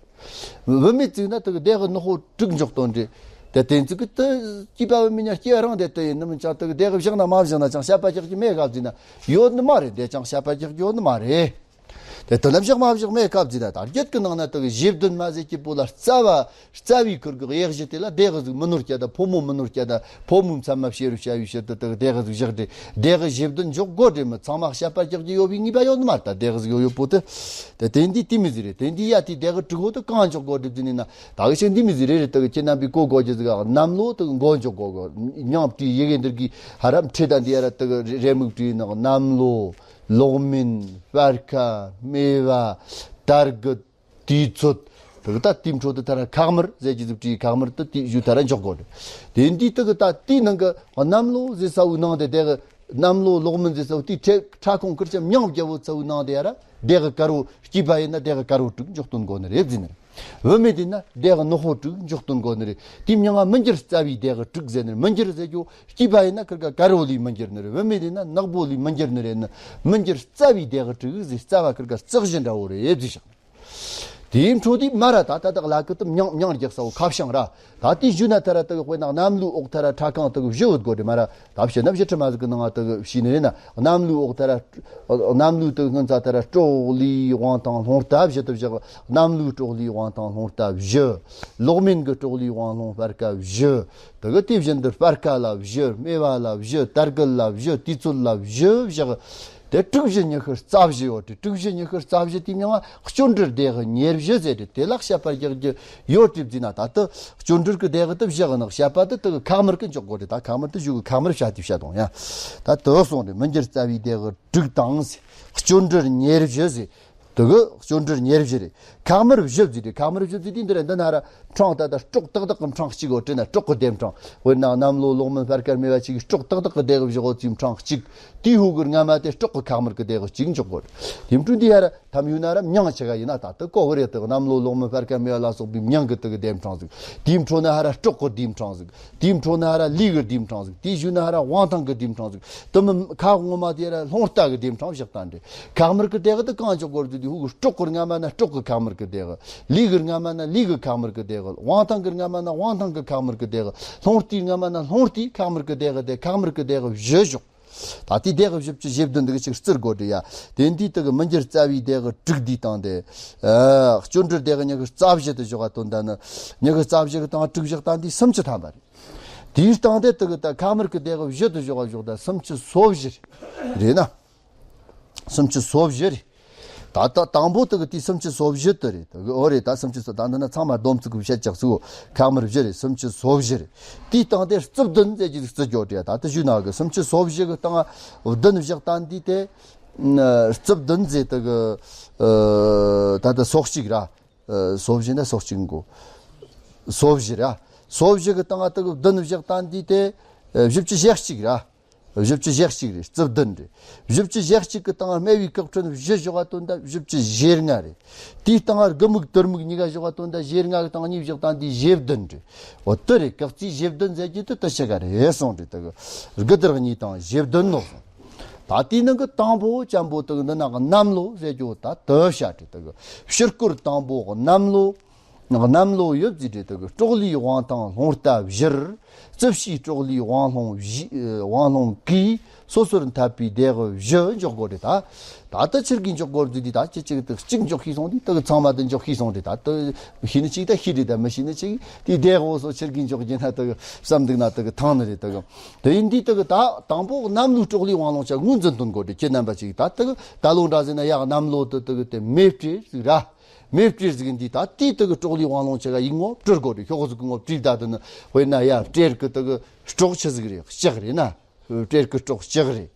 རེད། བུད་མེད་བརྩིས་ན་དེ་གི་སྡེ་གི་ནག་པོ་དྲུག་འཇོག་དོན་རེད། དེ་དེ་ཚིག་གི་དེ་སྐྱེས་པ་བུད་མེད་ཉག་སྐྱེས་པ་རང་དེ་དེ་ཡིན་ནི་མིན་ཀྱང་དེ་གི་སྡེ་གི་བཞག་ན་མ་བཞག་ན་ཅང་བཤད་པ་རྒྱག་རྒྱུ་མེད་ག་བརྩིས་ན་ཡོད་ནི་མ་རེད། དེ་ཅང་བཤད་པ་རྒྱག་རྒྱུ་ཡོད་ནི་མ་རེད། དེ་དེ་ལ་བཞག་མ་བཞག་མེད་ག་བརྩིས་ན། ད་རྒྱུད་ཀྱི་ནང་ན་དེ་གི་བཞེད་དོན་མ་ཟེར་གྱི་པོ་ལ་རྩ་བ་རྩ་བའི་ཁུར་གི་གཡས་གཞི་དེ་ལ་སྡེ་གི་ཟིག་མི་ནོར་སྐྱ་ད་ཕོ་མོ་མི་ནོར་སྐྱ་ད་ཕོ་མོ་མཚན་མ་བྱེད་རུ་བྱ་བའི་ཕྱིར་དུ་དེ་གི་སྡེ་གི་ཟིག་བཞག་དེ་སྡེ་གི་བཞེད་དོན་འཇོག་དགོ་དྲི་མི་ཚང་མ་བཤད་པ་རྒྱག་རྒྱུ་ཡོད་པའི་ངེས་པ་ཡོད་ནི་མ་རེད། ད་སྡེ་གི་ཟིག་ཡོད་ཡོད་པོ་དེ། དེ་དེ་འདི་དེ་མི་ཟིག་རེད། དེ་འདི་ཡ་དེ་སྡེ་གི་དྲུག་པོ་དེ་གང་འཇོག་དགོ་དྲི་བརྩིས་ནི་ན། ད་གི་ཆེ་འདི་མི་ཟིག་རེད་རེད། དེ་གི་ཁྱེད་རྣམ་པའི་གོ་དགོ་རྒྱུ་ཟིག་ག་གནམ་ལོ་དེ་གི་མགོ་འཇོག་དགོ་གོ། མཉམ་དེ་ཡི་གེ་འདིར་གི་ཧ་རམ་ཁྲི་དང་འདི་ཡ་ར་དེ་གི་རེ་རེ་མིག་བྲིས་ནི། གནམ་ལོ། ལོག་མིན། སྤར་ཁ། སྨེ་བ། དར་གི། དུས་ཚོད། དེ་གི་ད་དེའི་འཕྲོ་དེ་ཐ་ར་ཁག་དམར་ཟེར་གྱི་ཟིག་བྲིས། ཁག་དམར་དེ་དེའི་གཞུག་ཐ་ར་འཇོག་དགོ་དྲི། དེ་འདི་དེ་གི་ད་དེའི་ནང་གི་གནམ་ལོ་ཟེར་ས་བོའི་ནང་དེ་དེ་གི་གནམ་ལོ། ལོག་མིན་ཟེར་ས་བོ་དེའི་ཁྲ་ཁྲ་ཁོང་ཁུར་ཆ་མྱང་རྒྱལ་བོ་ཚ་བོའི་ནང་དེ་ཡ་ར་སྡེ་གི་དཀར་བོ། སྐྱེས་པ་ཡིན་ན་སྡེ་གི་དཀར་བོ་དྲུག་འཇོག་དོན་དགོ་ནི་རེད་བརྩིས་ནི་རེད། བུད་མེད་ཡིན་ན་སྡེ་གི་ནག་པོ་དྲུག་འཇོག་དོན་དགོ་ནི་རེད། དེའི་མིང་ང་མི་འགྱུར་རྩ་བའི་སྡེ་གི་དྲུག་ཟེར་ནི་རེད། མི་འགྱུར་ཟེར་རྒྱུ་སྐྱེས་པ་ཡིན་ན་ཁུར་ག་དཀར་བོ་ལས་མི་འགྱུར་ནི་རེད། བུད་མེད་ཡིན་ན་ནག་པོ་ལས་མི་འགྱུར་ནི་རེད་ནི། མི་འགྱུར་རྩ་བའི་སྡེ་གི་དྲུག་ཟེར། རྩ་བ་ཁུར་ག་རྩི་གཞི་འདྲ་བོ་རེད་བརྩིས་བཞག་དེའི་འཕྲོ་དེ་མ་ར་ད་ད་དག་ལ་ཀི་དུ་མྱང་མྱང་རྒྱག་ས་བོ་ཁ་བྱང་ར། ད་དེའི་གཞུག་ན་ཐ་ར་དག་དཔེར་ན་གནམ་ལོའི་འོག་ཐ་ར་ཁྲ་ཁང་དག་བཞི་ཡོད་དགོ་དྲི་མ་ར། ད་བཤད་ན་བཞི་ཁྲི་མ་ཟིག་གི་ནང་ང་དག་བཤད་ནི་རེད་ན། གནམ་ལོའི་འོག་ཐ་ར། གནམ་ལོའི་དག་སྔོན་ཚ་ཐ་ར་སྲོག་ལུས་དབང་ཐང་རླུང་རྟ་བཞི་དུ་བཞག་གནམ་ལོའི་སྲོག་ལུས་དབང་ཐང་རླུང་རྟ་བཞི། ལོག་མིན་གི་སྲོག་ལུས་དབང་རླུང་སྤར་ཁ་བཞི། དག་དེ་བཞིན་དུ་སྤར་ཁ་ལ་བཞི། སྨེ་བ་ལ་བཞི། དར་གི་ལ་བཞི། དུས་ཚོད་ལ་བཞི་བཞག་དེ་དྲུག་བཞི་ཉི་ཤུ་རྩ་བཞི་ཡོད་དྲི། དྲུག་བཞི་ཉི་ཤུ་རྩ་བཞི་དེའི་མིང་ང་སྐྱོན་འགྲོར་སྡེ་གི་ཉེར་བཞི་ཟེར་དྲི། དེ་ལ་བཤད་པ་རྒྱག་རྒྱུ་ཡོད་དྲི་བརྩིས་ན། ད་ལྟ་སྐྱོན་འགྲོར་གི་སྡེ་གི་དེ་བཞི་གི་ནང་བཤད་པ་དེ་དེ་གི་ཁག་དམར་གི་འཇོག་དགོ་དྲི། ད་ཁག་དམར་དེ་གཞུག་གི་ཁག་དམར་བཤད་དེ་བཤད་དང་ཡ། ད་དེ་སོང་དྲི། མི་འགྱུར་རྩ་བའི་སྡེ་གི་དྲུག་དང་ཟེར། སྐྱོན་འགྲོར་ཉེར་བཞི་ཟེར། དེ་གི་སྐྱོན་འགྲོར་ཉེར་བཞི་རེད། ཁག་དམར་བཞི་བརྩིས་དྲི། ཁག་དམར་བཞི་བརྩིས་དེ་འདི་རེད། འདི་ན་ར་འཕྲང་ད་ལྟ་སྲོག་ཏག་ཏག་གི་འཕྲང་གཅིག་ཡོད་དྲི་ན། སྲོག་གི་སྡེ་འཕྲང་། དཔེར་ན་གནམ་ལོ། ལོག་མིན། སྤར་ཁ། སྨེ་བ་བཅས་ཀྱི་སྲོག་ཏག་ཏག་གི་སྡེ་གི་བཞག་ཡོད་ཚུལ་འཕྲང་གཅིག་དེའི་ཧུ་གུར་སྔ་མ་དེ་སྲོག་གི་ཁག་དམར་གི་སྡེ་གི་གཅིག་འཇོག་དགོས། དེ་འཕྲོ་འདི་ཡ་ར་ཐམ་ཡུ་ན་ར་མྱང་ཆེ་ག་ཡིན་ན་ད་ལྟ་གོ་བུ་རེད། དེ་གནམ་ལོ། ལོག་མིན། སྤར་ཁ། སྨེ་བ་ལ་སོགས་པའི་མྱང་གི་དེ་གི་སྡེ་འཕྲང་ཟིག་དེའི་འཕྲོ་ན་ཧ་ར་སྲོག་གི་སྡེ་འཕྲང་ཟིག་དེའི་འཕྲོ་ན་ཧ་ར་ལུས་གི་སྡེ་འཕྲང་ཟིག་དེའི་གཞུག་ན་ཧ་ར་དབང་ཐང་གི་སྡེ་འཕྲང་ཟིག་དེ་མི་ཁག་ངོ་མ་དེ་ར་རླུང་རྟ་གི་སྡེ་འཕྲང་བཞག་ད་འདྲེ། ཁག་དམར་གི་སྡེ་གི་དེ་གང་འཇོག་དགོས་རེད་དེ་ཧུ་གི་སྲོག་གི་སྔ་མ་ན་སྲོག་གི་ཁག་དམར་གི་སྡེ་གི། ལུས་གི་སྔ་མ་ན་ལུས་གི་ཁག་དམར་གི་སྡེ་གི། དབང་ཐང་གི་སྔ་མ་ན་དབང་ཐང་གི་ཁག་དམར་གི་སྡེ་གི། རླུང་རྟའི་སྔ་མ་ན་རླུང་རྟའི་ཁག་དམར་གི་སྡེ་གི། དེ་ཁག་དམར་གི་སྡེ་གི་བཞི་བཞག་ད་དེའི་སྡེ་གི་བཞི་བཅུ་ཞེ་བདུན་འདི་གི་ཅིག་བརྩི་དགོས་དྲི་ཡ། དེ་འདི་དེ་གི་མི་འགྱུར་རྩ་བའི་སྡེ་གི་དྲུག་འདི་དང་དེ། ཨ། སྐྱོན་འགྲོར་སྡེ་གི་ཉི་ཤུ་རྩ་བཞི་དེ་བཞག་ག་དོན་དག་ནི། ཉི་ཤུ་རྩ་བཞི་གི་དང་དྲུག་བཞག་ད་འདི་སུམ་ཅུ་ཐམ་པ་རེད། དེའི་སྟེང་དེ་དེ་གི་ད་ཁག་དམར་གི་སྡེ་གི་བཞི་དེ་བཞག་ག་བཞག་ད་སུམ་ཅུ་སོ་བཞི་རེད་ན། སུམ་ཅུ་སོ་བཞི་རེད། ད་ལྟ་དང་པོ་དེ་གི་དེ་སུམ་ཅུ་སོ་བཞི་དེ་རེད། དེ་གི་འོ་རེད། ད་སུམ་ཅུ་སོ། ད་འདི་ན་ཚང་མ་སྡོམ་ཚིག་གི་བཤད་ཅག་སུ་ཁག་དམར་བཞི་རེད། སུམ་ཅུ་སོ་བཞི་རེད། དེའི་སྟེང་དེ་རྩིབས་བདུན་ཟེར་གྱི་རྩི་སྐྱོ་དྲི་ཡ། ད་ལྟ་ཞུས་ན་གི་སུམ་ཅུ་སོ་བཞི་གི་སྟེང་བདུན་བཞག་ད་འདི་དེ། རྩིབས་བདུན་ཟེར་དེ་གི། ཨ། ད་ལྟ་སོ་གཅིག་ར། ཨ། སོ་བཞི་ན་སོ་གཅིག་གོ། སོ་བཞི་ར། སོ་བཞི་གི་སྟེང་དེ་གི་བདུན་བཞག་ད་འདི་དེ། ཨ། བཞི་བཅུ་ཞེ་གཅིག་ར། བཞི་བཅུ་ཞེ་གཅིག་རེད། རྩིབས་བདུན་རེད། བཞི་བཅུ་ཞེ་གཅིག་གི་སྟེང་སྨེ་བའི་བཀག་ཕྲན་བཞི་བཞག་དོན་དག་བཞི་བཅུ་ཞེ་ལྔ་རེད། དེའི་སྟེང་དགུ་མིག་དུར་མིག་གཉིས་ཀ་བཞག་དོན་དག་ཞེ་ལྔ་གི་སྟེང་གཉིས་བཞག་དང་དེ་ཞེ་བདུན་རེད། འོ་དེ་རེད། བཀག་རྩིས་ཞེ་བདུན་ཟེར་གྱི་དེ་དེ་ཆེ་ག་རེད་སོང་རེད། དེ་གི་དགུ་དུར་གཉིས་དང་ཞེ་བདུན་ནོ་སོང་། ད་དེའི་ནང་གི་དང་པོ་ཅན་པོ་དེ་གི་འདི་ན་གནམ་ལོ་ཟེར་རྒྱུ་ད་དེ་བཤད་རེད། དེ་གི་ཕྱིར་སྐོར་དང་པོ་གནམ་ལོ། གནམ་ལོ་ཡོད་ཟེར་དེ་དེ་གི་སྲོག་ལུས་དབང་ཐང་རླུང་རྟ་བཞིར། རྩིབས་ཕྱིའི་སྲོག་ལུས་དབང་རླུང་བཞི། དབང་རླུང་གིས་སོ་སོར་འཐབ་པའི་སྡེ་གི་བཞི་འཇོག་དགོས་རེད་ད། ད་ལྟ་ཆི་གི་འཇོག་དགོས་རེད་ཟེར་དེ་ད་ཅི་ཅིག་དེ་གཅིག་འཇོག་ཤེས་སོང་དེ་དེ་གི་ཚང་མ་དེ་འཇོག་ཤེས་སོང་རེད་ད། དེ་ཤེས་ནི་ཅིག་ད་ཤེས་རེད་ད། མི་ཤེས་ནི་ཅིག་དེ་སྡེ་གི་འོ་སོ་ཆི་གི་འཇོག་རྒྱུ་ན་དེ་གི་བསམ་འདུག་ན་དེ་གི་ཐང་ནི་རེད། དེ་གི་དེ་ཡིན་དུས་དེ་གི་ད་དང་པོ་གནམ་ལོའི་སྲོག་ལུས་དབང་རླུང་ཆ་ངོས་འཛིན་དོན་དགོས་རེད། ཁྱེད་རྣམ་པ་ཅིག་ད་དེ་གི་ད་ལོ་འདྲ་ཟེར་ན་ཡ་གནམ་ལོ་དེ་དེ་གི་དེ་མེ་སྤྲེལ་ཟིག་ར། མེ་སྤྲེལ་ཟིག་འདི་ད་དེའི་དེ་གི་སྲོག་ལུས་དབང་ལུང་ཆེ་ག་ཡིག་ངོ་སྤྲུལ་དགོས་རེད། ཤོག་ཟིག་གི་ངོ་སྤྲུལ་ད་དེ་ནི་དཔེར་ན་ཡ་སྤྲེལ་གི་དེ་གི་སྲོག་ཆི་ཟིག་རེད། ལྕགས་རེད་ན། སྤྲེལ་གི་སྲོག་ལྕགས་རེད།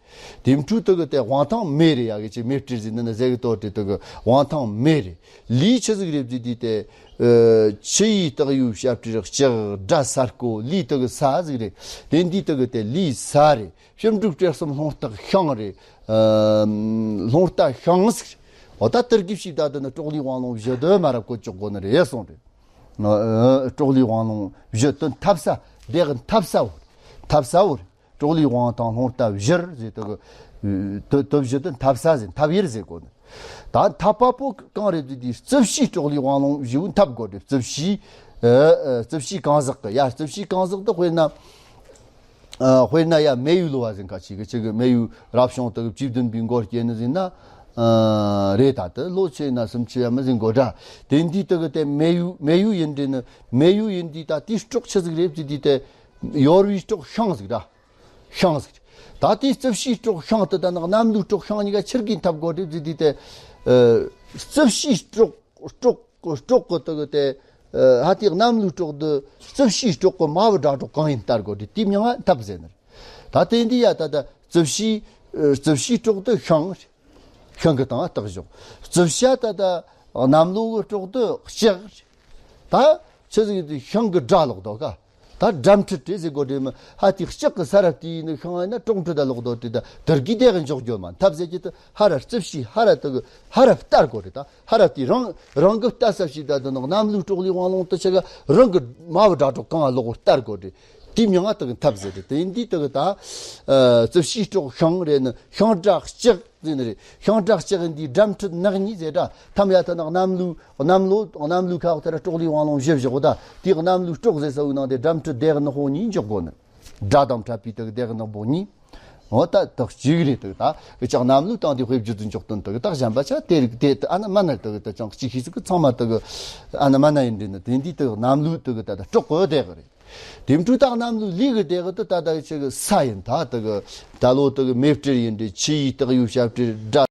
དེ་འཕྲུལ་དེ་གི་དེ་དབང་ཐང་མེ་རེད། ཡ་གི་ཅིག་མེ་སྤྲེལ་ཟིག་འདི་ནི་ཟེ་གི་ཏོ་དེ་དེ་གི་དབང་ཐང་མེ་རེད། ལུས་ཆི་ཟིག་རེད་ཟེར་དུས་དེ། ཨ། ཆུ་ཡི་སྟག་ཡོས་བྱ་སྤྲེལ་ལྕགས་དགྲ་ས་རྐོ། ལུས་དེ་གི་ས་ཟིག་རེད། དེ་འདི་དེ་གི་དེ་ལུས་ས་རེད། ཞིབ་འབྲུག་སྤྲེལ་གསུམ་ལྷུང་སྟག་ཤིང་རེད། ཨ། ལྷུང་སྟག་ཤིང་ཟིག་རེད། འོ་ད་དེར་གི་ཞིག་ད་དེ་ནི་སྲོག་ལུས་དབང་ལུང་བཞི་དེ་མ་རབས་བཀོད་ཆོག་གོ་ནི་རེད་གསུངས་རེད། ཨ། སྲོག་ལུས་དབང་ལུང་བཞི་དེ་འཐབ་ས། དེ་གི་འཐབ་ས་བོ་རེད། འཐབ་ས་བོ་རེད། སྲོག་ལུས་དབང་ཐང་ལྷུང་སྟག་བཞིར་ཟེར་དེ་གི་དེ་དེ་བཞི་དེ་འཐབ་ས་ཟེར། འཐབ་ཡུལ་ཟེར་གོ་ནི། ད་འཐབ་པ་པོ་གང་རེད་ཟེར་དུས་རྩིབས་བྱའི་སྲོག་ལུས་དབང་ལུང་བཞི་བོ་འཐབ་དགོས་རེད། རྩིབས་བྱའི། ཨ། ཨ། རྩིབས་བྱའི་གང་ཟག་གི། ཡ་རྩིབས་བྱའི་གང་ཟག་དེ་དཔེར་ན། ཨ། དཔེར་ན་ཡ་མེ་ཡོས་ལོ་བ་ཟེར་ག་ཅིག་གི་ཅིག་གི་མེ་ཡོས་རབ་བྱུང་དེ་གི་བཅུ་བདུན་པའི་མགོར་སྐྱེས་ནི་ཟེར་ན། ཨ། རེད། ད་དེ་ལོ་ཆེ་ན་སུམ་ཅུ་ཡ་མི་ཟིན་གོ་འདྲ། དེ་འདི་དེ་གི་དེ་མེ་ཡོས་མེ་ཡོས་ཡིན་དེ་ནི། མེ་ཡོས་ཡིན་དེ་ད་དེའི་སྲོག་ཆི་ཟིག་རེད་ཟེར་དུས་དེ། ཡོར་བའི་སྲོག་ཤིང་ཟིག་ར། ཤིང་ཟིག་རེད། ད་དེའི་རྩིབས་བྱའི་སྲོག་ཤིང་དེ་དང་གནམ་ལོའི་སྲོག་ཤིང་གཉིས་ཀ་ཆི་གི་འཐབ་དགོས་རེད་ཟེར་དུས་དེ། ཨ། རྩིབས་བྱའི་སྲོག་སྲོག་སྲོག་གི་དེ་གི་དེ། ཨ། ཧ་དེའི་གནམ་ལོའི་སྲོག་དེ་རྩིབས་བྱའི་སྲོག་གི་མ་བུ་དགྲ་གྲོགས་གང་ཡིན་ལྟ་དགོས་རེད། དེའི་མིང་ང་འཐབ་ཟེར་ནི་རེད། ད་དེ་འདི་ཡ་ད་ད་རྩིབས་བྱའི། ཨ། རྩིབས་བྱའི་སྲོག་དེ་ཤིང་རེད། ཤིང་གི་སྟེང་ང་བཏགས་བཞག་རྩིབས་བྱ་ད་ད་གནམ་ལོ་གི་སྲོག་དེ་ལྕགས་རེད། ད་ཆི་ཟིག་ཡིན་དུས་ཤིང་གི་དགྲ་ལོག་དོ་ག་ད་སྦྲམ་ཁྲི་སྤྲེལ་ཟེར་གོ་དེ་མི་ཧ་དེ་ལྕགས་གི་ས་རབ་དེ་ཡིན་ནི། ཤིང་ཡིན་ན་སྲོག་ཁྲི་ད་ལོག་དོ་དེ་ད་དེར་གི་དེ་གི་འཇོག་རྒྱུ་མ་འཐབ་ཟེར་གྱི་དེ་ཧ་ར་རྩིབས་བྱའི་ཧ་ར་དེ་གི་ཧ་ར་བལྟ་དགོས་རེད། ད་ཧ་ར་དེ་རང་རང་གི་བལྟ་ས་ཞིག་ད་དེ་ནི་གནམ་ལོའི་སྲོག་ལུས་དབང་ལུང་དེ་ཆེ་ག་རང་གི་མ་བུ་དགྲ་གྲོགས་གང་ལོག་བལྟ་དགོས་རེད། དེའི་མིང་ང་དེ་གི་འཐབ་ཟེར་རེད། དེ་འདི་དེ་གི་ད། ཨ། རྩིབས་བྱའི་སྲོག་ཤིང་རེད་ནི། ཤིང་དགྲ་ལྕགས་ཟེར་ནི་རེད། ཤིང་དགྲ་ལྕགས་འདི་སྦྲམ་ཁྲི་ནག་ཉེས་ཟེར་འདྲ། ཐམ་ཡ་ད་ནི་གནམ་ལོའི་གནམ་ལོ་གནམ་ལོའི་ཁ་འོག་དེ་ར་སྲོག་ལུས་དབང་ལུང་བཞི་བཞག་གོ་ད་དེའི་གནམ་ལོའི་སྲོག་ཟེར་ས་བོའི་ནང་དེ་སྦྲམ་ཁྲི་དེ་གི་ནག་པོ་གཉིས་འཇོག་དགོས་ནི། དགྲ་དང་འཕྲད་པའི་དེ་གི་དེ་གི་ནག་པོ་གཉིས། འོ་ད་དག་གཅིག་རེད། དེ་གི་ད་གི་ཅག་གནམ་ལོའི་སྟེང་དེ་དཔེ་བརྗོད་དུ་འཇོག་དོན་དེ་གི་ད་གཞན་པ་ཆ་དེ་རིགས་དེ་ད་ཨ་ན་མ་ན་དེ་གི་ད་ཅང་གཅིག་ཤེས་ཟིག་གི་ཚང་མ་དེ་གི་ཨ་ན་མ་ན་ཡིན་འདྲེ་ནི། དེ་འདི་དེ་གི་གནམ་ལོའི་དེ་གི་ད་ད་སྲོག་གི་དེ་གི་རེད། དེ་འཕྲུལ་ད་གནམ་ལོའི་ལུས་གི་དེ་གི་ད་ད་ད་ཆེ་གི་ས་ཡིན། ད་དེ་གི་ད་ལོ་དེ་གི་མེ་སྤྲེལ་ཡིན་འདྲེ། ཆུ་ཡི་སྟག་ཡོས་བྱ་སྤྲེལ་དགྲ།